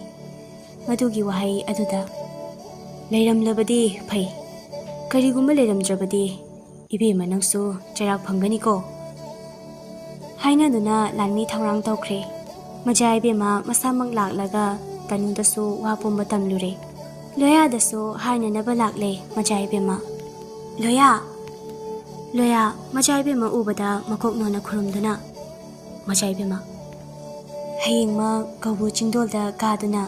ꯃꯗꯨꯒꯤ ꯋꯥꯍꯩ ꯑꯗꯨꯗ꯫ "ꯂꯩꯔꯝꯂꯕꯗꯤ ꯐꯩ, ꯀꯔꯤꯒꯨꯝꯕ ꯂꯩꯔꯝꯗ꯭ꯔꯕꯗꯤ ꯏꯕꯦꯝꯃ ꯅꯪꯁꯨ ꯆꯩꯔꯥꯛ ꯐꯪꯒꯅꯤꯀꯣ" ꯍꯥꯏꯅꯗꯨꯅ ꯂꯥꯟꯃꯤ ꯊꯧꯔꯥꯡ ꯇꯧꯈ꯭ꯔꯦ꯫ ꯃꯖꯥ ꯏꯕꯦꯝꯃ ꯃꯁꯥꯃꯛ ꯂꯥꯛꯂꯒ ꯇꯅꯨꯗꯁꯨ ꯋꯥ ꯄꯨꯝꯕ ꯇꯝꯂꯨꯔꯦ꯫ ꯂꯣꯌꯥꯗꯁꯨ ꯍꯥꯏꯅꯅꯕ ꯂꯥꯛꯂꯦ ꯃꯖꯥ ꯏꯕꯦꯝꯃ꯫ "ꯂꯣꯌꯥ!" ꯂꯣꯌꯥ ꯃꯖꯥ ꯏꯕꯦꯝꯃ ꯎꯕꯗ ꯃꯀꯣꯛ ꯅꯣꯟꯅ ꯈꯨꯔꯨꯝꯗꯨꯅ, "ꯃꯖꯥ ꯏꯕꯦꯝꯃ, ꯍꯌꯦꯡꯃꯛ ꯀꯧꯕ꯭ꯔꯨ ꯆꯤꯡꯗꯣꯜꯗ ꯀꯥꯗꯨꯅ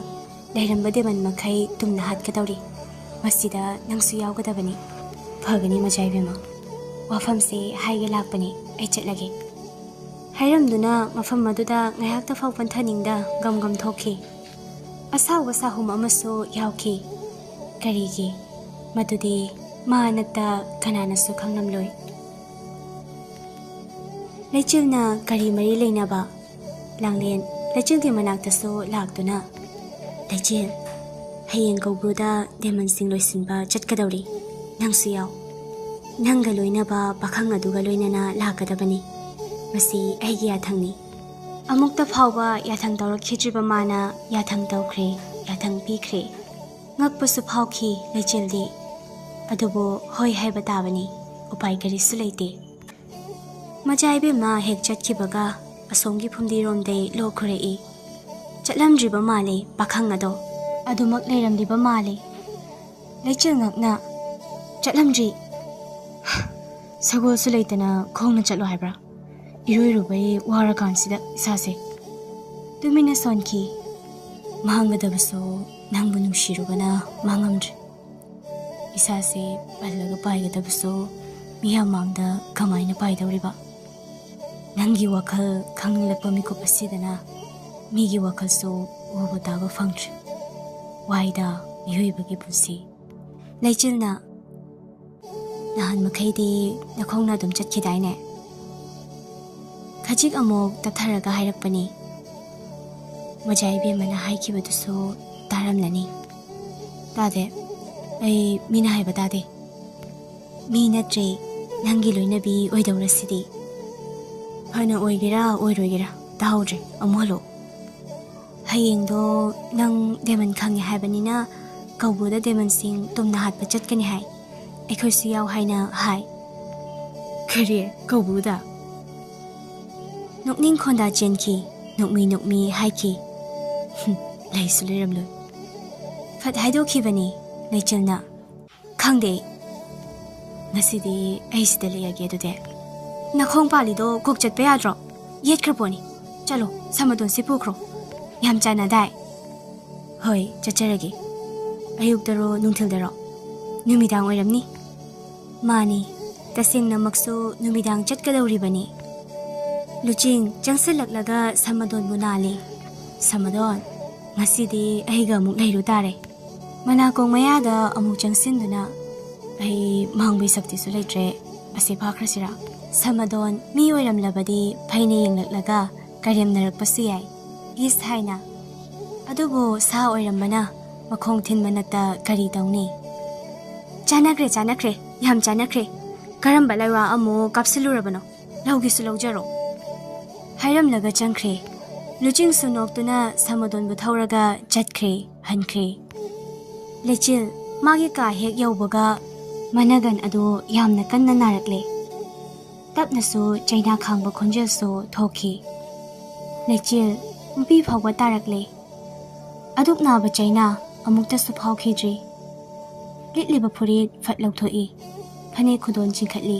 ꯂꯩꯔꯝꯕ ꯗꯦꯃꯟ ꯃꯈꯩ ꯇꯨꯝꯅ ꯍꯥꯠꯀꯗꯧꯔꯤ꯫ ꯃꯁꯤꯗ ꯅꯪꯁꯨ ꯌꯥꯎꯒꯗꯕꯅꯤ꯫" "ꯐꯒꯅꯤ ꯃꯖꯥ ꯏꯕꯦꯝꯃ, ꯋꯥꯐꯝꯁꯦ ꯍꯥꯏꯒꯦ ꯂꯥꯛꯄꯅꯤ, ꯑꯩ ꯆꯠꯂꯒꯦ" ꯍꯥꯏꯔꯝꯗꯨꯅ ꯃꯐꯝ ꯑꯗꯨꯗ ꯉꯥꯏꯍꯥꯛꯇ ꯐꯥꯎ ꯄꯟꯊꯅꯤꯡꯗ ꯒꯝ ꯒꯝ ꯊꯣꯛꯈꯤ꯫ ꯑꯁꯥꯎꯕ ꯁꯥꯍꯨꯝ ꯑꯃꯁꯨ ꯌꯥꯎꯈꯤ꯫ ꯀꯔꯤꯒꯤ? ꯃꯗꯨꯗꯤ ꯃꯥ ꯅꯠꯇ ꯀꯅꯥꯅꯁꯨ ꯈꯪꯂꯝꯂꯣꯏ꯫ ꯂꯩꯆꯤꯜꯅ ꯀꯔꯤ ꯃꯔꯤ ꯂꯩꯅꯕ? ꯂꯥꯡꯂꯦꯟ ꯂꯩꯆꯤꯜꯒꯤ ꯃꯅꯥꯛꯇꯁꯨ ꯂꯥꯛꯇꯨꯅ, "ꯂꯩꯆꯤꯜ, ꯍꯌꯦꯡ ꯀꯧꯕ꯭ꯔꯨꯗ ꯗꯦꯃꯟꯁꯤꯡ ꯂꯣꯏꯁꯤꯟꯕ ꯆꯠꯀꯗꯧꯔꯤ꯫ ꯅꯪꯁꯨ ꯌꯥꯎ꯫ ꯅꯪꯒ ꯂꯣꯏꯅꯕ ꯄꯥꯈꯪ ꯑꯗꯨꯒ ꯂꯣꯏꯅꯅ ꯂꯥꯛꯀꯗꯕꯅꯤ꯫ ꯃꯁꯤ ꯑꯩꯒꯤ ꯌꯥꯊꯪꯅꯤ꯫" ꯑꯃꯨꯛꯇ ꯐꯥꯎꯕ ꯌꯥꯊꯪ ꯇꯧꯔꯛꯈꯤꯗ꯭ꯔꯤꯕ ꯃꯥꯅ ꯌꯥꯊꯪ ꯇꯧꯈ꯭ꯔꯦ, ꯌꯥꯊꯪ ꯄꯤꯈ꯭ꯔꯦ꯫ ꯉꯛꯄꯁꯨ ꯐꯥꯎꯈꯤ ꯂꯩꯆꯤꯜꯗꯤ꯫ ꯑꯗꯨꯕꯨ ꯍꯣꯏ ꯍꯥꯏꯕ ꯇꯥꯕꯅꯤ, ꯎꯄꯥꯏ ꯀꯔꯤꯁꯨ ꯂꯩꯇꯦ꯫ ꯃꯖꯥ ꯏꯕꯦꯝꯃ ꯍꯦꯛ ꯆꯠꯈꯤꯕꯒ ꯑꯁꯣꯝꯒꯤ ꯐꯨꯝꯗꯤꯔꯣꯝꯗꯩ ꯂꯣꯛ ꯈꯨꯔꯛꯏ꯫ ꯆꯠꯂꯝꯗ꯭ꯔꯤꯕ ꯃꯥꯜꯂꯦ ꯄꯥꯈꯪ ꯑꯗꯣ꯫ ꯑꯗꯨꯃꯛ ꯂꯩꯔꯝꯂꯤꯕ ꯃꯥꯜꯂꯦ꯫ ꯂꯩꯆꯤꯜ ꯉꯛꯅ, "ꯆꯠꯂꯝꯗ꯭ꯔꯤ꯫" "ꯁꯒꯣꯜꯁꯨ ꯂꯩꯇꯅ ꯈꯣꯡꯅ ꯆꯠꯂꯣ ꯍꯥꯏꯕ꯭ꯔꯥ? ꯏꯔꯣꯏꯔꯨꯕꯩ ꯋꯥꯔꯀꯥꯟꯁꯤꯗ ꯏꯁꯥꯁꯦ꯫" ꯇꯨꯃꯤꯟꯅ ꯁꯣꯟꯈꯤ꯫ ꯃꯥꯡꯒꯗꯕꯁꯨ ꯅꯪꯕꯨ ꯅꯨꯡꯁꯤꯔꯨꯕꯅ ꯃꯥꯡꯉꯝꯗ꯭ꯔꯦ꯫ ꯏꯁꯥꯁꯦ ꯄꯜꯂꯒ ꯄꯥꯏꯒꯗꯕꯁꯨ ꯃꯤꯌꯥꯝ ꯃꯥꯡꯗ ꯀꯃꯥꯏꯅ ꯄꯥꯏꯗꯧꯔꯤꯕ? ꯅꯪꯒꯤ ꯋꯥꯈꯜ ꯈꯪꯅꯤꯡꯂꯛꯄ ꯃꯤꯀꯨꯞ ꯑꯁꯤꯗꯅ ꯃꯤꯒꯤ ꯋꯥꯈꯜꯁꯨ ꯎꯕ ꯇꯥꯕ ꯐꯪꯗ꯭ꯔꯦ꯫ ꯋꯥꯏꯗ ꯃꯤꯑꯣꯏꯕꯒꯤ ꯄꯨꯟꯁꯤ꯫ ꯂꯩꯆꯤꯜꯅ, "ꯅꯍꯥꯟ ꯃꯈꯩꯗꯤ ꯅꯈꯣꯡꯅ ꯑꯗꯨꯝ ꯆꯠꯈꯤꯗꯥꯏꯅꯦ?" ꯈꯖꯤꯛ ꯑꯃꯨꯛ ꯇꯞꯊꯔꯒ ꯍꯥꯏꯔꯛꯄꯅꯤ꯫ ꯃꯖꯥ ꯏꯕꯦꯝꯃꯅ ꯍꯥꯏꯈꯤꯕꯗꯨꯁꯨ ꯇꯥꯔꯝꯂꯅꯤ꯫ "ꯇꯥꯗꯦ꯫ ꯑꯩ ꯃꯤꯅ ꯍꯥꯏꯕ ꯇꯥꯗꯦ꯫ ꯃꯤ ꯅꯠꯇ꯭ꯔꯦ, ꯅꯪꯒꯤ ꯂꯣꯏꯅꯕꯤ ꯑꯣꯏꯗꯧꯔꯁꯤꯗꯤ꯫ ꯐꯅ ꯑꯣꯏꯒꯦꯔꯥ ꯑꯣꯏꯔꯣꯏꯒꯦꯔꯥ ꯇꯥꯍꯧꯗ꯭ꯔꯦ, ꯑꯃꯨꯛ ꯍꯜꯂꯣ꯫ ꯍꯌꯦꯡꯗꯣ ꯅꯪ ꯗꯦꯃꯟ ꯈꯪꯉꯦ ꯍꯥꯏꯕꯅꯤꯅ ꯀꯧꯕ꯭ꯔꯨꯗ ꯗꯦꯃꯟꯁꯤꯡ ꯇꯨꯝꯅ ꯍꯥꯠꯄ ꯆꯠꯀꯅꯤ ꯍꯥꯏ꯫ ꯑꯩꯈꯣꯏꯁꯨ ꯌꯥꯎ ꯍꯥꯏꯅ ꯍꯥꯏ꯫" "ꯀꯔꯤ? ꯀꯧꯕ꯭ꯔꯨꯗ?" ꯅꯣꯛꯅꯤꯡ ꯈꯣꯟꯗꯥ ꯆꯦꯟꯈꯤ꯫ ꯅꯣꯛꯃꯤ ꯅꯣꯛꯃꯤ ꯍꯥꯏꯈꯤ꯫ "ꯍꯨꯝ, ꯂꯩꯁꯨ ꯂꯩꯔꯝꯂꯣꯏ꯫ ꯐꯠ ꯍꯥꯏꯗꯣꯛꯈꯤꯕꯅꯤ ꯂꯩꯆꯤꯜꯅ꯫ ꯈꯪꯗꯦ꯫ ꯉꯁꯤꯗꯤ ꯑꯩ ꯁꯤꯗ ꯂꯦꯛꯑꯒꯦ ꯑꯗꯨꯗꯤ꯫ ꯅꯈꯣꯡ ꯄꯥꯜꯂꯤꯗꯣ ꯀꯣꯛ ꯆꯠꯄ ꯌꯥꯗ꯭ꯔꯣ? ꯌꯦꯠꯈ꯭ꯔ ꯄꯣꯠꯅꯤ꯫ ꯆꯠꯂꯣ, ꯁꯃꯗꯣꯟꯁꯤ ꯄꯨꯈ꯭ꯔꯣ꯫ ꯌꯥꯝ ꯆꯥꯟꯅꯗꯥꯏ꯫ ꯍꯣꯏ, ꯆꯠꯆꯔꯒꯦ꯫ ꯑꯌꯨꯛꯇꯔꯣ ꯅꯨꯡꯊꯤꯜꯗꯔꯣ? ꯅꯨꯃꯤꯗꯥꯡ ꯑꯣꯏꯔꯝꯅꯤ꯫ ꯃꯥꯅꯤ, ꯇꯁꯦꯡꯅꯃꯛꯁꯨ ꯅꯨꯃꯤꯗꯥꯡ ꯆꯠꯀꯗꯧꯔꯤꯕꯅꯤ꯫ ꯂꯨꯆꯤꯡ ꯆꯪꯁꯤꯜꯂꯛꯂꯒ ꯁꯃꯗꯣꯟꯕꯨ ꯅꯥꯜꯂꯤ꯫ ꯁꯃꯗꯣꯟ, ꯉꯁꯤꯗꯤ ꯑꯩꯒ ꯑꯃꯨꯛ ꯂꯩꯔꯨ ꯇꯥꯔꯦ꯫ ꯃꯅꯥꯀꯣꯡ ꯃꯌꯥꯗ ꯑꯃꯨꯛ ꯆꯪꯁꯤꯟꯗꯨꯅ, "ꯑꯩ ꯃꯥꯡꯕꯩ ꯁꯛꯇꯤꯁꯨ ꯂꯩꯇ꯭ꯔꯦ, ꯑꯁꯤ ꯐꯥꯈ꯭ꯔꯁꯤꯔꯥ?" ꯁꯃꯗꯣꯟ ꯃꯤ ꯑꯣꯏꯔꯝꯂꯕꯗꯤ ꯐꯩꯅ ꯌꯦꯡꯂꯛꯂꯒ ꯀꯔꯦꯝꯅꯔꯛꯄꯁꯨ ꯌꯥꯏ, "ꯏꯁ" ꯍꯥꯏꯅ꯫ ꯑꯗꯨꯕꯨ ꯁꯥ ꯑꯣꯏꯔꯝꯕꯅ ꯃꯈꯣꯡ ꯊꯤꯟꯕ ꯅꯠꯇ ꯀꯔꯤ ꯇꯧꯅꯤ? "ꯆꯥꯟꯅꯈ꯭ꯔꯦ, ꯆꯥꯟꯅꯈ꯭ꯔꯦ, ꯌꯥꯝ ꯆꯥꯟꯅꯈ꯭ꯔꯦ꯫ ꯀꯔꯝꯕ ꯂꯩꯋꯥ ꯑꯃꯨꯛ ꯀꯥꯞꯁꯤꯜꯂꯨꯔꯕꯅꯣ? ꯂꯧꯒꯦꯁꯨ ꯂꯧꯖꯔꯣ꯫" ꯍꯥꯏꯔꯝꯂꯒ ꯆꯪꯈ꯭ꯔꯦ꯫ ꯂꯨꯆꯤꯡꯁꯨ ꯅꯣꯛꯇꯨꯅ ꯁꯃꯗꯣꯟꯕꯨ ꯊꯧꯔꯒ ꯆꯠꯈ꯭ꯔꯦ, ꯍꯟꯈ꯭ꯔꯦ꯫ ꯂꯩꯆꯤꯜ ꯃꯥꯒꯤ ꯀꯥ ꯍꯦꯛ ꯌꯧꯕꯒ ꯃꯅꯒꯟ ꯑꯗꯨ ꯌꯥꯝꯅ ꯀꯟꯅ ꯅꯥꯔꯛꯂꯦ꯫ ꯇꯞꯅꯁꯨ ꯆꯩꯅꯥ ꯈꯥꯡꯕ ꯈꯣꯟꯖꯦꯜꯁꯨ ꯊꯣꯛꯈꯤ꯫ ꯂꯩꯆꯤꯜ ꯃꯄꯤ ꯐꯥꯎꯕ ꯇꯥꯔꯛꯂꯦ꯫ ꯑꯗꯨꯛ ꯅꯥꯕ ꯆꯩꯅꯥ ꯑꯃꯨꯛꯇꯁꯨ ꯐꯥꯎꯈꯤꯗ꯭ꯔꯤ꯫ ꯂꯤꯠꯂꯤꯕ ꯐꯨꯔꯤꯠ ꯐꯠ ꯂꯧꯊꯣꯛꯏ꯫ ꯐꯅꯦꯛ ꯈꯨꯗꯣꯟ ꯆꯤꯡꯈꯠꯂꯤ꯫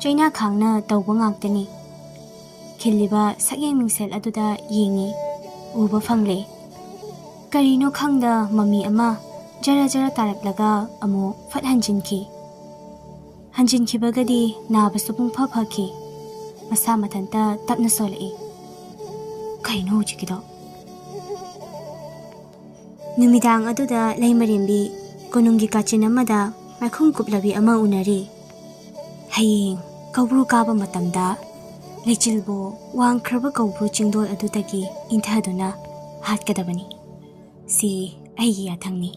ꯆꯩꯅꯥ ꯈꯥꯡꯅ ꯇꯧꯕ ꯉꯥꯛꯇꯅꯤ꯫ ꯈꯤꯜꯂꯤꯕ ꯁꯛꯌꯦꯡ ꯃꯤꯡꯁꯦꯜ ꯑꯗꯨꯗ ꯌꯦꯡꯉꯤ꯫ ꯎꯕ ꯐꯪꯂꯦ꯫ ꯀꯔꯤꯅꯣ ꯈꯪꯗ ꯃꯃꯤ ꯑꯃ ꯖꯔ ꯖꯔ ꯇꯥꯔꯛꯂꯒ ꯑꯃꯨꯛ ꯐꯠ ꯍꯟꯖꯤꯟꯈꯤ꯫ ꯍꯟꯖꯤꯟꯈꯤꯕꯒꯗꯤ ꯅꯥꯕꯁꯨ ꯄꯨꯡꯐ ꯐꯈꯤ꯫ ꯃꯁꯥ ꯃꯊꯟꯇ ꯇꯞꯅ ꯁꯣꯜꯂꯛꯏ꯫ ꯀꯩꯅꯣ ꯍꯧꯖꯤꯛꯀꯤꯗꯣ? ꯅꯨꯃꯤꯗꯥꯡ ꯑꯗꯨꯗ ꯂꯩꯃꯔꯦꯝꯕꯤ ꯀꯣꯅꯨꯡꯒꯤ ꯀꯥꯆꯤꯟ ꯑꯃꯗ ꯃꯥꯏꯈꯨꯝ ꯀꯨꯞꯂꯕꯤ ꯑꯃ ꯎꯅꯔꯤ꯫ ꯍꯌꯦꯡ ꯀꯧꯕ꯭ꯔꯨ ꯀꯥꯕ ꯃꯇꯝꯗ ꯂꯩꯆꯤꯜꯕꯨ ꯋꯥꯡꯈ꯭ꯔꯕ ꯀꯧꯕ꯭ꯔꯨ ꯆꯤꯡꯗꯣꯜ ꯑꯗꯨꯗꯒꯤ ꯏꯟꯊꯗꯨꯅ ꯍꯥꯠꯀꯗꯕꯅꯤ꯫ ꯁꯤ ꯑꯩꯒꯤ ꯌꯥꯊꯪꯅꯤ꯫